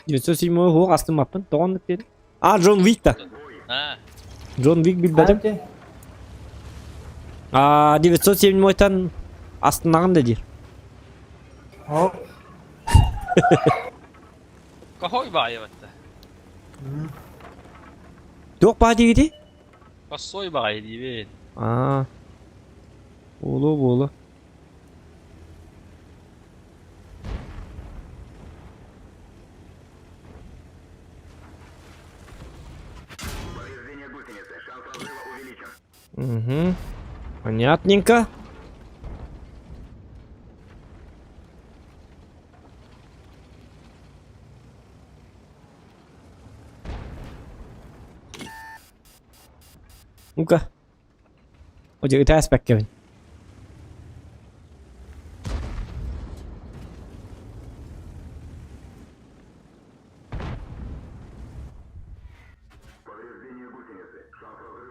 907 хуох астыммаппын. Тоҕо оннук диэн? А, Джон Вик та. А, Джон Вик билбэтим. А, 907-тан астынаҕын да диир. О. Кохой баайы батта. Туох баа диигити? Косой баҕайы диибин. Аа. Буолуо буолуо. Угу. Понятненько. Ну-ка. О, ытааспаккабын.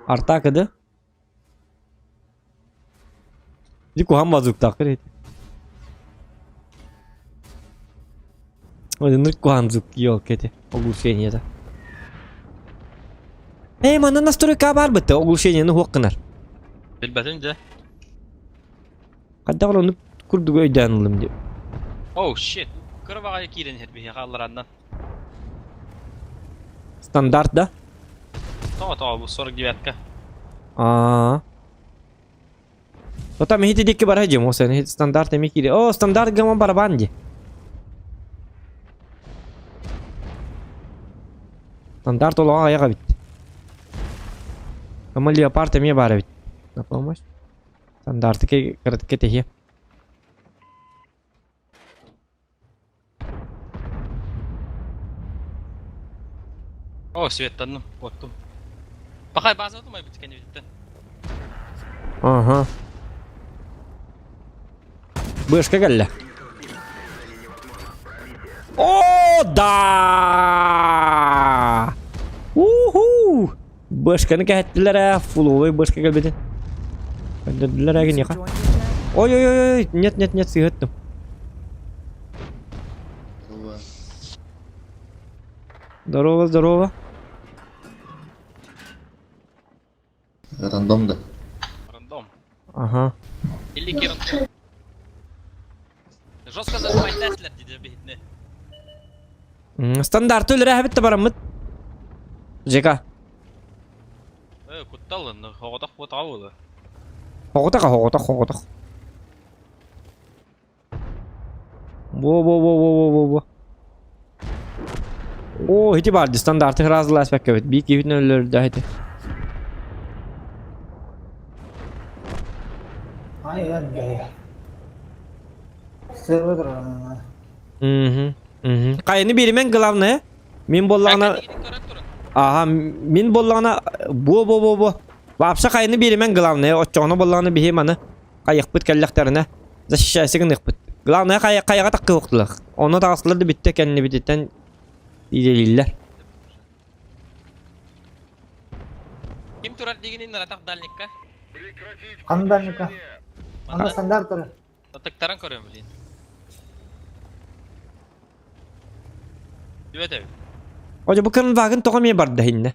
Артакыды. Ди куһаҕан базуктаахтар ити. Ынырык куһаҕан звук елка ити оглушениета. Эй, манна настройка баар бытта оглушениены хуох гынар. Билбэтим дьэ. Хайдах ону курдук өйдөөн ыллым дип. Oh shit. Кыра баҕайы киирэн иһэр биһиэхэ аллараннан. Стандарт да? Тоҕо тоҕо бу 49-ка. Аа. Ота михити дикки бара дьим, осен стандарт эми кире. О, стандарт гама барабан ди. Стандарт олоҕо аяға бит. Ама леопард эмиэ баар эбит. На помощь. Стандарты кыратыкка тэһиэ. О, светтанным, оттум. Пахай база отумай бит кэннибититтэн. Ага. Бышка кэллэ. О, да! Уху! Бышканы кэһэттилэр ээ, фуловый бышка кэлбитин. Көрдөрдүлэр ээ киниэхэ. Ой-ой-ой, нет, нет, нет, сыһыттым. Здорово, здорово. Рандом да. Рандом. Ага. Или киран. Жестко зажимай Теслер диде биһитне. Стандарты өлөрө эбит бараммыт. Жека. Э, кутталын, хоҕотох буотаҕа буолуо. Хоҕотох, хоҕотох, хоҕотох. Во-во-во-во-во-во. О, ити баар дии, стандарты ыраазылааспакка эбит. Биир киһитин өллөрдө ити. Ай, Сервер. Мгм. Мгм. Хайаны биэримэн главное. Мин буоллаҕына Аха, мин буоллаҕына буо-буо-буо-буо. Вообще хайаны биэримэн главное. Оччоҕуна буоллаҕына биһи маны хайыхпыт кэллэхтэринэ защищайся гыныахпыт. Главное хайа хайаҕа таххыахтылар. Онно таҕыстылар да бүттэ кэннибититтэн иделииллэр. Ким турар дигинин наратах дальникка? Ханна дальникка? Анда стандарт турар. Татыктаран көрөм блин. Түбэт эбит. Ожо бу кырынвагын тоҕо эмиэ барда иһиннэ?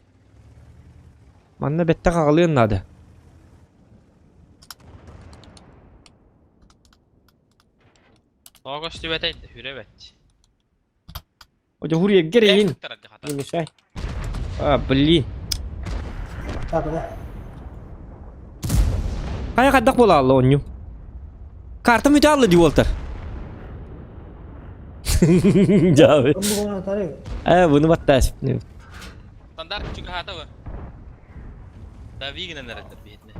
Манна бэттэх аҕалыан наада. Тоҕо көстүбэтэй хүрэ бэт. Ожо хуриегге рейин. Не мешай. А, блин. Так, да. Хайа хайдах буола алла онньу? Картам үтэ алла дии уолтар. Дьаабы. Э, буну баттаас. Стандарт чугаһаата бу. Дави гынан эрэллэр биһитинэ.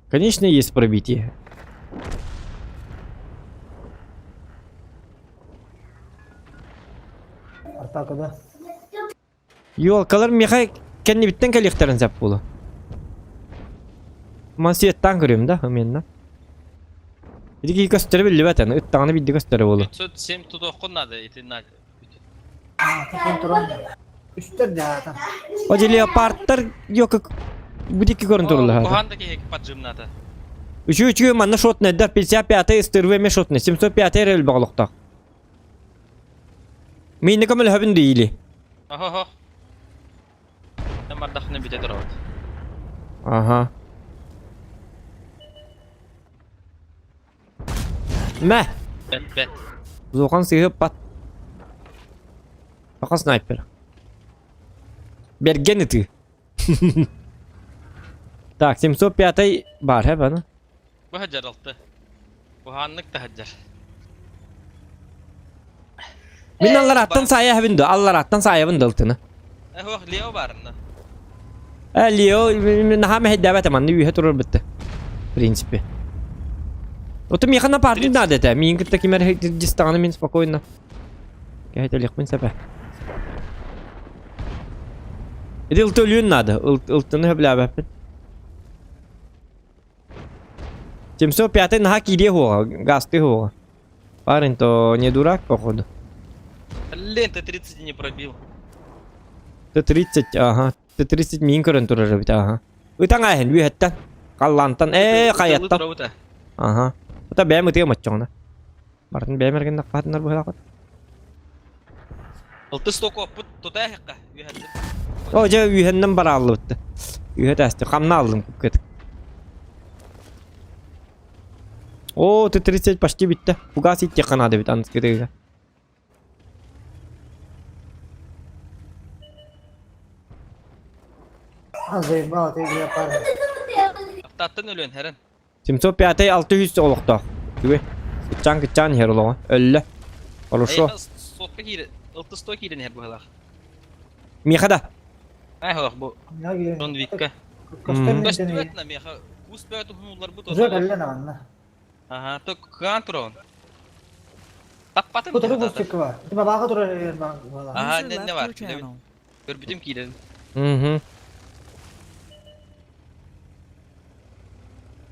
Конечно, есть пробитие. Артакада. Ёлкалар миэхэ кэннибиттэн кэлиэхтэрин сөп буолуо. Ман светтаан көрүөм да, именно. Ити киһи көстөрө биллибэт аны, ыттаҕына биирдэ көстөрө буолуо. 507 тутуоххун наада ити надо. Такын туран. Үстэр да О, леопардтар ёка бу диэки көрөн туруллар. Куһаан да киһи поджимната. Үчүгэй үчүгэй манна шотнайдар 55 СТРВ эмэ шотнай 705 эрэ элбэх олохтоох. Миинне көмөлөһөбүн диили. Оһо. Бардахына бүтэ турабыт. Ага. Мэ! Бэт бэт. Зохан сыһыппат. Пока снайпер. Берген ытыы. Так, 705 бар, he bana. Бу хаджар алты. Куһааннык да хаджар. Мин аллараттан саайа да, аллараттан саайабын да ылтыны. Эх, Лео барына. Э, Лео, наһаа мэһэйдээбэт манна үөһэ турар бытты. В принципе. Вот миэхэ напарник надо этэ. Миин кытта ким эрэ дьистаҕына мин спокойно. Кэһэтэлиэхпин сөп. Ити ылты өлүөн наада. Ылтыны сөбүлээбэппин. 705 наһаа киириэ суоҕа, газтыы суоҕа. Парень то не дурак, походу. Блин, Т-30 не пробил. Т-30, ага. Т-30 миин көрөн турар эбит, ага. Ытаҥ ааһын, үөһэттэн. Халлаантан, ээ, хайаттан. Ага. Ата бэйэм ытыам оччоҕуна. Бартын бэйэм эргин хатынар быһалаахыт. Алты сток оппут тута эһэххэ үөһэттэн. О, дьэ үөһэннэн барааллыбытты. Үөһэ тээсти, хамна аллым кыт. О, Т-30 почти бүттэ. Фугас иттиэххэ наада эбит аныскытыга. Заебал, ты леопард. Автаттан өлүөн хэрэн. 705 600 олохтоох. Түгэй. Кыччаан кыччаан иһэр олоҕо. Өллө. Хорошо. Сотка киирэ, алты сто киирэн иһэр быһалаах. Миэхэ да. Ай, бу Джон Викка. Көстөр на миэхэ кус бөтө хумулларбыт Уже кэллэн аҕанна. Ага, то кыан турон. Таппатым. Бу туру кустик бар. Тима баага турар баала. Ага, User не left бар. your channel. Көрбүтүм киирэн. Угу.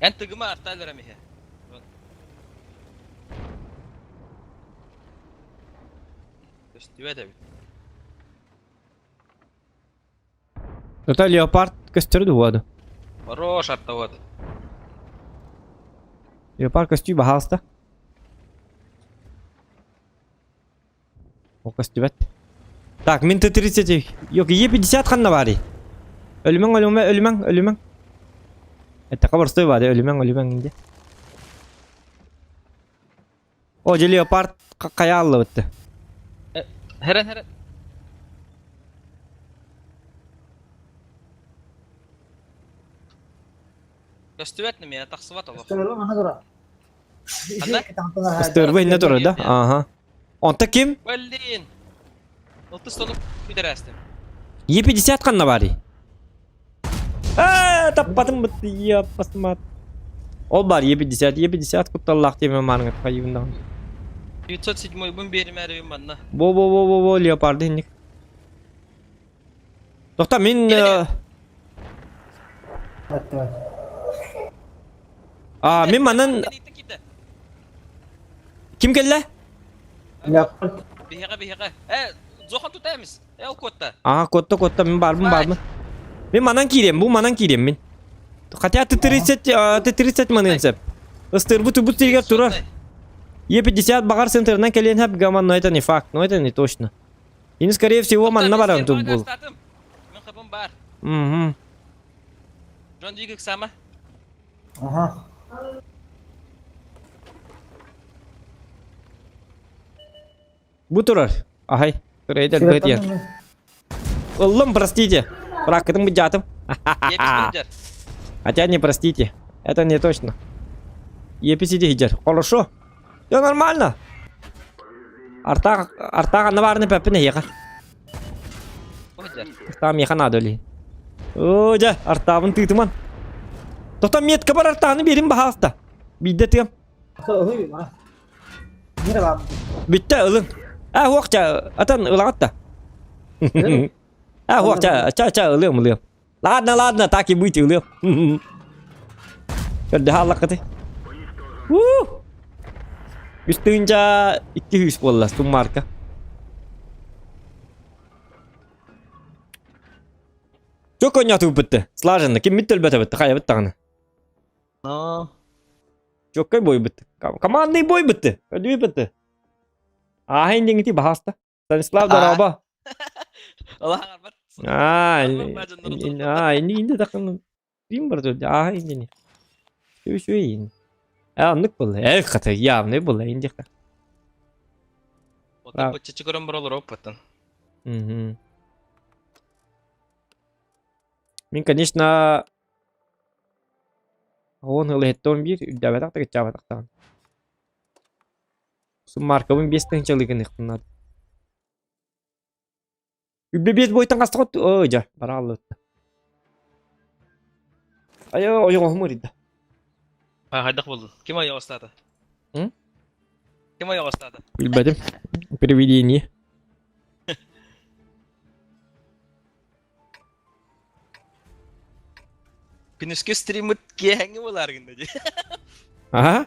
Эн тыгыма арталара миһэ. Көстүбэт эбит. Это леопард көстөр дуоду. Хорош артават. Леопард көстүү баһаалыста. О көстүбэт. Так, мин Т-30. Yok, Е50 ханна барый? Өлүмэҥ, өлүмэ, өлүмэҥ, өлүмэҥ. Это хабарстой баады, өлүмэҥ, өлүмэҥ инде. О, дьэ леопард хайа аллыбытты. Хэрэн хэрэн. Көстүбэт неме тахсыбат олох. Көстөр манна тура. Ханна? Көстөрбө инне турар да? Ага. Онто ким? Блин. Алты столу күдәрәстем. Е50 ханна барый? Аа, таппатым бытты, еппасмат. Ол бар Е50, Е50 кутталлаах диэме маарыҥ хайыбын 907 бун беримәре манна. Бо бо бо бо бо леопарды инник. Тохта мин а мин манан ким кэллэ? Леопард. Биһиэхэ биһиэхэ. Э, зохан тутаемыз. Эл котта. Ага, котта котта мин барбын барбын. Мин манан киирем, бу манан киирем мин. Хотя Т-30, Т-30 маныан сөп. Ыстырбыт тубут сиригэр турар. Е50 баҕар центрынан кэлиэн хэп гаман, но это не факт, но это не точно. Ини скорее всего манна баран тут был. Мен хабым бар. Угу. Джон Дигик сама. Ага. Бу турар. Ахай. Рейдер бөт яр. Ыллым, простите. Праккытын быдьаатым. Хотя не простите. Это не точно. Еписите хиджер. Хорошо. Все нормально. Артаах, артаах анна баарына пәппин эһиэхэ. Артаа миэхэ наада өлүү. Оо, дьэ, артаабын тыытыман. Тото метка бар артааны биэрин баһаалта. Биирдэ тыам. Бүттэ ылын. А, хуох ча, атан ылаҕат да. А, хуох ча, ча, ча, ылыам, ылыам. Ладно, ладно, так и быть, ылыам. Көрдөһө аллаххыты. Уу! Үс тыынча 200 буолла суммарка. Чөк онньотууппутты. Слаженно. Ким бүттөлбөтөбүттэ, хайабыт даҕаны. Но. Чөккөй бой бытты. Командный бой бытты. Өдүй бытты. Ааһын диҥити баһаста. Станислав дорообо. Аа, аа, инди тахын ким бар аа индини. Үчүгэй. Аа, оннук буолла. Эх, хата явный буолла индиха. Оттон быччачы көрөн бар олорор оппаттан. Мгм. Мин, конечно, он ылыһыттон биир үрдээбэтэх да кыччаабатах даҕаны. Суммаркабын 5000 гыныахпын наада. Үбэ биэс буойтан хастаҕыт? Ой, дьэ, барааллыбыт. Айа, ойоҕоһум ыарыйда. А, хайдах буоллун? Ким ойоҕостаата? М? Ким ойоҕостаата? Билбэтим. Привидение. Күнүскү стриммыт киэһэҥҥи буолаар гынна дии. Аха.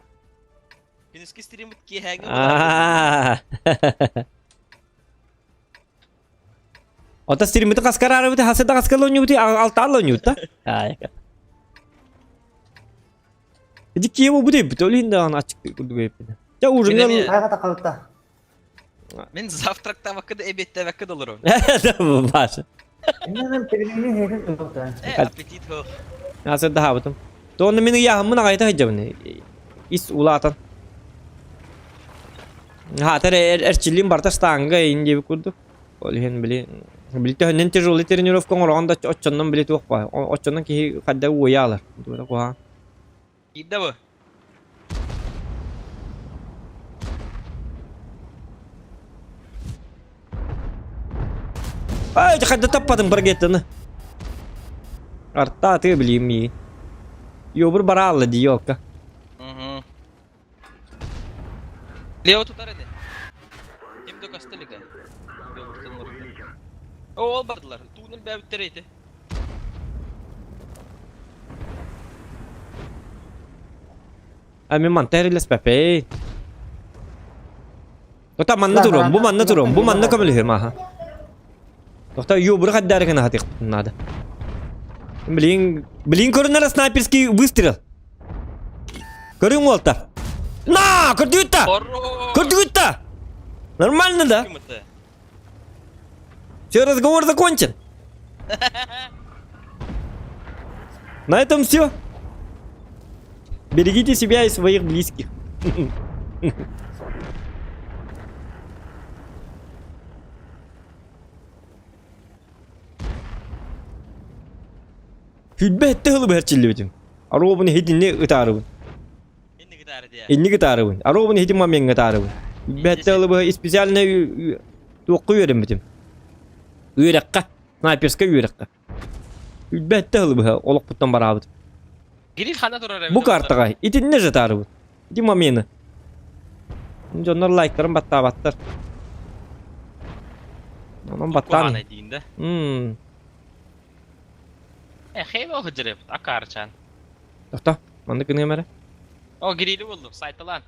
Күнүскү стриммыт киэһэҥҥи буолаар. Аа. Ота стриммыты хаскараарыбыты хасыда хаскала ойнуубут алтаалла ойнуубут да. Аа. Иди киэбу бу дейбит, ол иһин даҕаны аччык курдук эппит. Дьэ ужинга Хайга тахалта. Мин завтрактаабакка да эбиэттээбэккэ да олоробун. Баша. Иннинэн пельмени хэгин ылта. Э, аппетит суох. Асыр даһаабытым. Тоонна мин ыйааһыммын аҕайта сылдьабын. Ис улаатан. Хаатар эрчиллиим барыта штанга иин диэбит курдук. Ол иһин били били төһөннөн тяжелый тренировка оҥороҕун да оччоннон били туох баар. Оччоннон киһи хайда уойа алар. Дуора куһаҕан. Киирдэ бу. Ай, хайда таппатым баргеттаны. Арта аты билиим миигин. Йобур бараалла дии ёлка. Угу. Лео тутар ини. Ким да көстө илик. О, ол бардылар. Туунун бэбиттэр ити. А мен манта эрилеспэппэй. Тота манна туруом, бу манна туруом, бу манна көмөлөһүөм аха. Тохто юбуру хаддары гына хатыахпытын надо. Блин, блин көрүнэр снайперский выстрел. Көрүҥ уолта. На, көрдүгүт Көрдүгүт Нормально да? Все, разговор закончен. На этом все. Берегите себя и своих близких. Хүлбэ этте хылы бэһэрчиллибитим. Аруобун иһитинни ытаарыбын. Инник ытаарыбын. Аруобун иһитин мамеҥҥа ытаарыбын. Хүлбэ этте хылы быһа специально туохха үөрэммитим. Үөрэххэ. Снайперскай үөрэххэ. Хүлбэ этте хылы быһа олохпуттан бараабыт. Гирил хана турар Бу картаҕа итиннэ же ытаарыбын. Ити момены. Дьоннор лайктарын баттаабаттар. Онон баттаан. Мм. Эхей оһыдырып, акаарчан. Тохто, маннык гыныам эрэ. О, гирили булдум, сайталаан.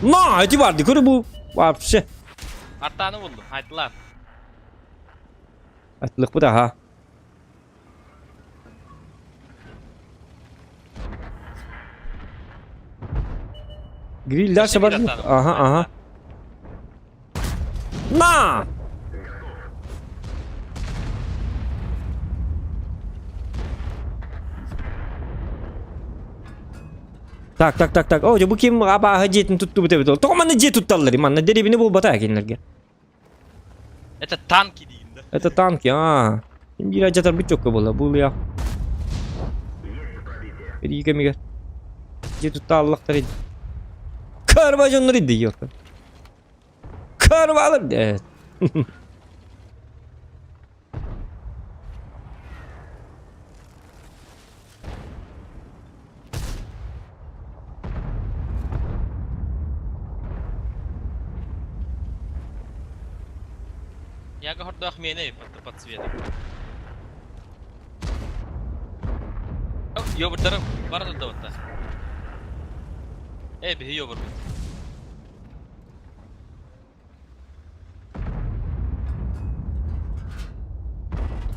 На, эти барды, көрü бу. Вообще. Артааны булдум, айтылаан. Атлыкпыт аха. Гриль дальше бар. Ага, ага. На! Так, так, так, так. О, бу ким абааһы дьиэтин туттубут эбит ол. Тоҕо манна дьиэ тутталлар? Манна дэриэбинэ буолбата кинилэргэ. Это танки диин да. Это танки, а. Биир адьатарбыт чокка буолла, буулуйа. Бирии кэмигэр. Дьиэ тутта аллахтар иди. Карва дьоннор иди, ёрка. Карвалар дед. Я гордох миэнэ под цветом. Йобурдарым бара да батта. Э, биһи йобурбут.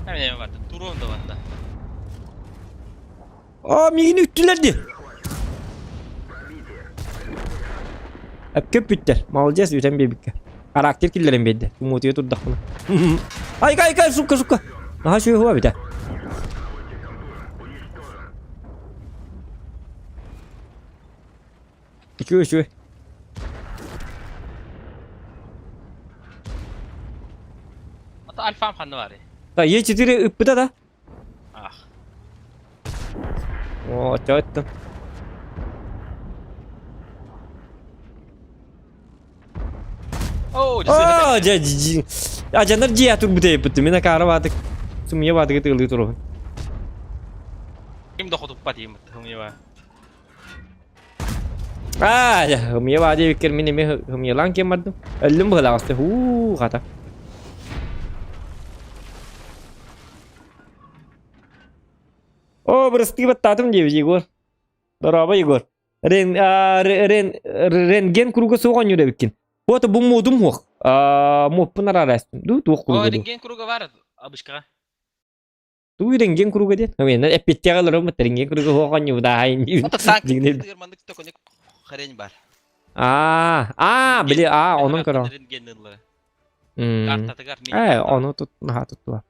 Эмне барда? Турон да барда. Аа, миигин үттүлэр дии. Эпкеп бүттэр. Молодец, үтэн биэрбиккэ. Характер киллэрэн биэрдэ. Тумуутуйа турдахпына. Айка, айка, сука, сука. Наһаа сүөһү эбитэ. Үчүгэй, үчүгэй. Ата альфам ханна баарый? Да, Е4 ыппыта да. Ах. О, оччо Оо, Оо, дьэ, дьи. Адьанар дьиэ турбута ыппыт. Мин акаара баатык. Сумья баатыгы тыылыы туруһун. Ким да хотуппат иим хымыйба. Аа, дьэ, хымыйа баа диэбиккэр мин эмиэ хымыйалаан киэн бардым. Өллүм быһылаҕасты. Һуу, хата. О, бырастыы баттаатым диэбит Егор. Дорообо, Егор. Рен, а, рен, рентген круга суох оонньуур эбиккин. Вот бу модум суох. А, муоппун араарастым. Ду туох О, круга ду. рентген круга бар абышкаҕа. Туу рентген круга диэн. Мен эппиттээҕи олором рентген круга суох оонньуубутааһай. Ото танк Дигнэ. маннык токоник хрень бар. Аа, аа, били, аа, онон көрө. Рентгеннылары. М. Картатыгар Ээ, ону тут наһаа туттула.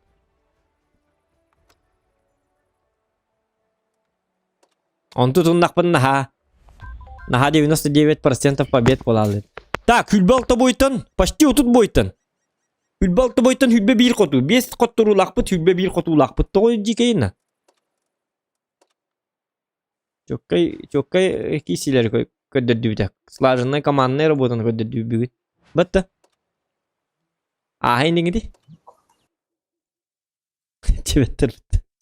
Онту туннахпын наһаа. Наһаа 99% побед буолааллар. Так, хүлбэ алта бойтон, почти отут бойтон. Хүлбэ алта бойтон хүлбэ биир хоту. Биэс хотторуулаахпыт, хүлбэ биир хотуулаахпыт. Тоҕо дьикэйин Чоккай, чоккай киисилэри көрдөрдүбүтэ. Слаженная командная работаны көрдөрдүбүт. Батта. Ааһа иниҥити. Тибеттер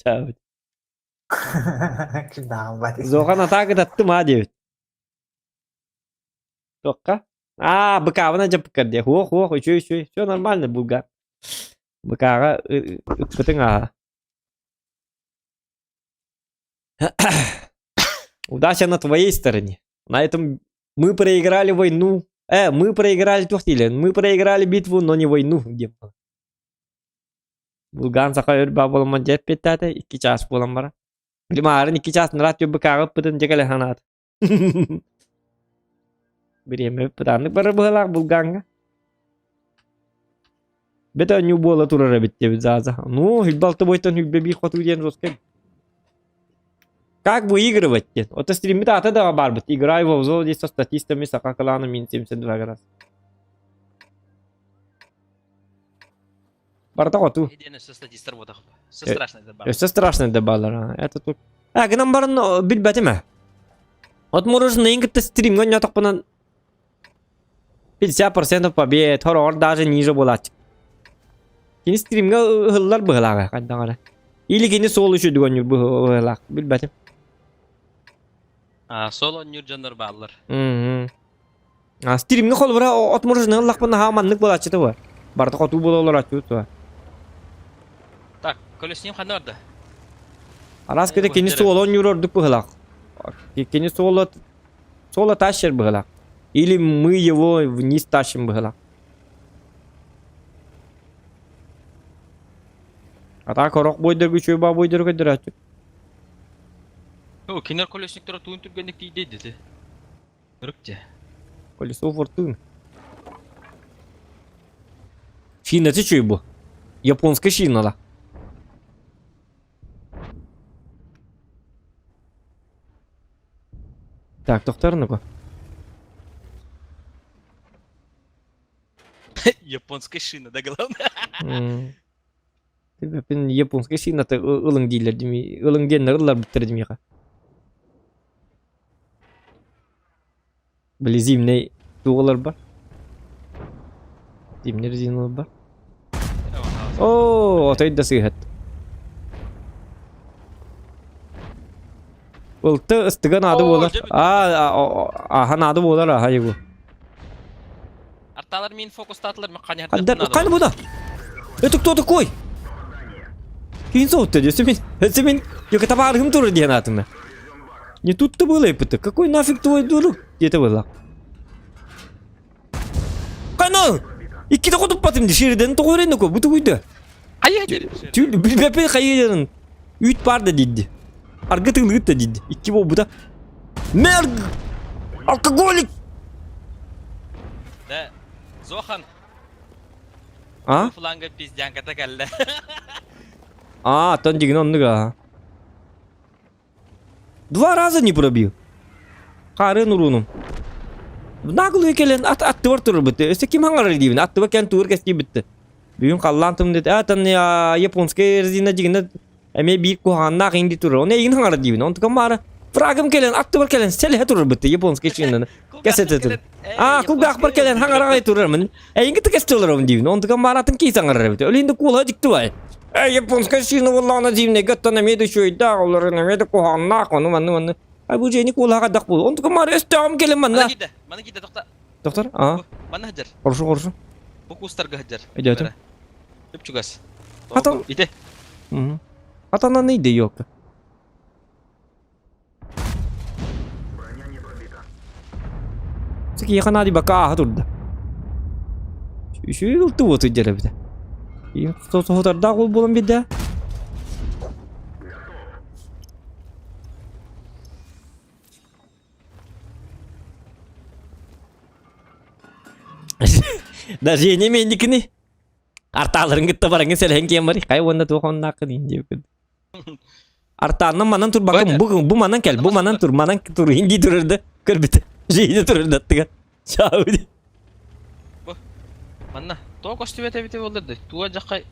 Чаабыт. Кимдааҕын Зохан атаакы таттым аа диэбит. Туохха? Аа, быкаабына дьаппыккар диэ. Хуох, хуох, үчүгэй, үчүгэй. Все нормально, булгар. Быкааҕа ыкпытыҥ ааһа. Удача на твоей стороне. На этом мы проиграли войну. Мы проиграли туох дииллэр? Мы проиграли битву, но не войну. Диэн Булгаан саха өр баа буоламмын дьэ эппиэттээтэ, икки чаас буолан баран. Били маарын икки чаас нараат быкааҕы ыппытын дьэ кэлэ санаата. Бириэмэ бытааннык барар быһыылаах Булгааҥҥа. Бэт оонньуу буола турар эбит диэбит Зааза. Ну, хүлбэ алта бойтон хүлбэ биир хоту диэн жесткай. Как выигрывать диэн. Ото стриммит аата да баарбыт. Играю в обзор здесь со статистами Саха клана мин 72 раз. Барыта хоту. Диэн өссө статистар буотах. Өссө страшно да баар. Өссө страшно да баалар. Это тут. А, гынан баран билбэтим ээ. От мороженое кытта стримҥэ оонньоотохпунан 50% побед, хороҕор даже ниже буолааччы. Кини стримҥэ ыһыллар быһылааҕа хайдах эрэ. Или кини суол үчүдүк оонньуур быһылаах билбэтим. А, сол оонньуур дьоннор бааллар. Мм. А, стримҥэ холобура от мороженое ыллахпына наһаа маннык буолааччыта буо. Барыта хотуу буола олорооччу туа. Так, колеснием ханна барда? Араас кытта кини суола оонньуур ордук быһылаах. Кини суола суола тащер быһылаах. Или мы его вниз тащим быһылаах. А так орох бойдарга үчүгэй баа бойдарга көрдөрөөччү. О, кинер колесниктара туун түргэнник тиийдэй дии. Ырык дьэ. Колесо фортуны. Шината үчүгэй бу. Японская шинала. Так, тохтор ну-ка. Японская шина, да, главное? М. Эппин японскай сината ылыҥ дииллэр дими ылыҥ диэннэр ылларбыттар димиэхэ. Били зимнэй туох бар? Зимний резина бар. Оо, отой да сыыһат. Ылты ыстыга наада буолар. Аа, аха наада буолар, аха его. Арталар мин фокустаатылар мен қане Қане бұда? Это кто такой? Кийин соғытты десе мен, өсө мен екі табарым туру диэн атымы. Не тут-то было это. Какой нафиг твой друг? Где-то было. Канал! Икките хотуппатым ди шерден тоҕорен ко буту куйда. Хайа деді. Түл билбеппин хайыйарын. Үүт бар да диди. Аргы тылыгыт да диди. Икки болбута. Мерг! Алкоголик! Да. Зохан. А? Фланга пиздянката кэллэ. А, тон дигин оннуга. Два раза не пробил. Харын урунум. Наглый кэлэн ат аттыбар турбут. Өссө ким хаҥарар диибин? Аттыба кэн туур кэстиибитте. Бүгүн халлаан тымныт. Аатан японская резина дигинэ эмиэ биир куһаҕаннаах инди турар. Оны эйигин хаҥарар диибин. Онтукам маара фрагым кэлэн аттыбар кэлэн сэлэһэ турар бытты японская шинаны. Кэсэтэ турар. Аа, кулгаахпар кэлэн хаҥараҕай турармын. Эйигин кытта кэстэ олоробун диибин. Онтукам мааратын кии саҥарар эбит. Өлүн да куолаһа дьикти бай. Э, японская шина буоллаҕына зимнэйгэ оттон эмиэ да үчүгэйдээх, олорун эмиэ да куһаҕаннаах, ону манны манны. Ай бу дьиэни куолаһа хайдах буолуо? Онтукам маара өстөөҕүм кэлэн манна. Мана киирдэ, мана киирдэ, тохта. Доктор, аа. Манна сылдьар. Хорошо, хорошо. Бу кустарга сылдьар. Идете. Чуп-чугас. Атан... Ите. Атанан иди, ёпта. Киһиэхэ наадыйбакка ааһа турда. Үчүгэй ылты уоту дьэрэбитэ. Соһутардаах уол буолан биэрдэ. Даже не мендикини. Артааларын кытта бараҥҥын сэлэһэн киэн барый. Хайа уонна туох оннааххын иин диэбиккин. Артааннан манан турбаккын бу, бу манан кэл, бу манан тур, манан тур, индии турар да көрбүтэ. Жиини турар да аттыга. Чаау ди. Бу манна тоҕо көстүбэт эбитэ буоллар да туга дьаххай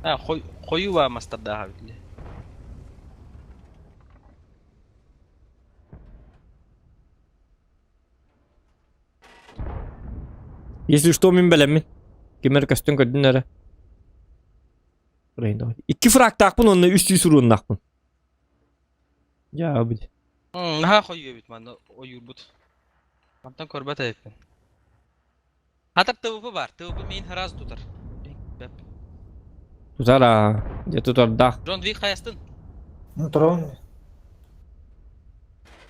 а хойуу баа мастардаах эбит Если что, мин бэлэммин. Ким эрэ көстөн көрдүн эрэ. Икки фрактаахпын уонна үс сүүс уруоннаахпын. Дьаа били. Наһаа хойуу эбит манна ойуурбут. Мантан көрбөт эбиппин. Хатар ТВП бар. ТВП миин сразу тутар. Тутар аа. Дьэ тутардаах. Джон Вик хайастын? Ну, турабын.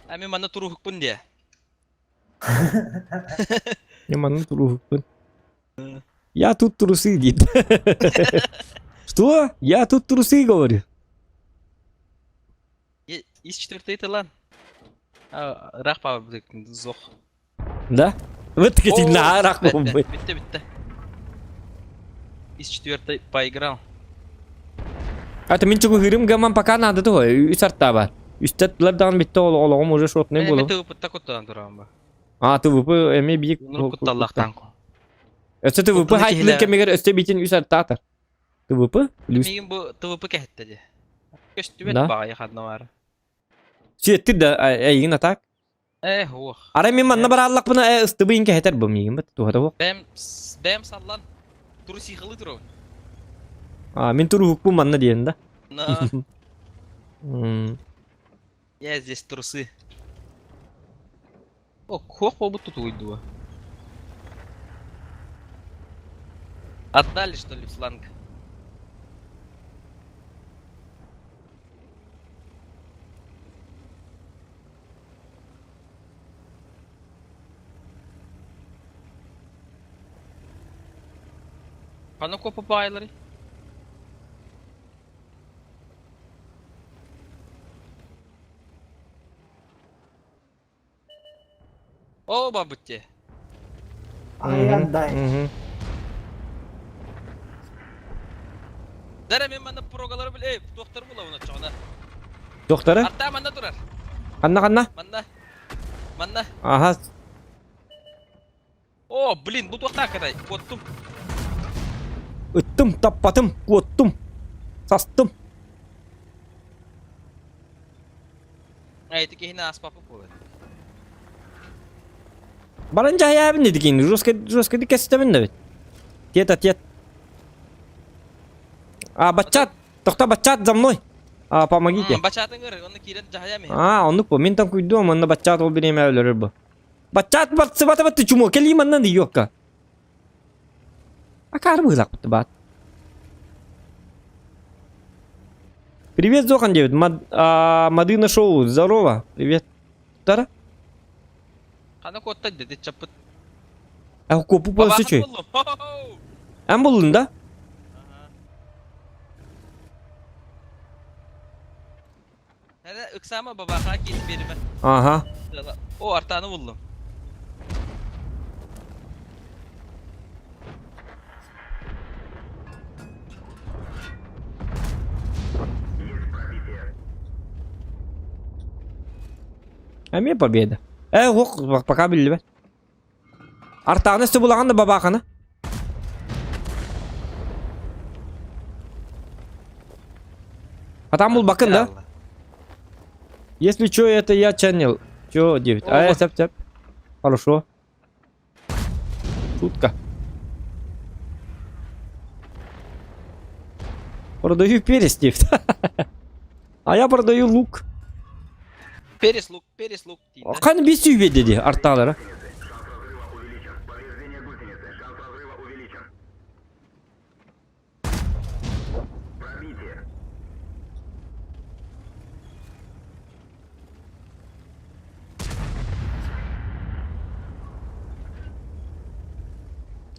А мен манна туруһукпун диэ. Я манна туруһукпун. Я тут трусы диит. Что? Я тут трусы говорю. Из четвертый тылан. Ыраах баабыт зох. Да? Вот таки нараах буолбут. Бүттэ бүттэ. Из четвертой поиграл. А мин чугуһырым гаман пока надо того, үс артаба. Үстет даҕан битте олоҕум уже шотный Эми болу. ТВП-та куттаан турабын ба. А ТВП эми биик Кутталлахтан. Өссө ТВП Куттаны хайтылыр киһилэр. кэмигэр өссө битин үс артаатар. ТВП плюс Миигин бу ТВП кэһэттэ дии. Көстүбэт Да. баҕайы ханна баар. Сиэттир да эйигин атак. Э, уох. Арай мин манна барааллахпына э ыстыбыйын кэһэтэр бу миигин бит туһата буох. Бэм бэм саллан турусихылы турабын. А мин туруһукпун манна диэн да. На. М. Я здесь трусы. О, хуох буолбут тутуйдуо. Отдали, что ли, фланг? Ханна копа баайлары? О, бабытте. Ай, дай. Дара мен манна прогалары бил, эй, доктор була буна чоҕуна. Доктора? Арта манна турар. Ханна ханна? Манна. Манна. » Аха. О, блин, бу туохтаах катай. Куоттум. Ыттым, таппатым, куоттум, састым. Эй, ити киһини ааспаппыт буолар. Баран дьаһайаабын дедик ини, жестко, жестко кэстэбин да бит. Тет, отец. А, баччат, тохто баччат за мной. А, помогите. Баччатын көр, онно киирэн дьаһайам иһин. А, оннук бу, мин там куйдуом, онно баччат ол бириэмэ өлөрөр бу. Баччат барсыбата батты чумо, кэлии манна диёкка. Акаары быһыылаахпыт баат. Привет, Зохан диэбит. Мад, а, Мадына шоу, здорово. Привет. Тара? Хана куотта деди чаппыт. А копу Бабахан полосучуй. буллум. Хо-хо-хо! Эн буллун да? Эрэ ыксаама бабаха киин биэримэ. Ага. О, артааны буллум. Эмиэ победа. Э, ох, пока биллибэт. Артааны өстө булаҕын да бабааханы. А там был бакын, да? Если чё, это я чанил. Чё, 9. А, цеп, цеп. Хорошо. Шутка. Продаю перец, 9. А я продаю лук. Перес лук, перес лук дииллэр. Ханы бис сүүбе диди артаалара.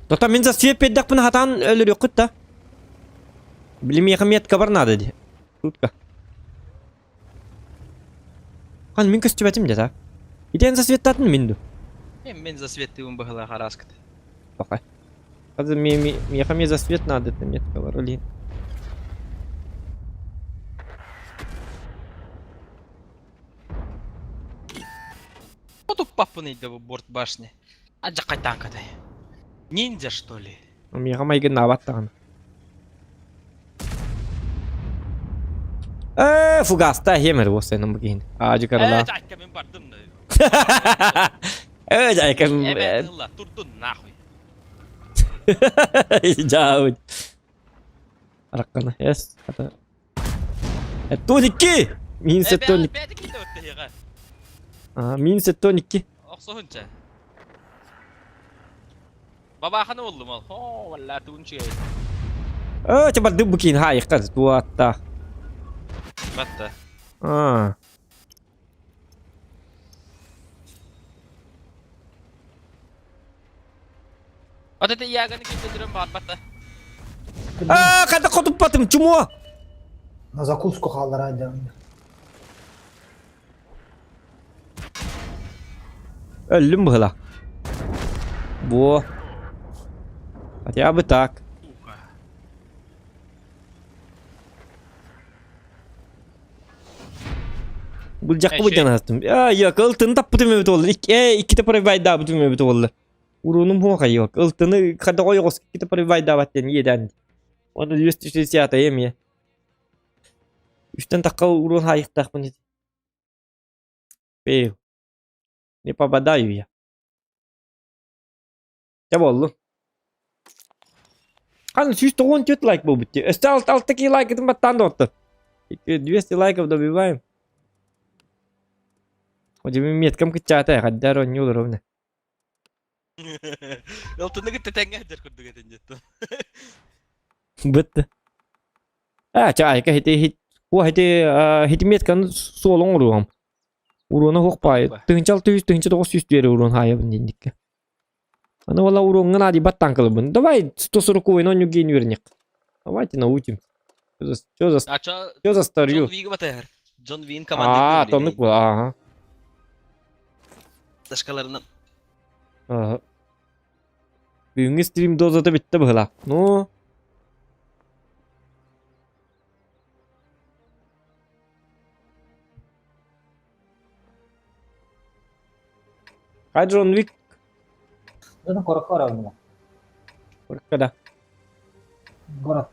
Тота мин за свет педдахпын хатаан өлөрүөххүт да. Били миэхэ метка бар наада ди. Шутка. Хан мин көстүбэтим дэ так. Итен засветтатын мин ду. Мен мен засветтыыбын быһылаах араскыт. Пока. Қазір миэхэ мне засвет надо, это метка бар, блин. Отуппаппын ыйда бу борт башни. Адьаккай танкатай. Ниндзя что ли? Миэхэ майгын наабат даҕаны. Э, фугаста хемер уоссайнан бу киһини. Аадьы Э, каралаа. жайка мен бардым да. Э, жайка. Эбэ тылла, турдун нахуй. Жаабыт. Араккана. Эс. Тоникки! Минус тоник. Бэти киттэ өттөһиҕэ. А, минус тоникки. Охсоһунча. Бабаханы буллум ол. Хо, валла туун үчүгэй. Э, чэ барды бу киин хаайыкка туаттаах. Батта. А. Вот это яганы киттэ дүрөн баҕарбатта. А, хата хотуппатым, чумуа! На закуску хааллара дьон. Өллүм быһыла. Во. Хотя бы так. Булдьахха бу дьанаһастым. Аа, ылтыны таппытым эбит буолла. Э, иккитэ пробивайдаабытым эбит буолла. Уруунум хуоха yok. Ылтыны хада ойоҕос иккитэ пробивайдаабат диэн иэдээн. Оны 260 эмиэ. Үстэн тахха уруун хаайыктаахпын. Пею. Не попадаю я. Дьэ буоллун. Ханы 194 лайк буолбут дии. Өссө алта алта киһи лайкытын баттаан доҕоттор. 200 лайков добиваем. Одими меткам кыччаата хайдар оонньуу ровно. Ылтыны кытта тэҥҥэ сылдьар курдук этин дьиттэн. Бытты. А, чайка хити хит О, хити хити метканы суол оҥоруом. Уруона суох баайы. 1600 1900 биэри уруон хаайабын диндикке. Аны вала уруоҥҥа наадыйбат таҥкалыбын. Давай 140 ойнон Евгений үөрэниэх. Давайте научим. Что за, что за, А чо что за старью? Джон Вига батыһар. Джон Вин команда Аа, тоннук бу, ага. Ташкаларынан. Ага. Бүгүҥҥү стрим дозата бүттэ быһыылаах. Ну, Хай Джон Вик. Дьону корокко барабын Корокко да. Город.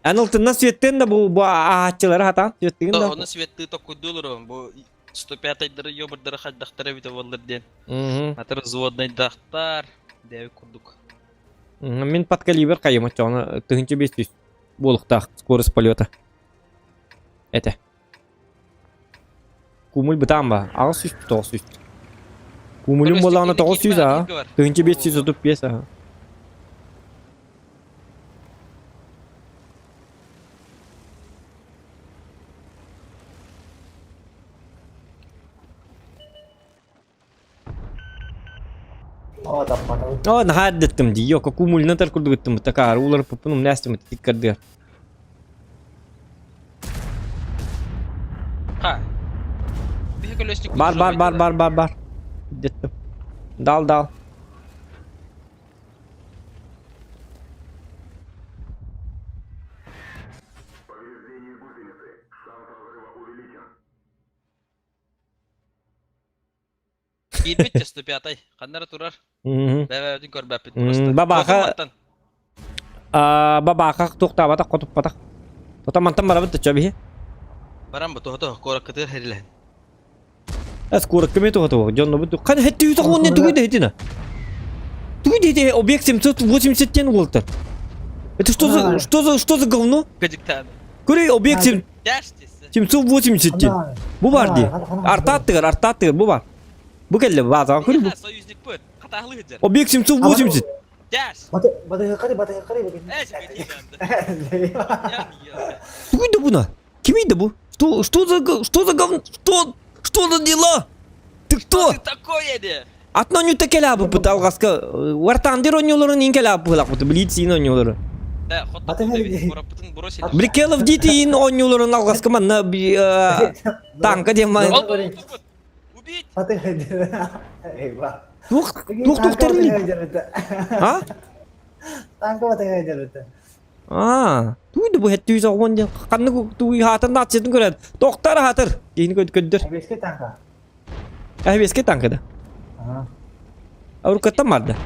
Эн ылтыннан сүөттэн да бу бу ааччылары хатаан сүөттүгүн да. Оны светтыы токкуйдуулар бу 105-дары ёбурдары хайдахтара эбитэ буоллар диэн. Атыр взводнайдаахтар дэби курдук. Мин подкалибр хайым оччоҕуна 1500 буолуктаах скорость полета. Этэ. Кумуль бытаан ба? 800 900. Кумулюм буоллаҕына 900 аа. 1535 аа. Оо, наһаа эрдэттим дии. Йока кумулина тар курдук ыттым. Такаары уларыппыппын умнаастым тиккардыар. Ха. Биһи колесник Бар бар бар бар бар бар. Деттим. Дал дал. Киирбит 105-й. Ханнара турар. Бэбэбитин көрбөппүт просто. Бабаха бабаха туохтаабатах хотуппатах. Тота мантан барабыт да биһи. Баран бу туһа куораккытыгар хэрилэһин. Эс куоракка ме туһа туһа дьонно бу хан хэтти үтэ хуонне тугу да хитина. Тугу да объект 780 тен уолтар. Это что за что за что за говно? Кадиктан. Көрей объект 780 ден. Бу бар ди. Артааттыгар, артааттыгар бу бар. Бу кэллэ баатаҕа көрү бу. Союзник быт. Хатаһылы сылдьар. Объект 780. Дяш. Батыһыккари, батыһыккари. Тугуй да буна? Кимий да бу? Что, что за, что за говно? Что, что за дела? Ты кто? Ты такое де? Атын оонньуута кэлээбиппит алҕаска Вартандер оонньууларын иин кэлээбиппит Блиц иин оонньуулары. Да, хотта бросили. Били Call of Duty иин оонньууларын алҕаска манна танка диэн Убить! Туох туох туохтарын А? Танка батыһы Аа, туй да бу хэттүү соҕуон диэн ханнык туй хаатан нациятын көрөөт тохтар аһатыр киһини көрдөр. Эбиэскэ танка. Эбиэскэ танка да. Уруккаттан барда.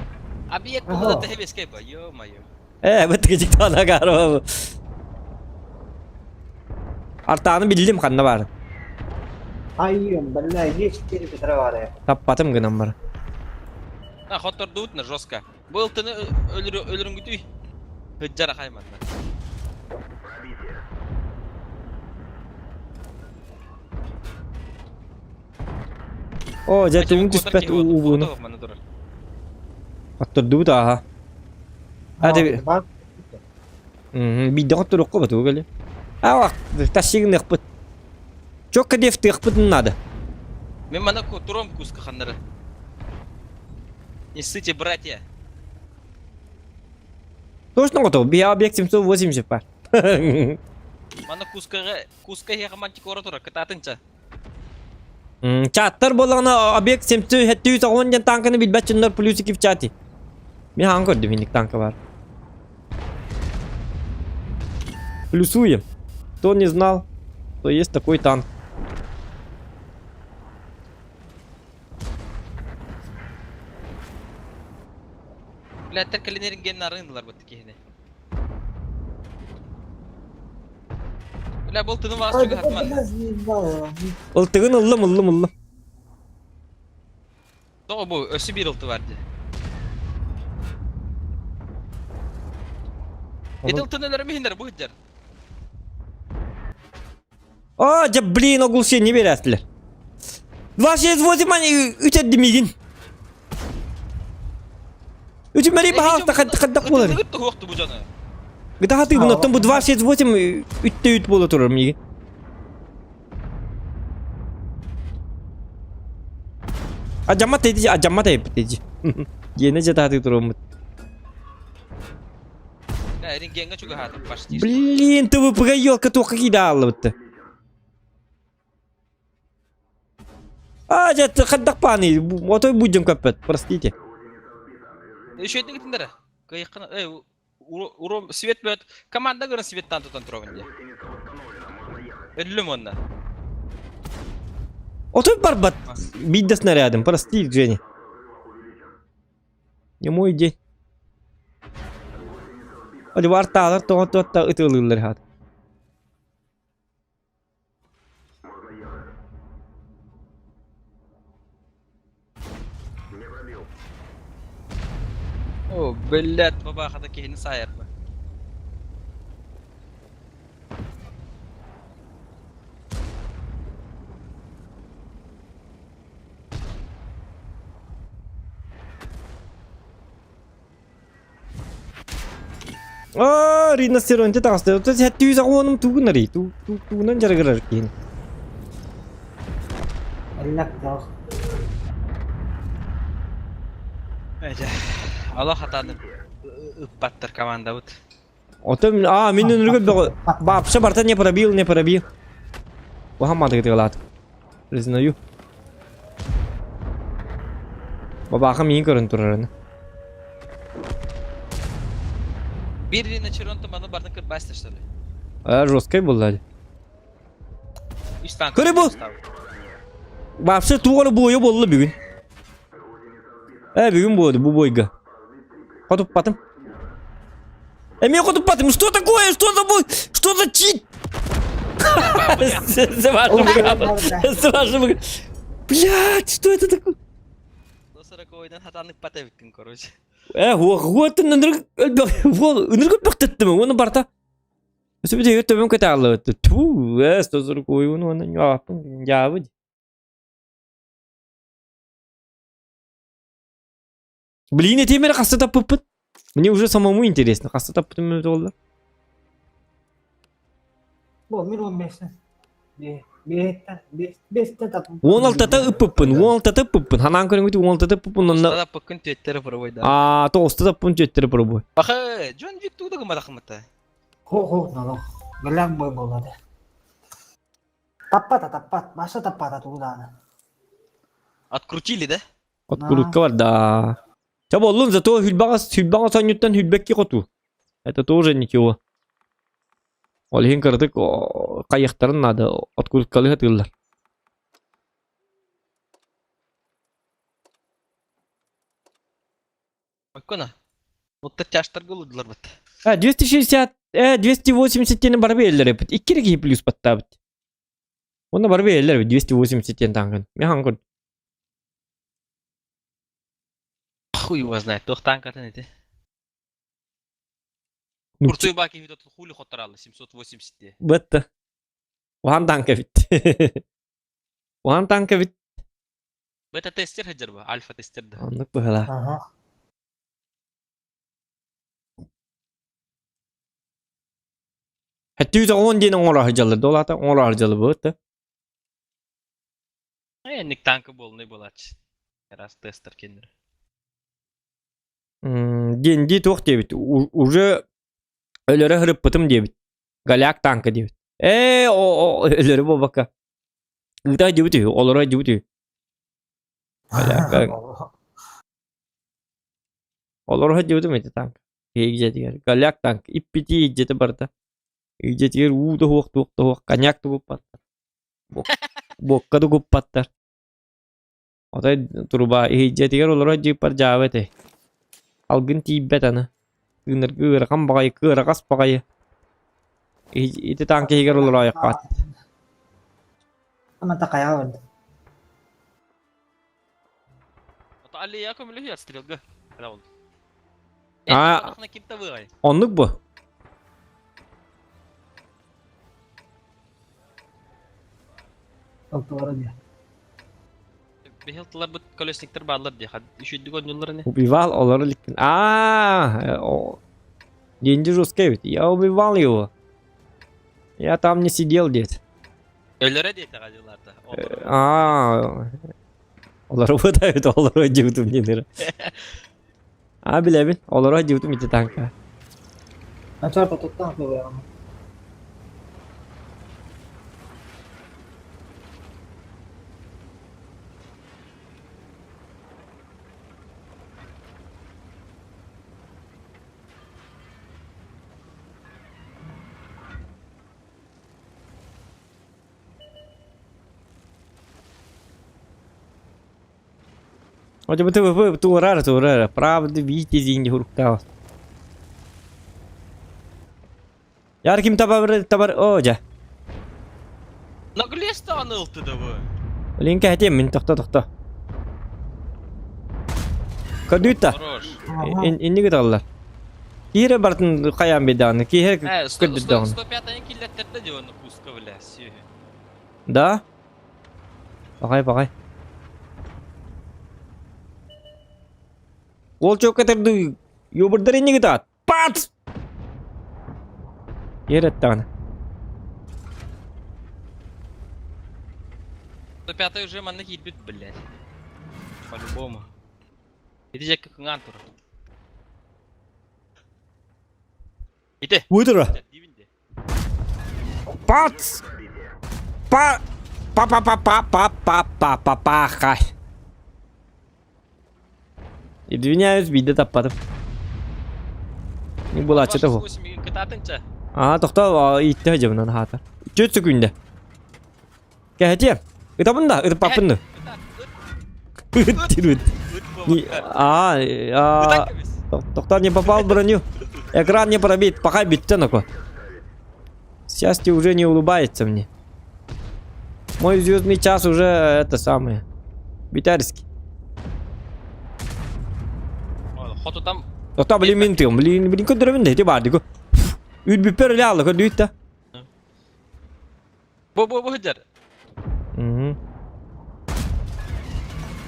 Объект было эбиэскэ ба, ё-моё. Э, бу тыгыжыктаана каро. Артааны биллим ханна баар. Айым, бля, есть 4 Петра баар. Таппатым гынан бар. А, хоттордуут на жестко. Бу ылтыны өлөрүнгүтүй. Хыджара хайманна. О, дьэ түҥ түспэт ууну. Хоттордубут ааха. А тебе биирдэ хотторуохха батуга кэлэ. А, тащигыныахпыт. Чокка диэфтыахпытын надо. Мен мана туром куска ханнары. Не ссыте, братья. Точно готов. Биа объект 780 пар. Мана кускаға куска хиэхэ тура кытаатынча. Чаттар буоллаҕына объект 790 диэн танканы билбэт дьоннор плюсики в чате. Мин хаан көрдүм инник танка бар. Плюсуем. Кто не знал, что есть такой танк. Блядь, кэлин геннарын арыындылар бу киһини. Бля, бұл тыны вас чугатман. Ылтыгын ыллым, ыллым, ыллым. Тоҕо бу өссө биир ылты бар дии. Ити ылтыны өлөрөм иһиннэр бу сылдьар. А, дьэ, блин, оглушение биэрээттилэр. 268 они үтэрдим миигин. Үтүмэри баһаалта хайдах буолар? Ытыгыт туһуохту бу дьону. Гытаһатыыбын оттон бу 268 үттэ үт буола турар миигин. Адьаммат эти, адьаммат эппит эти. Диэне дьэ тураммыт. Да, рентгенҥэ чугаһаатым почти. Блин, ТВП-га елка туохха киирэ хааллыбытта. А, дьэ, хайдах пааны, отой будем көппөт, простите. Еще этиңитиндere. Кыйыккына, эй, уром свет бөт. Команда көрөн светтан тутан туробун дии. Өллүм онно. Отой барбат. Биирдэ снарядом, прости, Женя. Не мой день. Одибар таалар тоҕо туотта ытыалыыллар хаат. О, блядь, бабахата киһини саайарба. Аа, риностеронте таҕыста. То сәттүүс аҕуонум тугунарый? Тугунан дьарыгырар киһини. Эллэк таах. Эдэ, Аллах хатааны ыппаттар командабыт. Ото а мин өнүргө бөҕө вообще барта не пробил, не пробил. Уһамматыгы тыгалаат. Признаю. Бабаха миин көрөн турарын. Бир риночеронто маны бартын кырбаста что ли? А, жесткой был Үс танк. Көрө бу! Вообще тугары буойа болла бүгүн. Э, бүгүн буоду бу бойга. Хотуппатым. Эмиэ хотуппатым. Что такое? Что за бой? Что за чит? С вашим С вашим Блядь, что это такое? 140-ойдан хатан ыппат эбиккин, короче. Э, вот ынырык өлбөх Оны барта. Өсөбү төбөм көтө Ту, э, 140 ойун оны ньаапын дьаабы. Блин, этимер хаста таппыппыт. Мне уже самому интересно, хаста таппытым болла. Бу мин он бестен. Биэттен, бестен тапым. Он алтата ыппыппын, он алтата ыппыппын. Ханаан көрүҥүт он алтата ыппыппын онно. Тада пыккын түөттері пробой да. А, тоғуста таппын түөттері пробой. Баха, Джон Вик тууда гымадахмыта. Хо-хо, налох. Галям бой болады. Таппата, таппат, баша таппата тугудааны. Открутили, да? Открутка бар, да. Ча боллун, зато хүлбаҕа хүлбаҕа сонньуттан хүлбэкки хоту. Это тоже ничего. Ол иһин кыратык хайыахтарын наада, откруткалыы сатыыллар. Ойкона. Вот тяжтар голудылар бит. А, 260, 280 тени бар бээлер эпит. Икки киһи плюс баттаабыт. Онно бар бээлер 280 тен тангын. Мен хангын. Хуй его знает, туох танкатын эти. Курцуй баки видот хули хотаралы 780 де. Бытты. Ухан танка бит. Ухан танка бит. Бета тестер хаджар ба, альфа тестер да. Оннук быһыла. Ага. Хэттүүз оҕон диэн оҥоро сылдьаллар. Долата оҥоро сылдьаллар быһыт. Ник танка болный булач. Раз тестер кеннер. Диэн дии туох диэбит. Уже өлөрө хырыппытым диэбит. Голяк танка диэбит. Ээ, өлөрө буолбакка. Ыыта дьыбыт үһү, олоро дьыбыт үһү. Голяк. Олоро дьыбытым ити танк. Иһигдьэтигэр. Голяк танк. Иппити иһдьэтэ барыта. Иһдьэтигэр уу да суох, туох да суох, коньяк да куппаттар. Буокка да куппаттар. Отой труба иһдьэтигэр олоро дьыыппар дьаабы этэй. Алгын тиийбэт аны. Тыынарга ыарахан баҕайы, кыараҕас баҕайы. Ити танк иһигэр олороойоххоот. Ама такая вот. А, оннук бу. Убивал олору ликкин. А, Деньги жесткий ведь. Я убивал его. Я там не сидел, дед. А, олору бытайбыт, олору дьыбытым диэнэр. А, билэбин, олору дьыбытым ити танка. А чарта тут танк был. Хотя бы ты туурар, туурар. Правда, видите, деньги хуруктаус. Яр ким табар табар о дьэ. Наглец даҕаны ылты да бу. Блин кэһэтиэм мин тохто тохто. Көрдүүт да. Хорош. Инник ыталлар. Киһи бартын хайаан бидааны. Киһи көрдүт даҕаны. 105-ны киллэттерде дии оны пуска бля сүөһү. Да? Пахай пахай. Ол чокка терду юбырдар инник ытаат. Пац! Ер эттэҕинэ. 105 уже манна киирбит, блядь. По-любому. Ити дьэкки кыҥаан турар. Ити. Выдра. Пац! Па! Па па па па па па па па па хай. Извиняюсь, биирдэ таппатым. Не булааччыта бу. Аа, тохтоо, ииттэ дьыбынан хаата. Түөрт сөкүүндэ. Кэһэтиэм. Ытабын да, ытыппаппын да. Ыт Аа, аа, тохтоо не попал в броню. Экран не пробит, пока бүттэ ноко. Счастье уже не улыбается мне. Мой звездный час уже это самое. Витальский. Хоту там... Тота, блин, мин тыым, блин, блин, көндөрөбүн да, ити баар дику. Үрбүппэр эле алла көрдүүт да. Бу бу бу сылдьар.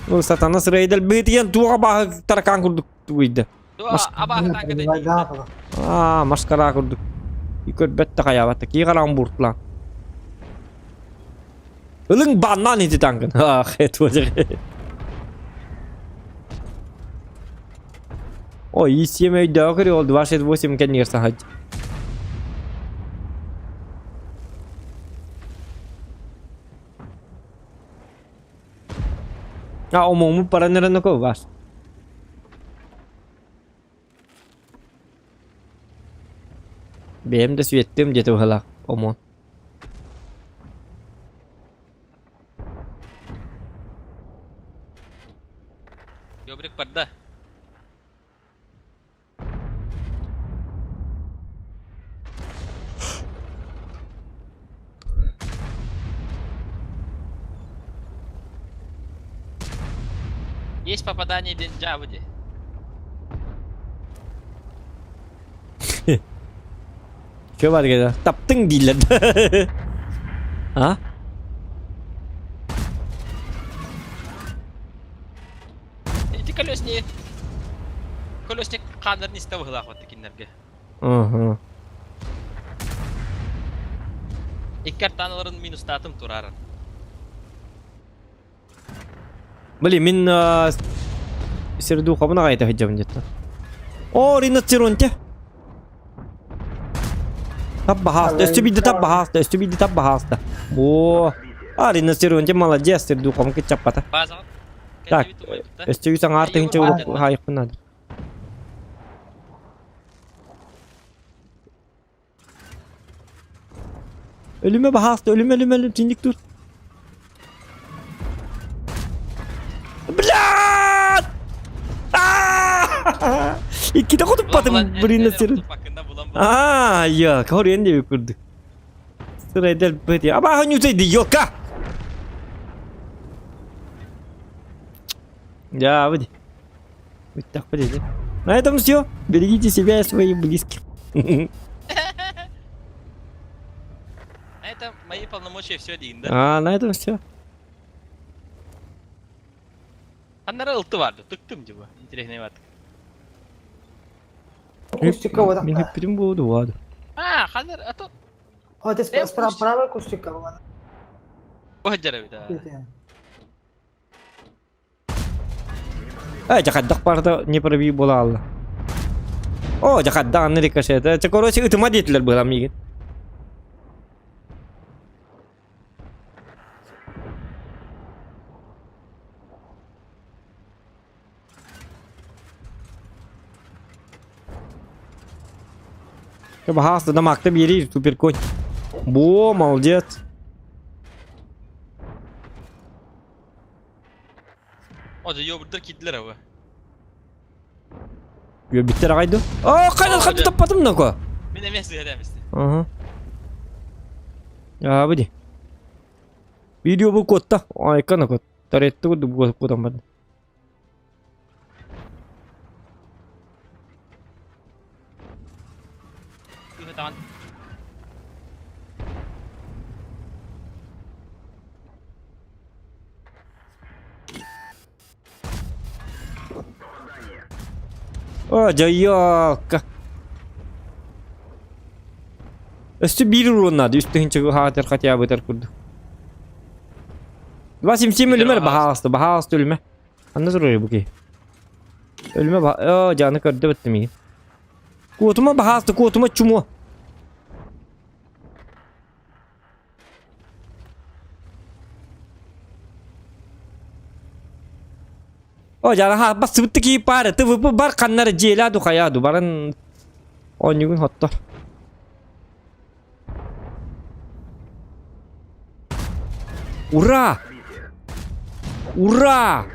Ну, сатана сырайдал быытыйан туоҕа бааһы таракан курдук тугуйда. Аа, маскара курдук. Көрбөт да хайаабат да. Кии хараҕын бууртулаан. Ылыҥ баннаан ити таҥкын. Ах, Ой, ИСМ өйдөөх көрү ол 268 кэннигэр саһадь. А, омоҥмут баран эрэн вас. Бэйэм да сүөттүм диэтэ быһалаах омон. Ёбрик барда. Есть попадание Денджавуди. Чё бар кэлэ? Таптыҥ дииллэр. А? Ити колесник колесник хааннарын истэ быһылаах вот кинилэргэ. Угу. Икки артаналарын минустаатым турарын. Блин, мин сердухабын аҕай таһыдьабын дьиттэн. О, риноцеронте. Тап баһааста, өстү биирдэ тап баһааста, өстү биирдэ тап баһааста. О, а риноцеронте молодец, сердухабын кыччаппата. Так, өстү үс аҥаар тыһыынча хаайыппын наада. Өлүмэ баһааста, өлүмэ, өлүмэ, өлүм, чиндик тур. Блядь! Иккитэ хотуппатым, блин, сир. Аа, я, корен диэби курдук. Сырайдал быти. Абааһы ньуцайды, ёлка! Я, выйди. Так, подожди. На этом все. Берегите себя и своих близких. На этом мои полномочия все один, да? А, на этом все. Аннара ылты барды, тыктым дьыбы. Интересный ват. Кустика вот Мин хиппитим буду, ладно. А, ханнар, а то... Вот это справа кустика вот. Бу да. Э, дьэ хайдах барда не пробий буолаалла. О, дьэ хайдах анны рикошет. Э, короче, ытыма диэтилэр быһалам миигин. Баһаас да макта биэрии суперконь. Бо, молодец. О, дьэ, киирдилэр абы. Үөрбүттэр аҕай дуу? Оо, хайдан ханна таппатым нако? Мин эмиэ сыһа эмисти. Ага. Аабы ди. Видео бу куотта. Айкана кот. Таретты курдук куотан барды. Ыһытаҕын. О, дьайыалка. Өссө биир уруон наада, үс тыһыынча хаатыр хотя бы курдук. 277 өлүмэр баһаалыста, баһаалыста өлүмэ. Анна турар бу киһи. Өлүмэ ба... О, дьааны көрдө баттым миигин. Куотума баһаалыста, куотума чумуо. О, дьаана бассыбытты кии паары, ТВП бар ханнары дьиэлээ ду хайаа ду баран оонньугун хоттор. Ура! Ура!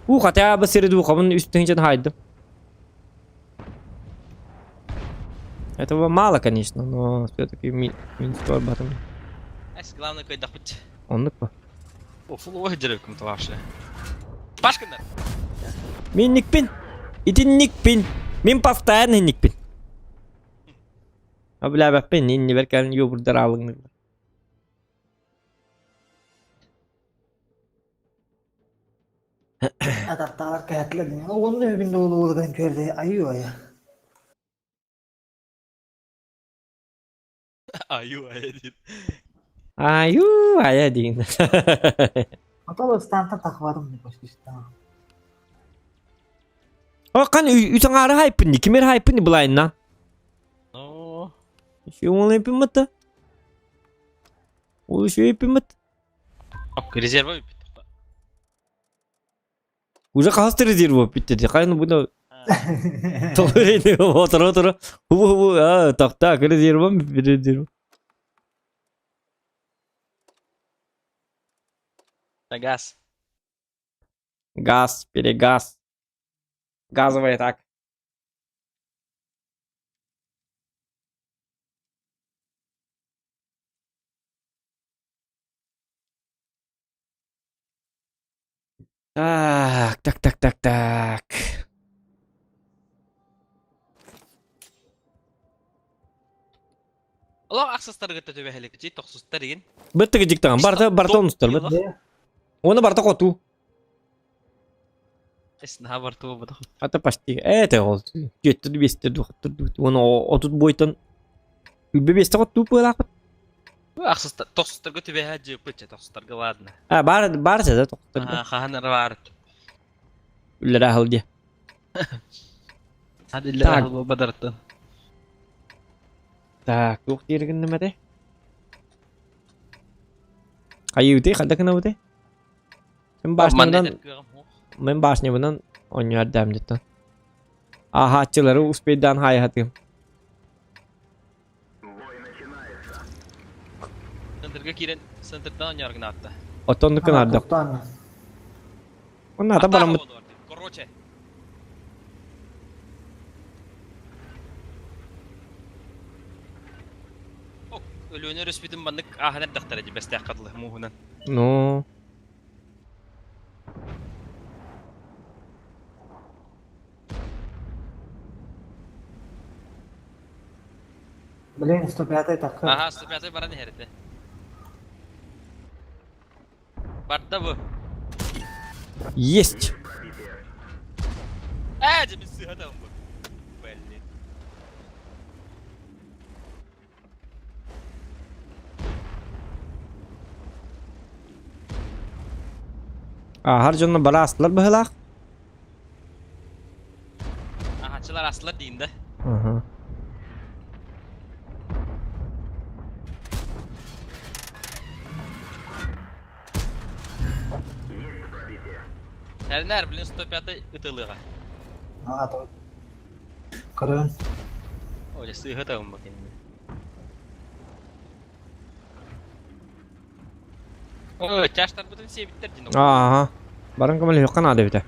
У хотя бы сири духовын үс тыһыынчаны хаайдым. Этого мало, конечно, но все-таки ми минус батым. Эс, главное кыйдахпыт. Оннук па. О, фуловой деревком талашли. Пашкандар! Мин никпин. Итин никпин. Мин постоянно никпин. А бля, бэппин, иннибэр кэлин юбурдар алыҥнык. Атартаалар кэһэтилэр Уонна үһүгүн уолуган күөрдэ айыы айа. Аю айа диир. Аю айа диин. Отол ыстаантан тахварым не почти О, кан үс аҥаары хайпын, кимер хайпын былайынна. Ну, Үс эпиммит. Ол үс эпиммит. резерва бүппүт. Уже хаһыс резерв бүттэ дии. Хайын буна Толорейни отура отура. Хубу хубу а так резервом резерв. Газ. Газ, перегаз. Газовая так. Так, так, так, так, так. Олох ахсыстаргыт төбөһөлүк жи тохсустар игин. Быттыгы дьиктаҕын барта барта онустар быт. Уону барта хоту. Эс наһаа бартуо бутах. Ата почти. Это ол. Жетти бесте духтур. Уону отут бойтон. Үбе бесте хоту пылаахпыт. Ахсыстар тохсустарга түбэһэ жыппыт тохсустарга ладно. А бар бар сада тохтор. Хаһан бар. Үллere ахыл дии. Hadi illa ахыл бадарттан. Так, туох диир гынным этэй? Хайыытый, хайда гынабытый? Мин башнябынан, мин башнябынан оонньуу эрдэм диттэн. Ааһааччылары успейдаан хаайыһатыым. Центрга киирэн, центрдан оонньоор гынаатта. Оттон оннук гынардым. Онно ата бараммыт. Короче. Өлүөнэ өрүспүтүн маннык ааһан эрдэхтэрэ дии бэстээххэ дылы мууһунан. Ну. Блин, 105-й такой. Аха, 105-й баран иһэр этэ. Барда бу. Есть! Ээ, дьэ, мин сыыһа бу. Блин. Ааһар дьонно бара астылар быһыылаах. Аһааччылар астылар диин да. Аха. Эрнэр, блин, 105 ытылыга. А, то. Көрөн. Ой, сыыһа табын бу кинини. Ой, чаштарбытын сиэбиттэр дин. Ааха. Баран көмөлөһүөххэ наада эбитэ.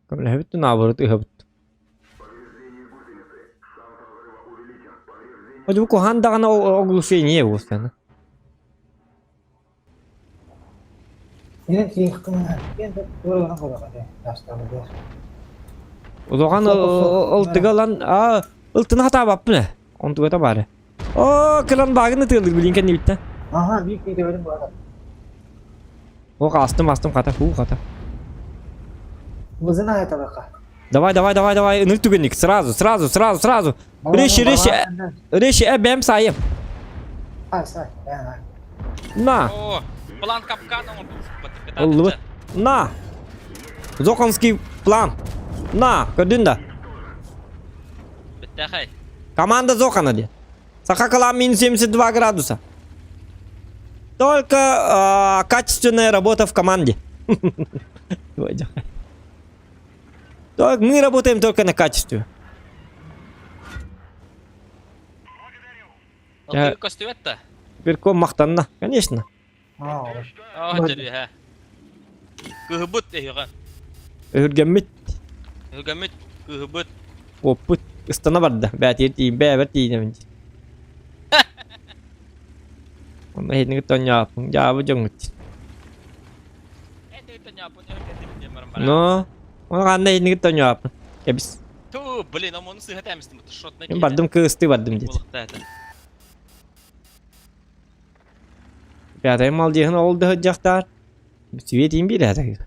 Көмөлөһөбүт наоборот ыһабыт. Хоть куһаан даҕаны оглушение буолсана. Улахан ылтыга ылан аа ылтыны хатаабаппын ээ. Онтугата баары. Оо, кылан баагын ытыалыыр билин кэннибиттэн. Аха, биир киһи баара. Ох, астым, астым, хата, фу, хата. Вы знаете табака. Давай, давай, давай, давай, ыныр түгенник, сразу, сразу, сразу, сразу. Речи, речи, речи, эбэм сайым. Ай, сай, ай. На. О, план капкан Ыллыбыт. На. Зоханский план. На, көрдүн да. Беттахай. Команда Зохана де. Саха минус 72 градуса. Только э, качественная работа в команде. Так, мы работаем только на качестве. Я... Көстүбэт Перком махтанна, конечно. Оо, Кыһыбыт эһиҕэ. Өһүргэммит. Өһүргэммит, кыһыбыт. Оппут ыстана барда. Бээтигэр тиийин, бэйэбэр тиийинэбин дии. Онно эһитини кытта оонньооппун, дьаабы дьоҥҥут. Но, ону ханна эһитини кытта оонньооппун. Кэбис. Ту, блин, омону сыһа тэмистим, шотна Мин бардым кыыстыы бардым диэт. Пятая молодежь ол да сылдьахтаар. Свет им биэрээтэҥ.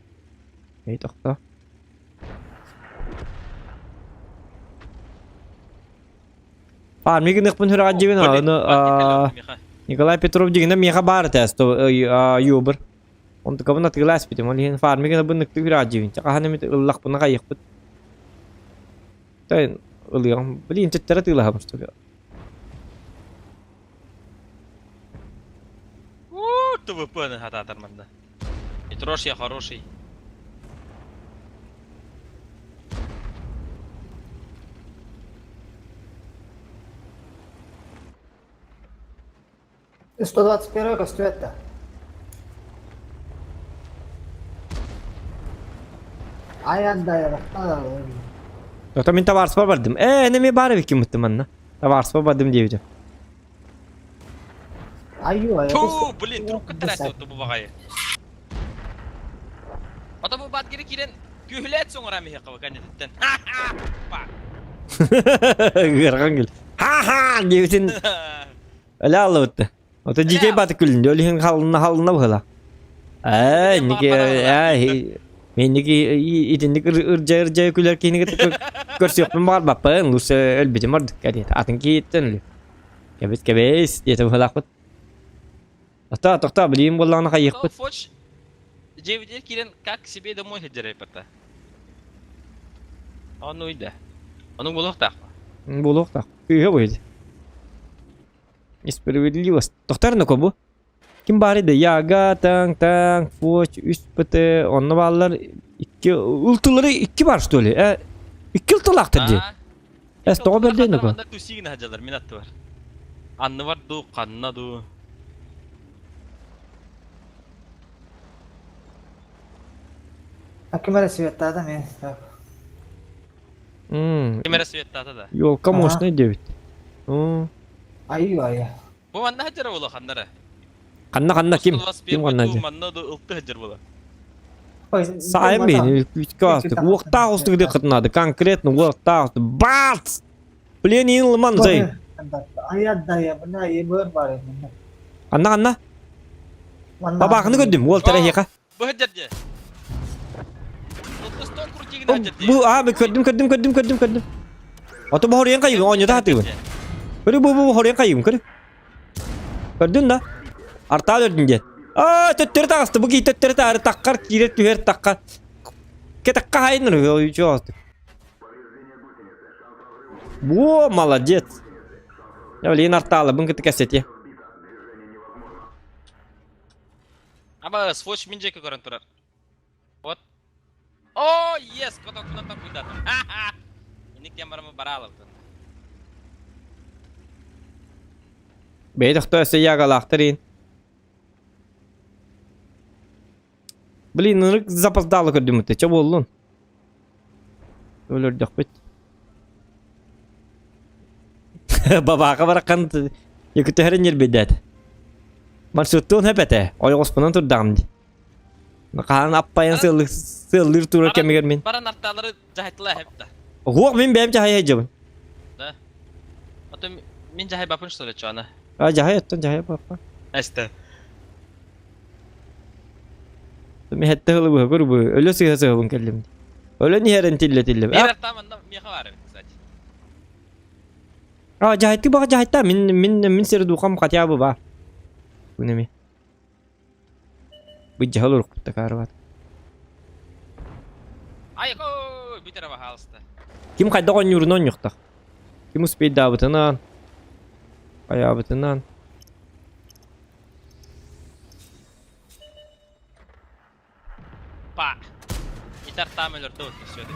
Эй, тохто. Фарми гыныхпын сүрэҕэр дьибин аны Николай Петров дигинэ миэхэ баар этэ юбыр. Онтукабын атыыласпитим. Ол иһин фарми гынабын ныктык сүрэҕэр дьибин. Хаһан эмит ыллахпына хайыхпыт. Тайын ылыаҕым. Блин, төттөрө атыылаһабын что ли. ТВП-ны хатаатар манна. Петрош я хороший. И 121 көстүбэт да. Айан да Тота мин табаарыспар бардым. Ээ, эне ми баар эбиккин мыттым манна. Табаарыспар бардым диэбитим. Айю, айю. Ту, блин, трубка тратил бу баҕайы. Ото бу бат кири кирен күһүлэт соҥора миһэ кэннититтэн. Ыархан кэл. Ха-ха диэбитин Өлө аллыбытты. Ото дьикэй баты күлүн, ол иһин халына халына быһыла. Ээ, инники ээ, менники итинник ырдьа-ырдьа күлэр киһини көрсүөхпүн баҕарбаппын, лучше өлбүтүм ордук диэтэ. Атын киһиттэн өлү. Кэбис кэбис диэтэ быһылаахпыт. Тохтоо, тохтоо, билиим буоллаҕына хайыахпыт. Фоч дьиэбитигэр киирэн как себе домой сылдьар Ону уйда. Ону буолуохтаах. Буолуохтаах. Кыыһа буйда. Несправедливость. Тохтор на бу? Ким баар да Яга, таң, таң, Фоч, үс ПТ, онно бааллар икки ылтылары икки бар что ли? Э, икки ылтылаахтар дии. Эс тоҕо бэрдэй нако? Манна тусигин хаджалар мин атты бар. Анны бар ду, ханна ду. А ким эрэ светтаата мен. Ким эрэ светтаата да. Елка мощная диэбит. Айыы айы. Бу манна хаджара була ханнара. Ханна ханна ким? Ким ханна дии? Манна ду ылты хаджар була. Сайын бейін, үтке астык. Уақтақ устык деп қытынады. Конкретно уақтақ устык. Бац! Блин, ылман зай. Аядда бына ебөр бар эми. Ханна ханна? Бабаахыны көрдүм, уол тәрәһиэхэ. Бу хаджар дии. Ылты стон крутигин хаджар дии. Бу аа көрдүм көрдүм көрдүм көрдүм көрдүм. Ото бу хоруйан кайыбын, оонньото хатыыбын. Көрү бу бу хоруйан кайыбын, көрү. Көрдүн да? Артаал өрдүн диэн. Аа, төттөрү таҕыста, бу кии төттөрү таары таххар киирэр түһэр тахха. Кэтахха хайын өрү Во, молодец. Я блин артаалабын кытта кэпсэтиэ. Аба, сводч мин жеке көрөн турар. Вот. О, yes, котокунан такуйдатым. Ха-ха. Инник диэн барамы бараалабытын. Бэйэ тохтоо өссө ягалаахтар иин. Блин, ынырык запоздало көрдүм это. Чё буоллун? Өлөрдөхпүт. Бабаака бараххан якутөһөрөн ньирбэйдээт. Маршруттуун хөп этэ. Ойоҕоспунан турдаҕым дии. Хаан аппайан сыаллыыр сыаллыыр турар кэмигэр мин. Баран артаалары дьаһайтылаа хэп да. Уох мин бэйэм дьаһайа сылдьабын. Да. Ото мин дьаһайбаппын что ли чуана? А дьаһай оттон дьаһай папа. Эстэ. Мин хэтте хылы быһа көр бу өлө сыһа сыһабын кэллим. Өлөн иһэрин тиллэ тиллэ. Биир артаа манна миэхэ баар эбит, кстати. А дьаһайты баҕа дьаһайта мин мин мин сир духам хотя бы ба. Бу неме. Бу дьаһал уруккутта каарбат. Ай, ой, бүтэрэ баһаалыста. Ким хайдах оонньуурун оонньуохтаах. Ким успейдаабытынан, хайаабытынан. Па. Итар там өлөрдө все-таки.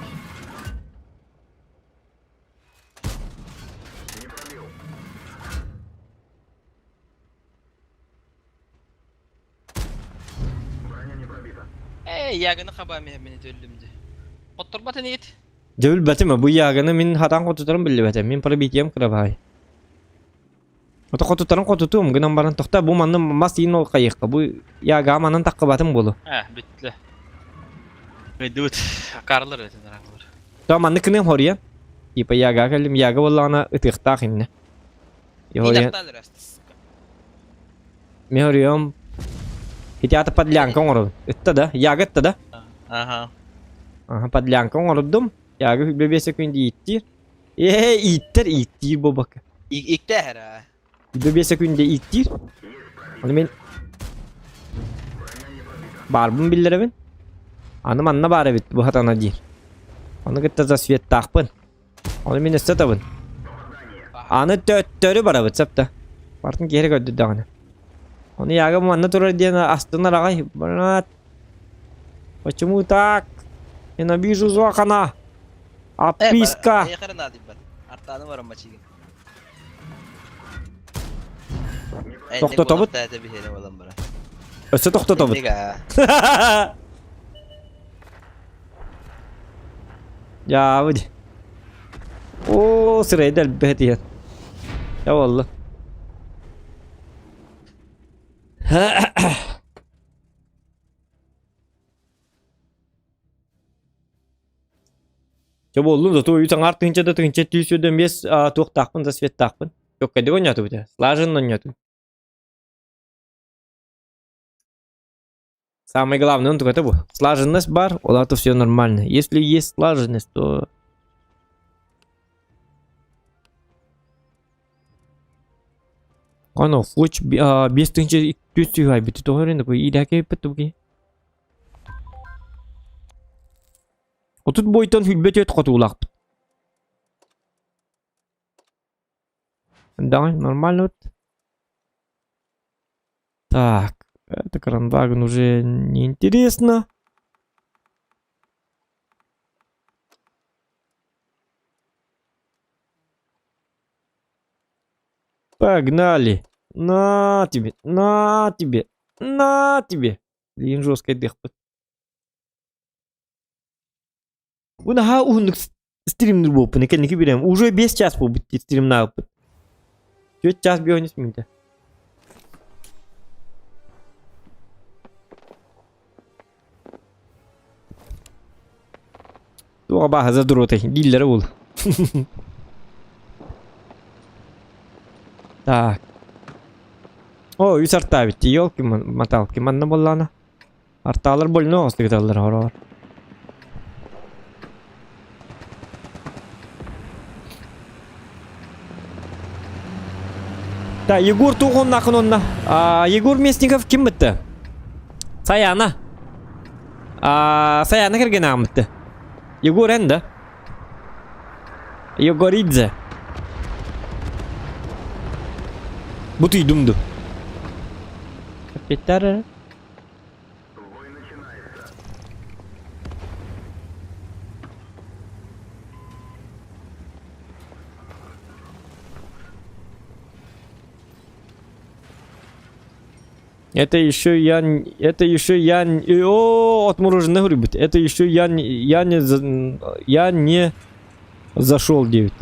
Эй, яганы хабами мени төллүм ди. Отторбатын ит. Дьэ билбэтим, бу яганы мин хатан хотутарым биллибэтэ. Мин пробитием кырабай. Ото хотутарым хотутуум гынан баран тохта бу манны мас иин ол хайыхха бу яга манан таххыбатым болу. Э, бүттү. Өйдүбүт. Акарлар өтөн арангалар. То манны кыныым хоруйа. Типа яга кэллим, яга буоллаҕына ытыахтаах иннэ. Хоруйа. Мен хоруйум Ити ата подлянка оҥоробун. Ытта да, яга ытта да. Ага. Аха, подлянка оҥордум. Яга хүлбэ биэс секунда ииттиир. Ээ, ииттэр, ииттиир буолбакка. Иктэ эрэ. Хүлбэ биэс секунда ииттиир. Аны мен баарбын биллэрэбин. Аны манна баар эбит бу хатана диир. Ону кытта засветтаахпын. Ону мин өссө табын. Аны төттөрү барабыт сөп да. Бартын киһи көрдүрдэҕинэ. Ону яга манна турар диэн астынар аҕай. Брат. Почему так? Ненавижу Зохана. Отписка. Артаны баран мачигин. Тохтотобут. Өссө тохтотобут. Дьаабы Оо, сырайда элбэх этиһэн. Я буолла. Чэ буоллум зато үс аҥаар тыһыынча да тыһыынча түүс сүүрдэн биэс туохтаахпын да светтаахпын. Чоккайдык оонньоотубут ээ. Слаженно оонньоотум. Самое главное, он такой, слаженность бар, у то все нормально. Если есть слаженность, то... Ано, флоч, без тысячи түс бит тоҕо такой идэкэ пытуги. Отут бойтон хүлбэт өт хотуулаахпыт. Да, нормально вот. Так, это Кранваген уже неинтересно. Погнали. На тебе, на тебе, на тебе. Блин, жесткий дых. Унаха уһуннук стримнир буолпун кэнники бирэм. Уже 5 час буолбут стримнаабыппыт. 4 час бионис минутэ. Туға баһа задроты дииллэрэ буол. Так. О, үс артаабит елки маталки манна буоллаана. Артаалар больно оҕустугуталлар хороҕор. Да, Егор туох онна. Егор Местников ким бытты? Саяна. Саяна кэргэн ааммытты. Егор эн да? Егоридзе. Бутуйдум ду. Капитар. Это еще я, это еще я, о, отмороженный говорит, это еще я, я не, я не зашел, 9.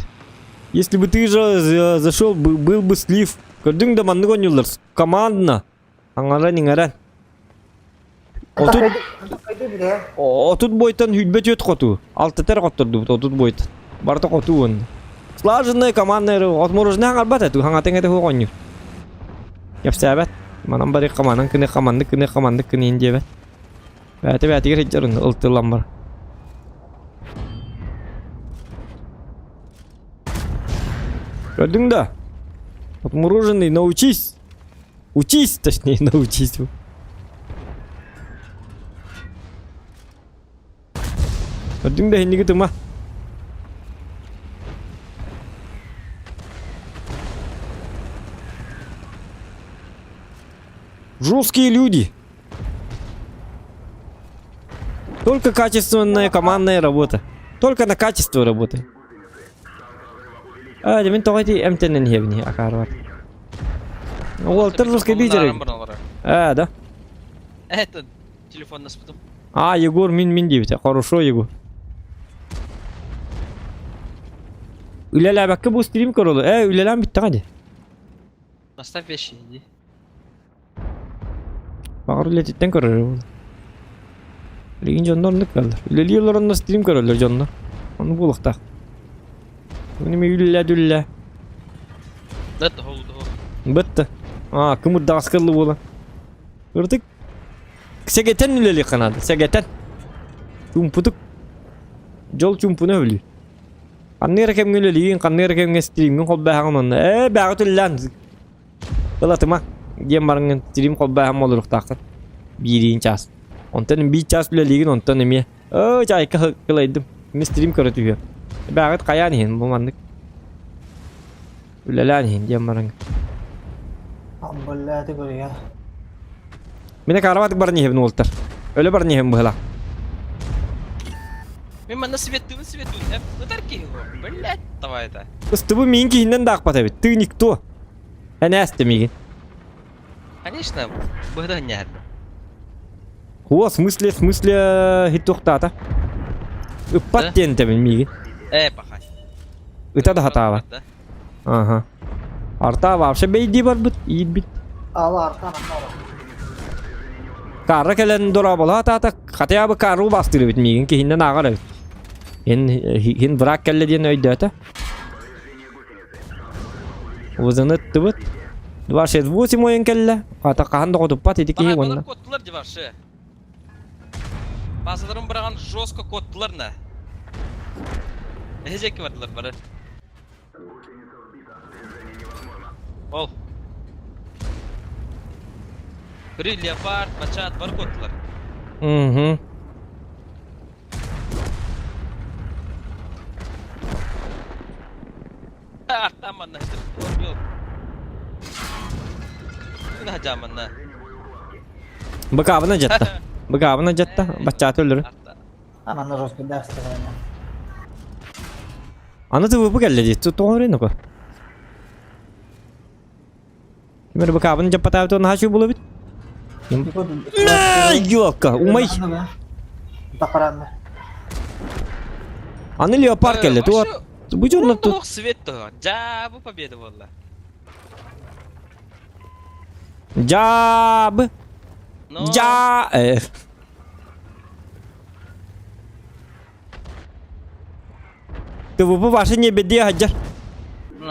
Если бы ты же зашел, был бы слив. Көрдүҥ да маннык оонньууллар командно. Аҥаран иҥэрэн. Отут, отут бойтан хүлбэт үөт хоту. Алтатар хоттордубут отут бойтан. Барыта хоту уонна. Слаженная команда отмороженный хаҥарбат эту хаҥатын этэ хуох оонньуур. Кэпсээбэт. Манан барыахха манан кыныахха маннык кыныахха маннык кыныйын диэбэт. Бэйэтэ бэйэтигэр сылдьар ылтыллан бар. Көрдүҥ да? Отмороженный, научись! Учись, точнее, научись. Көрдүҥ да инники тыма. Жесткие люди. Только качественная командная работа. Только на качество работы. А, мин тоҕо ити эмтэнэн иһэбин акаарбар. Уолтар русский лидер. А, да. Это телефон наспытым. А, Егор мин мин диэбитэ. Хорошо, Егор. Үлэлээбэккэ бу стрим көрөлө. Э, үлэлээн бүттэҕэ дии. Наставь вещи, иди. Баҕар үлэтиттэн көрөр. Билигин дьоннор оннук кэллэр. Үлэлии олоронно стрим көрөллөр дьоннор. Ону буолуохтаах. Күнүм үллэ дүллэ. Да, того, того. Бытты. А, кымырдаҕас кыллы буолан. Ыртык Сэгэтэн үлэлиэххэ наада, сэгэтэн. Чуумпутук. Дьол чуумпуну өбүлүүр. Ханнык эрэ кэмҥэ үлэлиигин, ханнык эрэ кэмҥэ стримҥин холбооһоҕун онно ээ бээҕи түллээн ылатыма диэн бараҥҥын стрим холбооһон олоруохтааххын биириин чаас. Онтон биир чаас үлэлиигин, онтон эмиэ оо чайка кылайдым мин стрим көрө түһүөм. Бээҕит хайаан иһин бу маннык Үлэлээн иһин диэн баран. Амбаллааты көрүө. Мин акаарабатык баран иһэбин уолтар. Өлө баран иһэбин быһыла. Мин манна светлыыбын светлыыбын. Ытар киһи бу. Блять, давай это. Ыстыбы миин киһиннэн да аахпат эбит. Ты никто. Эн ээстэ миигин. Конечно, быһыта ньээһэрдэ. О, в смысле, в смысле, хит туохтаата? Ыппат диэн тэбин миигин. Э, пахай. Ыта да хатаабат. Ага. Арта вообще бэйдии барбыт, иирбит. Ала артан ала. Каарра кэлэн дорооболоһо атаата, хотя бы каару бастыыр эбит миигин киһиннэн ааҕар эбит. Ин, ин враг кэллэ диэн өйдөөтө. Узаны ыттыбыт. 268 ойон кэллэ. Хата хаһан да хотуппат ити киһи уонна. Коттулар ди вообще. Базаларын быраҕан жестко коттулар на. Эһэжекки бардылар бары. Ол. Бiri леопард, бачат бары коттулар. Угу. Артан манна Манна. Быкаабына дьатта. Быкаабына дьатта. Баччааты өлөрү. Ананы жестко Аны ТВП кэллэ дии. Тоҕо өрүн око. Ким эрэ быкаабын дьаппатаабыт наһаа үчүгэй буолуо эбит. Ёлка, умай. Тахаранна. Аны леопард кэллэ. Туох бу дьоннор тут свет то. Дьаабы победа буолла. Дьаабы. Дьаа. ТВП башы не бедие хаджар.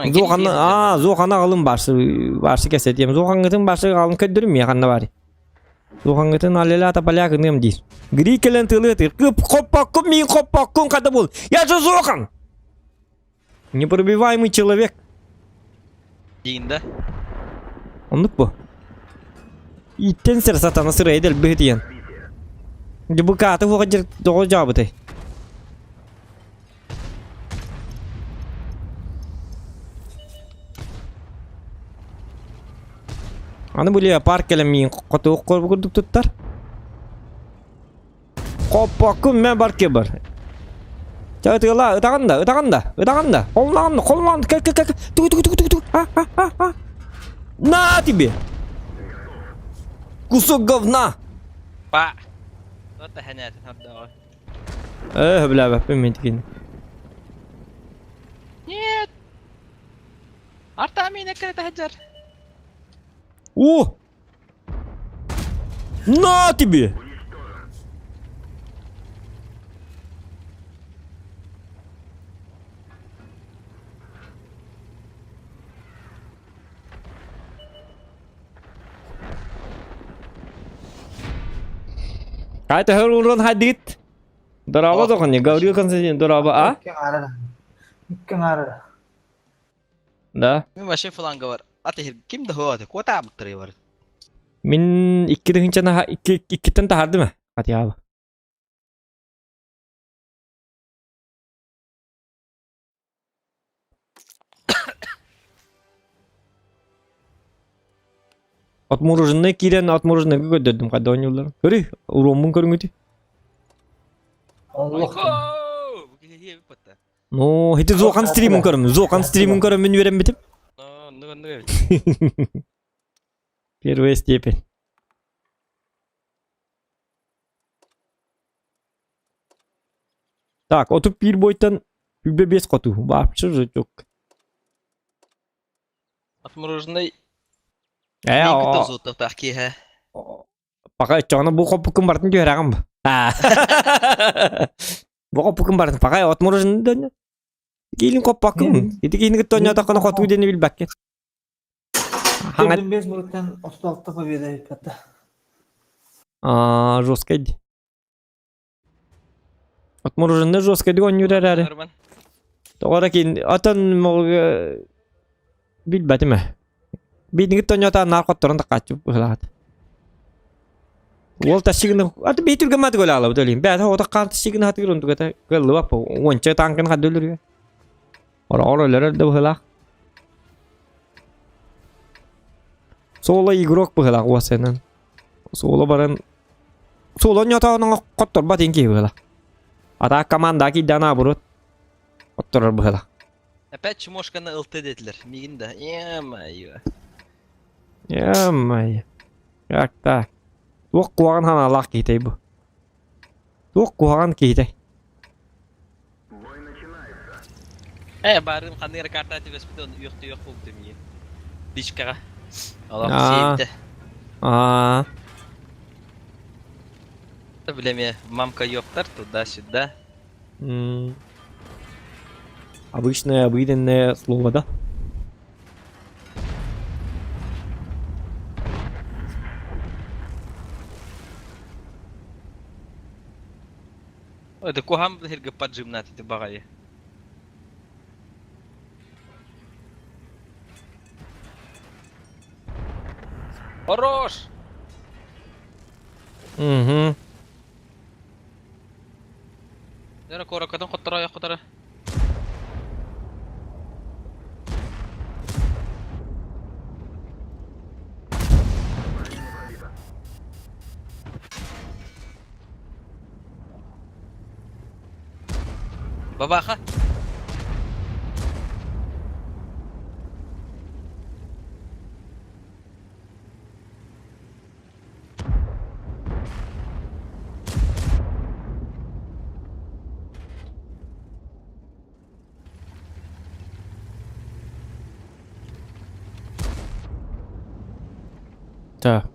Зохана, а, зохана алым башы, башы кесетием. Зохангытын башы алым көддүрүм я ханна бari. Зохангытын алела тапаля кыным диир. Гри келен тылы тыр. Кып хоппаккун мин хоппаккун када бул. Я же Зохан! Непробиваемый человек. Диин да? Оннук бу. Иттен сир сатана сырайы дэлби тиен. Дебукаты хуга жер тоҕо дьаабытай. Аны бу леопард кэлэн миин хотуох курдук туттар. Хоппоккун мен бар ки бар. Ча ытыгала, ытаҕын да, ытаҕын да, ытаҕын да. Холлаан, холлаан, кэл, кэл, кэл, тугу, тугу, тугу, тугу, а, а, а, а. На тебе! Кусок говна! Па! Вот тэһэнээтин хардаҕа. Э, сөбүлээбэппин мин тикини. Нет! Артамин эккирэтэ сылдьар. О! На тебе! Хайта хөрүн хадит. Дороба доҕони, Гаврил Константин, дороба, а? Икки аҥаара. Икки аҥаара. Да. Мин вообще фланга бар. Ат ким да хуа куотаабыттар бар. Мин икки тыһынчаны икки иккиттэн таһардым Хотя Отмороженный киирэн отмороженныйга көрдөрдүм хайда оонньуулларын. Көрүй, уруоммун көрүҥүтүй. Олох. Ну, ити Зохан стримун көрөмүн. Зохан стримун көрөмүн үөрэммитим. Первая степень. Так, 31 бойтан 25 хоту. Вообще жуток. Отмороженный Э, Мин кытта узуоттахтаах киэһэ. Пока чоҕуна бу хоппуккун бартын түһэрэҕин ба. Бу хоппуккун бартын. Пока отмороженный дөннө. Киилин хоппаккын. Ити киһини кытта оонньоотоххуна хотуу диэни билбэккин. Хаҥа 25 муруттан 36 победа эппэтэ. Аа, жесткай дии. Отмороженный жесткайдык оонньуур эрээри. Тоҕо эрэ кин отон билбэтим ээ. Биитиҥит тонньоотоон наар хотторон такааччы быһылаат. Уол тащигын аты бии түргэн мааты көлө алабыт өлейм. Бээтэ ота хаан тащигын хатыгыр онтугата кыллыбап уонча танкын хадды өлөргө. Ора өлөрөр да быһылаах. Соло игрок быһылаах уосайынан. Соло баран Соло ньотоонуҥа хотторбот ин киһи быһыла. Атаак команда киирдэҕинэ наоборот хотторор быһыла. Опять чмошканы ылты диэтилэр. Миигин да. Е-мое. Е-мое. Как так? Туох куһаҕан санаалаах киһитэй бу? Туох куһаҕан киһитэй? Э, баарыым ханнык эрэ карта түбэспит он үөх-түйөх буолбутум миигин. Личкаҕа. Олох Аа. сиэбитэ. Аа. Билэмиэ, мамка ёптар туда-сюда. М. Обычное обыденное слово, да? Это куһаҕан сиргэ поджимнат ити баҕайы. Хорош! Угу. Дөрө куораккатын хотторо хотторо. Бабаха. Так.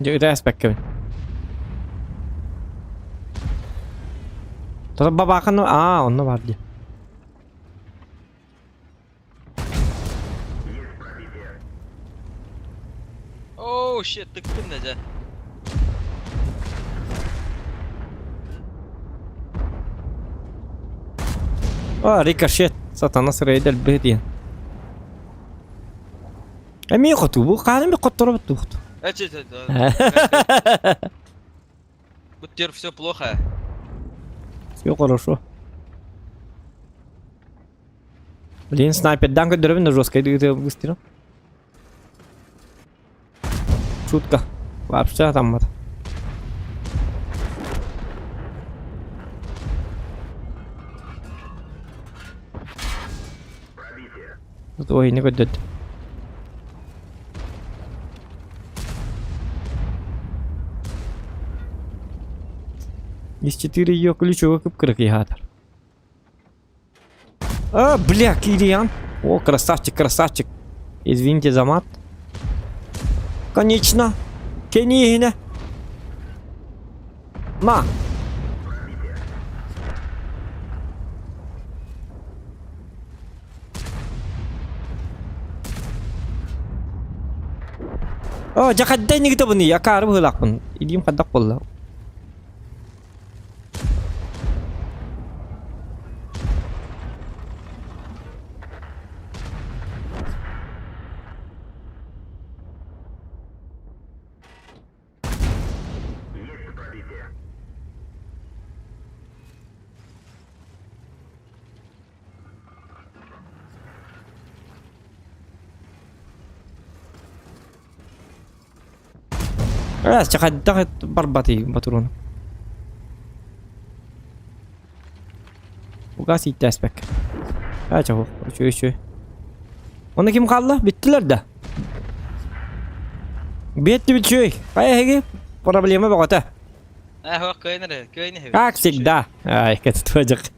Дьэ ытааспаккабын. Тото бабахан аа онно бар дии. Оу, shit, тыктым да дьэ. А, рикошет. Сатана сырайда элбэх диэн. Эмиэ хоту бу хааны хотторобут туохту. Тут теперь все плохо. Все хорошо. Блин, снайпердан көрдөрөбүн да жестко быстро. Шутка. Вообще там вот. Ой, не көрдөт. Из 4 ее ключевой кып-кыракый хаатар. А, бля, Кириан. О, красавчик, красавчик. Извините за мат. Конечно. Кенигине. На. О, дьэ хадда иннигитабыный, акаары быһыылаахпын. Илиим хайдах буолла? Раз, чэ хайдах барбатый батурун. Угас ииттээспэккэ. Аа чэ үчүгэй үчүгэй. Онно ким хаалла? Бүттүлэр да? Биэттибит үчүгэй. Хайа эһиги? Проблема бөҕөтө. Ээ, кыайын эрэ, кыайын иһэбит. Как всегда. Ай, кэтитвэдьик.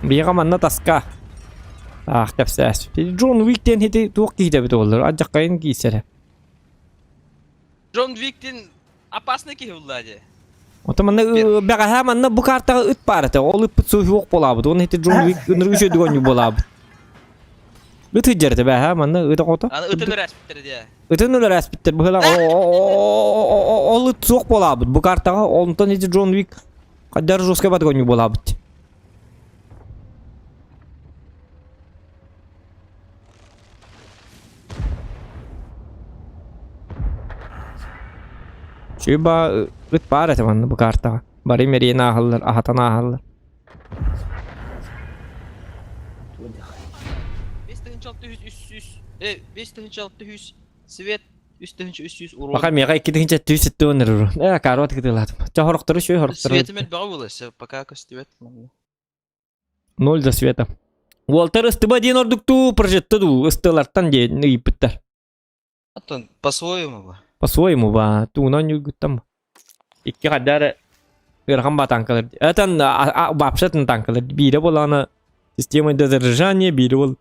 Биһиэхэ манна таска аах кэпсээс. Джон Уик диэн ити туох киһитэ эбит буоллар, алдьархайын киирсэрэ. Джон Уиктин опасный киһи булла дии. Ото манна бэҕэһээ манна бу картаҕа ыт баар этэ. Ол ыппыт суох буолаабыт. Уонна ити Джон Уик ынырык үчүгэйдик оонньуу буолаабыт. Ыт сылдьар этэ бэҕэһээ манна ыт оҕото. Аны ытын өрөөспүттэр дии. Ытын өлөрөөспүттэр быһыылаах ол ыт суох буолаабыт бу картаҕа онтон ити Джон Уик хайдах жесткай батык оонньуу буолаабыт. Чуйба ыт баар этэ манна бу картаҕа. Бары мэрийэн ааһаллар, аһатан ааһаллар. 5600 5600 свет 3300 урон. Пока миэхэ 2770 урон. Э, карот кытылаатым. Ча хорохтору шүй хорохтору. Светим элбэҕи буолар, пока көстүбэт. Ноль за света. Уолтар ыстыба диэн ордуктуу прожетта дуу ыстылартан диэн ыйыппыттар. Оттон по-своему ба. По-своему ба, тугунан ньургуттан Икки хаддар ыарахан ба танкалар. Этан вообще танкалар. Биирэ буолаана система дозаряжания, биирэ бол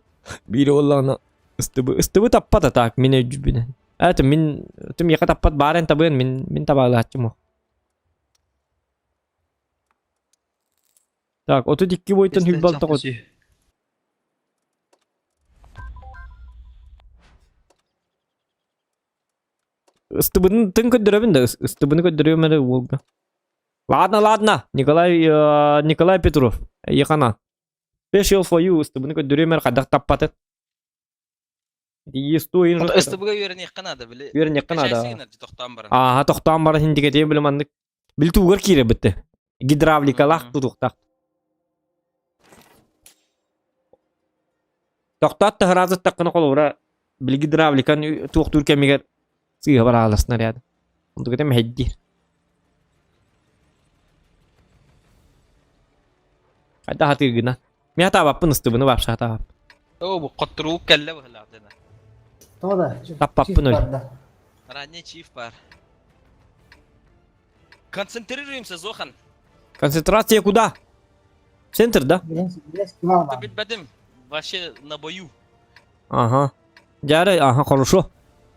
биирэ буоллаҕына ыстыбы ыстыбы таппат так мин өйдүүбүнэн. Это мин тым яка таппат баарын табыан мин мин табаалааччым. Так, 32 бойтон хүлбал тоҕус. Ыстыбытын тын көрдөрөбүн да, ыстыбыны көрдөрүөм эрэ уолга. Ладно, ладно, Николай, Николай Петров, Ехана. Special for you, ыстыбыны көрдөрүөм эрэ хайдах таппатын. Естуин Ыстыбыга үөрэниэххэ наада, били. Үөрэниэххэ наада. Тохтоон баран. Ааха, тохтоон баран хиндикэтиэ били маннык. Били туугар киирэ битте. Гидравликалаах тутуктаах. Тохтоот таһыраазыттаххына холобура били гидравликан туохтуур кэмигэр сыыһа бараалар снаряд. Онтуката мэһэйдиир. Хайдах атыыргына? Мин атаабаппын ыстыбыны вообще атаабаппын. Оо, бу хотторуук кэллэ быһылаах дена. Тоҕо да? Таппаппын өл. Ранний чиф бар. Концентрируемся, Зохан. Концентрация куда? Центр, да? Билбэтим. Вообще на бою. Ага. Дяры, ага, хорошо.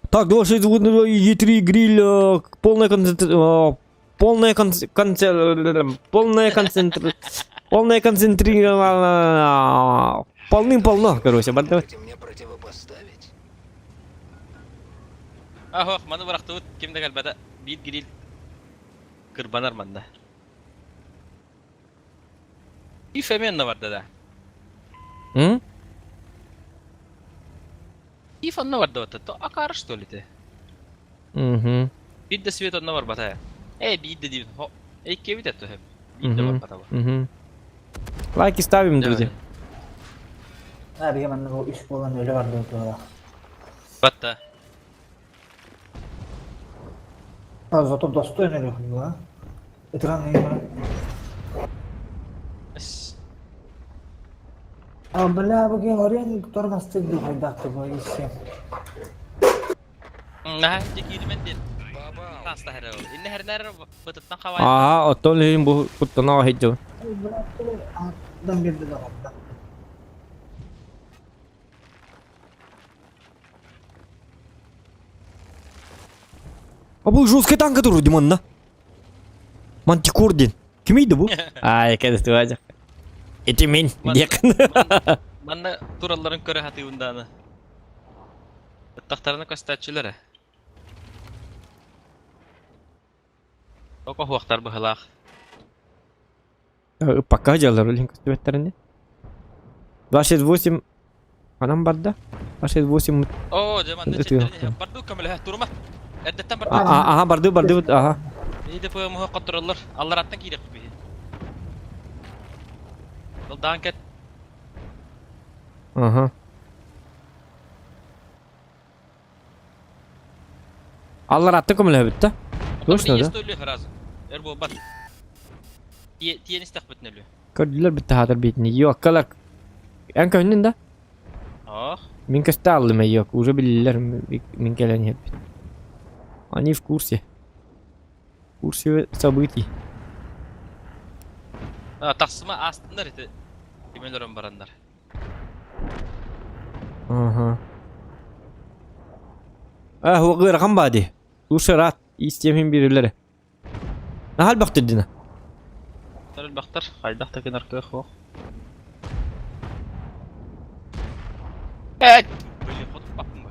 Так, 2,3 гриль, полная концентр... Полная конц... Полная концентр... Полная концентрированная... Полным-полно, короче. Можете мне противопоставить? Ах, маны бырахтыбыт, ким да кэлбэтэ. Биир гриль кырбанар манна. И фемен барда да. М? И онно барда вот то акар что ли ты? Угу. Биир да свет онно барбата. Э, биир да диибин. Хо, икки эбит этэ. Биир да барбата. Угу. Лайки ставим, друзья. Аа, биһи манна бу үс буолан өлө бардыбыт буолла. Батта. А зато достойно өлө буолла. Ытыран А, бля, бу киһи орен тормозтык дуу хайдах бу иссе. Наһаа дьэ кииримэн диэн. Попал. Таастаһар ол. Инне хэрнэр бытыттан хавай. Ага, оттон иһин бу куттана аһыйдым. Бля, дан берди да. А бұл жесткий танк который Димон, Мантикор ден. Ким ейді бұл? Ай, кәдісті бажақ. Эти мен, дек. Манна туралларын көрө хатыыбындааны. Ыттахтарына көстөөччүлэр. Око хуохтар быһылаах. Пока дьаллар өлін көстүбэттерини. 268 Анам барда. 268 Оо, дьэ манна Ытыах. чэттерин бардуу көмөлөһө турума. Эрдэттэн бардуу. Аха барды барды аха. Биһиги ПМХ хоттороллор. Аллараттан киириэх биһи. Ылдаан кэт. Аха. Аллар атты көмөлөһөбүт да. Точно да? Өлү сразу. Эр буолбат. Тиэн истэхпитин өлү. Көрдүлэр битте хатыр битини. Yok калар. Эн көннүн да? Ох. Мин көстө аллым yok. Уже билилер мин келен хеппит. Они в курсе. В курсе событий. Тахсыма астыннар ити. Кимелерин бараннар. Ага. А, هو غير غمبادي. Слушай, рад. Истемин бирилери. Нахал бактырдына. Тар бахтар. Хайдах такынар кых ох. Эт. Блин, хотуп баппын ба.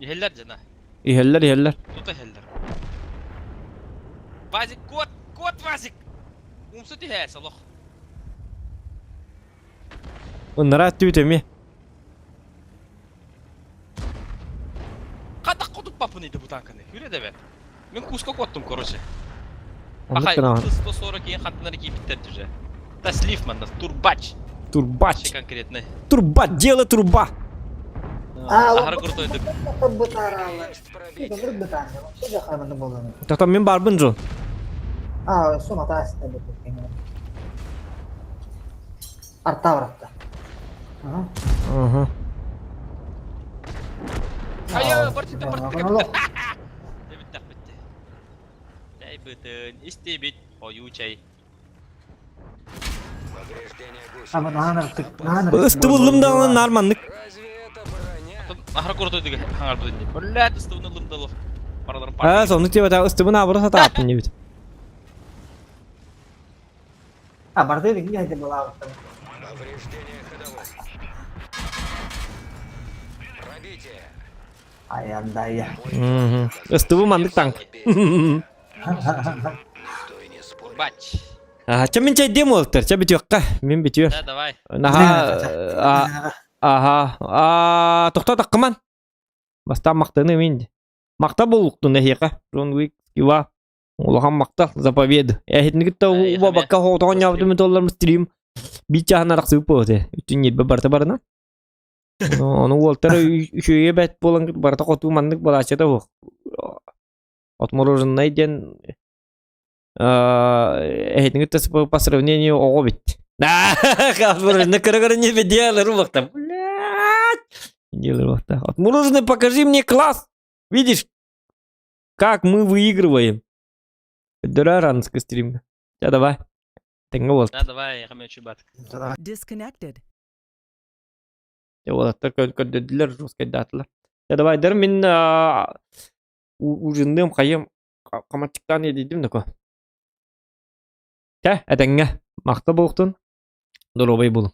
Иһэллэр жана. Иһэллэр, иһэллэр. Тут иһэллэр. Вазик, кот, кот Вазик. Умсу түһээ солох. Оннара түтеми. Хайдах хотуп баппын иди бу танканы. Хүрэ дебе. Мен куска коттум, короче. Оннук Ахай, кына. 140 кийин хантынары кийбиттер уже. Та слив манна, турбач. Турбач. Вообще конкретный. Турба, дело труба. А, Ахары крутой дык. бытаралар. Есть пробитие. Бытаралар. Вообще жахарманы боланы. Тоқтам мен барбын жон. А, сума тааста бит. Арта баратта. Ага. Ага. Айа, бартыта бартыта. Битте битте. Чай бытын, истебит, хою чай. Повреждение гусениц. Ама наанар тык, наанар. Ыстыбылым да нарманнык. Разве это броня? Ахары крутой дык хаңар бытын. Блядь, ыстыбын ылымдылы. Параларым А, сонны тебе та ыстыбын абыры сатааттын дебит. А, барды дик не была. Повреждение ходовой. Пробитие. Ай, андай. Ыстыбы мандык танк. Никто и не спорит. Бач. А, ча мен чай дем олтар, ча битүөкка, мен битүө. Да, давай. Наха, аха, а, тоқта таққыман. Баста мақтаны мен. Мақта болуқтун әхеқа. Джон Уик, Ива. Улахан мақта за победу. Әхетні күтті уба баққа хоғытаған ябды мен толлар стрим. Бит жағына рақсы өп өте. Үтін елбі барта барына. Оны олтар үшөге бәт болан барта қоту мандык балача да оқ. Отмороженный ден әхетні күтті по сравнению оғы бит. Отмороженный кыры-кыры не делал, рубахта. Блядь. Делай рубахта. Отмороженный, покажи мне класс. Видишь, как мы выигрываем. Дыра ранска стрим. Да, давай. Теңге болды. Да, давай, я хамячу бат. Disconnected. Олаттар көрдүлөр, жесткий датылар. Да, давай, дыр мен ужиндым хайым каматчыктан едидим тако. Тә, әтәңгә. Мақта болуқтun. Доробай болу.